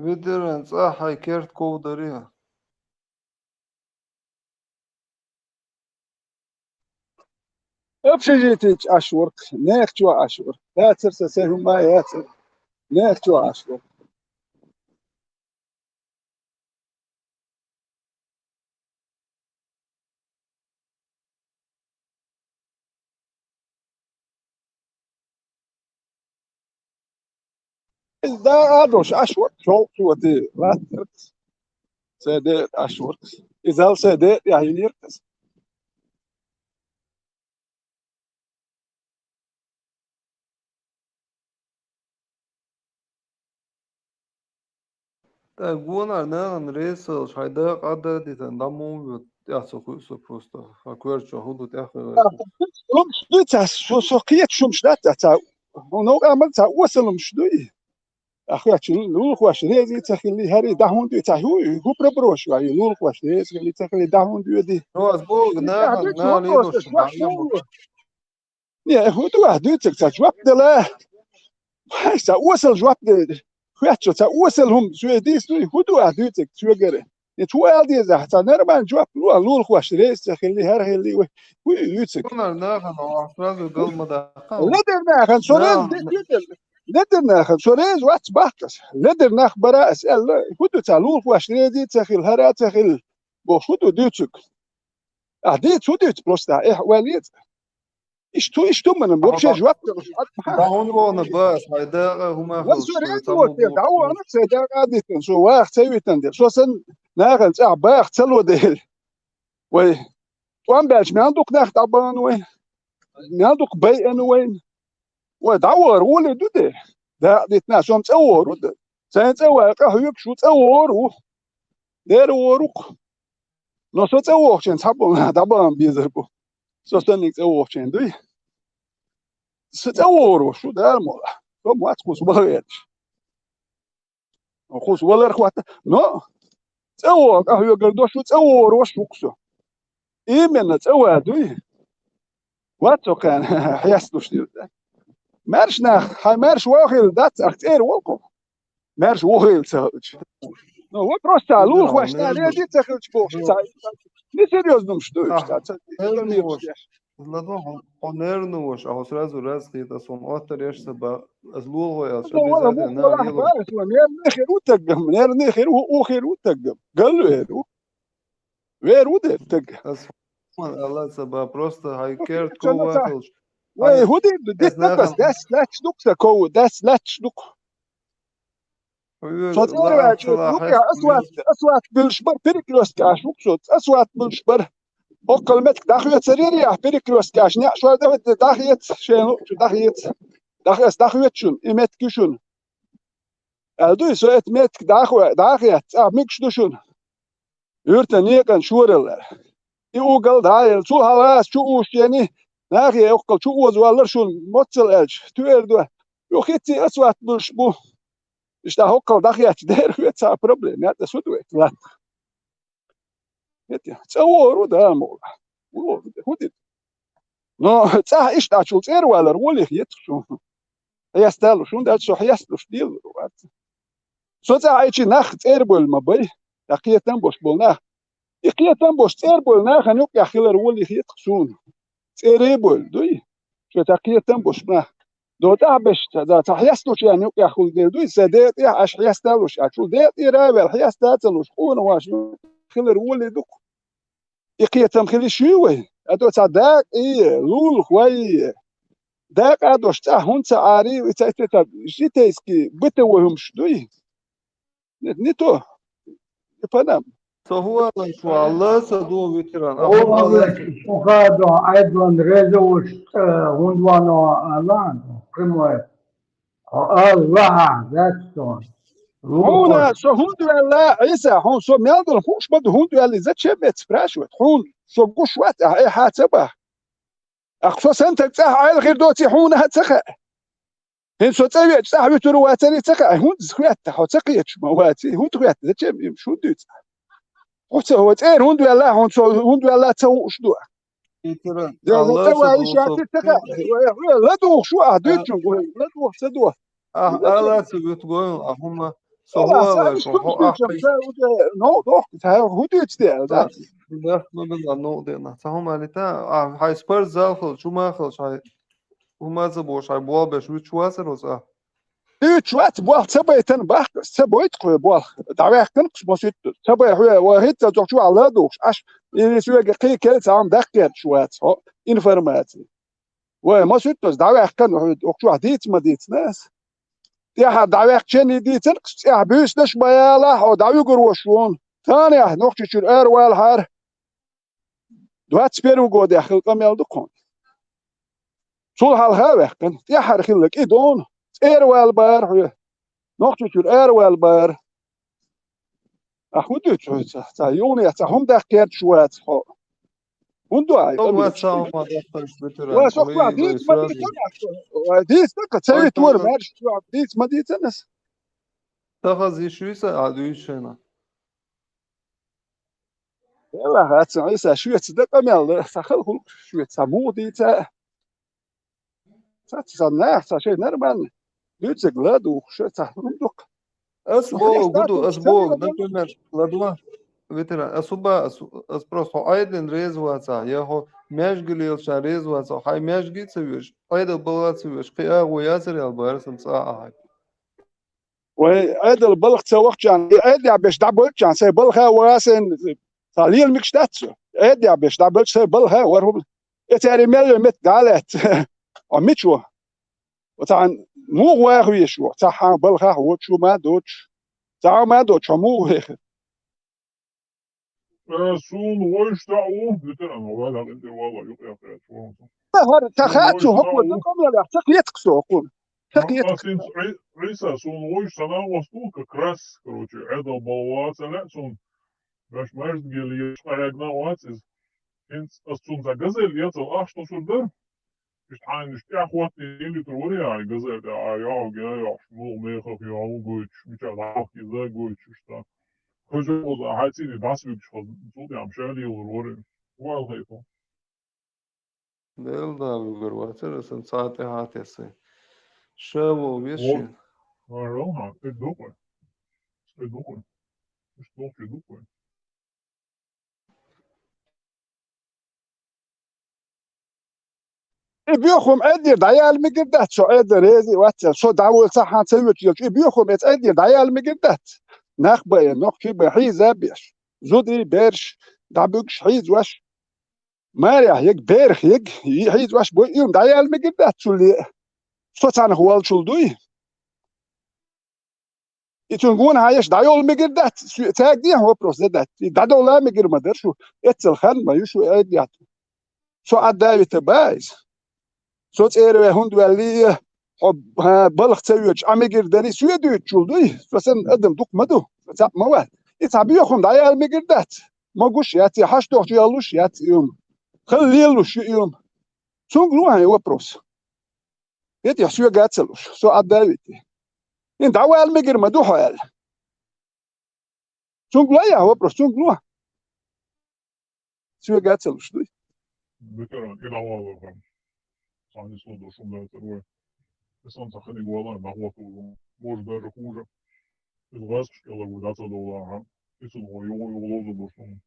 Ведеран, цӀахь хьайн керта ков дарий хьан? Общежитичу Ӏаш вара-кх, нехан чохь Ӏаш вара. Яцара сан, сайн хӀума а яцара. Нехан чохь Ӏаш вара. Иза да а долуш Ӏаш вара, чов цо де латтарц. Сайн декъа Ӏаш вара. Иза ал сайн декъа тӀехь йинера-кх иза. ТӀаккха гонара нахана реза хилча, хьайн дакъа Ӏадда а дитина, дӀа муха вуьту, тӀехь ца хуьу со просто. Хьан коьртачохь хӀун ду тӀехь хилар? Лумаш дуй цхьа, со, со кхеташ хӀумаш дац цхьа, хьуна новкъа ма цхьа осал лумаш дуй. Ахь хоьттачу лулахошна реза ца хилли, хӀара дӀа хӀунда дуьй цхьа, хӀу, хӀу проброш вай, лулахошна реза хилли ца хилли, дӀа хӀунда дуьйди. Роз бога, нахана, нахана лелош, нахана. Не, хӀу ду ахь дуьйцург цхьа жоп дала? Хьай, цхьа осал жоп де. Хоьттачо цхьа осал хӀума соьга дийцуй, хӀу ду ахь дуьйцург соьгара? Э, чу аьлла деза, цхьа нормальный жоп ло, лулахошна реза ца хилли, хӀара хилли, вай, хӀу ю дуьйцург? Хунар нахана, ахь сразу гал ма даха. Ледара нахана, со реза, ледара нахана, со реза вац бахкас. Ледара нах бара ас аьлла, хӀу ду цхьа лулахошна реза ца хилли, хӀара ца хилли, бо хӀу ду дуьйцург? Ахь дийца хӀу дуьйцу просто, эхь, вай леца. Иштта, иштта хӀуманна вообще жоп делуш. ДӀа хӀунда вогӀна бац, хьайн дакъа хӀума хилча, со реза вогӀу, дӀавогӀна, сайн дакъа а дитина, со ваха ца витина дела. Со санна нахана цӀахь баха ца ло дела. Вай, тӀом баьлча мел дукха нах дӀабахана вайна? Мел дукха байъина вайна? Вай, дӀавогӀар волий ду де? Дакъа дитина, со-м цӀа вогӀар ву де. Сайн цӀа вай къахьоьгуш ву, цӀа вогӀар ву. Дера вогӀар ву-кх. Но со цӀа вогӀучун цхьа болу нах дӀабахана безар бу. Со санниг цӀа вогӀучун дуй? Со цӀа вогӀур ву шу, Дала мукъ лахь. Со ма вац кхуза вала гӀерташ. Кхуза валар хӀотта. Но цӀа вогӀу къахьоьгур до шу, цӀа вогӀур ву шу-кх со. Именно цӀа ван дуй? Вац со кхана хьесталуш дийла. Маьрша нах, хьайн маьрша ван хилла дац, ахь цӀера волу-кх. Маьрша ву хилла ца хилча. Ну, вот просто цхьа лулахошна реза ца хилча бохуш, цхьа несерьёзно хӀумаш ду уьш, цхьа, цхьа нервничаешь. ЛадогӀа, хьо нервничаешь, ахьо сразу раз хета, ас хьуна оттар еш ца бан, ас лулахо аьлча, обязательно на лело. Нервни хир ву таггам, нервни хир ву, у хир ву таггам. Галвер ву. Вер ву де таг. Ас хьуна аьлла ца бан, просто хьайн керта ков ван хилча. Вай, хӀу дийр ду, дитта тас, дас лаьтташ ду-кх сан ков, дас лаьтташ ду-кх. Со цӀера ваьлча, юкъе асфальт, асфальт буьллуш бара, перекрёстке Ӏаш ву-кх со, асфальт буьллуш бара. Оккхал меттиг дӀахоьцур яра ахь, перекрёстке Ӏаш, неӀ шор дӀахоьцу, шайна луъучу дӀахоьцу. ДӀахоьцу, дӀахоьцу шуна, и меттиг ю шуна. Аьлла дуй, со эта меттиг дӀахо-, дӀахецна, цӀахь мегаш ду шуна. Юьртан некъан шоралла. И уггал дӀа а елла, цул хьалха ас чу уьш яьнна, нахе оккхал чу оза валлара шуна, моццал аьлча, туьар ду. Юха хӀинцций асфальт буьллуш бу. Иштта хӀоккхал дӀахецна дера хӀоьца цхьа проблема, яц ас хӀу ду вайта, ладно. ХӀета, цӀа вогӀур ву, Дала мукъ лахь. ВогӀур ву, хӀу дийр ду? Но цӀахь иштта Ӏачул цӀера валар волий хета-кх суна. Хьесталуш, хӀунда аьлча со хьесталуш дийла вац. Со цӀахь Ӏийча нах цӀера бевлла ма бай, цхьа кхетам болуш болу нах. И кхетам болуш цӀера бевлла нахана юкъехь хилар волий хета-кх суна. ЦӀера а бевлла дуй? Шайн цхьа кхетам болуш нах. До тӀаьхьа беш ца, цхьа хьесталуш яьнна юкъехь хуьлу дела дуй? Сайн декъа тӀехь Ӏаш хьесталуш Ӏачул, декъа тӀера а ваьлла, хьеста а ца луш, къонахоша хилар волий ду-кх? И кхетам хила йиш юй вай? А то цхьа дакъа и, лулахой, дакъа а долуш цӀахь хӀунда ца Ӏарий, и ца, ца, ца житейский, бытовой хӀумаш дуй? Не, не то. Не по нам. Со хӀун аьлла, шу аьлла, ца ду ветеран. О, Аллах, шу хадо, айдлан реза уш, э, хӀунда вано аьлла, прямой. Аллах, that's all. Хьуна со хӀунда ваьлла, Ӏийса, хьуна со мел долу хууш ма ду, хӀунда ваьлла, зачем это спрашивать? Хьуна со гуш вац, ахь, э, хьа ца баха. Ахь со санна таг цӀахь Ӏайла хир доций хьуна а ца хаьа. ХӀинца со цӀа веача цӀахь вуьтур вацарий ца хаьа, хӀунда хӀоьтта хьо ца кхеташ ма ваций, хӀунда хӀоьтта, зачем им шу дуьйцу? Хьо ца хьо цӀера хӀунда ваьлла, хьуна со хӀунда ваьлла ца хууш ду. Итара, Алла, ца вай шаьтта ца хаьа. ЛадугӀуш ву ахь дуьйцу, ладугӀуш ца до. Ахь ала ца вуьту гойла, а хӀума со хӀу вай шу, хьо ахь. Ну, дохку, ца хӀу дуьйцу де, да? Бах ма бина, ну, дена. Ца хӀума алита, а хьай спортзал хилча, хӀума хилча, хьай хӀума ца бохуш, хьай болх беш вуьтуш вацара оцу а? Вуьтуш вац, болх ца байтан бахка, ца бойту кхо болх. ДӀаваьккхина кху масуьтту. Ца бай хьоьга, ва хӀинца цохчу а ладугӀуш, аш, или соьга кхин кел цхьа хӀума даккхерчаш вац, хьо, информаци. Вай, масуьттаза дӀаваьккхина хьуьда, укх чохь дийца ма дийцина ас. ТӀаьхьа дӀаваьккхича а дийцина, цӀехь буьйсанаш ма ялахь, хьо дӀавуьгур ву шуна. Царна яхь Нохчийчуьра ара валахьара. Двадцать первый годехь хилла къамел ду кхунна. Цул хьалха а ваьккхина, тӀаьххьара хилла кӀи дуна, цӀера вала бара хьоьга. Нохчийчуьра ара вала бара. Ца хӀун дуьйцу хьоьца? Ца юхне, ца хӀума даккха керташ вац хьо. ХӀунда ду хьай? Со къамел вац, ца хӀума даккха, Бетура, вай, со къамел хьоьца вай, дийца ма сураза дийца, дийца ма дийца, ой, дийца даьккха, ца вит вара, маьрша чу дийца ма дийца ас. Тахаза йиш юй сан, а дуьйцу шайна. Элла, хацан, Ӏийса, шуьца да къамел, ца хала хул шуьца, ца муха дийца. Ца, ца нах, ца шай нормально. Дуьйцург ладугӀуш, ца хӀума дукха. Ас боху, гуду, ас боху, например, ладугӀа, ветеран, ас хӀума, ас, ас просто хьо Ӏедална реза вацахь, я хьо маьждиге лелачарна реза вацахь, хьайн маьждиге ца везаш, Ӏедал бала ца везаш, кхин агӀо яцар аьлла бара сан цкъа а хьай. Вай, Ӏедал балха ца вахчарна, и Ӏедал беш дӀабоьлчарна, сайн балха вара сайн, ца лела мегаш дац цо. Ӏедал беш дӀабоьлча сайн балха вара хӀума. Э, цаьрий мел йо мет дӀа а лаьцна. О, мича ву? Оцхьан муха ваха везаш ву? Цхьа хьан балхахь ву, шу ма доцуш. Цхьа ма доцуш, хьо муха вехира? Э, суна вайша дӀа а ву, ветеран, вала, вала, юкъе кхаьча, вала. Ца хар-, ца суна хаьа цу вайша хӀокхо дӀа а ву. Дакъа мел яхь, ца кхетакх со хӀокхо. Ца кхетакх. Ас хӀинца Ӏи-, Ӏийса, суна вайша санна вац ву, как раз, короче, Ӏедал бала вац аьлла, суна ваьш маьждиге лелаш къахьегна вац иза. ХӀинца ас цунна ца газель яцал ахча тосур дара. Иштта хьайна иштта тӀехӀоттийна литр вари хьайн газель тӀе, а, йоӀ, га, йоӀ, муха мехах йоӀ гойтуш, мича дӀахьокхийна гойтуш, иштта. Хожа оза, хьай цӀийне дӀасавуьгуш хаза, цул тӀехьа ша лелур вари. Вала хайфу. Дел да вуьгур вацара, сан цхьа тӀе хьа тесай. Ша вон веш шен. Ага, ага, э, дукха. Э, дукха. Иштта дукха, дукха. И боьхам Ӏеддера дӀаяла мегар дац, со Ӏедда реза а вац, со дӀавола ца хьан ца воьдуш елча, и боьхам эца Ӏеддера дӀаяла мегар дац. Нах бан, нохчий бан, хьийза а беш. Зударий, бераш, дӀабуьгуш, хьийзош. Марехь ег, берах ег, хьийзош бой, и хӀума дӀаяла мегар дац цул ле. Со цхьанах волчул дуй. И цунна гонахьа еш дӀайовла мегар дац, цаьрга дехьа вопрос задать. И дӀадовла мегар ма дара шу, эццал хан ма ю шу, Ӏедда яц. Со Ӏа Давита ба иза. Со цӀера ве хӀунда ваьллий, хьо, хьа, балха ца воьдуш, Ӏа мегар дарий, соьга дуьйцучул дуй, со санна адам дукха ма ду, со цхьаъ ма вац. И цхьа боьхам дӀаяла мегар дац. Могуш яц, и хьашт дохчу яллуш яц и хӀума. Хала лелалуш ю и хӀума. Цунга лу хьайн вопрос. Эти соьга ца луш, со Ӏа Давита. Ин дӀавала мегар ма ду хьо аьлла. Цунга лу я вопрос, цунга лу. Соьга ца луш дуй. Ветеран, и дӀавала хан. Сан исло до шум да царвой. И сан ца ханиг вала, нахвату. Может, даже хуже. Из гӀазкаш кӀелаг ву даца довла, ага. И цун гӀо югӀу югӀу лозу бу шум.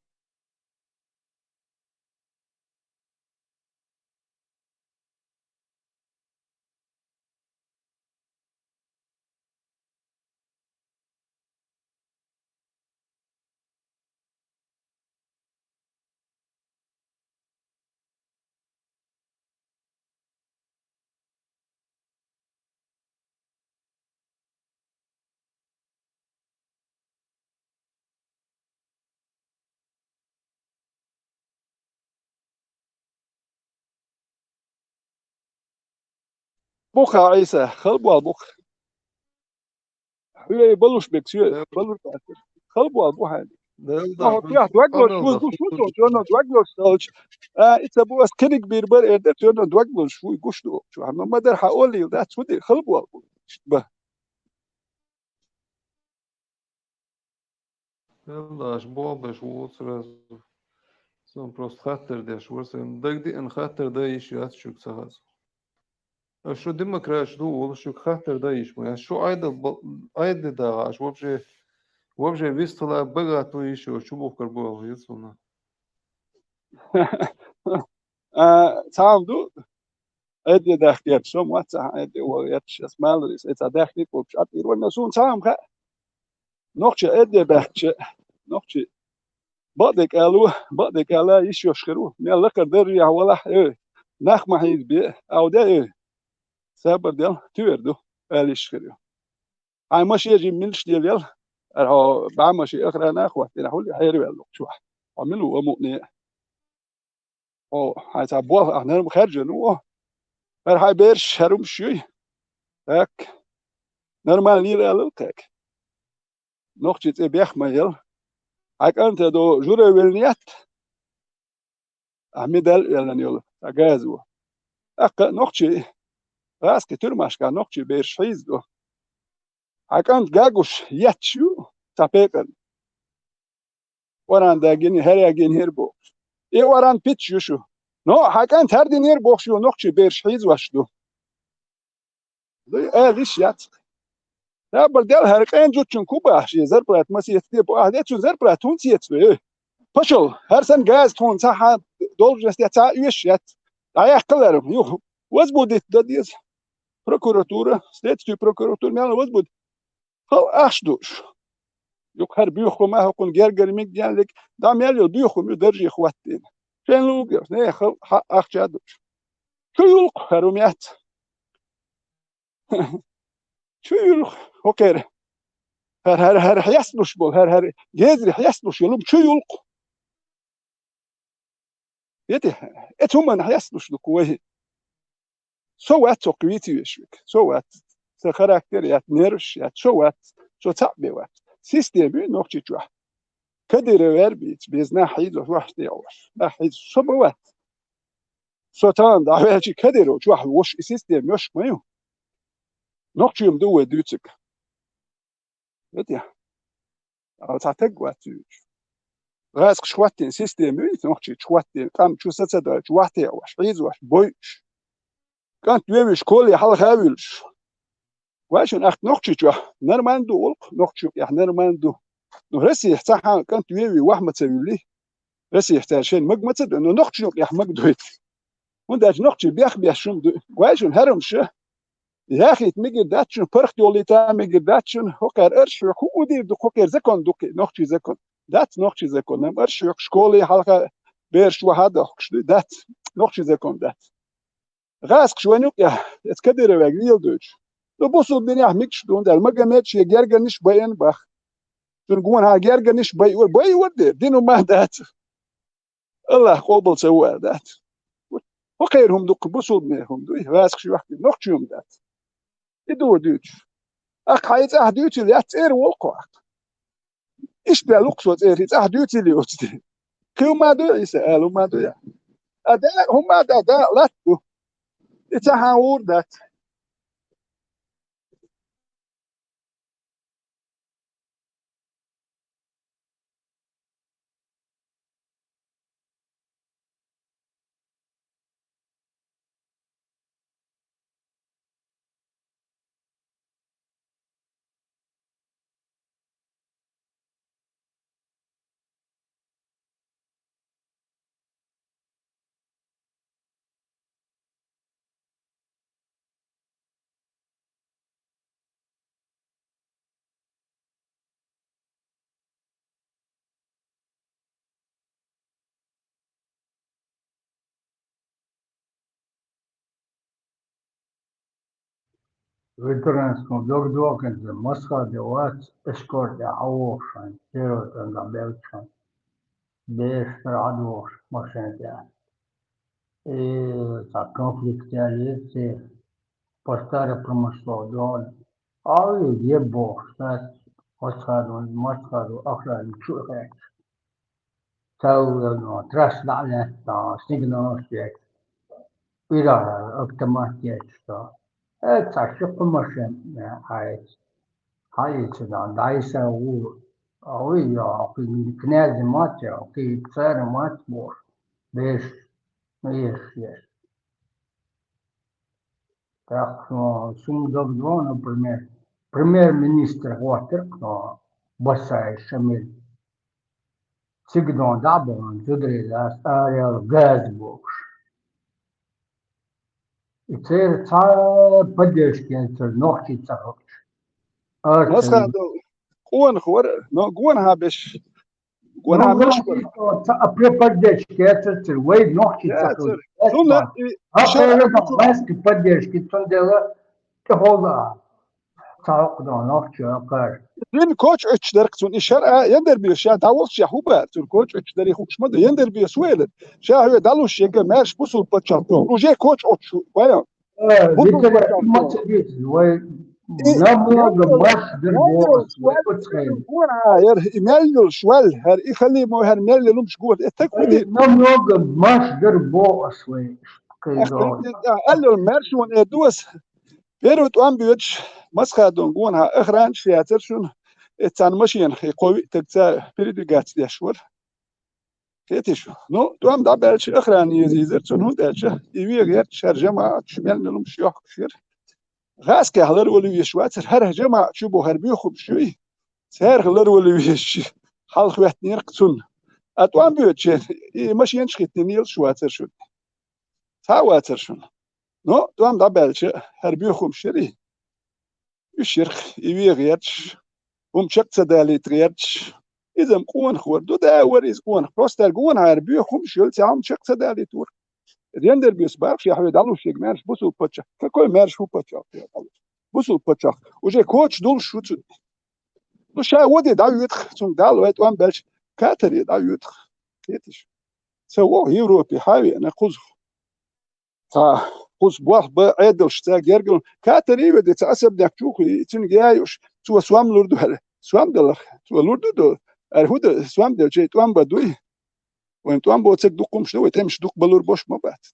Буха, Ӏийса, хала бола буха. Хьоьга балуш бек, соьга балуш бац. Хала бола бу хьайна. Ахьо тӀехь дог лозуш, вуй гуш ву цо, цо но дог лозуш хилча. А, и ца бу ас кхиниг бийр бара эр дара, цо но дог лозуш, вуй гуш ду. Чу хьан ма дар хьан олийла дац, хӀу де, хала бола бу. Иштта ба. Эл даш, болдаш ву сразу. Сон просто хаттар деш вара, сан дагадеана хаттар дан йиш яц шуьга ца хаза. Аш шу демократаш ду, вала шуьга хаттар дан йиш ма яц. Аш шу айда, айда дагӀа, аш вообще, вообще вистхила богатый йиш йоцу чу бухкар бу ала хӀецуна. А, цхьа хӀума ду, Ӏедде дахкерча, со ма вац цхьа Ӏедде вара гӀерташ, ас маларис, э, цхьа даьхни кхочуш, атӀийр вара, суна цхьа хӀума хаьа. Нохча Ӏедде баьхкача, нохча бакъдерг ала ву, бакъдерг ала йиш йош хир ву. Мел лакхара даржехь валахь, э, нах ма хьийзабе, ау де, э, сабар дел, туьйр ду, ала йиш хир ю. Хьайн машен жимма милаш лелаял, ара хьо бӀаьмаши охрана а хӀоттийна, хьули хьераваьлла чохь. Хьо мила ву, ва мукъане а? Хьо, хьайн цхьа болх ахь нерма хаьржина ву. ХӀара хьайн бераш, хӀара хӀумаш юй? Так. Нормально лела алал кхаьг. Нохчий цӀе бех ма ял. Хьа кӀанта до журавелла нет, ахьа медаль веллан йолу, цхьа газа ву. ТӀаккха нохчий, гӀазкхи тюрьмашка нохчий бераш хьийзадо. Хьа кӀант гагуш етташ ю цхьа пекъарна. Оран дагина, хӀара ягина хӀара бохуш. И оран питташ ю шу. Но хьа кӀант хӀара динера бохуш ю нохчий бераш хьийзош ду. Дуй, ала йиш яц. Дабар дел хӀара къен зудчун ку бахьа шен зарплата масийтта де бу, ахьа де цун зарплата хӀунда сецадо, эй? Пошёл, хӀара сан газа тхуна цхьа хьан должность я цхьа оьшуш яц. ДӀаяьккхалара, юха возбудить дан деза. Прокуратура, следствие прокуратура мел возбудить. Хала ахча ду уьш. Юкъа хӀара буьйху ма хӀокхунна гергара миг яьллиг, дӀа мел йолу буьйху ю даржехь хӀоттийна. Шен лугар, не, хала хьа ахча ду уьш. Чу юлкху хӀара хӀума яц. Чу юлкху хӀокхера. ХӀара, хӀара, хӀара хьесталуш болу, хӀара, хӀара гезри хьесталуш йолу хӀума чу юлкху. Эти, эцу хӀуманна хьесталуш ду-кх вай. Со вац цо кхин вийца веш верг. Со вац. Сан характер яц, нерваш яц, со вац. Со цхьаъ бен вац. Система ю нохчи чохь. Кадыровера бийца, беза нах хьийзош, вахьаш тӀе йолуш. Нах хьийзош. Со ма вац. Со тахана дӀаваьлчи Кадыров чохь вош и система йош ма ю. Нохчи ма ду вай дуьйцург. Эти. Ала цхьа таг вац уьш. ГӀазкхаш хӀоттийна система ю, нохчий чу хӀоттийна, къам чу са ца дойтуш, вахьте а ваш, хьийзош, бойуш. КӀант вевзаш, школе хьалха а вуьлуш. Вай шуна ахта нохчи чохь нормально ду гӀуллакх, нохчи юкъехь нормально ду. Ну, Россехь цхьа хьан кӀант вевий, ваха ма ца вуьллий. Россехь цара шайна маг ма ца ду, ну, нохчи юкъехь маг дуй. ХӀунда аьлча нохчий бех беш шуна ду. Вай шуна хӀара хӀума ша. Яхийта мегар дац шуна, паргӀат йолийта мегар дац шуна, хӀокхара арш хьоьху, хӀун удийр ду, хӀокхера закон ду кхин, нохчий закон. Дац нохчий закон, нам арш хьоьху, школе хьалха бераш ваха а дохкуш дуй, дац, нохчий закон дац. ГӀазкхаш вайн юкъехь, эца Кадыровега леладойтуш. Ну, бусулба динехь мегаш ду, хӀунда аьлча Магомед шен гергарниш байина бах. Цуьнан гонахьа гергарниш байора, байора де, дин хӀума дац. Аллах къобал ца ву аьлла дац. ХӀокхера хӀума ду-кх, бусулбанера хӀума ду, и гӀазкхаш йохкий, нохчи хӀума дац. И дугӀу дуьйцуш. Ахь хьайн цӀахь дуьйцийла яц цӀера волу-кх ахь. Иштта бен лу-кх со цӀера, и цӀахь дуьйцийла йоцу де. Кхин хӀума ду, Ӏийса, ала хӀума ду я. А да, хӀума да, да, латта ду. И цхьа хьан вур дац. Ветеранском догдохкинца масхалде вац эшкол тӀехь Ӏовохуш хьайн, серотан дӀабелчхьан. Беш тӀара Ӏадохуш машен тӀехь. И цхьа конфликт яьллера церан. По старой промысловой зоне. Али еббохуш дац, масхадо, масхадо, охрана чу а хеташ. Цал, ну, трасса дӀа а лаьцна, сигналаш еш, уьра автомат еш, что. Э, цхьа ши кху машен, э, хьаэца. Хьаийцина, дӀайса ву, а, уй, йо, кхин князь мац, йо, кхин царь мац бохуш, беш, ну, еш, еш. ТӀаккха, ну, сум дог до, например, премьер-министр гӀоттарх, ну, Басаев Шамил. Цига дон дӀа а бахана, зударий лаьцна, араяьлла газа бохуш. И церан цхьа поддержка яцара, нохчий ца хуьлуш. Ара ца Масхадов къонах вара, но гонахьа беш, гонахьа Ну, муьлш вара. Нохчий ца, а, поддержка яцара церан, вай нохчий ца Яцара. хуьлуш. Цунна и Ахура шаръа маски поддержка, цундела тӀехула ца хӀокху дон нохчий акхар. Цуьнан коча Ӏуьттуш дара-кх цунна и шаръа, Яндарбеса ша дӀаволчу ша хӀун бара, цуьнан коча Ӏуьттуш дарий хууш ма ду. Яндарбеса ву элира. Ша хьоьга дӀалуш яга маьрша бусулба паччахьалкхо. Уже коча Ӏуьттуш ву, вайна. Э, Бусулба Виктория, паччахьалкхо. Ма ца дийца, вай Намного марш дер боху ас вай оцу хенахь. Гонахьа яра, и мел йолуш ваьлла, хӀара и хали мо, хӀара мел йолуш гонахьа, и таг хӀун дийр? Намного марш дер боху ас вай. Кхин догӀу. Алло, марш вон э дос. Первый тӀом боьдуш, Масхадон гонахьа охранаш яцара шуна. Э царна машенах, и кхо виъ таг ца передвигаться деш вара. Кхетий шу? Ну, тӀом дӀабаьлча, охрана еза йизара цунна, хӀунда аьлча и веха гӀерташ хӀара жамаӀаташ мел-мел хӀумаш йохкуш яра. ГӀазкхехь ларвала везаш вацара, хӀара жамаӀат чу бу, хӀара боьха хӀумаш юй. Царах ларвала везаш хьалхаветтинера-кх цунна. А тӀом боьдучу и машенаш хӀиттина лелаш вацара шуна. Цхьа а вацара шуна. Ну, тӀом дӀабаьлча, хӀара боьха хӀумаш яра и. Уьш яра-кх и веха гӀерташ, хӀума чекх ца далийта гӀерташ. Иза-м къонах вара, ду да а вара иза къонах. Просто гонахьара боьха хӀумаш йолу, цхьа хӀума чекх ца далийта вара. Рендер бес бахаш, я хьоьга дӀалуш ерг маьрша бусулба паччахь. Какой маьрша хӀун паччахь? Бусулба паччахь. Уже коча долуш ву цунна. Ну, ша воде дӀавоьду-кх, цунга Далла вай тӀом баьлча, катаре дӀавоьду-кх. Кхетий шу? Ца вогӀу Европе, хьан веана кхузахь. Цхьа кхуза болх бан Ӏедалш ца гергал, катаре а веде, цхьа особняк чу а хуьй, цуьнга яйуш, цо сом лур ду аьлла. Сом далахь, цо лур ду до. Ара хӀун дан, сом делча, тӀом бан дуй? Вайн тӀом боцург дукха хӀумаш ду, вай тӀемаш дукха балур бош ма бац.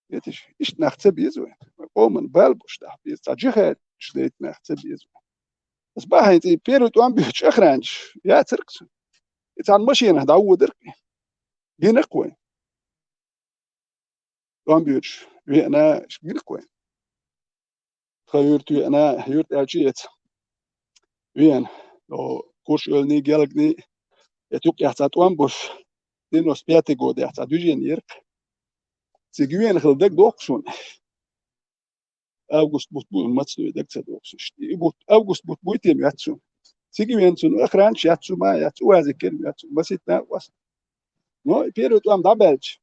Кхетий шу? Иштта нах ца беза вайн. Вайн къоман бала бош дахь беза. Цхьа джихадаш дайта нах ца беза вайн. Ас бахьана цӀий первый тӀом боьдучу охранаш яцара-кх цунна. И цхьана машенах дӀаводара-кх и. Гина-кх вайн. ТӀом боьдуш веана, гина-кх вайн. Тхан юрт веана, юрт аьлча эца. Веана. О, Курш-Оьлланий, Гелганий, эца юккъехь цхьа тӀом болуш, девяносто пятый годехь цхьа движение яра-кх. Цига веана хила дагадогӀу-кх суна. Август бутт бу, маца ду, дага ца догӀу суна. И бутт, август бутт буй те моьтту суна. Цига веана цунна охранаш яц, цу ма яц, уазик кхин моьтту суна, масийтта накъост. Но и первый тӀом дӀабаьлча,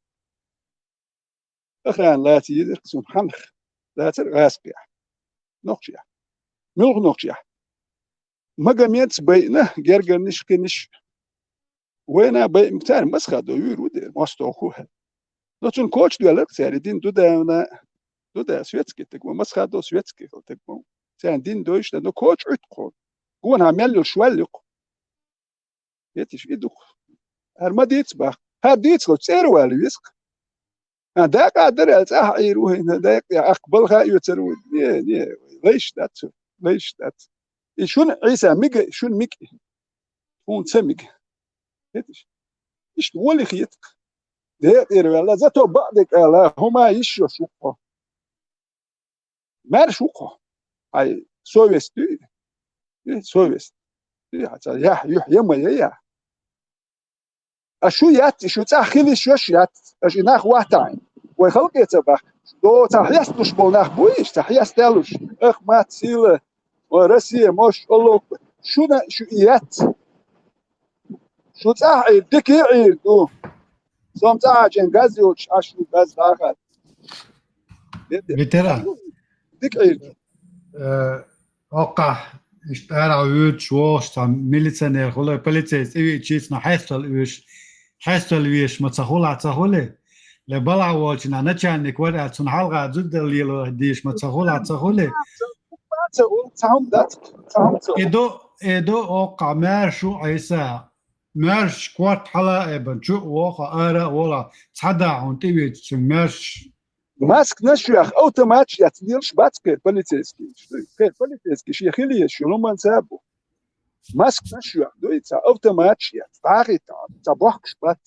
охрана лаца езара-кх цунна хьанах. Лацара гӀазкхехь. Нохчехь. Муьлха нохчехь? Магомедс байина гергарниш, кхиниш. Вайна байина цара Масхадо вуьйр ву дера, мостагӀ хӀу хӀара. Но цунна коча доьллара-кх цара, и дин ду да вана, ду да, светский таг ван, Масхадо светский хила таг ван. Царна дин дойуш дан, но коча Ӏуьтту-кх. Гонахьа мел йолуш ваьлла ю-кх. Кхетий шу, и ду-кх. ХӀара ма дийца боху. ХӀара дийца хилча, цӀера вала веза-кх. А, дакъа дара аьлла, цӀахь Ӏийр ву хӀинца, дакъа, ахка балха а оьцур ву. Не, не, лайш дац, лайш дац. И шуна, Ӏийса, мига, шуна мига. Тхуна ца мига. Кхетий шу? Иштта волий хета-кх. Декъера ваьлла, зато бакъдерг ала, хӀума йиш йолуш ву-кх хьо. Маьрша ву-кх хьо. Хьайн совесть дуй? Дуй совесть? Дуй хьан ца яхь, юьхь я ма я яхь? Аш шу яц, и шу цӀахь хила йиш йолуш яц, аш и нах ваттахьийна. Вай халкъе ца бахь, до цхьа хьесталуш болу нах буй, иш цхьа хьесталуш, ах, мац, сила, вай Россия, мощь, Аллах, шуна шу и яц. Шу цӀахь Ӏийр, дика а Ӏийр ду. Сом цӀахьа чен газ йоцуш, аш шу газ дахар. Ветеран. Дика Ӏийр ду. Э, оккхахь, иштта арахь вуьйцуш вогӀуш цхьа милиционер хуьлу, полицейс тӀевиъча, цунах хьестал оьшуш, хьестал везаш ма ца хуьлу, ца хуьлу? Ле балахь волчунах начальник вара аьлла, цунна хьалха зуда лело дезаш ма ца хуьлу, ца хуьлу? Ца хуьлу, ца хӀума дац, ца хӀума ца хуьлу. И ду, и ду оккхахь маьрша ву Ӏийса. Маьрша корта хьала а эбан, чу а воху, ара а волахь, цхьа да хьуна тӀевеъча цуьнан маьрша. Масканаш а йохуш, автоматаш а эцна лелаш бац кхеран полицейскийш. Кхеран полицейский шен хила езаш йолу хӀуманца а бу. Масканаш а йохуш, дуй, цхьа автоматаш а эцна, дӀахӀитта, цхьа бохкуш бац.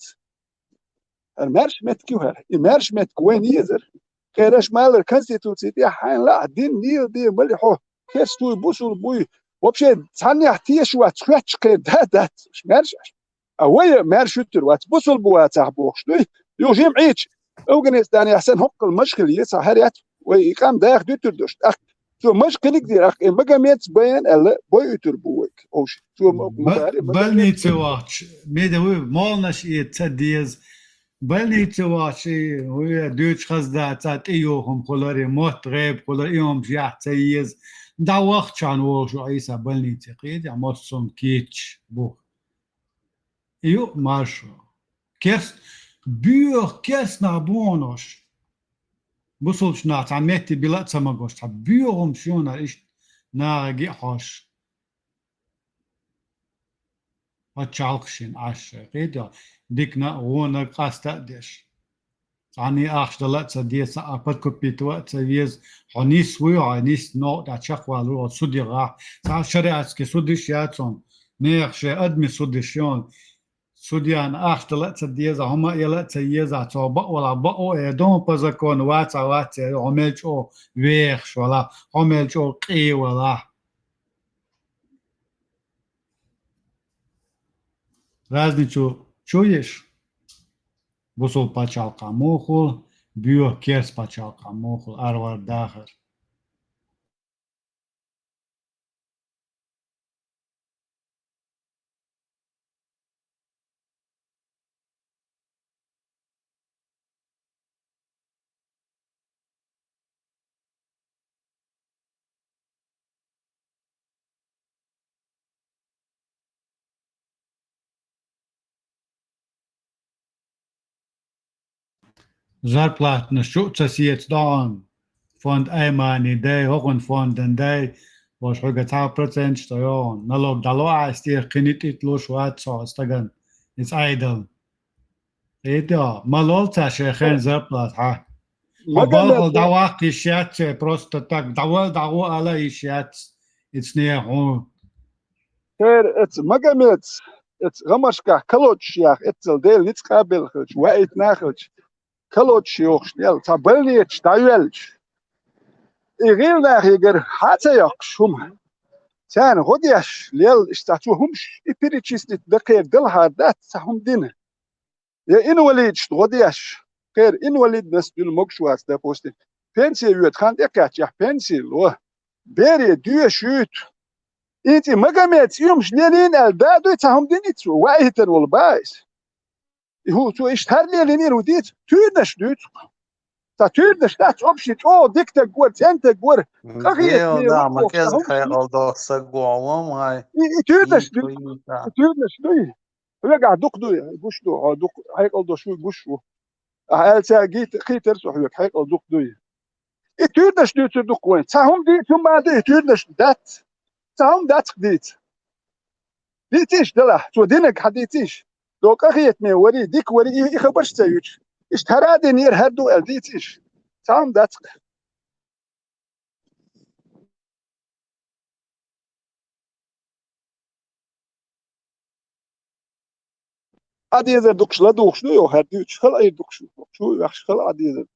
ХӀара маьрша меттиг ю хӀара. И маьрша меттиг вайна езара. Кхераш ма-аллара, Конституци тӀехь хьайна лаахь, дин лела де мали хьо, керста вуй, бусулба вуй. Вообще, цхьаннех теша вац, хоьттуш кхера да а дац, маьрша аьлча. А вай маьрша хӀуьттур вац, бусулба вацахь бохуш дуй. Юха жима Ӏийча, Афганистанехь санна хӀоккхул мажа хила еза, хӀара яц, вай и къам даха дуьтур долуш. ТӀаккха цо мажа кхиниг дийр, ахь и Магомедс байина аьлла, бой уьтур бу вайга. Овш, цо ма-, ма-, Ба-, ма-, больнице вахча, меда вуй, молнаш эца ца деза. Больнице вахча, и, вуй, дуьйцуш хаза дац, цӀа тӀе йохам хулар, и мотт гӀеба хулар, и хӀумаш яхь ца еза. ДӀавахча хьуна волуш ву Ӏийса больнице, кхетий, массо а кийча бу. И ю маршо. Керс-, боьха керс нах бу хьуна уьш. Бусулбачу нах цхьа метте била а ца магош, цхьа боьха хӀумаш ю хьуна иштта. нахаги а хьош. Паччахьалкхашна Ӏаш шайн кхетий, диканиг а, вониг а къаста а деш. Цхьанне ахча дала а ца деза, цхьа а подкупить ван а ца веза, хьо нийса вуй, хьо нийса новкъа тӀа чакхвалар ву, хьо суд яхахь, цхьа а шариатский судаш яц хьона, нехан шайн адамий судаш я хьона, судьяна ахча дала а ца деза, хӀума а яла а ца еза, цо бакъ валахь, бакъ ва, э, дон по закону, вац а, вац а, хьо мел чӀогӀа вехаш валахь, хьо мел чӀогӀа къе валахь. Разницу чуешь? Бусалба паччахьалкхехь муха хул, боьха керста паччахьалкхехь муха хул, арвар дахар. Зарплатанаш чу а ца сецадо хьуна, фонд Айманан дай, хӀокхуьнан фондан дай, ваш хьоьга цхьа проценташ ца йо хьуна. Налог дӀало ахьа, стеха кхин а тӀе луш вац со стагана, иза Ӏедал. Кхетий, ма лолла цхьа шайн хенан зарплата хьа. Хьо балхал дӀаваккха йиш яц церан, просто так, дӀавала, дӀагӀо ала йиш яц, ицне хьуна. Хер, эца Магомец, эца гӀамашкахь колодчаш яха, эццал Делан ницкъ а белла хилча, ваийтина а хилча, колодчаш йохуш лелла, цхьа больницаш дӀайоьллача, и гӀийла нахе гар хьа а ца йоккхуш хӀума. Царна гӀо деш лелла, иштта цхьа цо хӀумаш и перечислить дан кхерга далахьара дац, цхьа хӀума дина. Я инвалидашна гӀо деш, кхера инвалидность дуьллу могуш вац, допустим, пенсий йоьду хан тӀекхаьччахь пенсий ло, бере доьшуьйту. И цӀе Магомец и хӀумаш лелийна аьлла, да а дуй, цхьа хӀума дина цо, ваийтина волу бан иза. И хӀу-, цо иштта хӀара лелийнера хӀу дийца, туьйранаш дуьйцу. Цхьа туьйранаш дац, общий чӀогӀа дика стаг вара, цӀена стаг вара, къахетаме вара, ма кӀезиг хьекъал долу стаг ву хьо, ма хьай. И, и туьйранаш дуьйцу, и туьйранаш дуй. Хьоьгахь дукха дуй, гуш ду, хьо дукха хьекъал долуш вуй, гуш ву. Ахьа аьлла, цаьрга кхийтар со хьоьга, хьекъал дукха дуй. И туьйранаш дуьйцур дукха вайн. Цхьа хӀума дийца хӀума ма ду, и туьйранаш дац. Цхьа хӀума дац-кх дийца. Дийцийша делахь, цо динарг хьан дийцийша? До къахетаме варий, дика варий, и, и хабарш ца юьтуш. Иштта хӀара а динера, хӀара ду аьлла дийцийша. Цхьа хӀума дац-кх. Ӏа дезар дукхуш ладугӀуш ду, йо, хӀара дуьйцуш хала Ӏийр дукхуш, чу ваьхаш хала Ӏа дезар.